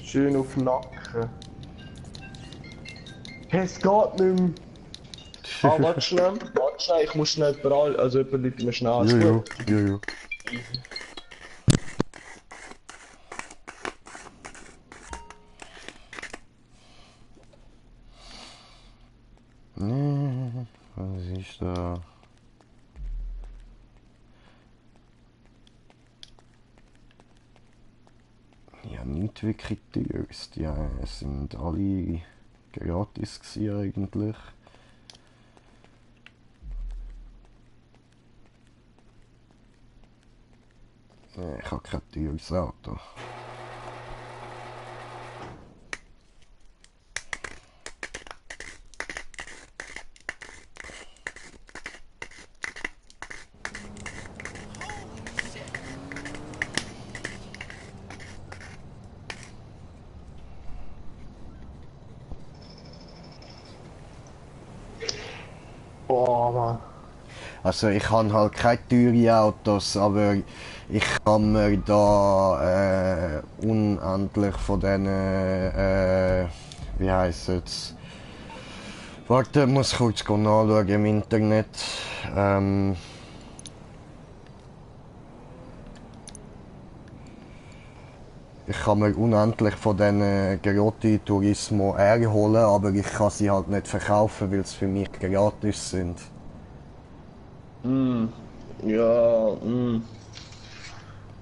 Schön auf den Nacken. Hey, es geht nicht mehr. Ah, warte schnell, ich muss schnell jemanden, also jemand Leute mir schnell an. Jojo. Was ist da? Ja, nicht wirklich teuer. Die sind alle gratis gewesen eigentlich. Ich habe kein teures Auto. Boah, Mann. Also ich habe halt keine teuren Autos, aber ich kann mir da unendlich von denen, wie heisst es? Warte, ich muss kurz nachschauen im Internet. Ich kann mir unendlich von diesen Grotti Turismo R holen, aber ich kann sie halt nicht verkaufen, weil sie für mich gratis sind. Ja,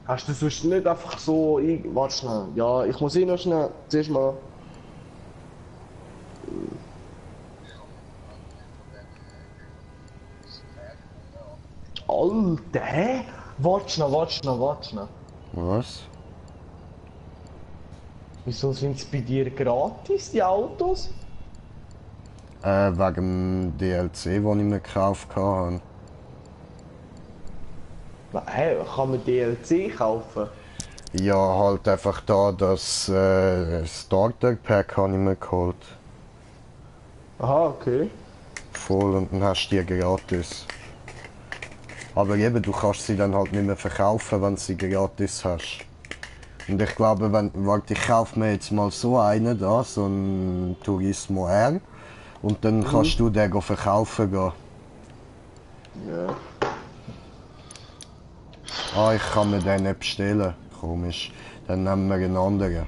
Hast du sonst nicht einfach so... Warte schnell. Ja, ich muss noch schnell... Zuerst mal... Alter, hä? Warte schnell. Was? Wieso sind es bei dir gratis, die Autos? Wegen dem DLC, den ich mir gekauft habe. Hä, kann man DLC kaufen? Ja, halt einfach da das Starter Pack habe ich mir geholt. Aha, okay. Voll, und dann hast du die gratis. Aber eben, du kannst sie dann halt nicht mehr verkaufen, wenn du sie gratis hast. Und ich glaube, warte, ich kaufe mir jetzt mal so einen da, so einen Turismo R. Und dann kannst du den verkaufen gehen. Ja. Ah, ich kann mir den nicht bestellen. Komisch. Dann nehmen wir einen anderen.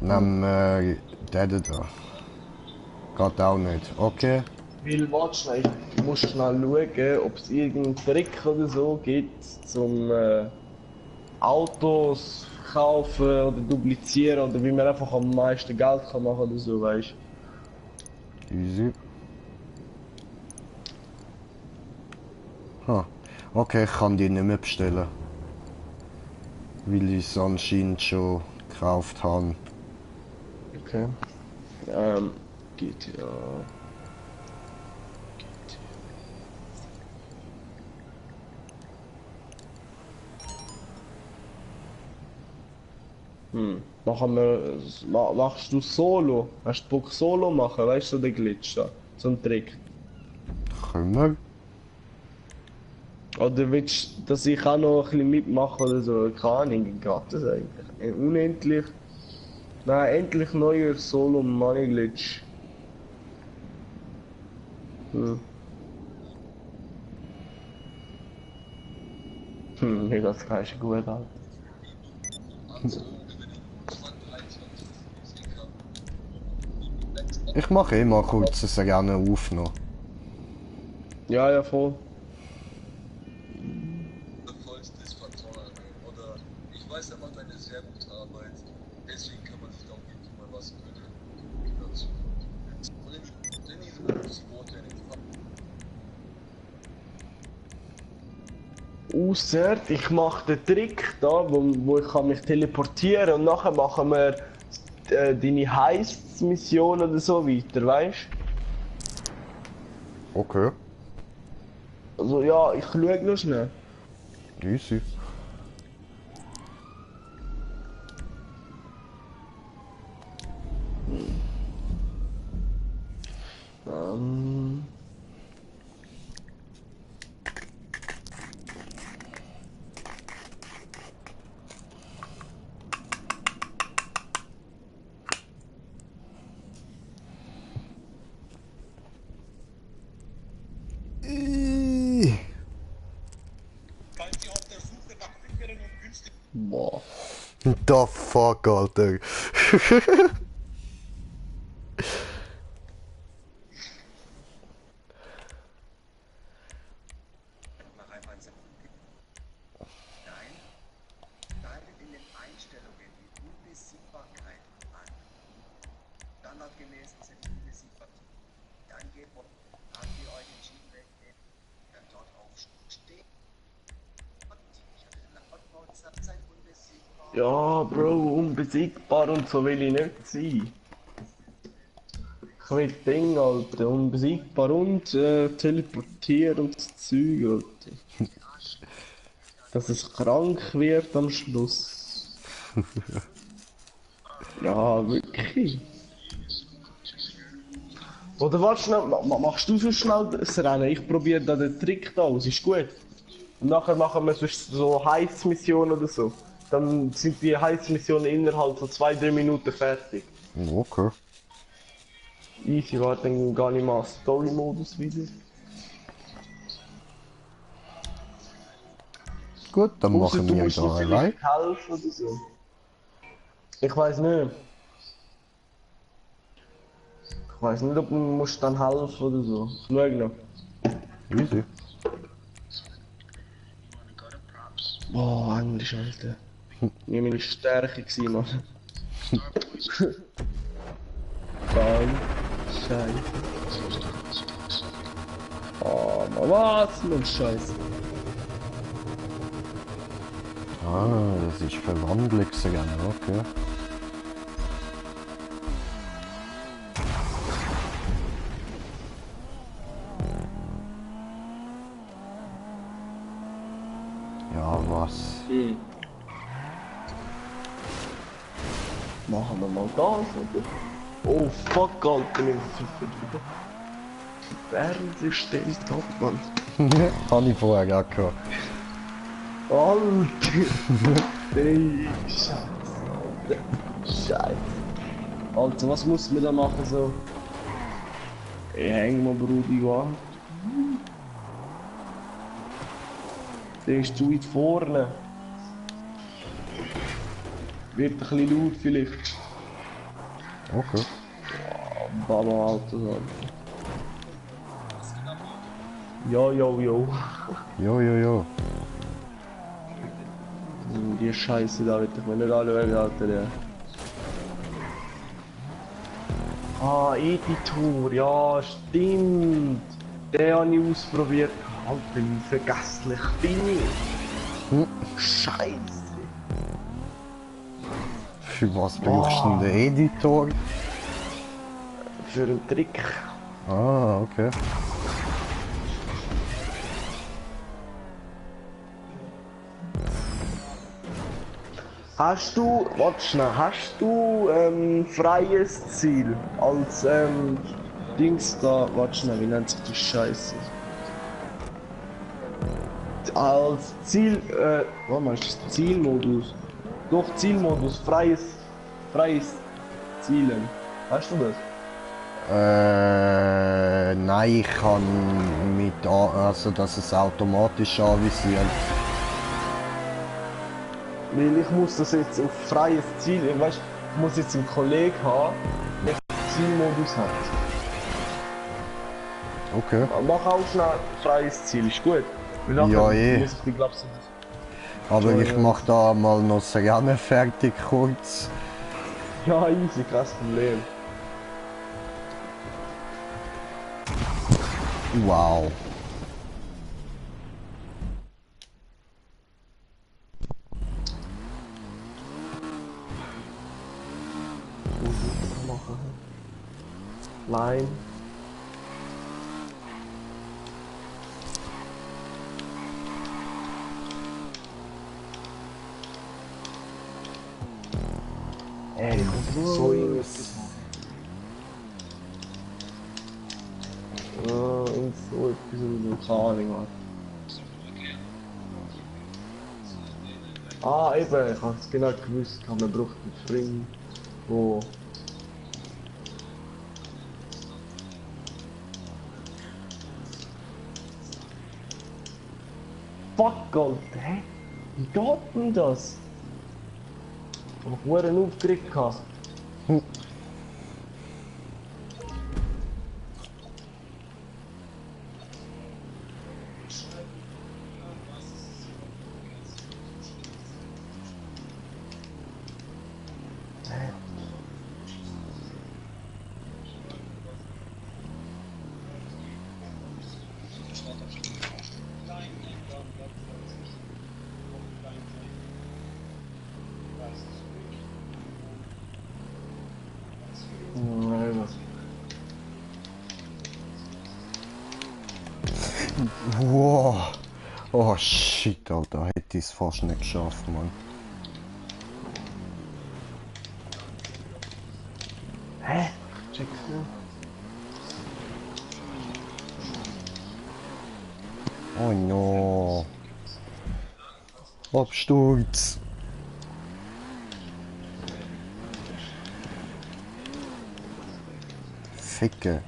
Nehmen wir den da. Geht auch nicht. Okay. Weil, warte schnell, ich muss schnell schauen, ob es irgendeinen Trick oder so gibt, zum Autos kaufen oder duplizieren oder wie man einfach am meisten Geld kann machen oder so, weißt du? Easy. Okay, ich kann die nicht mehr bestellen. Weil ich es anscheinend schon gekauft habe. Okay. GTA. Machst du Solo? Hast du Bock Solo machen? Weißt du, so den Glitch da? So ein Trick. Können wir? Oder willst du, dass ich auch noch ein bisschen mitmache oder so? Keine Ahnung, geht das eigentlich? Unendlich. Nein, endlich neuer Solo Money Glitch. Nee, das kann ich gut halt. Ich mache immer kurz ein Rennen aufnehmen. Ja, voll. Ausser, ich mache den Trick da, wo ich kann mich teleportieren und nachher machen wir deine Heist-Mission oder so weiter, weißt du? Okay, Also ja, ich schaue noch schnell. easy. Ähm, Falls ihr auf der Suche nach sicheren und günstigen boah. The fuck, Alter. Mach einfach ein Nein, schaltet in den Einstellungen die Unbesiegbarkeit an. Standardgemäß sind die unbesiegbar. Dann geht habt ihr euren Teammate, der dort auch steht. Und ich hatte den Lautbau sein unbesiegbar. Ja, Bro, unbesiegbar und so will ich nicht sein. Ich will Ding, Alter, unbesiegbar und teleportieren und das Zeug, Alter. Dass es krank wird am Schluss. Ja, wirklich. Oder warte schnell, machst du so schnell das Rennen? Ich probiere da den Trick da aus, ist gut. Und nachher machen wir so Heist-Missionen oder so. Dann sind die Heist-Missionen innerhalb von 2-3 Minuten fertig. Okay. Easy, warte, dann gar nicht mal Story-Modus wieder. Gut, dann Ausser machen du wir musst da mir allein. vielleicht helfen oder so. Ich weiß nicht. Ich weiß nicht, ob du musst dann helfen oder so. Ich schau noch. Easy. Boah, Englisch, Alter. Nie meine Stärke gewesen, Mann. Geil. Scheiße. Oh, Mann, was? Mann, Scheiße. Ah, das ist Verwandlungsrennen, okay. Ja, was? Machen wir mal das, oder? Oh, fuck, Alter, mein Fernseher stellt ab, Mann. Habe ich vorher auch gehabt. Alter! Ey, Scheiße, Alter. Scheiße. Alter, was muss man da machen so? Ich häng mal, Brudi, an. Der ist zu weit vorne. Wird ein bisschen laut vielleicht. Okay. Baba, Alter. Jo, jo, jo. Jo. Die Scheiße da wird ich mir nicht anschauen, Alter. Der. Ah, Editor, ja, stimmt. Den habe ich ausprobiert. Alter, wie vergesslich bin ich. Scheiße. Für was brauchst du denn den Editor? Für einen Trick. Ah, okay. Hast du, warte schnell, hast du freies Ziel als Dings da, warte schnell, wie nennt sich die Scheiße? Als Ziel, warte mal, ist das Zielmodus? Doch, Zielmodus, freies Zielen. Hast du das? Nein, ich kann mit, also dass es automatisch anvisiert. Weil ich muss das jetzt auf freies Ziel, weißt du, ich muss jetzt einen Kollegen haben, der Zielmodus hat. Okay. Mach auch schnell freies Ziel, ist gut. Weil nachher Ja, eh. muss ich die, glaubst du, Aber ich mach da mal noch das Rennen fertig kurz. ja, easy, kein Problem. Wow. ich machen. Line. Ey, ich muss so irgendwas machen. Ja, irgend so etwas und keine Ahnung, was. Ah, eben, ich habe es genau gewusst, man braucht einen String, wo... Fuck, Alter, hä? Wie geht denn das? Ich hab mich verdammt aufgeregt gehabt. Wow. Oh shit, Alter, hätte ich es fast nicht geschafft, Mann. Hä? Check's nicht. Oh no. Absturz. Ficke.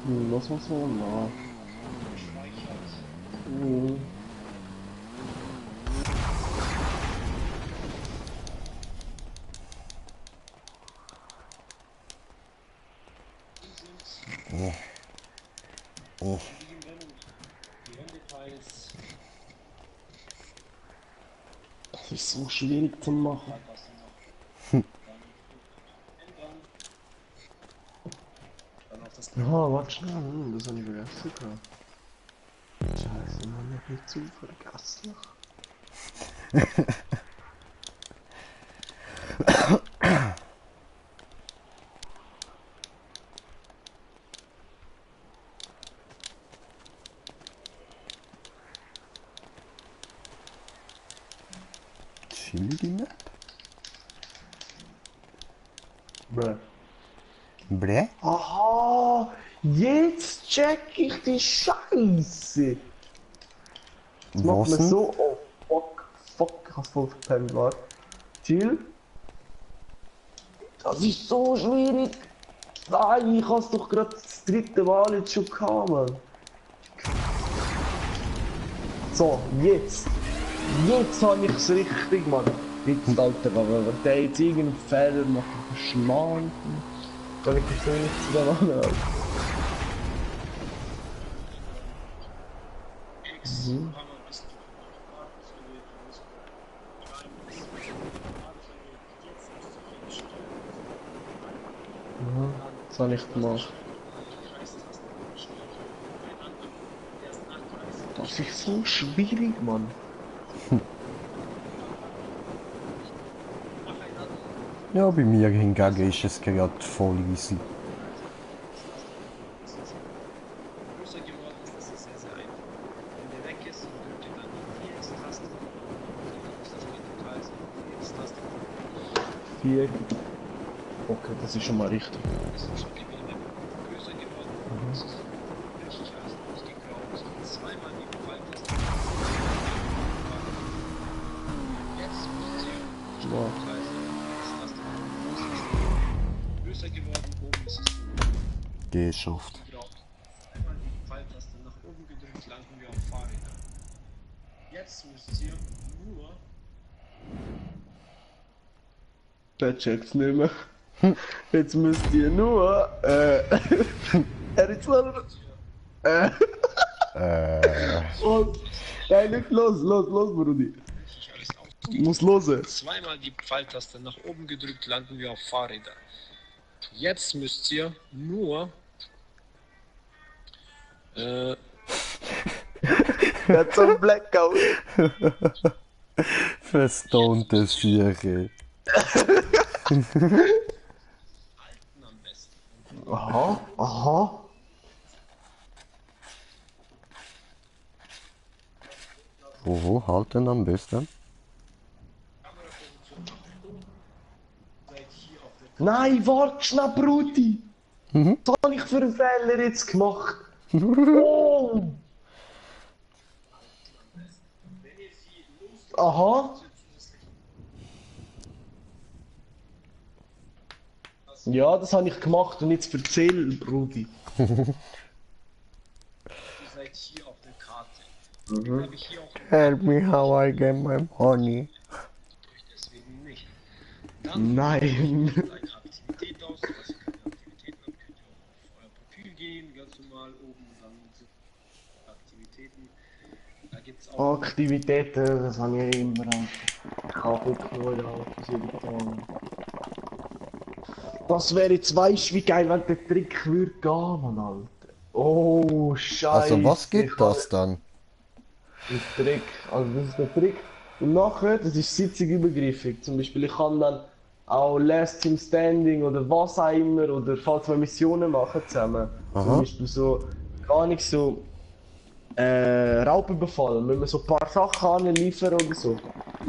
Was muss man machen? Das ist so schwierig zu machen. Ja, warte schnell, das habe ich vergessen gehabt. Scheiße, Mann, ich bin zu vergesslich. Chillige Map? Bruh. Bre? Aha, jetzt check ich die Scheiße. Das macht Was mir denn? so, oh fuck, ich hab's voll verpennt, warte. Chill. Das ist so schwierig. Nein, ich hab's doch gerade das dritte Mal jetzt schon gehabt, Mann. So, jetzt. Jetzt habe ich es richtig, Mann. Jetzt, Alter, aber wenn der jetzt irgendeinen Fehler macht, verschmalt. Kann ich jetzt nicht zu dem anhören. Ja, das habe ich gemacht. Das ist so schwierig, Mann. Ja, bei mir hingegen ist es gerade voll easy. Größer geworden ist, das ist sehr, sehr einfach. Wenn der weg ist, drückt ihr dann die Viereckstaste. Dann muss das Mittelteil sein, die Viereckstaste. Vier. Okay, das ist schon mal richtig. Das ist schon die Map größer geworden. Das ist richtig also nicht gegraut. Zweimal die Pfeiltaste. Jetzt müsst ihr Wow. größer geworden, oben ist es Geschafft. gegraut. Einmal die Pfeiltaste nach oben gedrückt, landen wir auf Fahrrädern. Jetzt müsst ihr nur Der checkt's nicht mehr. Jetzt müsst ihr nur, jetzt und, nein, nicht los, Brudi. Muss losen. zweimal die Pfeiltaste nach oben gedrückt, landen wir auf Fahrräder. Jetzt müsst ihr nur Der hat so ein Blackout. Verstontes Viecher. Halten am besten. Aha, aha. Wo halten am besten? Seid hier auf der Nein, warte schnell, Brudi. Mhm. Was habe ich für einen Fehler jetzt gemacht? Oh! Aha. Ja, das habe ich gemacht und jetzt erzähl, Brudi. Ihr seid hier auf der Karte. Deswegen habe ich hier auch Help me how I get my money. deswegen nicht. Dann Nein. eine Aktivität aus, falls ihr keine Aktivitäten habt, könnt ihr auch auf euer Profil gehen, ganz normal oben, dann sind Aktivitäten. Da gibt es auch Aktivitäten, das habe ich immer. Ich habe wirklich das jeden Tag. Das wäre jetzt, weißt du, wie geil, wenn der Trick würde gehen, Mann, Alter. Oh, Scheiße. Also was gibt das dann? Ein Trick, also das ist der Trick. Und nachher, das ist sitzungsübergreifend. Zum Beispiel, ich kann dann auch Last Team Standing oder was auch immer, oder falls wir Missionen machen zusammen. Aha. Zum Beispiel so, gar nicht so, Raupen befallen, wenn wir so ein paar Sachen anliefern oder so.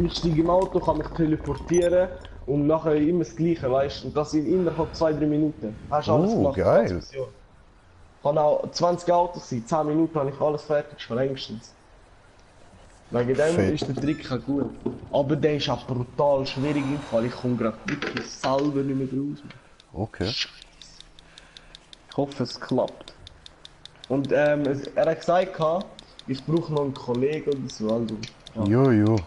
Ich steige im Auto, kann mich teleportieren und nachher immer das Gleiche, weißt du? Und das innerhalb 2-3 Minuten. Hast du alles Oh, gemacht? geil. Mission. Kann auch 20 Autos sein, 10 Minuten habe ich alles fertig, schon längstens. Wegen dem Fett. ist der Trick auch gut. Aber der ist auch brutal schwierig im Fall. Ich komme gerade wirklich selber nicht mehr raus. Okay. Ich hoffe, es klappt. Und er hat gesagt, ich brauche noch einen Kollegen oder so. Also, ja. Jojo.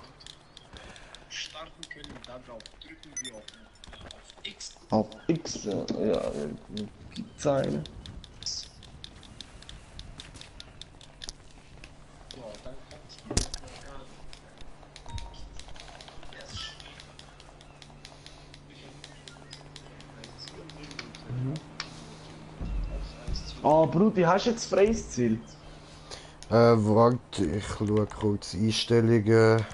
starten können, darauf drücken wir auf X. Auf X, ja, gibt's einen. Ja, dann kommt hier erst Ah, Brudi, hast du jetzt freies Ziel? Warte, ich schaue kurz Einstellungen.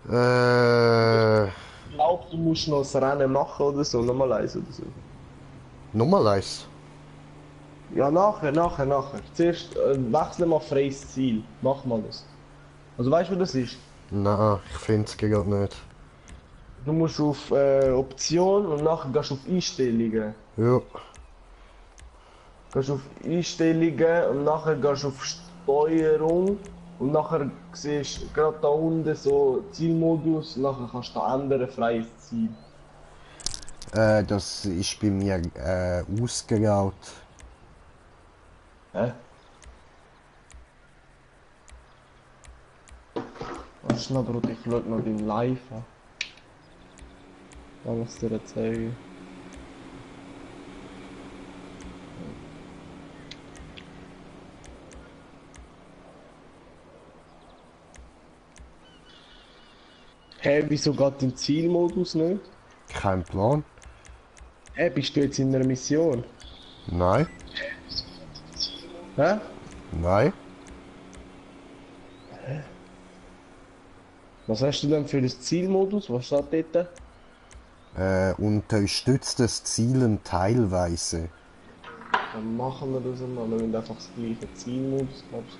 Ich glaube, du musst noch das Rennen machen oder so, nochmal eins oder so. Nummer 1. Ja, nachher. Zuerst wechseln wir freies Ziel. Mach mal das. Also weißt du, was das ist? Nein, ich finde es gerade nicht. Du musst auf Option und nachher gehst du auf Einstellungen. Ja. Gehst auf Einstellungen und nachher gehst du auf Steuerung und nachher siehst du gerade da unten so Zielmodus und nachher kannst du da ändern, freies Ziel. Das ist bei mir ausgeraut. Hä? Warte schnell, Bruder, ich schau noch den Live an. Kann ich es dir zeigen? Hä, wieso geht im Zielmodus nicht? Kein Plan. Hä, bist du jetzt in einer Mission? Nein. Hä? Nein. Was hast du denn für ein Zielmodus? Was steht dort? Unterstützt das Zielen teilweise. Dann machen wir das einmal. Wir müssen einfach das gleiche Zielmodus, glaube ich.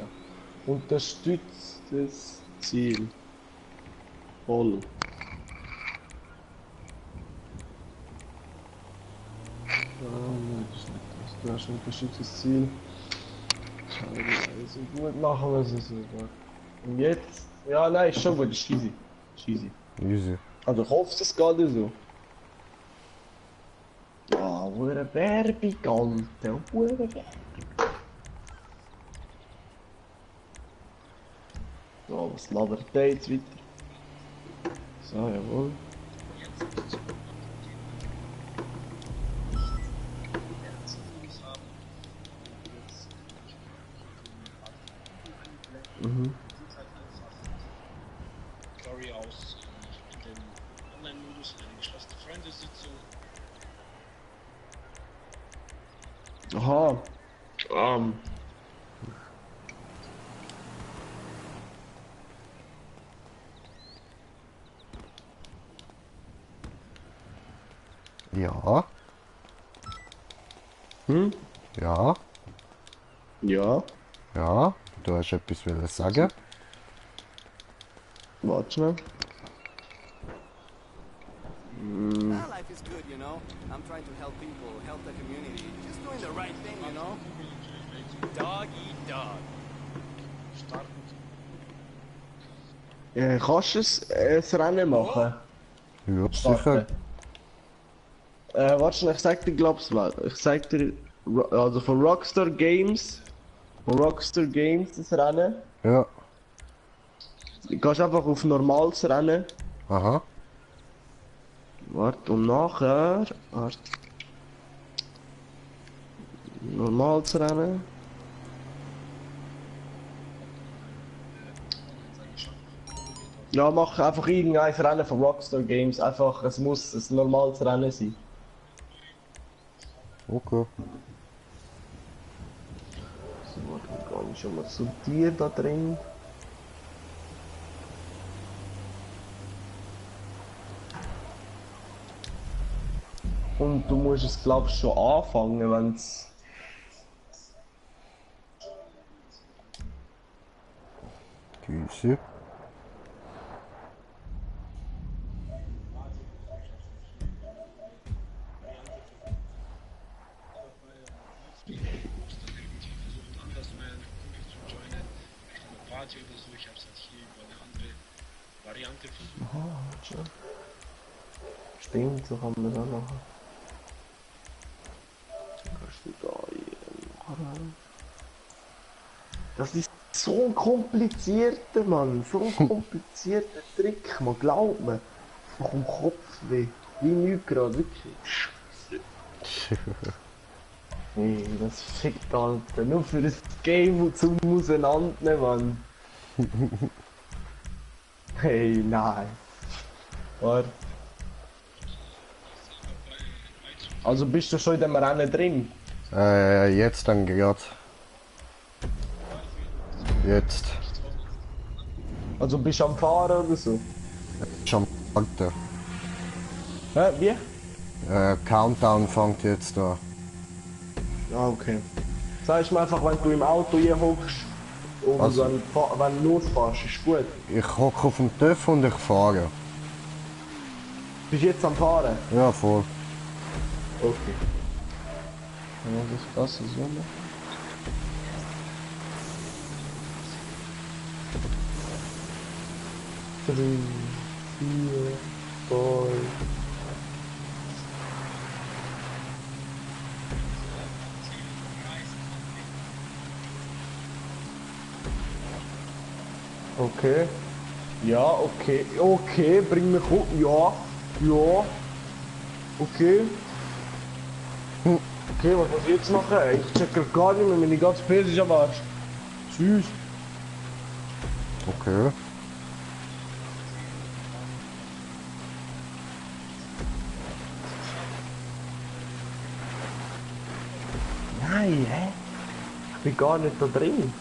Unterstützt das Ziel. Voll. Nein, das ist nicht das. Du hast ein unterstütztes Ziel. Also gut, machen wir es so. Und jetzt? Ja, nein, ist schon gut, ist easy. Ist easy. Easy. Also ich hoffe, es geht so. Ah, wo eine Werbung, Alter. Wo eine Werbung. So, was labert der jetzt weiter? So, jawohl. Mhm. Story aus dem Online-Modus, eine geschlossene Freunde-Sitzung. Aha. Ja. Hm? Ja. Ja. Ja. Du hast etwas wollen sagen? Warte schnell. Well, life is good, you know. I'm trying to help people, help the community. Just doing the right thing, you know. Dog eat dog. Kannst du ein Rennen machen? Ja, Starten. sicher. Warte schnell, ich sag dir, glaub's mal. Ich sag dir, also von Rockstar Games das Rennen. Ja. Du gehst einfach auf normales Rennen. Aha. Warte, und nachher. Warte. Normales Rennen. Ja, mach einfach irgendein Rennen von Rockstar Games. Einfach, es muss ein normales Rennen sein. Okay. So, warte, kann ich schon mal sortieren da drin. Und du musst es, glaub ich, schon anfangen, wenn's. Güsse. Party oder so, ich habe es halt hier über eine andere Variante versucht. Aha, schon. Stimmt, so kann man das auch machen. Kannst du da machen? Das ist so ein komplizierter, Mann. So ein komplizierter Trick, man glaubt mir. Nach dem Kopf weh. Wie nichts gerade, wirklich. Scheiße. Nee, das fickt, Alter. Nur für das Game zum Auseinandernehmen, Mann. Hey, nein. Warte. Also bist du schon in dem Rennen drin? Jetzt dann gerade. Jetzt. Also bist du am Fahren oder so? Schon Alter. Hä, wie? Countdown fängt jetzt da. Ah, okay. Sagst mir einfach, wenn du im Auto hier hockst und Also- wenn du losfährst, ist gut. Ich hocke auf dem TÜV und ich fahre. Bist du jetzt am Fahren? Ja, voll. Okay. Ja, das ist so. 3, 4, 5. Okay. Ja, okay. Okay, bring mich hoch. Ja. Ja. Okay. Okay, was muss ich jetzt machen? Ich check gar nicht mehr, meine ganze Pferde ist am Arsch. Tschüss. Okay. Nein, hä? Ich bin gar nicht da drin.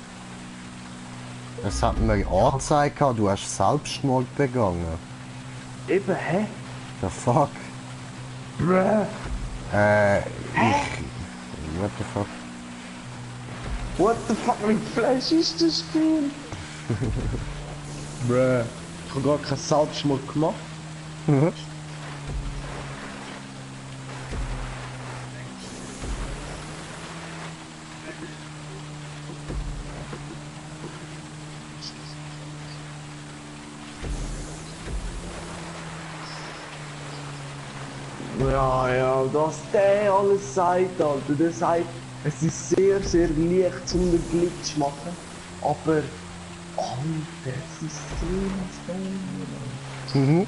Es hat mir angezeigt, du hast Selbstmord begangen. Eben, hä? The fuck? Bruh. What the fuck? What the fuck, mit Fleisch ist das Spiel? Bruh. Ich hab gar keinen Selbstmord gemacht. Ja, ja, was der alles sagt, Alter. Der sagt, es ist sehr, sehr leicht zum den Glitch zu machen. Aber, Alter, es ist so Mhm.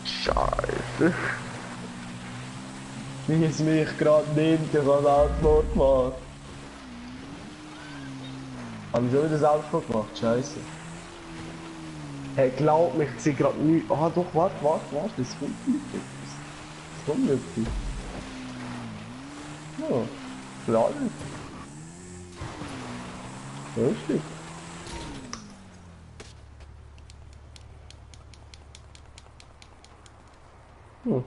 Scheiße. Wie es mich gerade nimmt, ich habe Selbstmord gemacht. Haben wir schon wieder Selbstmord gemacht? Scheiße. Hey, glaub mich, ich sehe gerade nichts. Ah doch, warte, das kommt nicht. Das kommt nicht. Ja, klar nicht. Richtig. Hm.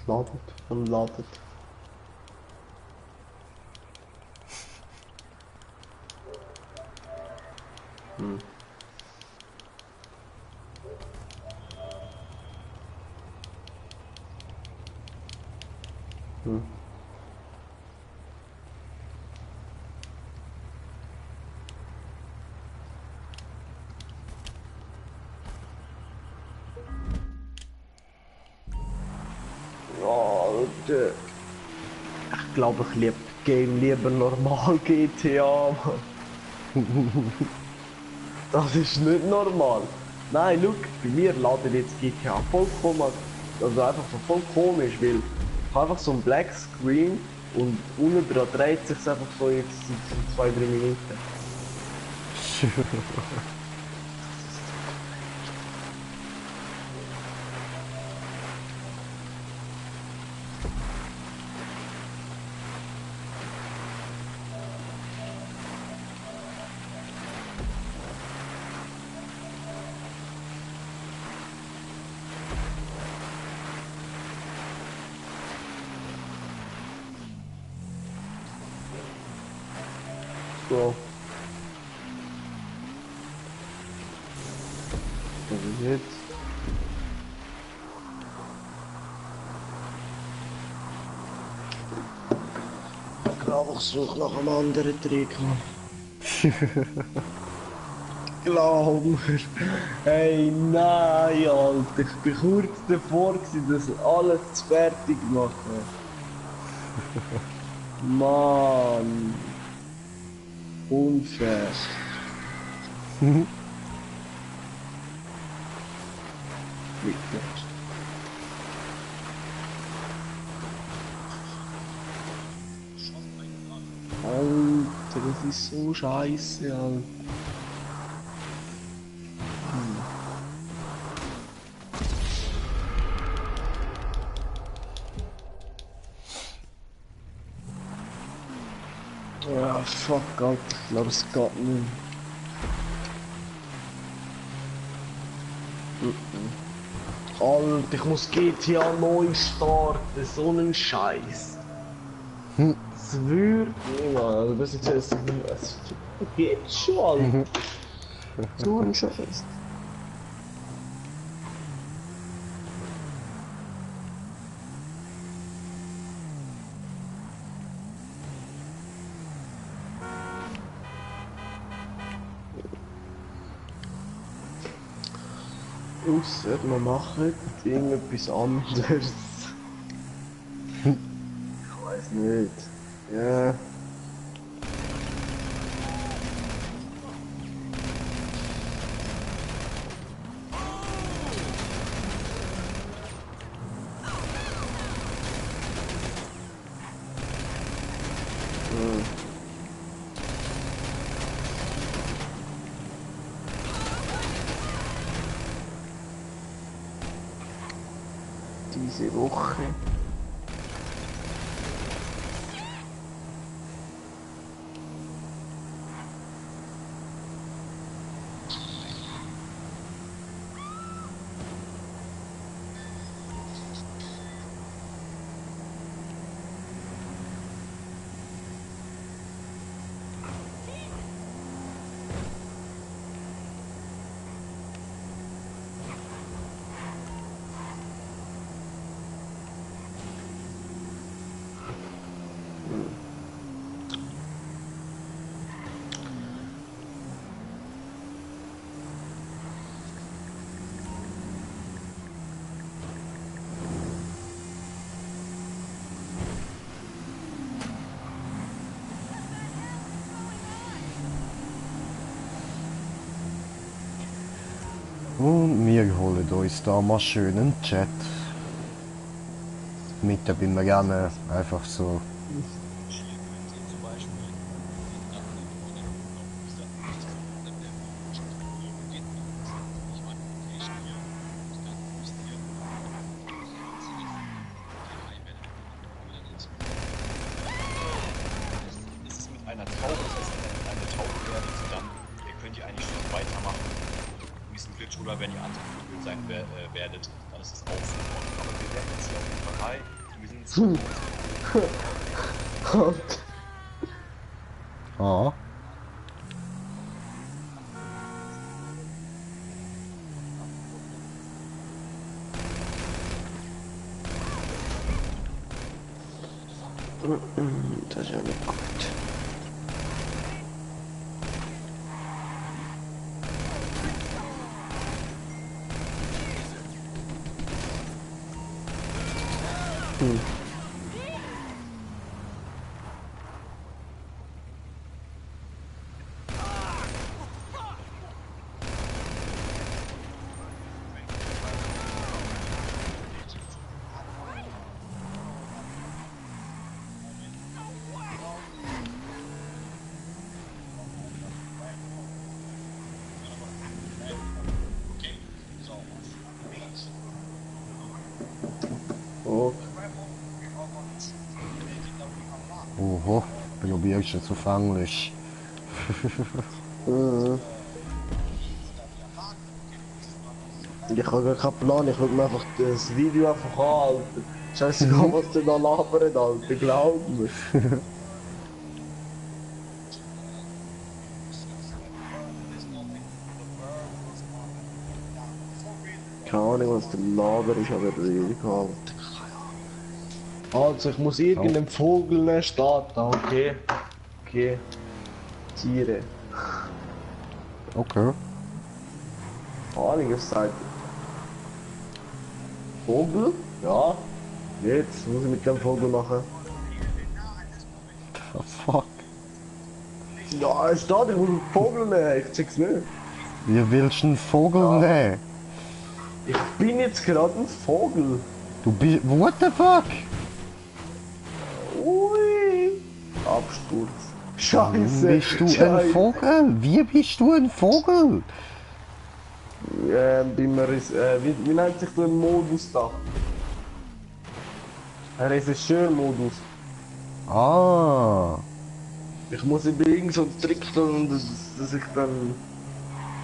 ladet. Hm. Hm. Alter. Ich glaube, ich liebe das Game lieber normal GTA, Mann. Das ist nicht normal. Nein, schau, bei mir ladet jetzt GTA vollkommen, also einfach so voll komisch, weil ich habe einfach so ein Black Screen und unten dran dreht sich einfach so jetzt so 2-3 Minuten. So. Was ist jetzt? Ich suche nach einem anderen Trick, Mann. Glaub mir. Hey, nein, Alter. Ich bin kurz davor gewesen, das alles zu fertig machen. Mann. Unfair. Bitte. Alter, das ist so scheiße, Alter. Ja, fuck, Alter. Ich glaube, es geht nicht. Alter, ich muss GTA neu starten. So einen Scheiß. Das würde nicht, Mann. Also, besser gesagt, es geht schon, Alter. So ein Scheiß. Ausser, wir machen irgendetwas anderes. Ich weiß nicht. Ja. Diese Woche. Und wir holen uns da mal schön einen Chat. Mitten bin wir gerne einfach so. Es ist mit einer Taube, das heißt, wenn ihr eine Taube werdet, dann könnt ihr eigentlich schon weitermachen. Ein bisschen Glitch, oder wenn ihr andere Vögel sein werdet, dann ist es auch so. Aber wir werden jetzt hier auf jeden Fall Wir sind zu Ah. Das ist ja nicht gut. Oh. Oho, probier ich jetzt auf Englisch. Ich habe gar keinen Plan, ich schaue mir einfach das Video einfach an, Alter. Scheißegal, was der da labert, Alter, glaub mir. Keine Ahnung, was der Laber ist, aber egal. Also, ich muss irgendeinen Vogel starten, okay? Okay. Tiere. Okay. Keine Ahnung, was sagt Vogel? Ja. Jetzt muss ich mit dem Vogel machen. Oh, fuck. Ja, es steht, ich muss einen Vogel nehmen, ich check's nicht. Wie willst du einen Vogel nehmen? Ich bin jetzt gerade ein Vogel. Du bist... What the fuck? Ui. Absturz. Warum Scheiße. bist du ein Vogel? Wie bist du ein Vogel? Wie nennt sich der Modus da? Ein Regisseur-Modus. Ah. Ich muss über irgend so einen Trick tun, dass ich dann...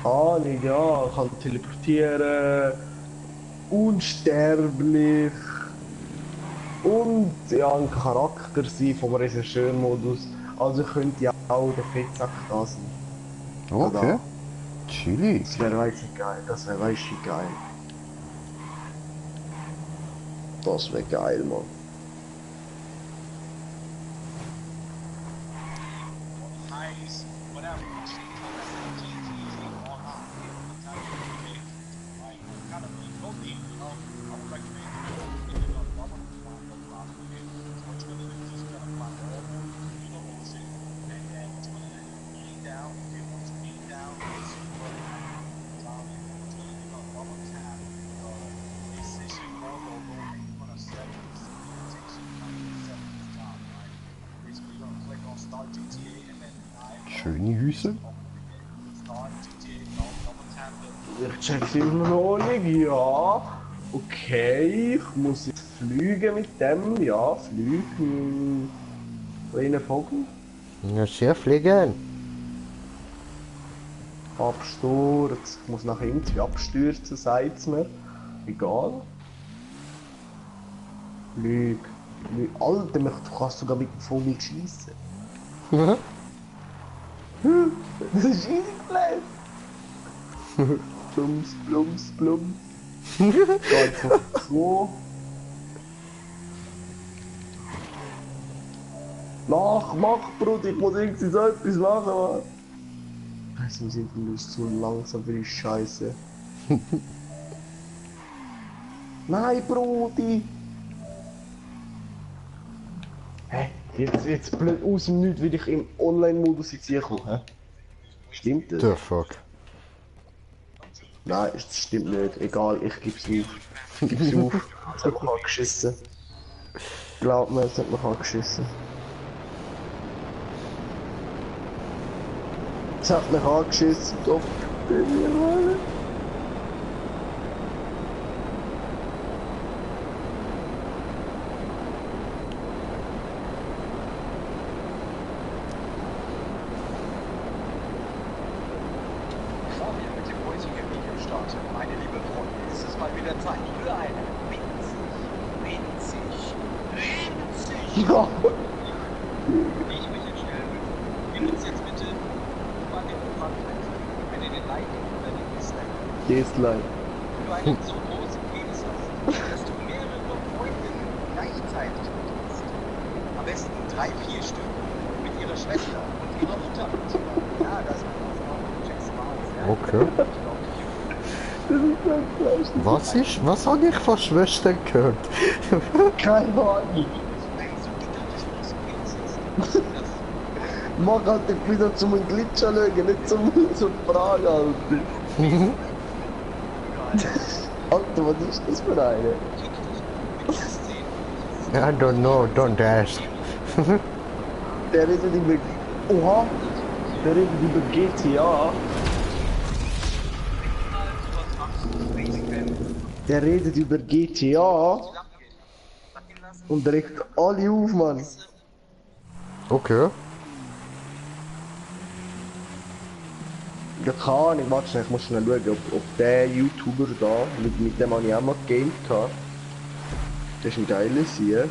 Ahnung, ja, kann teleportieren, unsterblich und ja, ein Charakter sein vom Regisseur-Modus. Also könnte ja auch der Fettsack da sein. Okay. Chili. Das wäre weiss ich geil, das wäre weiss ich geil. Das wäre geil, Mann. nice, whatever. Schöne Hüse. Ich check's immer noch nicht, ja. Okay, ich muss jetzt fliegen mit dem, ja, fliegen. Kleiner Vogel. Ja, sehr fliegen. Absturz. Ich muss nach irgendwie abstürzen, sagt's mir. Egal. Flieg. Alter, du kannst sogar mit dem Vogel schießen. Das ist easy gelesen. Plums, plums, plums. Geht so. Mach, Bruder, ich muss irgendwie so etwas machen, Mann. Weißt du, wir sind bloß zu langsam für die Scheiße. Nein, Brudi! Hä? Jetzt blöd aus dem Nichts, will ich im Online-Modus jetzt hier kommen, hä? Stimmt das? The fuck. Nein, das stimmt nicht. Egal, ich geb's auf. Ich geb's auf. Es hat mich angeschissen. Glaub mir, es hat mich angeschissen. Es hat mich angeschissen, doch. Bevor wir mit dem heutigen Video starten, meine liebe Freunde, ist es mal wieder Zeit für eine winzig Ja. Wie ich mich jetzt stellen will. Nimm uns jetzt bitte mal den Frankreich. Wenn ihr den Like oder den Dislike. Dislike. Wenn du einen so großen Penis hast, dass du mehrere Freundinnen gleichzeitig betrittst. Am besten 3, 4 Stück. Mit ihrer Schwester und ihrer Mutter. Ja, das ist auch Jack's Mouse, ja. Okay. Das ist ganz gleich. Was habe ich von Schwestern gehört? Keine Ahnung. Mach halt wieder zum Glitscher schauen, nicht zum Fragen, Alter. Alter, was ist das für eine? I don't know, don't ask. Der redet über... Oha! Der redet über GTA. Der redet über GTA. Und regt alle auf, Mann. Okay. Ja, keine Ahnung, warte schnell, ich muss schnell schauen, ob der YouTuber da, mit dem habe ich auch mal gegamed. Das ist ein geiler Sieg.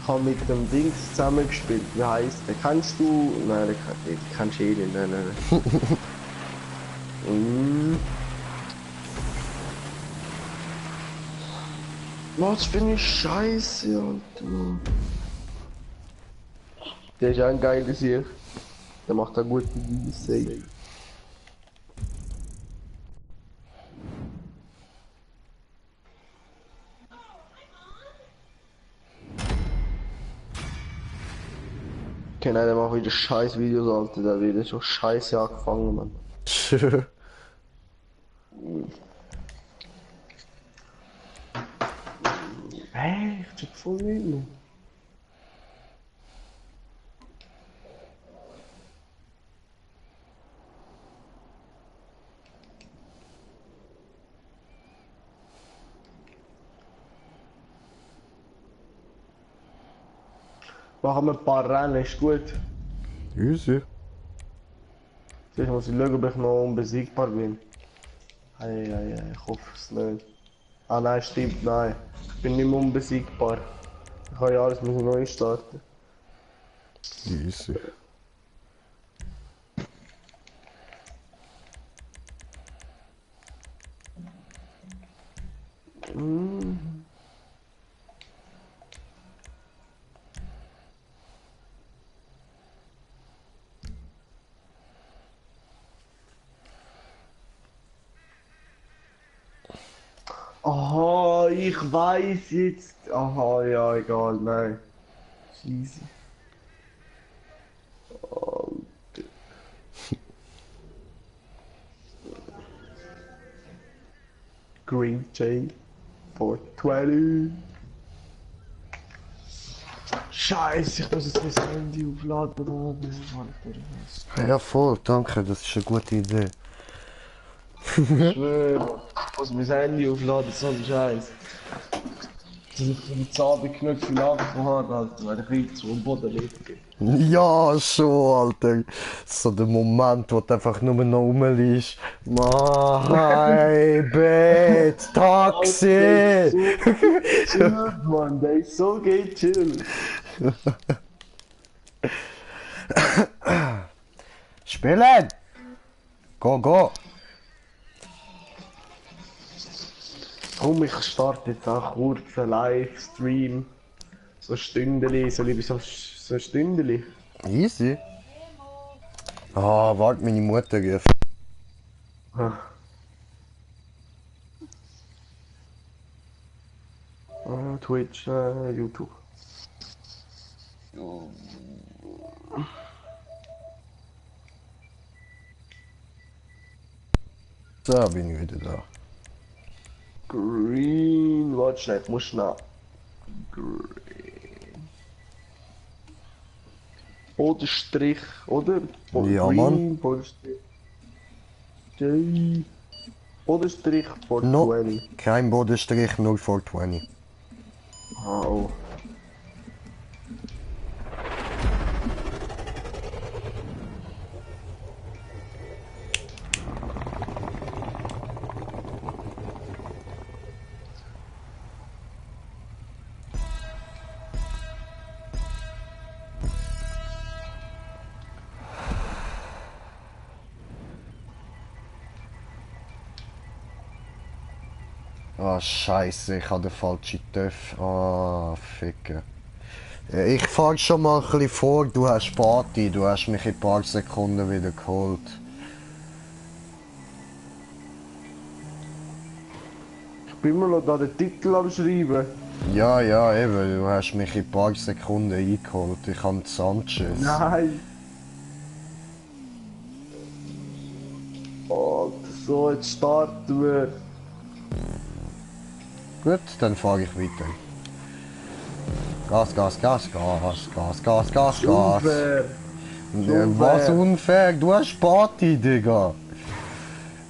Ich habe mit dem Dings zusammengespielt. Wie heisst der? Kennst du? Nein, den kennst du eh nicht. Nein, nein. Was für eine Scheiße, Alter. Der ist auch ein geiler Sieg. Der macht eine gute Videos. Okay, nein, der macht wieder scheiß Videos, Alter. Der wird schon scheiße angefangen, Mann. Hey, ich check voll nicht mehr. Machen wir ein paar Rennen, ist gut. Easy. Jetzt muss ich schauen, ob ich noch unbesiegbar bin. Ei, ich hoffe es nicht. Ah nein, stimmt, nein. Ich bin nicht mehr unbesiegbar. Ich kann ja alles neu starten. Easy. Aha, ich weiß jetzt. Aha, ja, egal, nein. Easy. Alter. Green J 420. Scheiße, ich muss jetzt mein Handy aufladen. Ja voll, danke, das ist eine gute Idee. Ich schwöre, ich muss mein Handy aufladen, so ein Scheiß. Dass ich die Zabenknöpfe nachher habe, Alter, weil ich nicht so am Boden liege. Ja, schon, Alter. So der Moment, wo du einfach nur noch rumliegst. Mein Bett, Taxi! Chillt, Mann, der ist so chill. Spielen! Go! Komm, ich starte jetzt auch kurz einen Livestream. So ein Stündeli, so ein Stündeli. Easy. Ah, warte, meine Mutter ruft. Twitch, YouTube. So, bin ich wieder da. Green, warte schnell, ich muss schnell. Green. Bodenstrich, oder? Ja, Green, Mann. Bodenstrich. J. Bodenstrich 420. No, kein Bodenstrich, 0420. Ah, oh. Oh Scheiße, ich habe den falschen Töff. Ah, Ficken. Ich fahr schon mal ein bisschen vor, du hast Party, du hast mich in ein paar Sekunden wieder geholt. Ich bin immer noch da den Titel am Schreiben. Ja, ja, eben, du hast mich in ein paar Sekunden eingeholt. Ich habe Sanchez. Nein! Oh, so, jetzt starten wir. Gut, dann fahre ich weiter. Gas, Gas, Gas, Gas, Gas, Gas, Gas, Gas. Unfair! Was unfair? Du hast Party, Digga.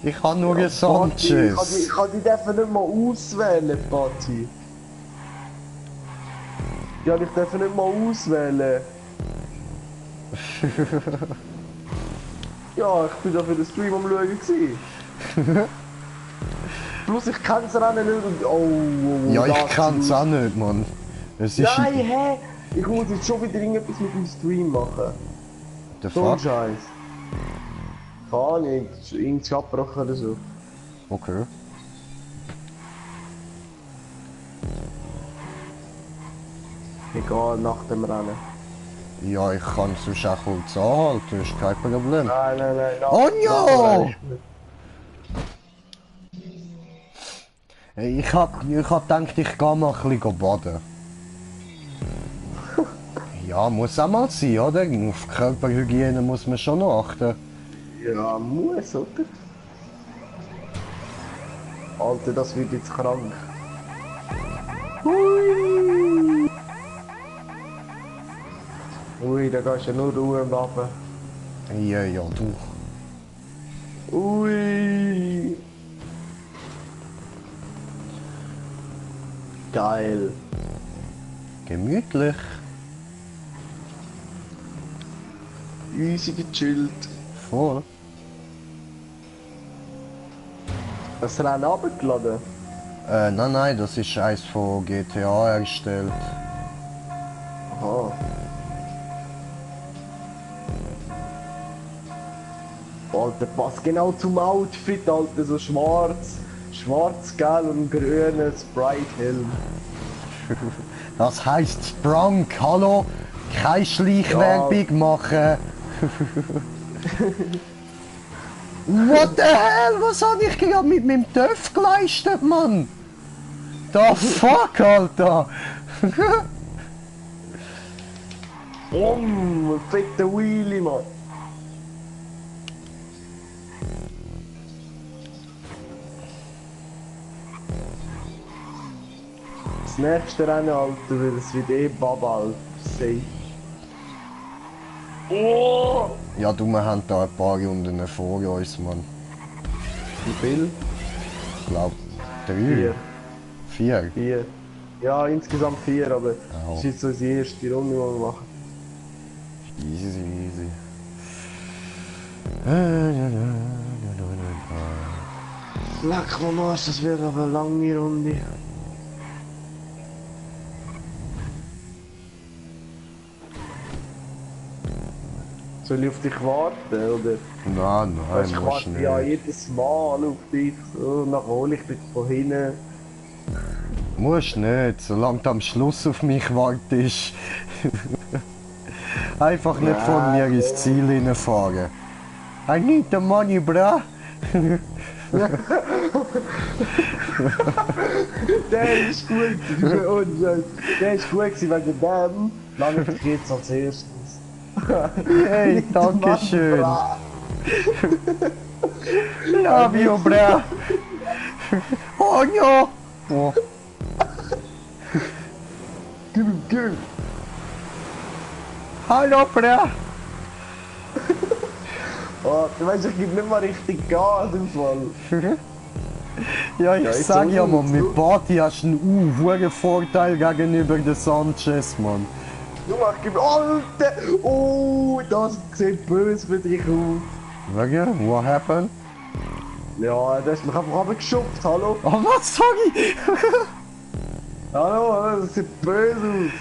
Ich habe nur einen Sanchez. Ich kann die dürfen nicht mal auswählen, Patti. Ja, ich darf nicht mal auswählen. Ja, ich bin da für den Stream am Schauen gewesen. Plus ich kenn's Rennen nicht und... Oh, ja, ich kann's auch nicht, Mann. Es ist... Nein, hä? Ich muss jetzt schon wieder irgendetwas mit dem Stream machen. Der So Fuck? Scheiß. Keine Ahnung, irgendwas abgebrochen oder so. Okay. Egal, nach dem Rennen. Ja, ich kann sonst auch kurz anhalten, ist kein Problem. Nein, nein, nein. Oh ja! Ich hab gedacht, ich geh mal ein bisschen baden. Ja, muss auch mal sein, oder? Auf Körperhygiene muss man schon noch achten. Ja, muss, oder? Alter, das wird jetzt krank. Hui! Ui, da gehst du ja nur Ruhe im Leben. Ja, ja, du. Ui! Geil. Gemütlich. Easy gechillt. Voll. Das Rennen runtergeladen? Nein, nein, das ist eins von GTA erstellt. Aha. Alter, passt genau zum Outfit, Alter, so schwarz, gelb und grünes Sprite-Helm. Das heisst Sprung, hallo? Keine Schleichwerbung machen. What the hell? Was habe ich gerade mit meinem Töff geleistet, Mann? The fuck, Alter? Fette Wheelie, Mann. Das nächste Rennen, Alter, das wird eh Babal. Safe. Oh! Ja, du, wir haben da ein paar Runden vor uns, Mann. Wie viel? Ich glaube 3. 4. 4? 4. Ja, insgesamt 4, aber Oh. das ist jetzt so die erste Runde, die wir machen. Easy, easy. Leck mal Marsch, das wird aber eine lange Runde. Soll ich auf dich warten, oder? Nein, Ich nein, musst warte nicht. ja jedes Mal auf dich, so, und dann hole ich dich von hinten. Musst nicht, solange du am Schluss auf mich wartest. Einfach nicht von mir ins Ziel hineinfahren. I need the money, bruh. Der ist gut, der ist gut gewesen wegen dem. Lange dich jetzt als erstes. Hey, danke schön. Love you, bruh. Oh ja. Oh. Gib ihm, gib ihm. Hallo, bruh. Oh, du weißt, ich gebe nicht mal richtig Gas im Fall. Ja, ich ist sag so ja, gut, man, mit Party hast du einen hohen Vorteil gegenüber den Sanchez, man. Junge, ich gebe... Alter! Oh, das sieht böse für dich aus. Wegen? What happened? Ja, der ist mich einfach runtergeschupft, hallo? Oh, was? Sorry! Hallo, das sieht böse aus.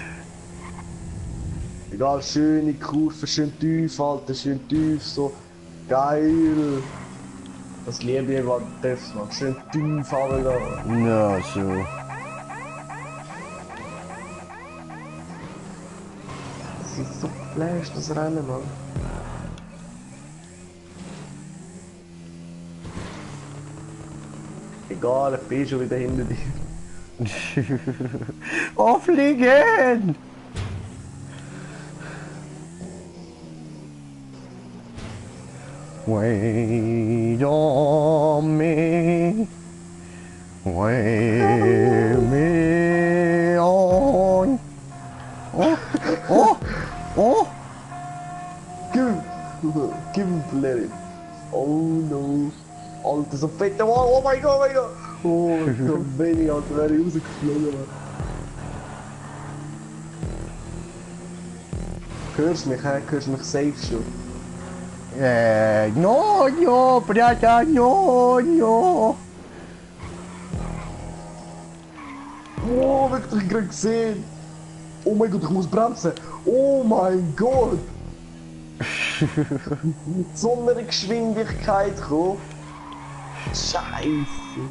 Egal, schöne Kurve, schön tief, Alter, schön tief, so geil. Das liebe ich über Devs, man. Schön tief runtergehen. Ja, schon. Das ist so flash, das Rennen, Mann. Egal, ich bin schon wieder hinter dir. Aufliegen! Wait on me. Wait me on. Oh, oh, oh! Give him let it. Oh no. Alter, so fette Wall. Oh mein Gott, oh mein Gott. Oh, so wenig, Alter, wäre ich rausgeflogen, Mann. Hörst du mich, hä? Hörst du mich safe schon? No, no, brother, no, no. Oh, wirklich, ich gerade gesehen. Oh mein Gott, ich muss bremsen. Oh mein Gott. Mit so einer Geschwindigkeit kommen. Scheiße.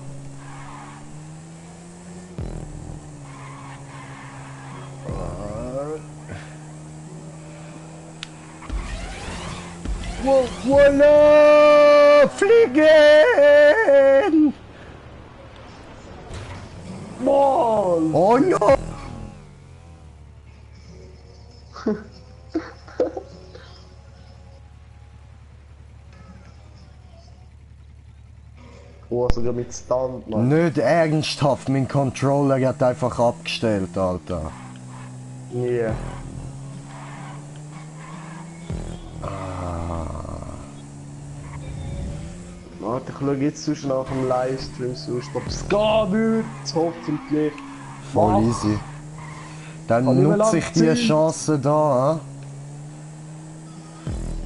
Voila! Fliegen! Mann! Oh no! Oh, sogar mit Stand, Mann. Nicht ernsthaft, mein Controller hat einfach abgestellt, Alter. Yeah. Warte, ich schaue jetzt sonst nach dem Livestream sonst, ob es gehen wird, hoffentlich. Voll easy. Dann nutze ich die Chance da,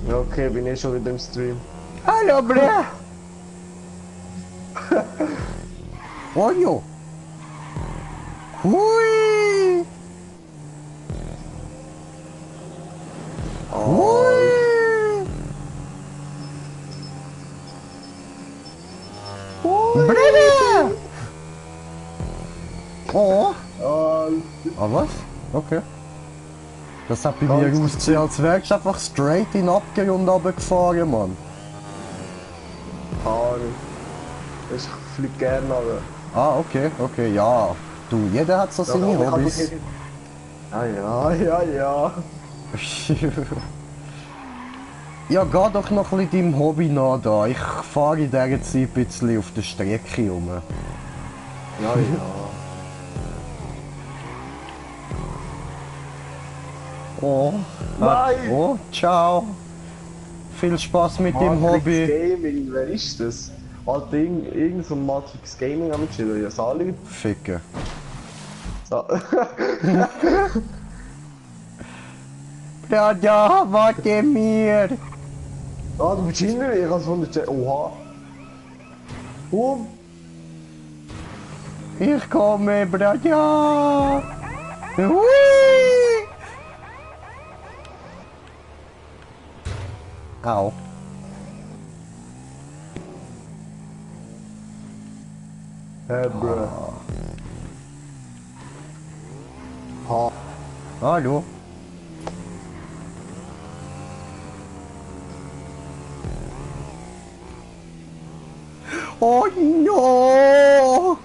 Ja, okay, bin ich schon wieder im Stream. Hallo, Bra! Oh jo! Hui! Hui! Brille! Oh! Ah, was? Okay. Das hat bei mir ausgesehen, als wärst du einfach straight in den Abgrund runtergefahren, Mann. Ich fliege gerne, aber... Ah, okay, okay, ja. Du, jeder hat so seine Hobbys. Ja, ja, ja, ja. Ja, geh doch noch ein bisschen deinem Hobby nach da. Ich fahre in dieser Zeit ein bisschen auf der Strecke rum. Ja, ja. Oh. Nein! Oh, ciao. Viel Spaß mit dem Hobby. Gaming, wer ist das? Alter, irgend so ein Matrix Gaming am Chillen, ja, Sali. Ficken. So. Ja, warte mir. Ah, du bist hinter mir, ich hab's wundert. Oha. Ich komme, Braja. Hui. Au. Bruh. Ha. Hallo. Oh no!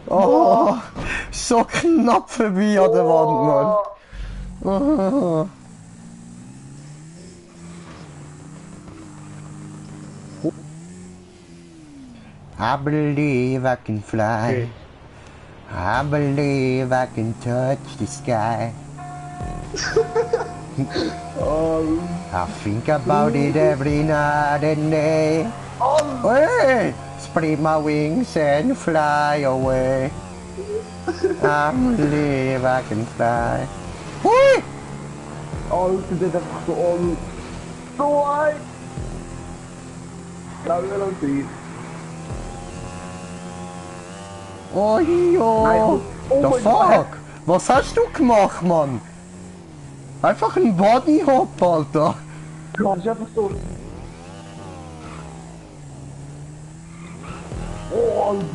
Oh, so knapp vorbei an der Wand, Mann. I believe I can fly. I believe I can touch the sky. I think about it every night and day. Hey, spread my wings and fly away. I believe I can fly. Hui! Alter, der ist einfach so on. So ein! Lass mir noch sehen. Oh jo! The fuck? Was hast du gemacht, Mann? Einfach ein Bodyhop, Alter! Du hast einfach so... Oh, Alter.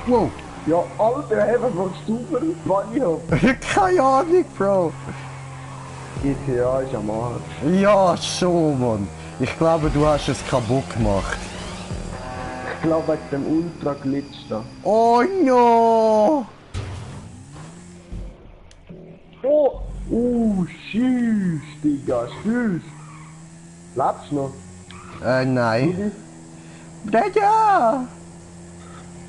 Wow. Ja, Alter, hey, was machst du für ein Bunnyhop? Keine Ahnung, Bro. GTA ist am Arsch. Ja, schon, Mann. Ich glaube, du hast es kaputt gemacht. Ich glaube, wegen dem Ultra-Glitch da. Oh no! Oh! Tschüss, Digga, tschüss! Lebst du noch? Nein. Dada!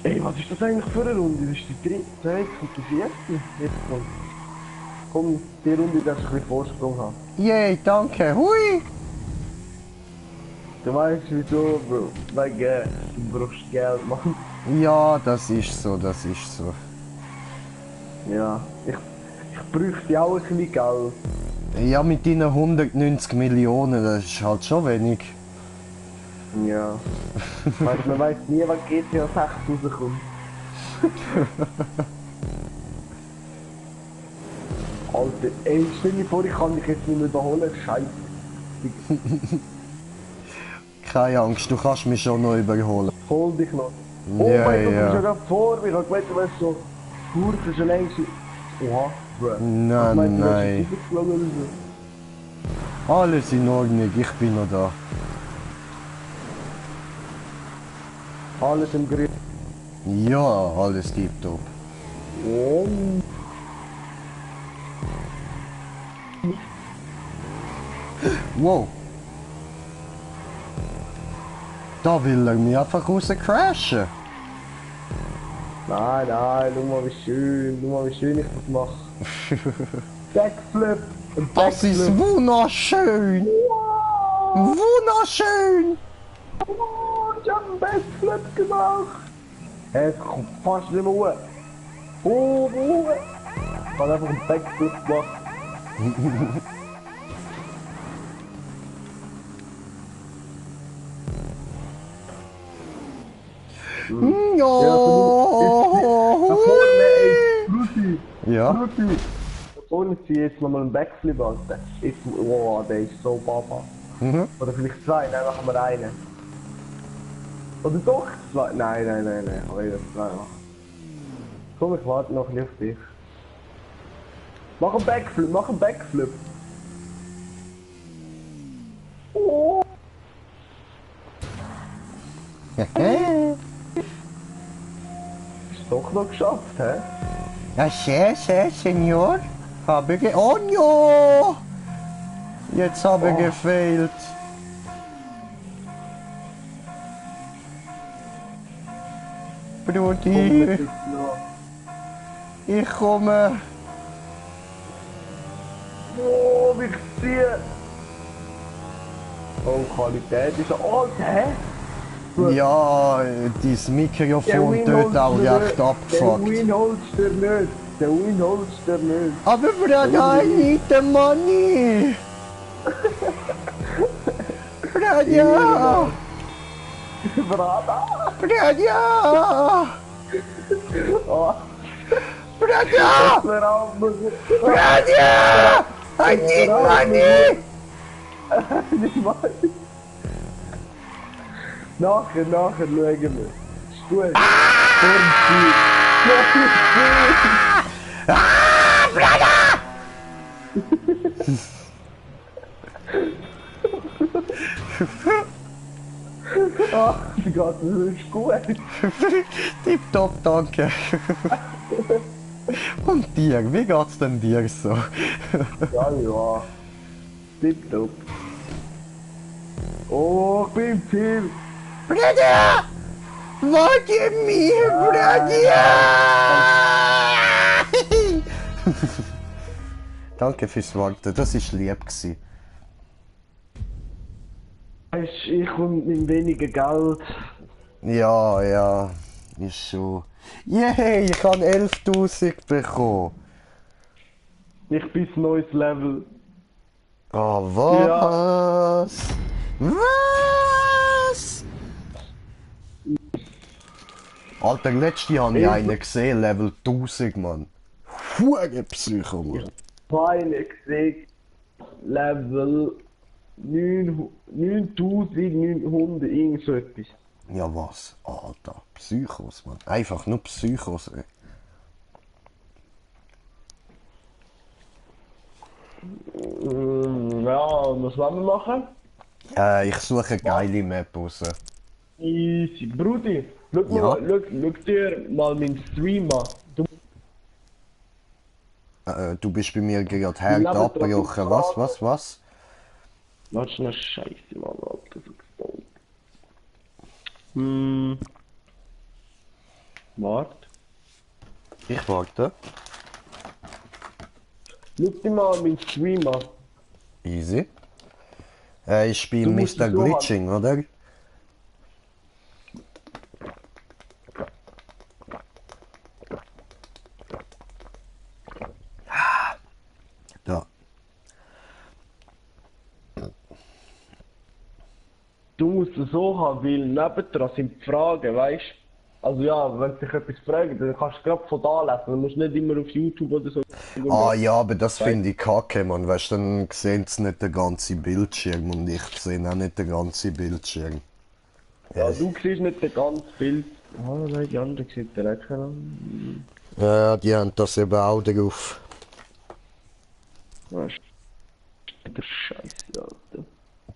Ey, was ist das eigentlich für eine Runde? Das ist die dritte, zweite und die vierte. Jetzt kommt. Komm, die Runde darfst du ein bisschen Vorsprung haben. Yay, danke. Hui! Du weißt wieso, Bro? Wegen, du brauchst Geld, Mann. Ja, das ist so, das ist so. Ja, ich bräuchte auch ein bisschen Geld. Ja, mit deinen 190 Millionen, das ist halt schon wenig. Ja. Weißt, man weiß nie, wann GTA 6 rauskommt. Alter, ey, stell dir vor, ich kann dich jetzt nicht mehr überholen. Scheiße. Keine Angst, du kannst mich schon noch überholen. Hol dich noch. Oh Ja, mein Gott, du ja. bist ja gerade vor mir. Ich hab gemeint, du wärst so kurz, schon längst. Oha, bruh. Nein, Ich meinte, du wärst nein. schon übergeflogen oder so. Alles in Ordnung, ich bin noch da. Alles im Griff. Ja, alles tipptopp. Oh. Wow. Da will er mich einfach raus crashen. Nein, nein, schau mal wie schön ich das mache. Backflip! Ein Das ist Backflip. wunderschön. Wow. Wunderschön. Oh, ich hab einen Backflip gemacht! Hey, es kommt fast nicht mehr hoch. Oh, hoch! Ich hab einfach einen Backflip gemacht. Ja. Da vorne, ey, Brutti! Ja. Brutti! Da vorne zieh ich jetzt nochmal einen Backflip, Alter. Jetzt, oh, der ist so baba. Mhm. Oder vielleicht zwei, dann machen wir einen. Oder doch zwei? Nein, ich will das zwei machen. Komm, ich warte noch nicht auf dich. Mach einen Backflip. Oh! Ist doch noch geschafft, hä? Ja, sehr, Senor. Habe ge... Oh no! Jetzt habe gefehlt. Brudi, ich komme. Oh, wie ich ziehe! Oh, Qualität ist alt, hä? Ja, dein Mikrofon tut auch recht abgefuckt. Der Win holst du nicht. Aber Brada, I need the money! Brada! Brada! Brada! Oh. Brada! Brada! Brada! I need money! Nachher schauen wir. Ist gut. Brada! Ach, wie geht das? Ist gut. Tipptopp, danke. Und dir, wie geht's denn dir so? Ja. Tipptopp. Oh, ich bin im Ziel. Brada! Warte mir, Brada! Danke fürs Warten, das war lieb gewesen. Ich komme mit weniger Geld. Ja, ist schon. Yay, ich habe 11.000 bekommen. Ich bin neues Level. Oh, was? Was? Alter, letztes habe ich einen gesehen, Level 1000, Mann. Fuge Psycho, Mann. Feine gesehen. Level 9900, irgend so etwas. Ja was? Alter, Psychos, Mann. Einfach nur Psychos, ey. Ja, was wollen wir machen? Ich suche eine geile Map raus. Easy. Brudi, Ja? schau dir mal meinen Stream an. Du bist bei mir gerade Wir leben hart abgebrochen. drauf. Was? Was ist eine Scheiße, Mann, Alter, so gestohlen. Warte. Ich warte. Schau dir mal meinen Stream an. Easy. Ich spiele Du musst Mr. es so Glitching, oder? Da. Du musst es so haben, weil nebendran sind die Fragen, weißt du? Also ja, wenn sie dich etwas fragen, dann kannst du gerade von da lesen. Du musst nicht immer auf YouTube oder so. Ah ja, aber das finde ich kacke, man. Weißt du, dann sehen sie nicht den ganzen Bildschirm und ich sehe auch nicht den ganzen Bildschirm. Ja, du siehst nicht das ganze Bild. Ah, nein, die anderen sieht direkt an. Ja, die haben das eben auch drauf. Was? Der Scheiße, Alter.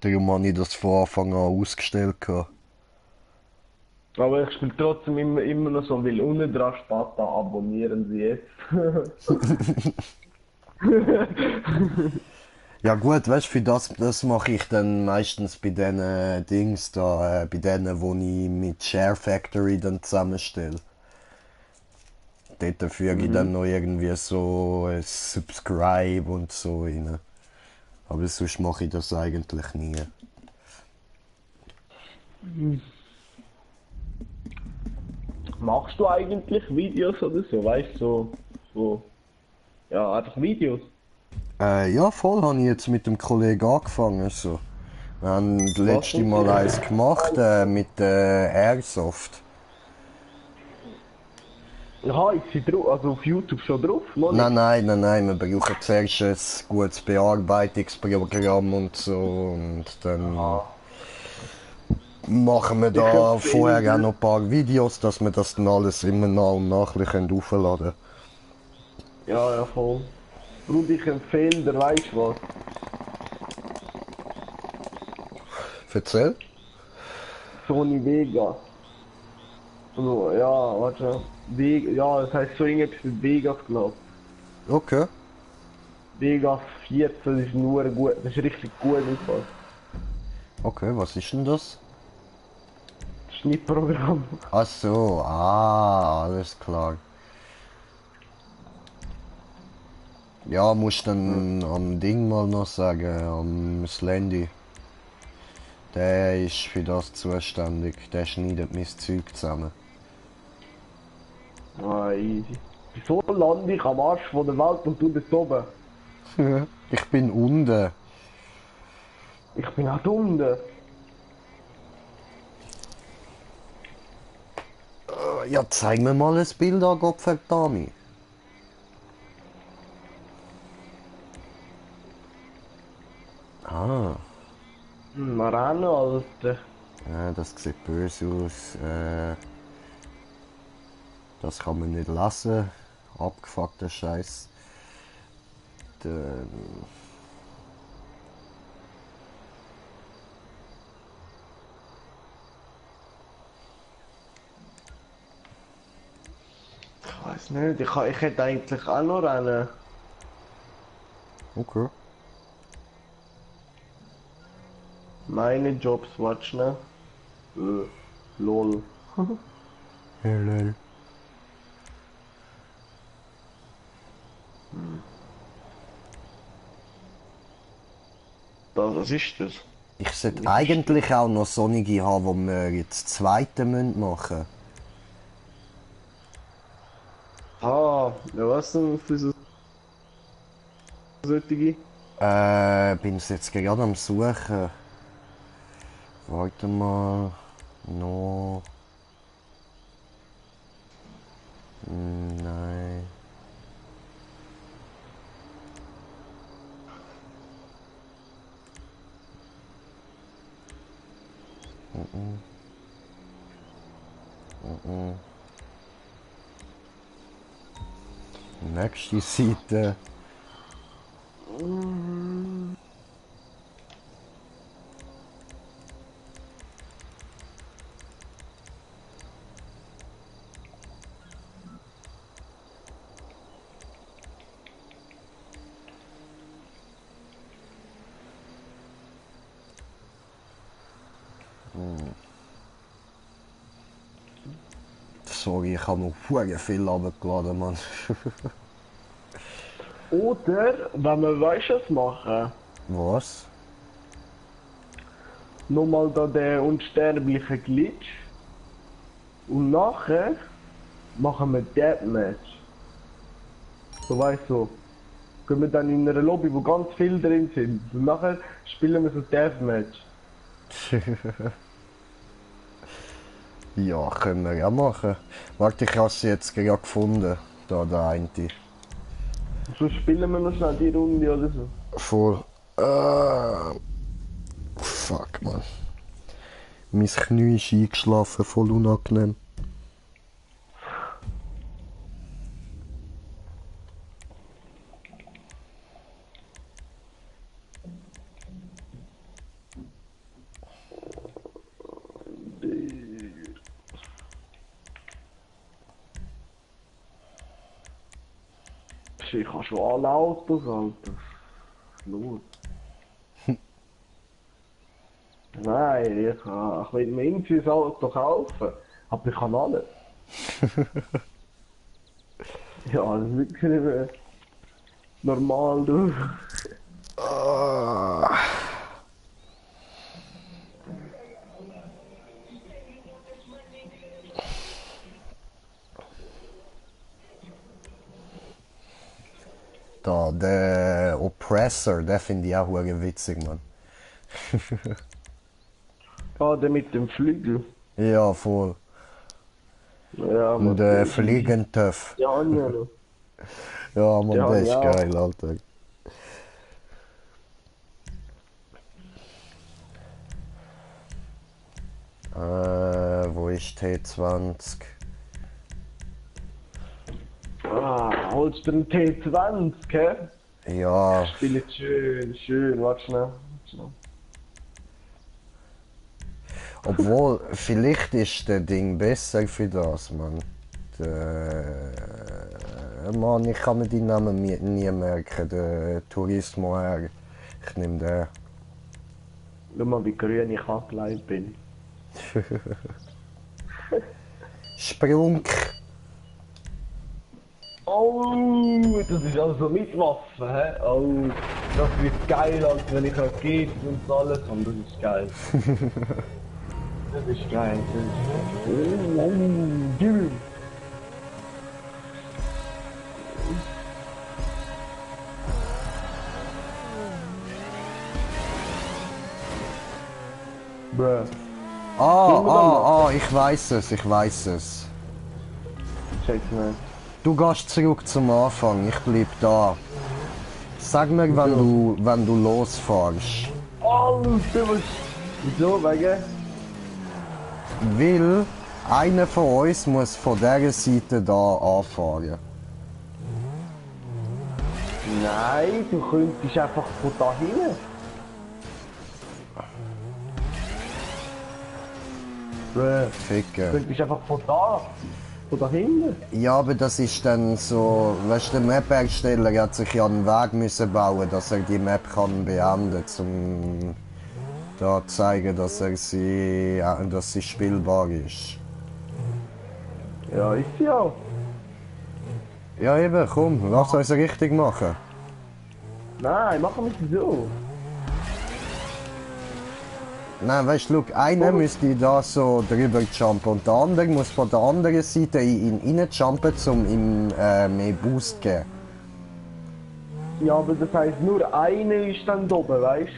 Darum habe ich das von Anfang an ausgestellt. Gehabt. Aber ich spiele trotzdem immer noch so, weil unten dran steht, da abonnieren Sie jetzt. Ja gut, weißt du, für das mache ich dann meistens bei diesen Dings da, bei denen, wo ich mit Share Factory dann zusammenstelle. Dort füge ich dann noch irgendwie so ein Subscribe und so rein. Aber sonst mache ich das eigentlich nie. Machst du eigentlich Videos oder so, weißt du, so, ja, einfach Videos? Ja, voll habe ich jetzt mit dem Kollegen angefangen. So. Wir haben das letzte Mal eins gemacht mit Airsoft. Aha, ist sie drauf, also auf YouTube schon drauf? Nein, wir brauchen zuerst ein gutes Bearbeitungsprogramm und so und dann machen wir da vorher auch noch ein paar Videos, dass wir das dann alles immer nach und nach aufladen können. Ja, voll. Bruder, ich empfehle dir, weißt du was? Erzähl. Sony Vega. Also, ja, warte. Ja, das heißt so irgendetwas mit Vegas, glaub ich. Okay. Vegas 14, das ist nur gut, das ist richtig gut im Fall. Okay, was ist denn das? Schnittprogramm. Ach so, alles klar. Ja, musst dann am Ding mal noch sagen, am Slendy. Der ist für das zuständig, der schneidet mein Zeug zusammen. Ah, easy. Wieso lande ich am Arsch von der Welt und du bist oben? Ich bin unten. Ich bin auch unten. Ja, zeig mir mal ein Bild an, Gottverdammt. Ah. Marano, Alter. Ja, das sieht böse aus. Das kann man nicht lassen. Abgefuckter Scheiß. Ich weiß nicht, ich hätte eigentlich auch noch rennen. Okay. Meine Jobs, watch ne? Lol. Lol. Was ist das? Ich sollte eigentlich auch noch sonnige haben, wo wir jetzt das zweite machen müssen. Ah, ja, was denn für so solche? Bin es jetzt gerade am Suchen. Warte mal. No. Nein. Nächste Seite. Sorry, ich habe noch sehr viel runtergeladen, Mann. Oder, wenn wir weißt was machen, Was? nochmal da den unsterblichen Glitch. Und nachher machen wir Deathmatch. So weißt du. Gehen wir dann in einer Lobby, wo ganz viele drin sind. Und nachher spielen wir so Deathmatch. Ja, können wir ja machen. Warte, ich habe sie jetzt gerade gefunden. Da, der eine. So spielen wir noch schnell die Runde oder so. Voll. Fuck, man. Mein Knie ist eingeschlafen, voll unangenehm. Ich habe schon alle Autos, Alter. Los. Nein, ich will mir irgendwie ein Auto kaufen. Aber ich kann alles. Ja, das ist wirklich nicht mehr normal, du. Da, der Oppressor, der finde ich auch hure witzig, man. Ja, der mit dem Flügel. Ja, voll. Ja, Und der Fliegentöff. Ja, ja, noch. Ja, man, Ja, der ist ja. geil, Alter. Wo ist T20? Ah, holst du den T20, hä? Ja, Spiel jetzt schön, warte schnell. obwohl, vielleicht ist der Ding besser für das, man. Mann, ich kann mir die Namen nie merken, der Turismo her. Ich nehme den. Schau mal, wie grün ich angekleidet bin. Sprunk! Oh, das ist also mit Waffen, hä? Oh, das wird geil, als wenn ich Raketen und alles habe. Das ist geil. Das ist geil. Das ist geil. Bruh. Ich weiß es. Check's nicht. Du gehst zurück zum Anfang, ich bleib da. Sag mir, wenn du losfährst. Alter, was? Wieso? Wegen? Weil einer von uns muss von dieser Seite da anfahren. Nein, du könntest einfach von da hin. Bruh. Ficken. Du könntest einfach von da hinten. Ja, aber das ist dann so, weißt du, der Map-Ersteller hat sich ja einen Weg müssen bauen, dass er die Map kann beenden, um da zu zeigen, dass sie spielbar ist. Ja, ist sie auch. Ja eben, komm, lass uns richtig machen. Nein, machen wir es so. Nein, weißt du, einer müsste da so drüber jumpen und der andere muss von der anderen Seite in ihn rein jumpen, um ihm mehr Boost zu geben. Ja, aber das heisst, nur einer ist dann da oben, weißt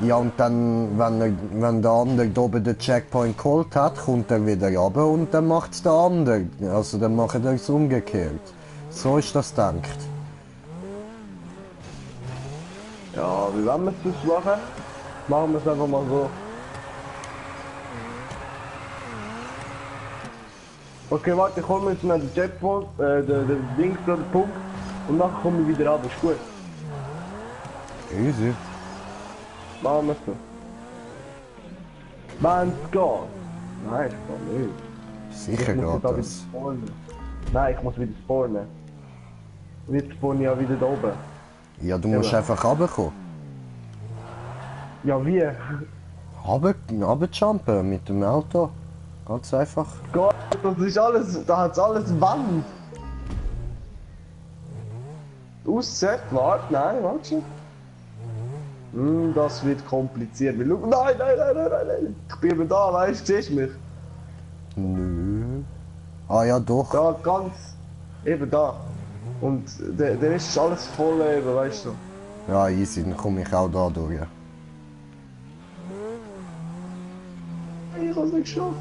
du? Ja, und dann, wenn der andere da oben den Checkpoint geholt hat, kommt er wieder runter und dann macht es der andere. Also dann macht er es umgekehrt. So ist das gedacht. Ja, wie wollen wir es machen? Machen wir es einfach mal so. Okay, warte, ich hol mir jetzt noch den Checkpoint, den Dings, den Punkt. Und nachher komme ich wieder ab, ist gut. Easy. Machen wir so. Wenn es geht. Nein, es geht nicht. Sicher Ich muss geht da wieder das. spawnen. Nein, ich muss wieder spawnen. Jetzt spawn ich ja wieder da oben. Ja, du musst Ja. einfach runterkommen. Ja, wie? Runterjumpen mit dem Auto. Ganz einfach. Gott, das ist alles, da hat's alles Wand. Ausset, warte, nein, warte schon. Das wird kompliziert. Weil, nein, nein. Ich bin eben da, weißt du, siehst du mich? Nö. Ah ja, doch. Da, ganz, eben da. Und der Rest ist alles voll eben, weißt du. Ja, easy, dann komme ich auch da durch. Ich hab's nicht geschafft.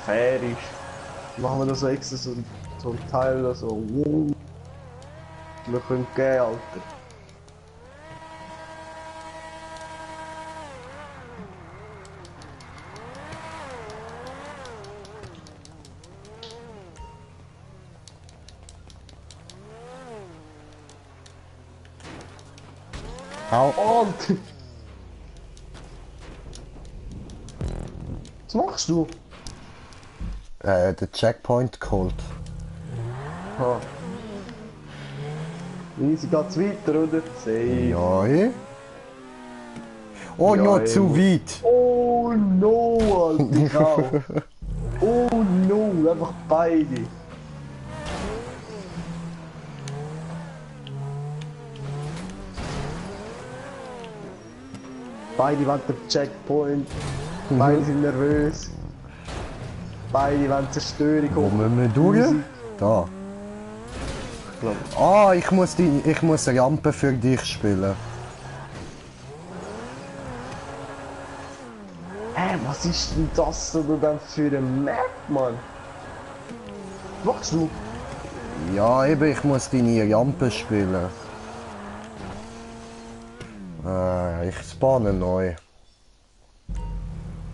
Fair ist. Machen wir das so extra so ein Teil oder so. Wir können gehen, Alter. Au. Und! Was machst du? Den Checkpoint geholt. Ha. Easy geht's weiter, oder? Safe. Ja, Oh, Ja, noch ey. zu weit. Oh no, Alter, ich auch. Oh no, einfach beide. Beide wollen den Checkpoint. Beide sind nervös. Beide wollen Zerstörung. Wo müssen wir durch? Da. Ah, ich muss eine Rampe für dich spielen. Hä, was ist denn das oder dann für ein Map, Mann? Was machst du? Ja, eben, ich muss deine Rampe spielen. Ich spawne neu.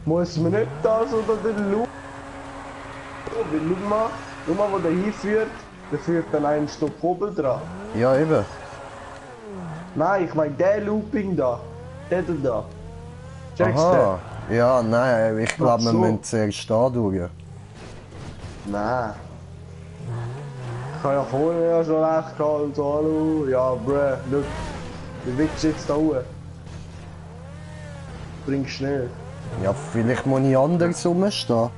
Muss man nicht das oder den Loop? Weil schau mal, wo der hinführt, der führt dann einen Stopp oben dran. Ja, eben. Nein, ich meine der Looping da. Der da. Checkst du Aha. Ja, nein, ich glaube, wir so. müssen zuerst da durch. den? Nein. Ich habe ja vorher ja schon recht gehalten, so, hallo. Ja, bruh, schau. Du willst jetzt da hoch. Bring schnell. Ja, vielleicht muss ich anders rumstehen.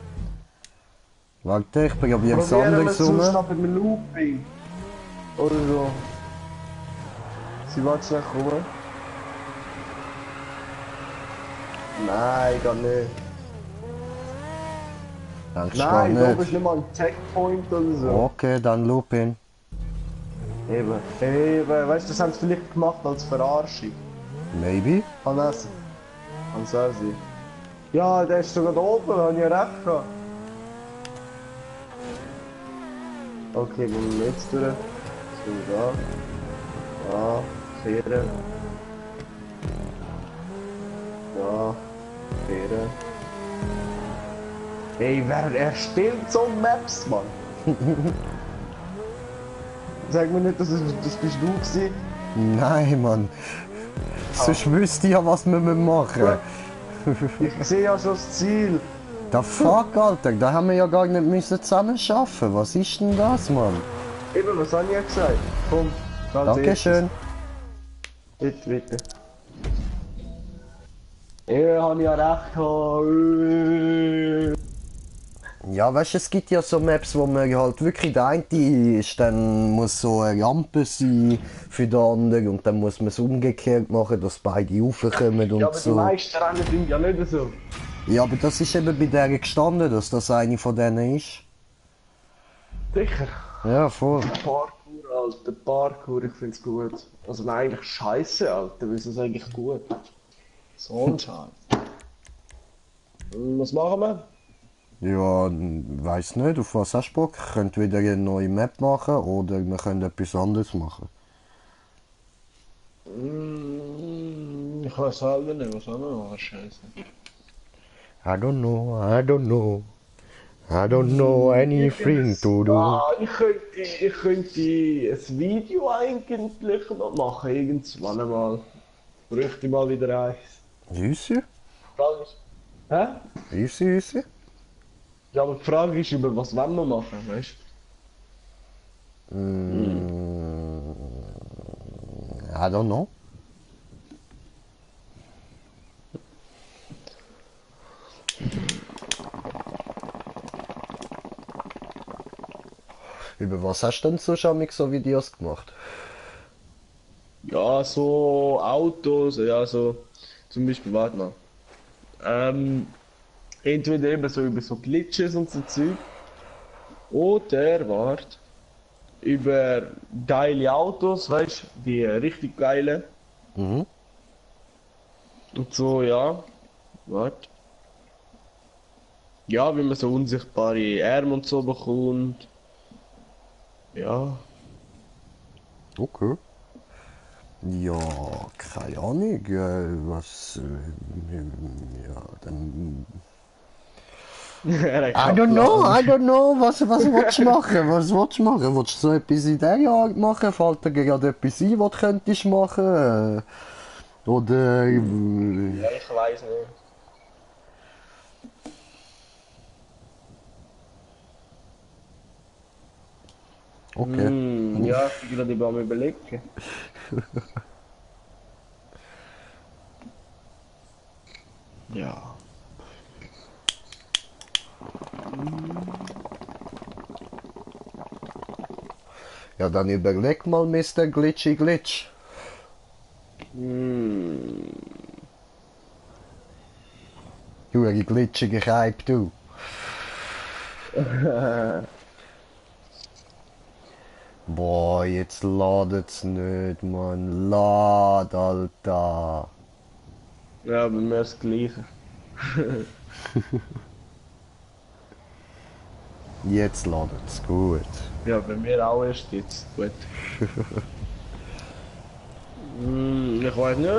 Warte, ich probiere es Probieren wir anders es sonst rum. noch mit dem Looping. Oder so. Sie wartet schnell kommen. Nein, gar nicht. Denkst du Nein, gar da bist nicht? nicht mal ein Checkpoint oder so. Okay, dann Looping. Eben, weißt du, das haben sie vielleicht gemacht als Verarschung. Maybe? Kann das sein? Ja, der ist sogar da oben, da habe ich ja recht gehabt. Okay, wo wir jetzt durch? So, da. Da, kehren. Da, kehren. Ey, wer erstellt so Maps, Mann? Sag mir nicht, das bist du gewesen. Nein, Mann. Sonst wüsste ich ja, was wir machen müssen. Ich sehe ja schon das Ziel. Da fuck, Alter, da haben wir ja gar nicht müssen zusammen schaffen. Was ist denn das, Mann? Eben, was habe ich ja gesagt? Komm, ganz Dankeschön. erstes. Bitte. Ja, habe ich ja recht gehabt. Ja, weißt du, es gibt ja so Maps, wo man halt wirklich der eine ist, dann muss so eine Rampe sein für den anderen und dann muss man es umgekehrt machen, dass beide raufkommen und Ja, aber die so. meisten Rennen sind ja nicht so. Ja, aber das ist eben bei der gestanden, dass das eine von denen ist. Sicher. Ja, voll. Parkour, Alter, Parkour, ich find's gut. Also nein, eigentlich scheiße, Alter, weil es ist eigentlich gut. So ein Scheiß. Was machen wir? Ja, weiss nicht, auf was hast du Bock? Ich könnte wieder eine neue Map machen oder wir können etwas anderes machen. Ich Ich weiß selber nicht, was haben wir noch? Scheiße. I don't know, I don't know. I don't know anything to do. Ah, ich könnte ein Video eigentlich noch machen, irgendwann einmal. Bräuchte ich mal wieder eins. Easy? Frage ist, hä? Easy, easy? Ja, aber die Frage ist, über was wollen wir machen, weißt du? I don't know. Über was hast du denn so schon so Videos gemacht? Ja, so Autos, ja, so zum Beispiel, warte mal. Entweder eben so über so Glitches und so Zeug. Oder, warte, über geile Autos, weißt du, die richtig geile. Mhm. Und so, ja. Warte. Ja, wie man so unsichtbare Arme und so bekommt. Ja. Okay. Ja, keine Ahnung, was, ja, dann... I don't know, was willst du machen, was willst du machen? Willst du so etwas in dieser Art machen? Fällt dir gerade etwas ein, was du könntest machen? Oder... Ja, ich weiß nicht. Okay. Ja, ich bin gerade am überlegen. Ja. Ja, dann überleg mal, Mr. Glitchy Glitch. Du, ein glitschiger Hype, du. Boah, jetzt ladet's nicht, Mann. Lad, Alter. Ja, bei mir ist das Gleiche. Jetzt ladet's, gut. Ja, bei mir auch erst jetzt. Gut. Ich weiß nicht.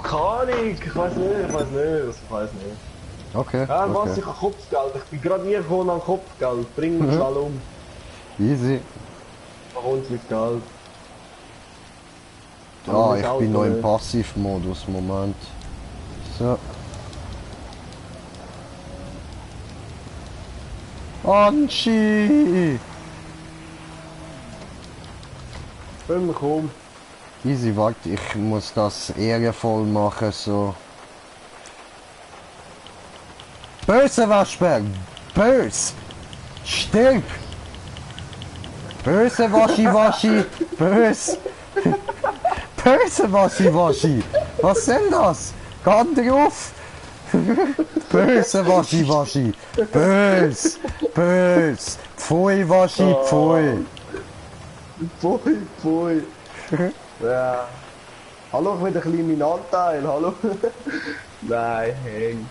Keine Ahnung. Ich weiß nicht. Okay, Ja, was, okay. ich habe Kopfgeld. Ich bin gerade nie gekommen an Kopfgeld. Bring mich schnell um. Easy. Mach uns mit Geld. Ja, ich bin noch im Passivmodus, Moment. So. Anschi! Komm, komm. Easy, warte, ich muss das ehrenvoll machen, so. Böse Waschberg! Böse! Stirb! Böse Waschi! Böse! Böse Waschi! Was ist denn das? Geh drauf! Böse Waschi! Böse! Böse! Pfui Waschi, pfui! Pfui. Ja. Hallo, ich will ein bisschen meinen Anteil, hallo? Nein, häng.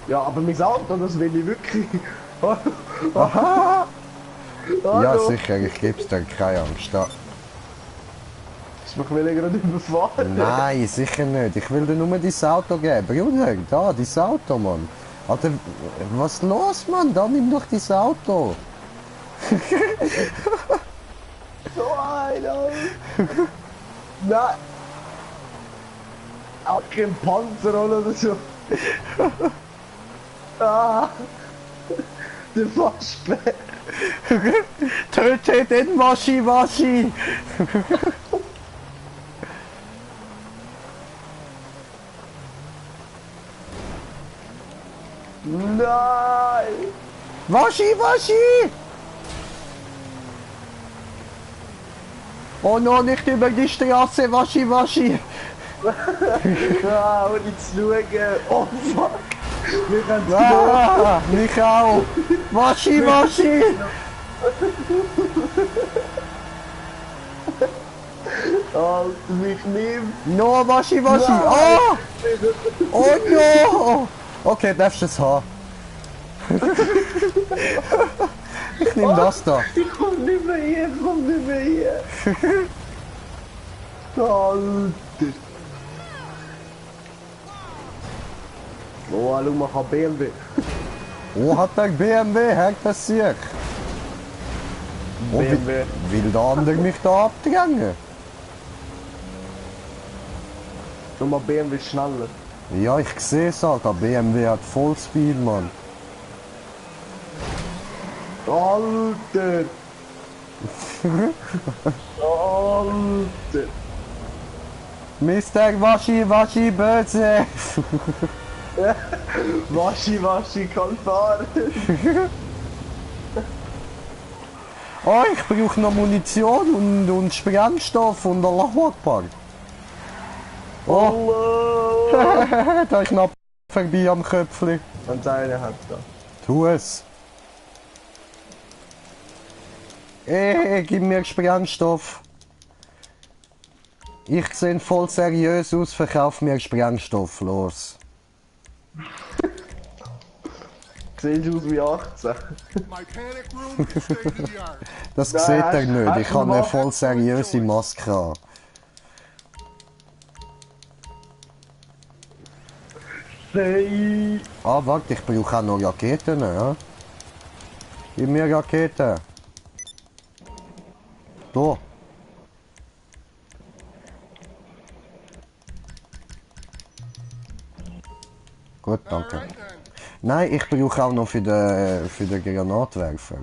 Ja, aber mein Auto, das will ich wirklich. Aha! Hallo. Ja, sicher, ich geb's dir, keine Angst. Da. Ich will gerade überfahren. Nein, sicher nicht. Ich will dir nur dein Auto geben. Bruder, da, dein Auto, Mann. Alter, was ist los, Mann? Da, nimm doch dein Auto. So einer. Nein. Auch kein Panzer oder so. Ah. Der Waschbär. Töte den Waschi! Nein. Waschi! Oh no, nicht über die Straße, Waschi! Ja, ohne zu schauen. Oh fuck. Wir können Ah, mich auch! Waschi! Alter, mich nimmt. No, Waschi! Oh! Oh no! Okay, darfst du es haben. Ich nehme das da. Ich komm nicht mehr hier. Alter. Oh, schau mal, kann BMW. Oh, hat der BMW, hat das sich. Oh, BMW. will der andere mich da abdrängen? Schau mal, BMW ist schneller. Ja, ich sehe es halt, der BMW hat Vollspeed, Mann. Alter! Alter! Mr. Waschi Böse! Waschi kann fahren! Oh, ich brauche noch Munition und Sprengstoff und Allahu Akbar. Oh! Da ist knapp vorbei am Köpfli. Und einer hat da. Tu es! Gib mir Sprengstoff. Ich sehe voll seriös aus, verkauf mir Sprengstoff, los. Siehst aus wie 18. Das Nein, sieht er hast- nicht, hast ich du habe eine noch- voll seriöse Maske an. Sei! Ah, warte, ich brauche auch noch Raketen, ja? Gib mir Raketen. Da. Gut, danke. Nein, ich brauche auch noch für den Granatwerfer.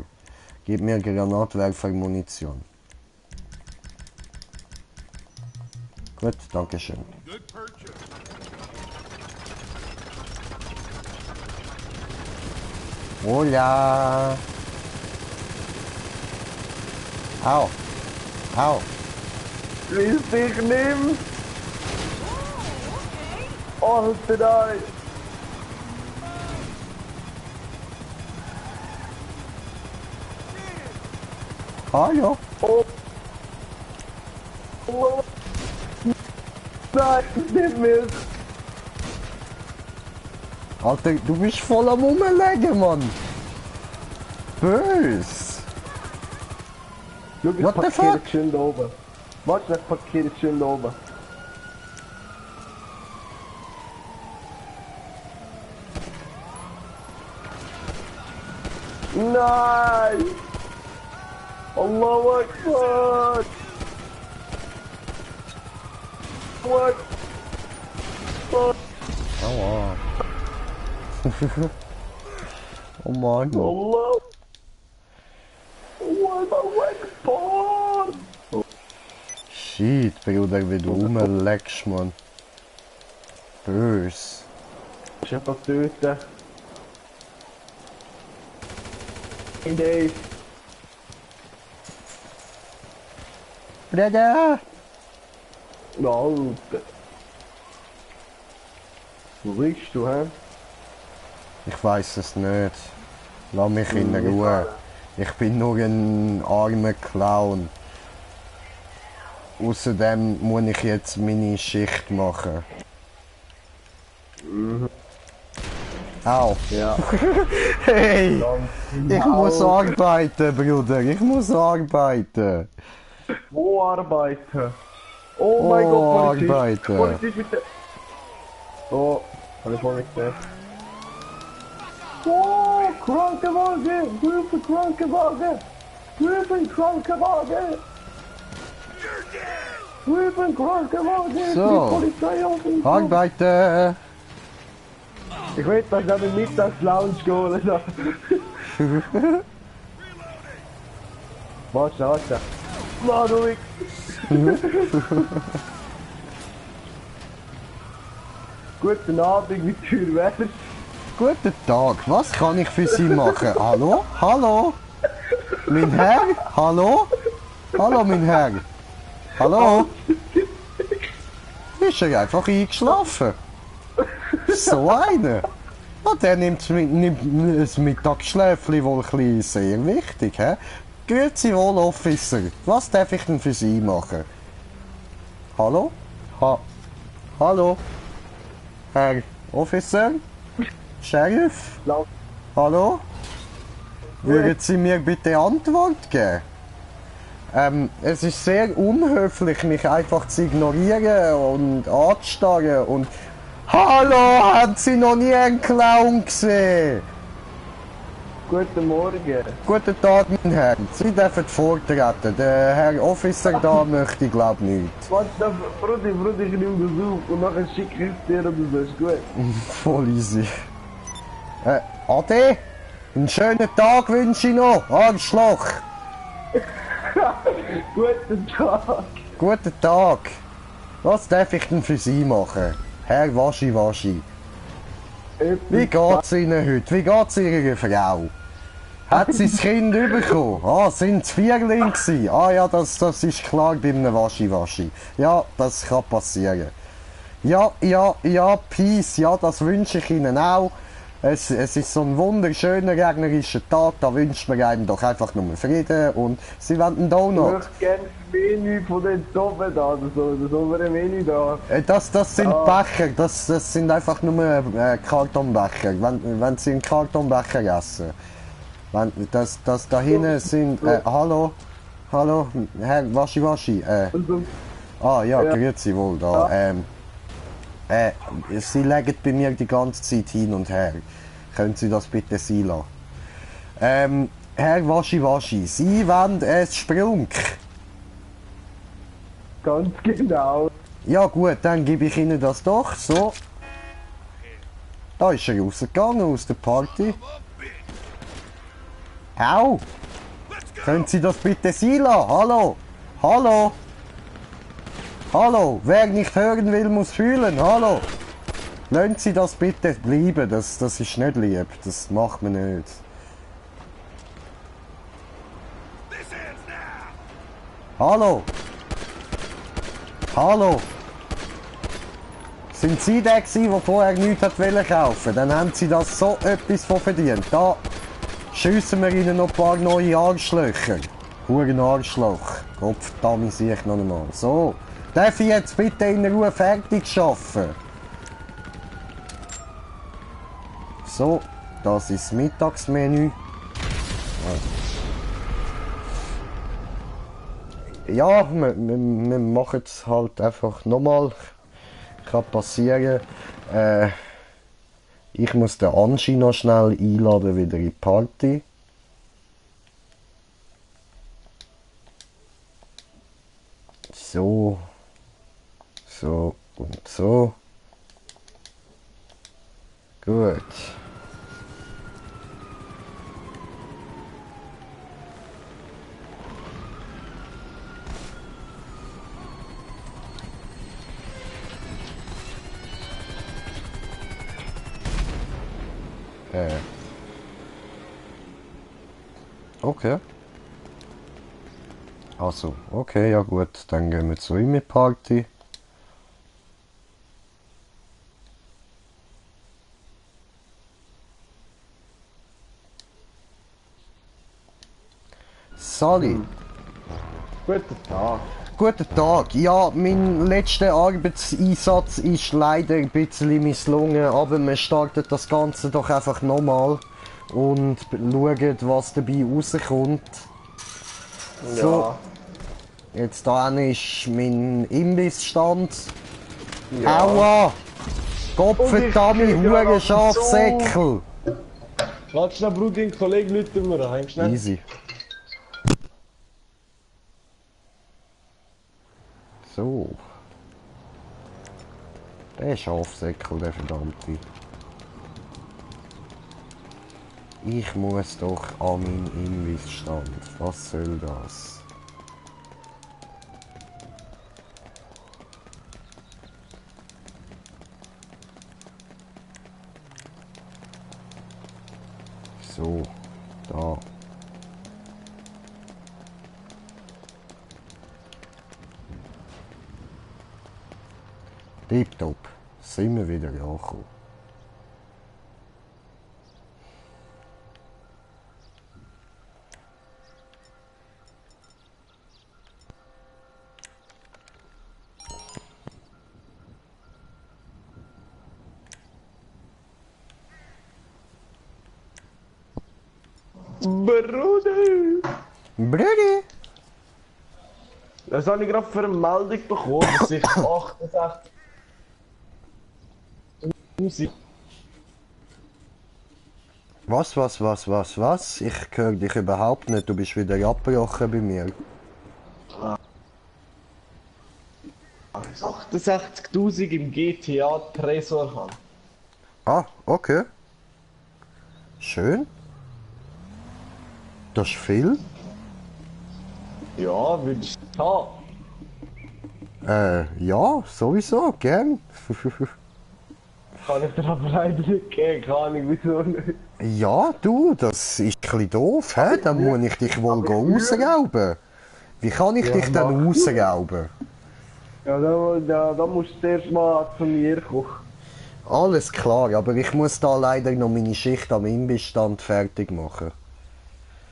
Gib mir Granatwerfer-Munition. Gut, danke schön. Hola! Au! Au! Grüß dich, nimm! Alter, nein! Hallo! Oh! Oh! Nein, nimm mich! Alter, du bist voll am Rumlegen, Mann! Bös! Schau, ich What the parkiere fuck? schön da oben. Warte, ich parkiere schön da oben. Nein! Allahu Akbar! What? Aua! Oh Mann! Allah! Allahu Akbar! Shit, Bruder, wie du rumleckst, Mann. Bös. Ich hab das töten. Idee. Bruder! Alter. Wo bist du, hä? Ich weiß es nicht. Lass mich in Ruhe. Ich bin nur ein armer Clown. Außerdem muss ich jetzt meine Schicht machen. Au! Ja. Hey! Ich muss arbeiten, Bruder. Ich muss arbeiten. Wo arbeiten? Oh mein Gott, Polizist! arbeiten. Polizist bitte! Oh, hab ich wohl nicht gesehen. Oh, Krankenwagen! Rufen Krankenwagen! Rufen Krankenwagen! Rufen Krankenwagen! So. Die Polizei auf Arbeiten! Ich will das dann in Mittagslounge holen. Warte. Mach ruhig! Guten Abend, wie teuer wär's? Guten Tag, was kann ich für Sie machen? Hallo? Hallo? Mein Herr? Hallo? Hallo, mein Herr? Hallo? Ist er einfach eingeschlafen? So einer? Ah, der nimmt das Mittagsschläfchen wohl ein bisschen sehr wichtig, hä? Grüezi wohl, Officer. Was darf ich denn für Sie machen? Hallo? Hallo? Herr Officer? Sheriff? Hallo? Würden Sie mir bitte Antwort geben? Es ist sehr unhöflich, mich einfach zu ignorieren und anzustarren und... Hallo, haben Sie noch nie einen Clown gesehen? Guten Morgen. Guten Tag, mein Herr. Sie dürfen vortreten. Der Herr Officer da möchte, glaub nicht. Warte, Brudi, ich nehme das auf und nachher schicke ich es dir oder so, ist gut. Voll easy. Ade, einen schönen Tag wünsche ich noch, Arschloch. Guten Tag. Guten Tag. Was darf ich denn für Sie machen? Herr Waschi. Wie geht's Ihnen heute? Wie geht's Ihrer Frau? Hat sie das Kind bekommen? Ah, sind es Vierling gewesen? Ah ja, das ist klar bei einem Waschi. Ja, das kann passieren. Ja, Peace, ja, das wünsche ich Ihnen auch. Es ist so ein wunderschöner regnerischer Tag, da wünscht man einem doch einfach nur Frieden und Sie wollen einen Ich Donut. möchte gerne das Menü von den oben da, das obere Menü da. Das sind Becher, das sind einfach nur Kartonbecher, wenn Sie einen Kartonbecher essen. Das da hinten sind, hallo, Herr Waschi, ja, grüezi wohl da, Sie legen bei mir die ganze Zeit hin und her. Können Sie das bitte sein lassen? Herr Waschi, Sie wollen ein Sprunk? Ganz genau. Ja gut, dann gebe ich Ihnen das doch, so. Da ist er rausgegangen aus der Party. Au! Können Sie das bitte sein lassen? Hallo, wer nicht hören will, muss fühlen. Hallo. Lassen Sie das bitte bleiben, das ist nicht lieb. Das macht man nicht. Hallo. Sind Sie der gewesen, der vorher nichts hat kaufen? Dann haben Sie das so etwas von verdient. Da schiessen wir Ihnen noch ein paar neue Arschlöcher. Huren Arschloch. Gottverdammt, sehe ich noch einmal. So. Darf ich jetzt bitte in Ruhe fertig schaffen? So, das ist das Mittagsmenü. Ja, wir machen es halt einfach nochmal. Kann passieren. Ich muss den Anschi noch schnell einladen wieder in die Party. So und so. Gut. Okay. Also, okay, ja gut, dann gehen wir zu ihm in die Party. Sali. Guten Tag. Guten Tag. Ja, mein letzter Arbeitseinsatz ist leider ein bisschen misslungen, aber wir starten das Ganze doch einfach nochmal und schauen, was dabei rauskommt. So. Ja. Jetzt da ist mein Imbissstand. Ja. Aua! Gottverdammt, hure Schafsäckel! Warte schnell, Bruder, den Kollegen rufen wir heim, schnell. Easy. So. Der Schafsäckel, der verdammte. Ich muss doch an meinen Imbissstand. Was soll das? So, da. Tipptopp, sind wir wieder angekommen. Bruder! Brudi! Das habe ich gerade für eine Meldung bekommen, dass ich 68... Was? Ich höre dich überhaupt nicht, du bist wieder abgebrochen bei mir. 68.000 im GTA Tresor haben. Ah, okay. Schön. Das ist viel. Ja, würde ich haben. Ja, sowieso, gern. Kann ich dir aber leider nicht geben, keine Ahnung wieso nicht. Ja, du, das ist ein bisschen doof, hä? Dann muss ich dich wohl rausrauben. Wie kann ich dich denn rausrauben? Ja, da musst du zuerst mal zu mir kommen. Alles klar, aber ich muss da leider noch meine Schicht am Imbissstand fertig machen.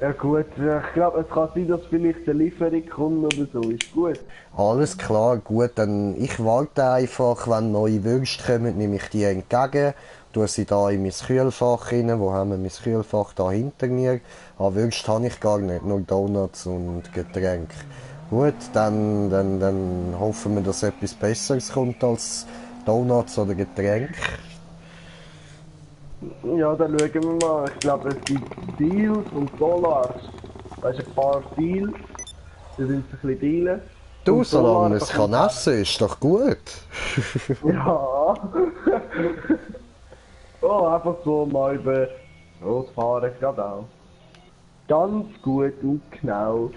Ja gut, ich glaube, es kann sein, dass vielleicht eine Lieferung kommt oder so, ist gut. Alles klar, gut, dann ich warte einfach, wenn neue Würste kommen, nehme ich die entgegen, tue sie da in mein Kühlfach rein. Wo haben wir mein Kühlfach? Da hinter mir. Ah, Würste habe ich gar nicht, nur Donuts und Getränke. Gut, dann hoffen wir, dass etwas Besseres kommt als Donuts oder Getränke. Ja, dann schauen wir mal. Ich glaube, es gibt Deals und Dollars. Weißt du, ein paar Deals. Da sind sie ein bisschen dealen. Du, Und solange Dollar man es kann essen, ist doch gut. Ja. Oh, einfach so mal über Rot fahren, gerade auch. Ganz gut und genau.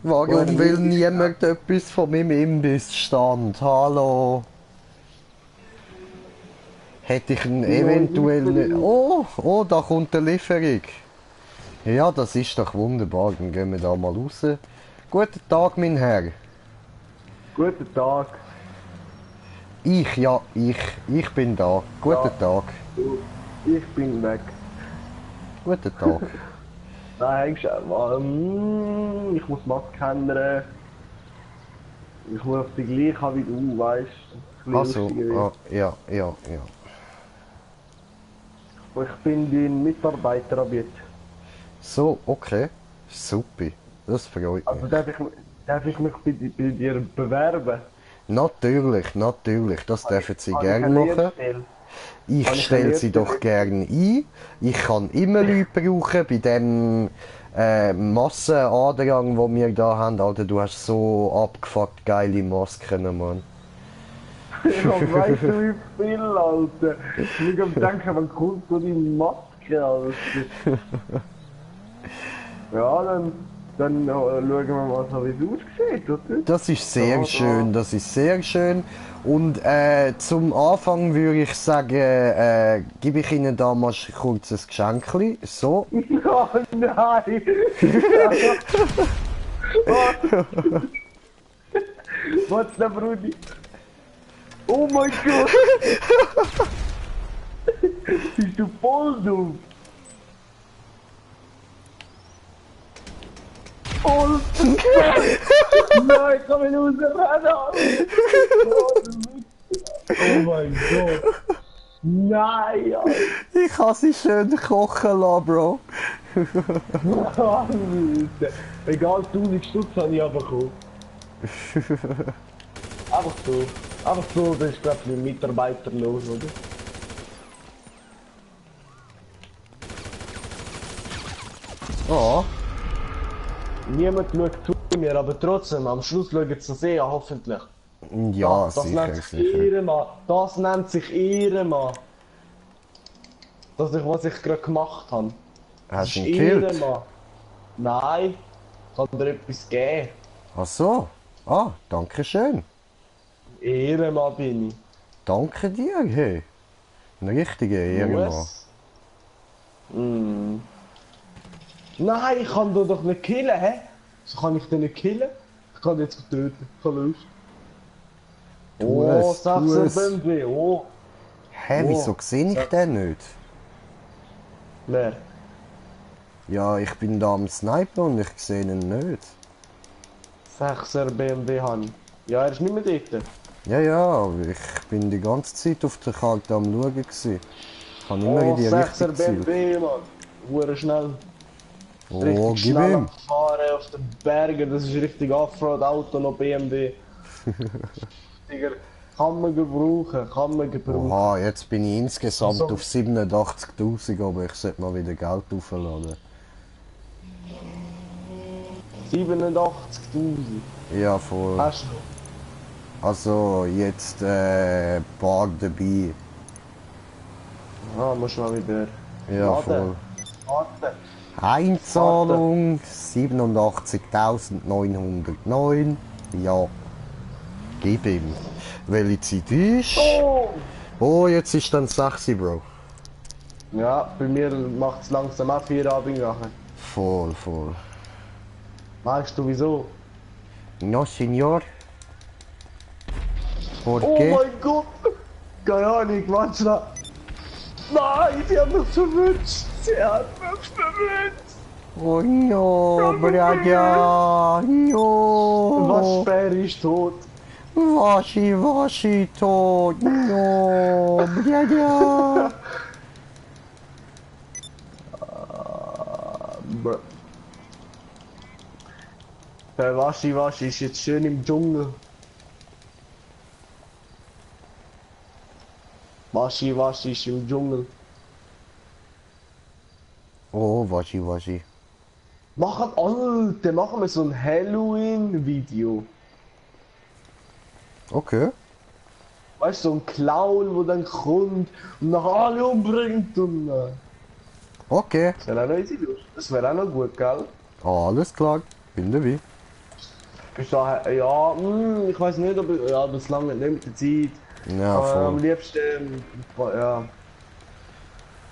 Warum will niemand etwas von meinem Imbissstand? Hallo? Hätte ich einen eventuellen... Oh, da kommt eine Lieferung. Ja, das ist doch wunderbar. Dann gehen wir da mal raus. Guten Tag, mein Herr. Guten Tag. Ich bin da. Guten Tag. Ich bin weg. Guten Tag. Nein, schau mal. Ich muss Maske ändern. Ich muss die gleich haben wie du, weißt du. Also, ja. Ich bin dein Mitarbeiter ab jetzt. So, okay. Super. Das freut mich. Also darf ich mich bei dir bewerben? Natürlich. Das dürfen Sie gerne machen. Ich stelle sie doch gerne ein. Ich kann immer Leute brauchen bei dem Massenandrang, den wir da haben. Alter, du hast so abgefuckt geile Masken, Mann. Ja, weißt du wie viel, Alter? Ich muss am denken, wann kommt so die Maske, Alter? Ja, dann schauen wir mal, wie es aussieht, oder? Das ist sehr schön. Und zum Anfang würde ich sagen, gebe ich Ihnen da mal kurz ein Geschenkli. So. Oh nein! Was denn, Brudi? Oh mein Gott! Bist du voll dumm? Oh, nein, komm in rausrennen! Oh mein Gott! Nein! Alter. Ich kann sie schön kochen lassen, Bro. Egal, 1000 Stutz habe ich aber bekommen. Einfach so, das ist glaube ich mein Mitarbeiter los, oder? Ja. Niemand schaut zu mir, aber trotzdem, am Schluss schauen sie es an, hoffentlich. Ja, das nennt sich Ehrenmann. Das nennt sich Ehrenmann. Das ist, was ich gerade gemacht habe. Hast du ihn gekillt? Nein, ich kann dir etwas geben. Ach so. Ah, danke schön. Ehrenmann bin ich. Danke dir, hey. Ein richtiger Ehrenmann. Nein, ich kann den doch nicht killen, hä? So kann ich den nicht killen? Ich kann den jetzt töten, ich habe Lust. Oh, 16 BMW, oh. Hä, wieso sehe ich den nicht? Wer? Ja, ich bin da am Sniper und ich sehe ihn nicht. 6er BMW habe ich. Ja, er ist nicht mehr dort. Ja, ich bin die ganze Zeit auf der Karte am Schauen gewesen. Ich habe immer in die Richtung 6er BMW, Mann. Hure schnell. Oh, Richtig gib schnell ihm. am Fahren auf den Bergen, das ist richtig Offroad-Auto, noch BMW. Digga, kann man gebrauchen. Oha, jetzt bin ich insgesamt Also- auf 87.000, aber ich sollte mal wieder Geld aufladen. 87.000. Ja, voll. Hast du noch? Also, jetzt Bar dabei. Ah, muss mal wieder. Ja, Laden. voll. Warten. Einzahlung 87.909. Ja. Gib ihm. Welche Zeit ist? Oh, jetzt ist dann 6, Bro. Ja, bei mir macht es langsam auch 4 Abend nachher. Voll, voll. Weißt du wieso? No, Signor. Oh Porque? mein Gott! Keine Ahnung, warte noch. Nein, sie haben mich verwünscht! Sie haben mich verwünscht! Oh no, Braga! No! Waschbär ist tot! Waschi, tot! No, Braga! Der Waschi ist jetzt schön im Dschungel. Waschi ist im Dschungel. Oh, Waschi. Machen wir so ein Halloween-Video. Okay. Weißt du, so ein Clown, der dann kommt und nach alle umbringt und. Okay. Das wäre auch noch easy, das wäre auch noch gut, gell? Alles klar. Bin dabei. Ich sage, ja, ich weiß nicht, ob ich, ja, das lange nicht mit der Zeit. Ja, Aber am voll. liebsten, ja,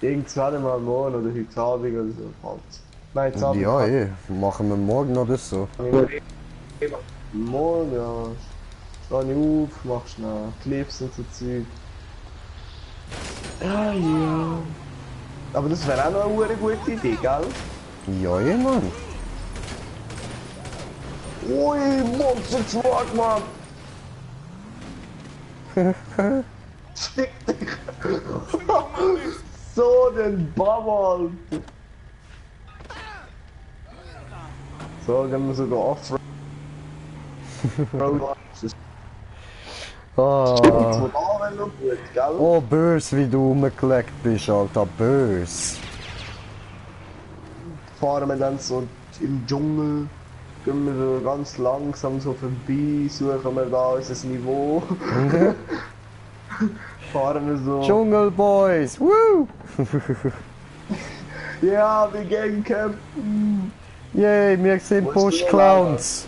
irgendwann mal morgen oder heute Abend oder so. Halt. Nein, heute Abend. Ja, machen wir morgen oder so. Morgen, ja. Steh ich auf, mach schnell Clips und so Zeug. Ja. Aber das wäre auch noch eine gute Idee, gell? Ja, Mann. Ui, Monster Truck, Mann! Fick dich! So den Baba, Alter! So, gehen wir sogar Offroad. Ah. Gut, gell? Oh, bös, wie du rumgelegt bist, Alter. Bös. Fahren wir dann so im Dschungel, gehen wir so ganz langsam so vorbei, suchen wir da unser Niveau. Fahren wir so. Jungle Boys, woo! Ja, wir gehen campen. Yay, wir sind Wo ist Bush der Clowns.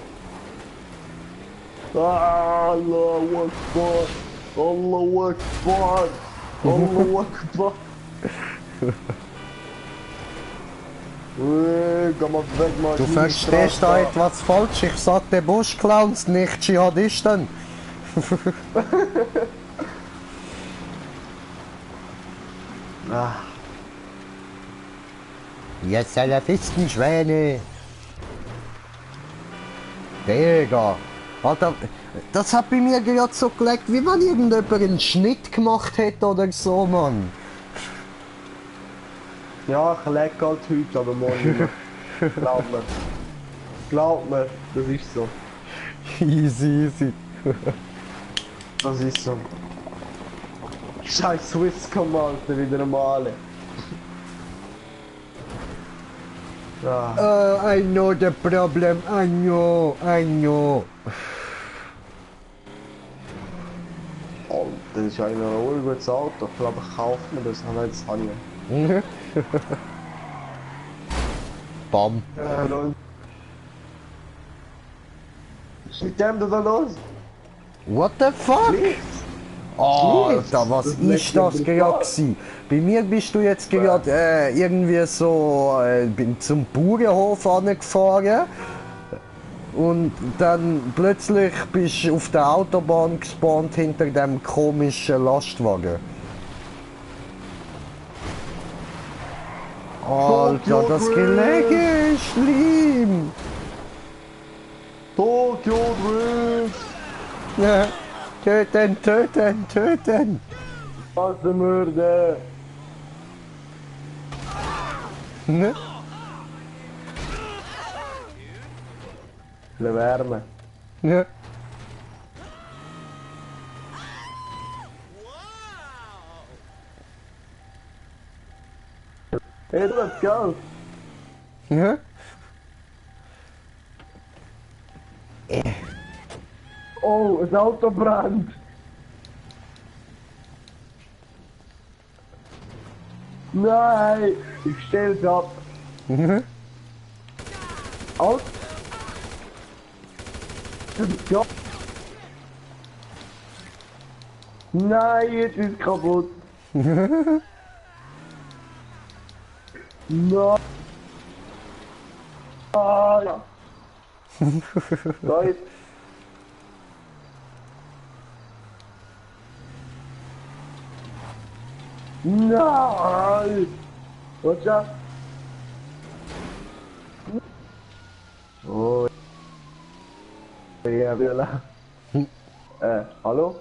Allahu Akbar. Allahu Akbar. Allahu Akbar. Geh mal weg, Mann. Du verstehst da etwas falsch. Ich sagte Bush Clowns, nicht Dschihadisten. Ihr Salafistenschwäne. Digga. Alter, das hat bei mir gerade so gelegt, wie wenn irgendjemand einen Schnitt gemacht hätte oder so, Mann. Ja, ich leg halt heute, aber morgen nicht mehr. Glaub mir. Glaub mir, das ist so. Easy. Das ist so. Scheiß Swisscom, Alter, wieder normale. Ja. I know the problem, I know. Oh, das ist eigentlich noch ein gutes Auto. Ich glaube, ich kaufe mir das. Aber jetzt habe ich. Bam. Ja, Leute. Was ist mit dem da los? What the fuck? Alter, was ist das gerade gewesen? Bei mir bist du jetzt gerade irgendwie so bin zum Bauernhof angefahren und dann plötzlich bist du auf der Autobahn gespawnt hinter dem komischen Lastwagen. Alter, das Gelege ist schlimm! Tokyo Drift! Ja. Töten! Massenmörder! Ne? bisschen Wärme. Ja. Hey, let's go! Ja. Oh, ein Auto brennt! Nein! Ich stell's ab! Mhm. Aus! Ja. Nein, jetzt ist es kaputt! Nein! So, jetzt. Nein! Watch out! Oh. Ja, Viola. Hallo?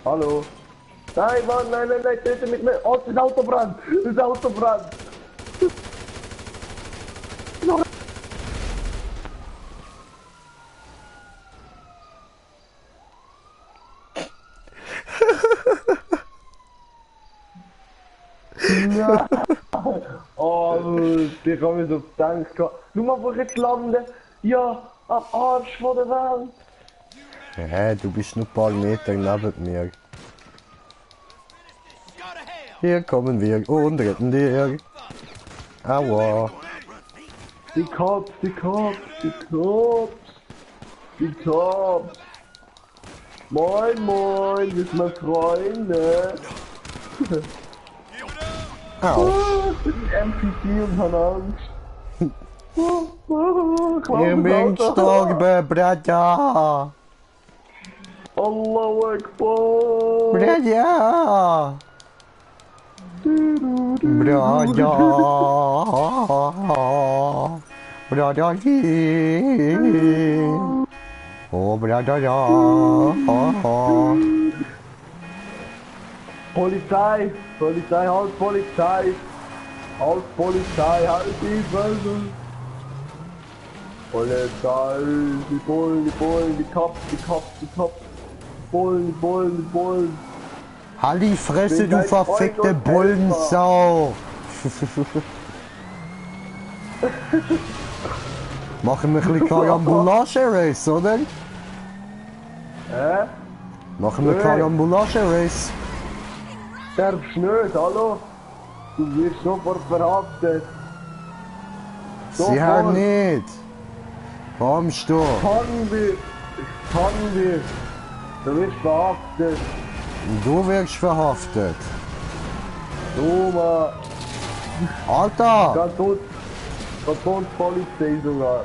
Hallo? Nein, Mann, nein, töte mich nicht! Oh, das Auto brennt! Das Auto brennt! Nein! Oh, die haben mir so gedacht. Du mal, wo ich jetzt lande? Ja, am Arsch von der Welt! Hä, du bist nur ein paar Meter neben mir. Hier kommen wir und retten dir. Aua. Die Cops, die Cops, die Cops! Die Cops! Moin, moin, wir sind meine Freunde! Au. Das ist NPC und haben Angst. Ihr bin gestorben, Braja. Allahu Akbar. Braja. Braja. Braja. Oh, Braja. Polizei, Polizei, halt Polizei. Halt Polizei, halt die Fresse. Polizei, die Bullen, die Cops, die Cops, die Cops. Bullen, die Bullen, die Bullen. Halt die Fresse, Bin du dein Freund verfickte und Bullensau! Machen wir ein bisschen Karambolage-Race, oder? Machen wir Nee. Karambolage-Race. Darfst nicht, hallo? Du wirst sofort verhaftet. Sicher nicht. Kommst du? Kann wir. Du wirst verhaftet. Du wirst verhaftet. Du, Mann. Alter! Kantonspolizei sogar.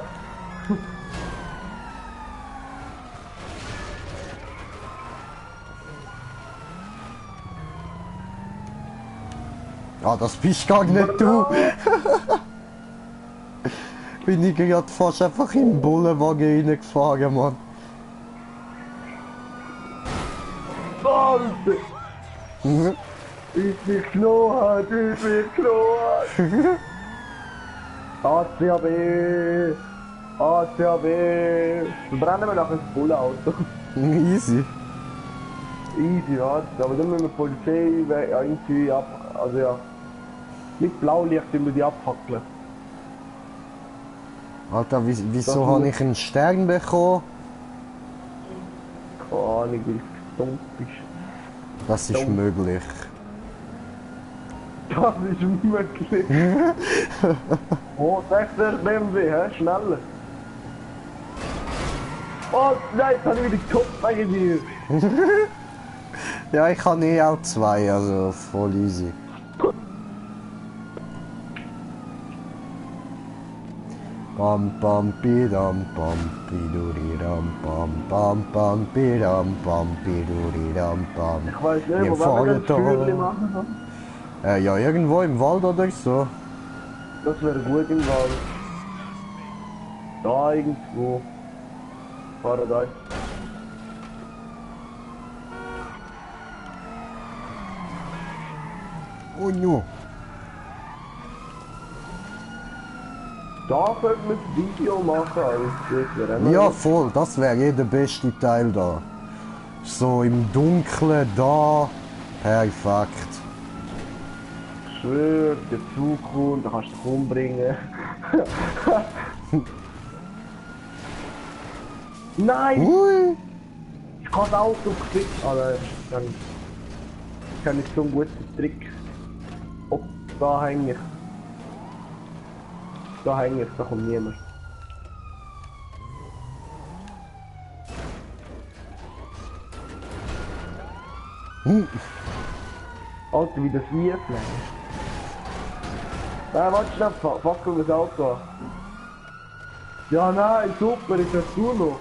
Ah, das bist gar nicht du. Bin ich gerade fast einfach in den Bullenwagen reingefahren, Mann. Alter! Ich bin geklaut, ich bin geklaut! ACAB! ACAB! Verbrennen wir nachher das Bullenauto. Easy. Easy, ja. Aber dann müssen wir die Polizei irgendwie ab... Also ja. Mit Blaulicht müssen wir die abhackeln. Alter, wieso habe ich einen Stern bekommen? Keine Ahnung, weil du dumm bist. Das ist möglich. Das ist möglich. Oh, 60 BMW, hä? Schneller. Oh nein, jetzt habe ich wieder gekopft wegen dir. Ja, ich habe eh auch zwei, also voll easy. Bam bam bidam bam biduridam bam bam bam bidam bam biduridam bam. Ich weiß nicht, Wir wo fahren wir das da. Feuerchen machen sollen. Ja, irgendwo im Wald oder so. Das wäre gut im Wald. Da irgendwo. Fahren da. Oh no. Da könnte man ein Video machen, also das wäre auch Ja, noch- voll, das wäre eh der beste Teil da. So im Dunkeln da. Perfekt. Ich schwör, der Zug kommt, da kannst du dich umbringen. Nein! Ui! Ich kann das Auto gekriegt. Ah nein, dann kann ich so einen guten Trick. Oh, da hänge ich. Da hänge ich, da kommt niemand. Alter, wie das lief, Mann. Nein, warte schnell, fuck das Auto an. Ja, nein, super, ist das du noch?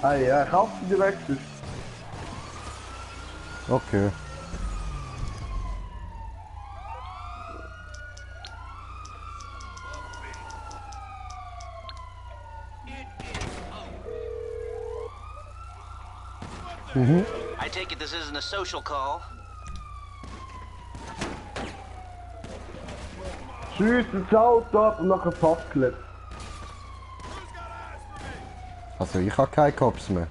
Hey, ja, ich hab sie direkt. Okay. I take it this isn't a social call. Schießt das Auto ab und nachher fackelt. Also ich habe keine Cops mehr.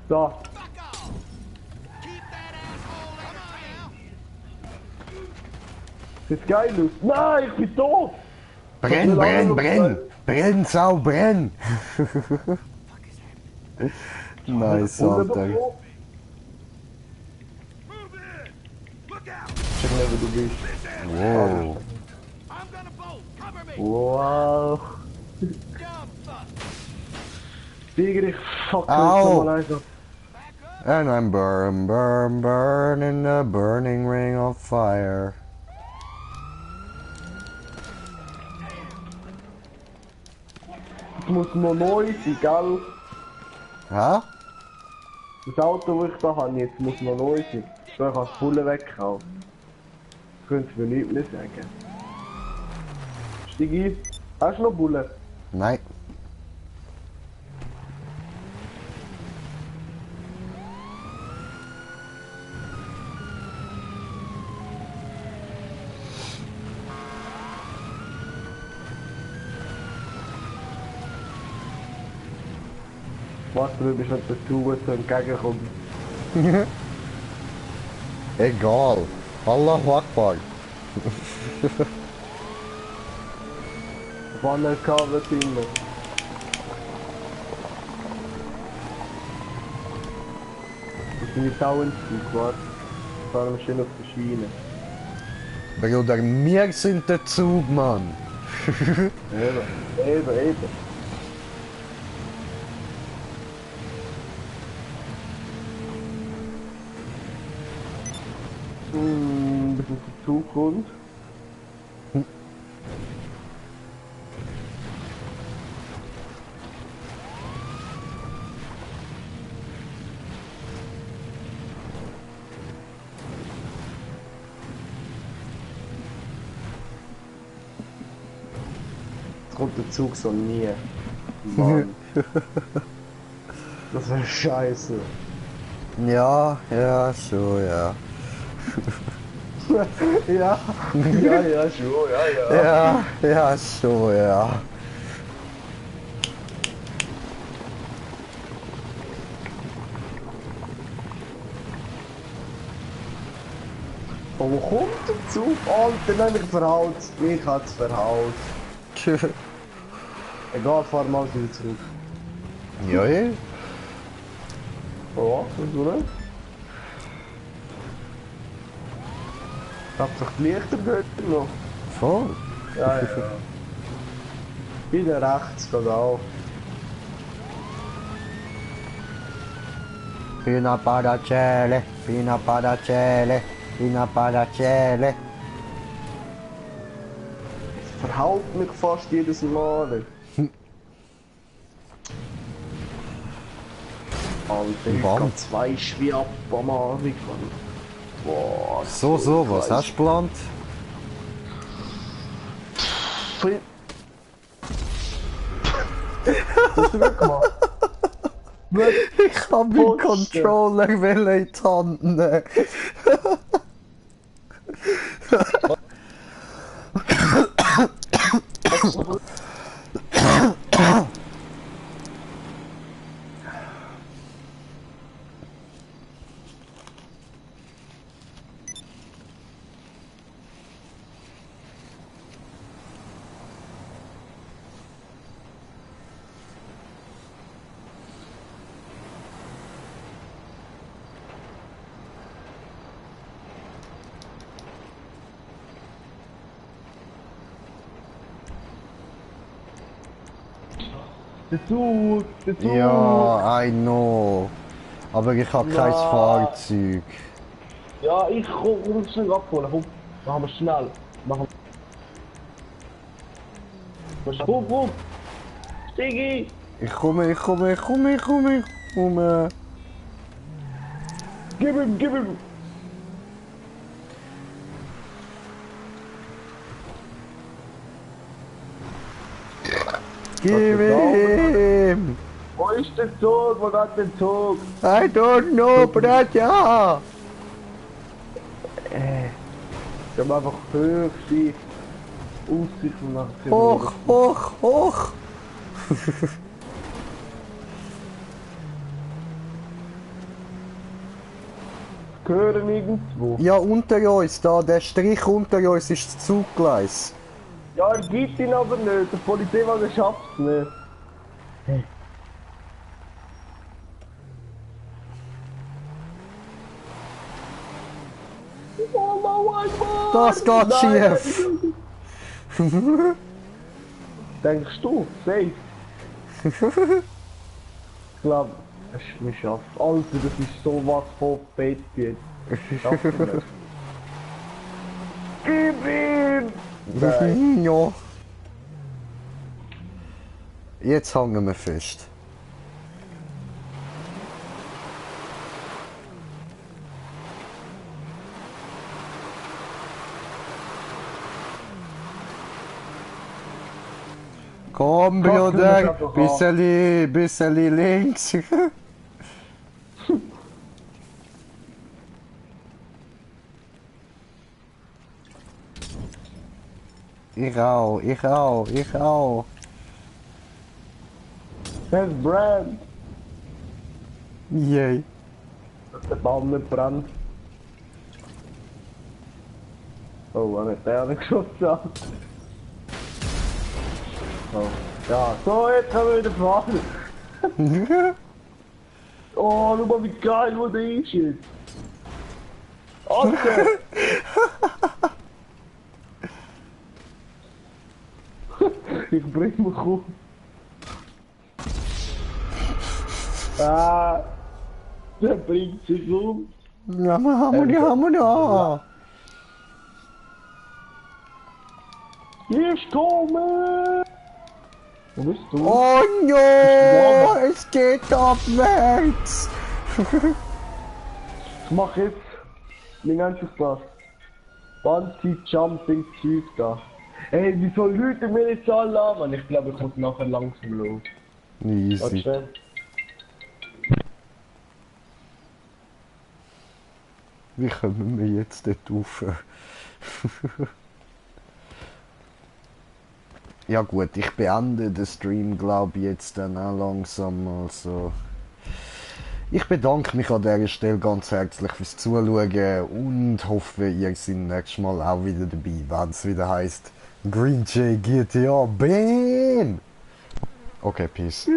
Da. Sieht geil aus. Nein, ich bin tot! Brenn, brenn, brenn! Brenn, Sau, brenn! Nice, Alter. Check mal, wo du bist. Wow. Wow. Tiger, ich fuck Au. nochmal einfach. And I'm burn in the burning ring of fire. Das muss noch neu sein, gell? Ha? Das Auto, das ich da habe, jetzt muss noch neu sein. So, ich kann das Bullen wegkaufen. Das könntest du mir nicht mehr sagen. Steig ein. Hast du noch Bullen? Nein. Was, du bist nicht dazu, so entgegenkommen. Egal. Allahu Akbar. Wann er kann, wird immer. Das sind jetzt auch ein Zug, warte. Fahren wir schön auf die Schiene. Bruder, wir sind der Zug, Mann. Eben. Bis es der Zug kommt. Jetzt kommt der Zug so nie. Mann. Das wäre scheiße. Ja, ja, so, ja. Ja, schon, ja. Ja, ja, so, ja. Oh, wo kommt der Zug? Alter, nein, ich verhaut. Ich hab's verhaut. Egal, fahr mal wieder zurück. Ja, ja. Oh, was, oder? Ich hab doch die Lichter dort noch. Voll. Ja. Wieder rechts geht auch. Pina Paracele, Pina Paracele, Pina Paracele. Verhaut mich fast jedes Mal. Alter, ich Wann? hab 2 Schwiab am Abend, Mann. Boah, So, was hast du geplant? Was hast du gemacht? Ich hab meinen Controller in die Hand nehmen. Der Zug, der Zug. Ja, I know. Aber ich habe kein Fahrzeug. Ja, ich komm schnell abholen. Komm, machen wir schnell. Machen wir. Komm. Stigi! Ich komme. Gib ihm! Gib ihm! Wo ist der Zug? Wo geht der Zug? I don't know, Bratja! Ich hab einfach höchste Aussicht nach dem Hoch! Hören irgendwo. Ja, unter uns, da, der Strich unter uns ist das Zuggleis. Ja, er gibt ihn aber nicht. Der Polizeiwagen schafft es nicht. Hey. Das geht schief! Denkst du? Safe? Ich glaube, es ist mir schafft. Alter, das ist sowas von fett jetzt. Gib ihm! Nein. Ja. Jetzt hängen wir fest. Komm, Bruder, bisschen links. Ich auch. Das ist Brand. Yay. Der Baum nicht brennt. Oh, wenn ich den nicht geschossen habe. Oh. Ja, so, jetzt können wir wieder fahren. Oh, schau mal, wie geil, wo der ist jetzt. Alter! Ich bring mich um. Der bringt sich um. Ja, haben wir. Hier ist kommen! Wo bist du? Oh no, es geht abwärts. Ich mach jetzt. Wie nennt sich das? Bungee-Jumping-Zeug da. Ey, wieso Leute mir jetzt alle an? Mann, ich glaube, ich muss nachher langsam los. Easy. Warte. Wie kommen wir jetzt dort rauf? Ja gut, ich beende den Stream, glaube ich, jetzt dann auch langsam. Also, ich bedanke mich an dieser Stelle ganz herzlich fürs Zuschauen und hoffe, ihr seid nächstes Mal auch wieder dabei, wenn es wieder heisst Green J GTA BAM! Okay, peace.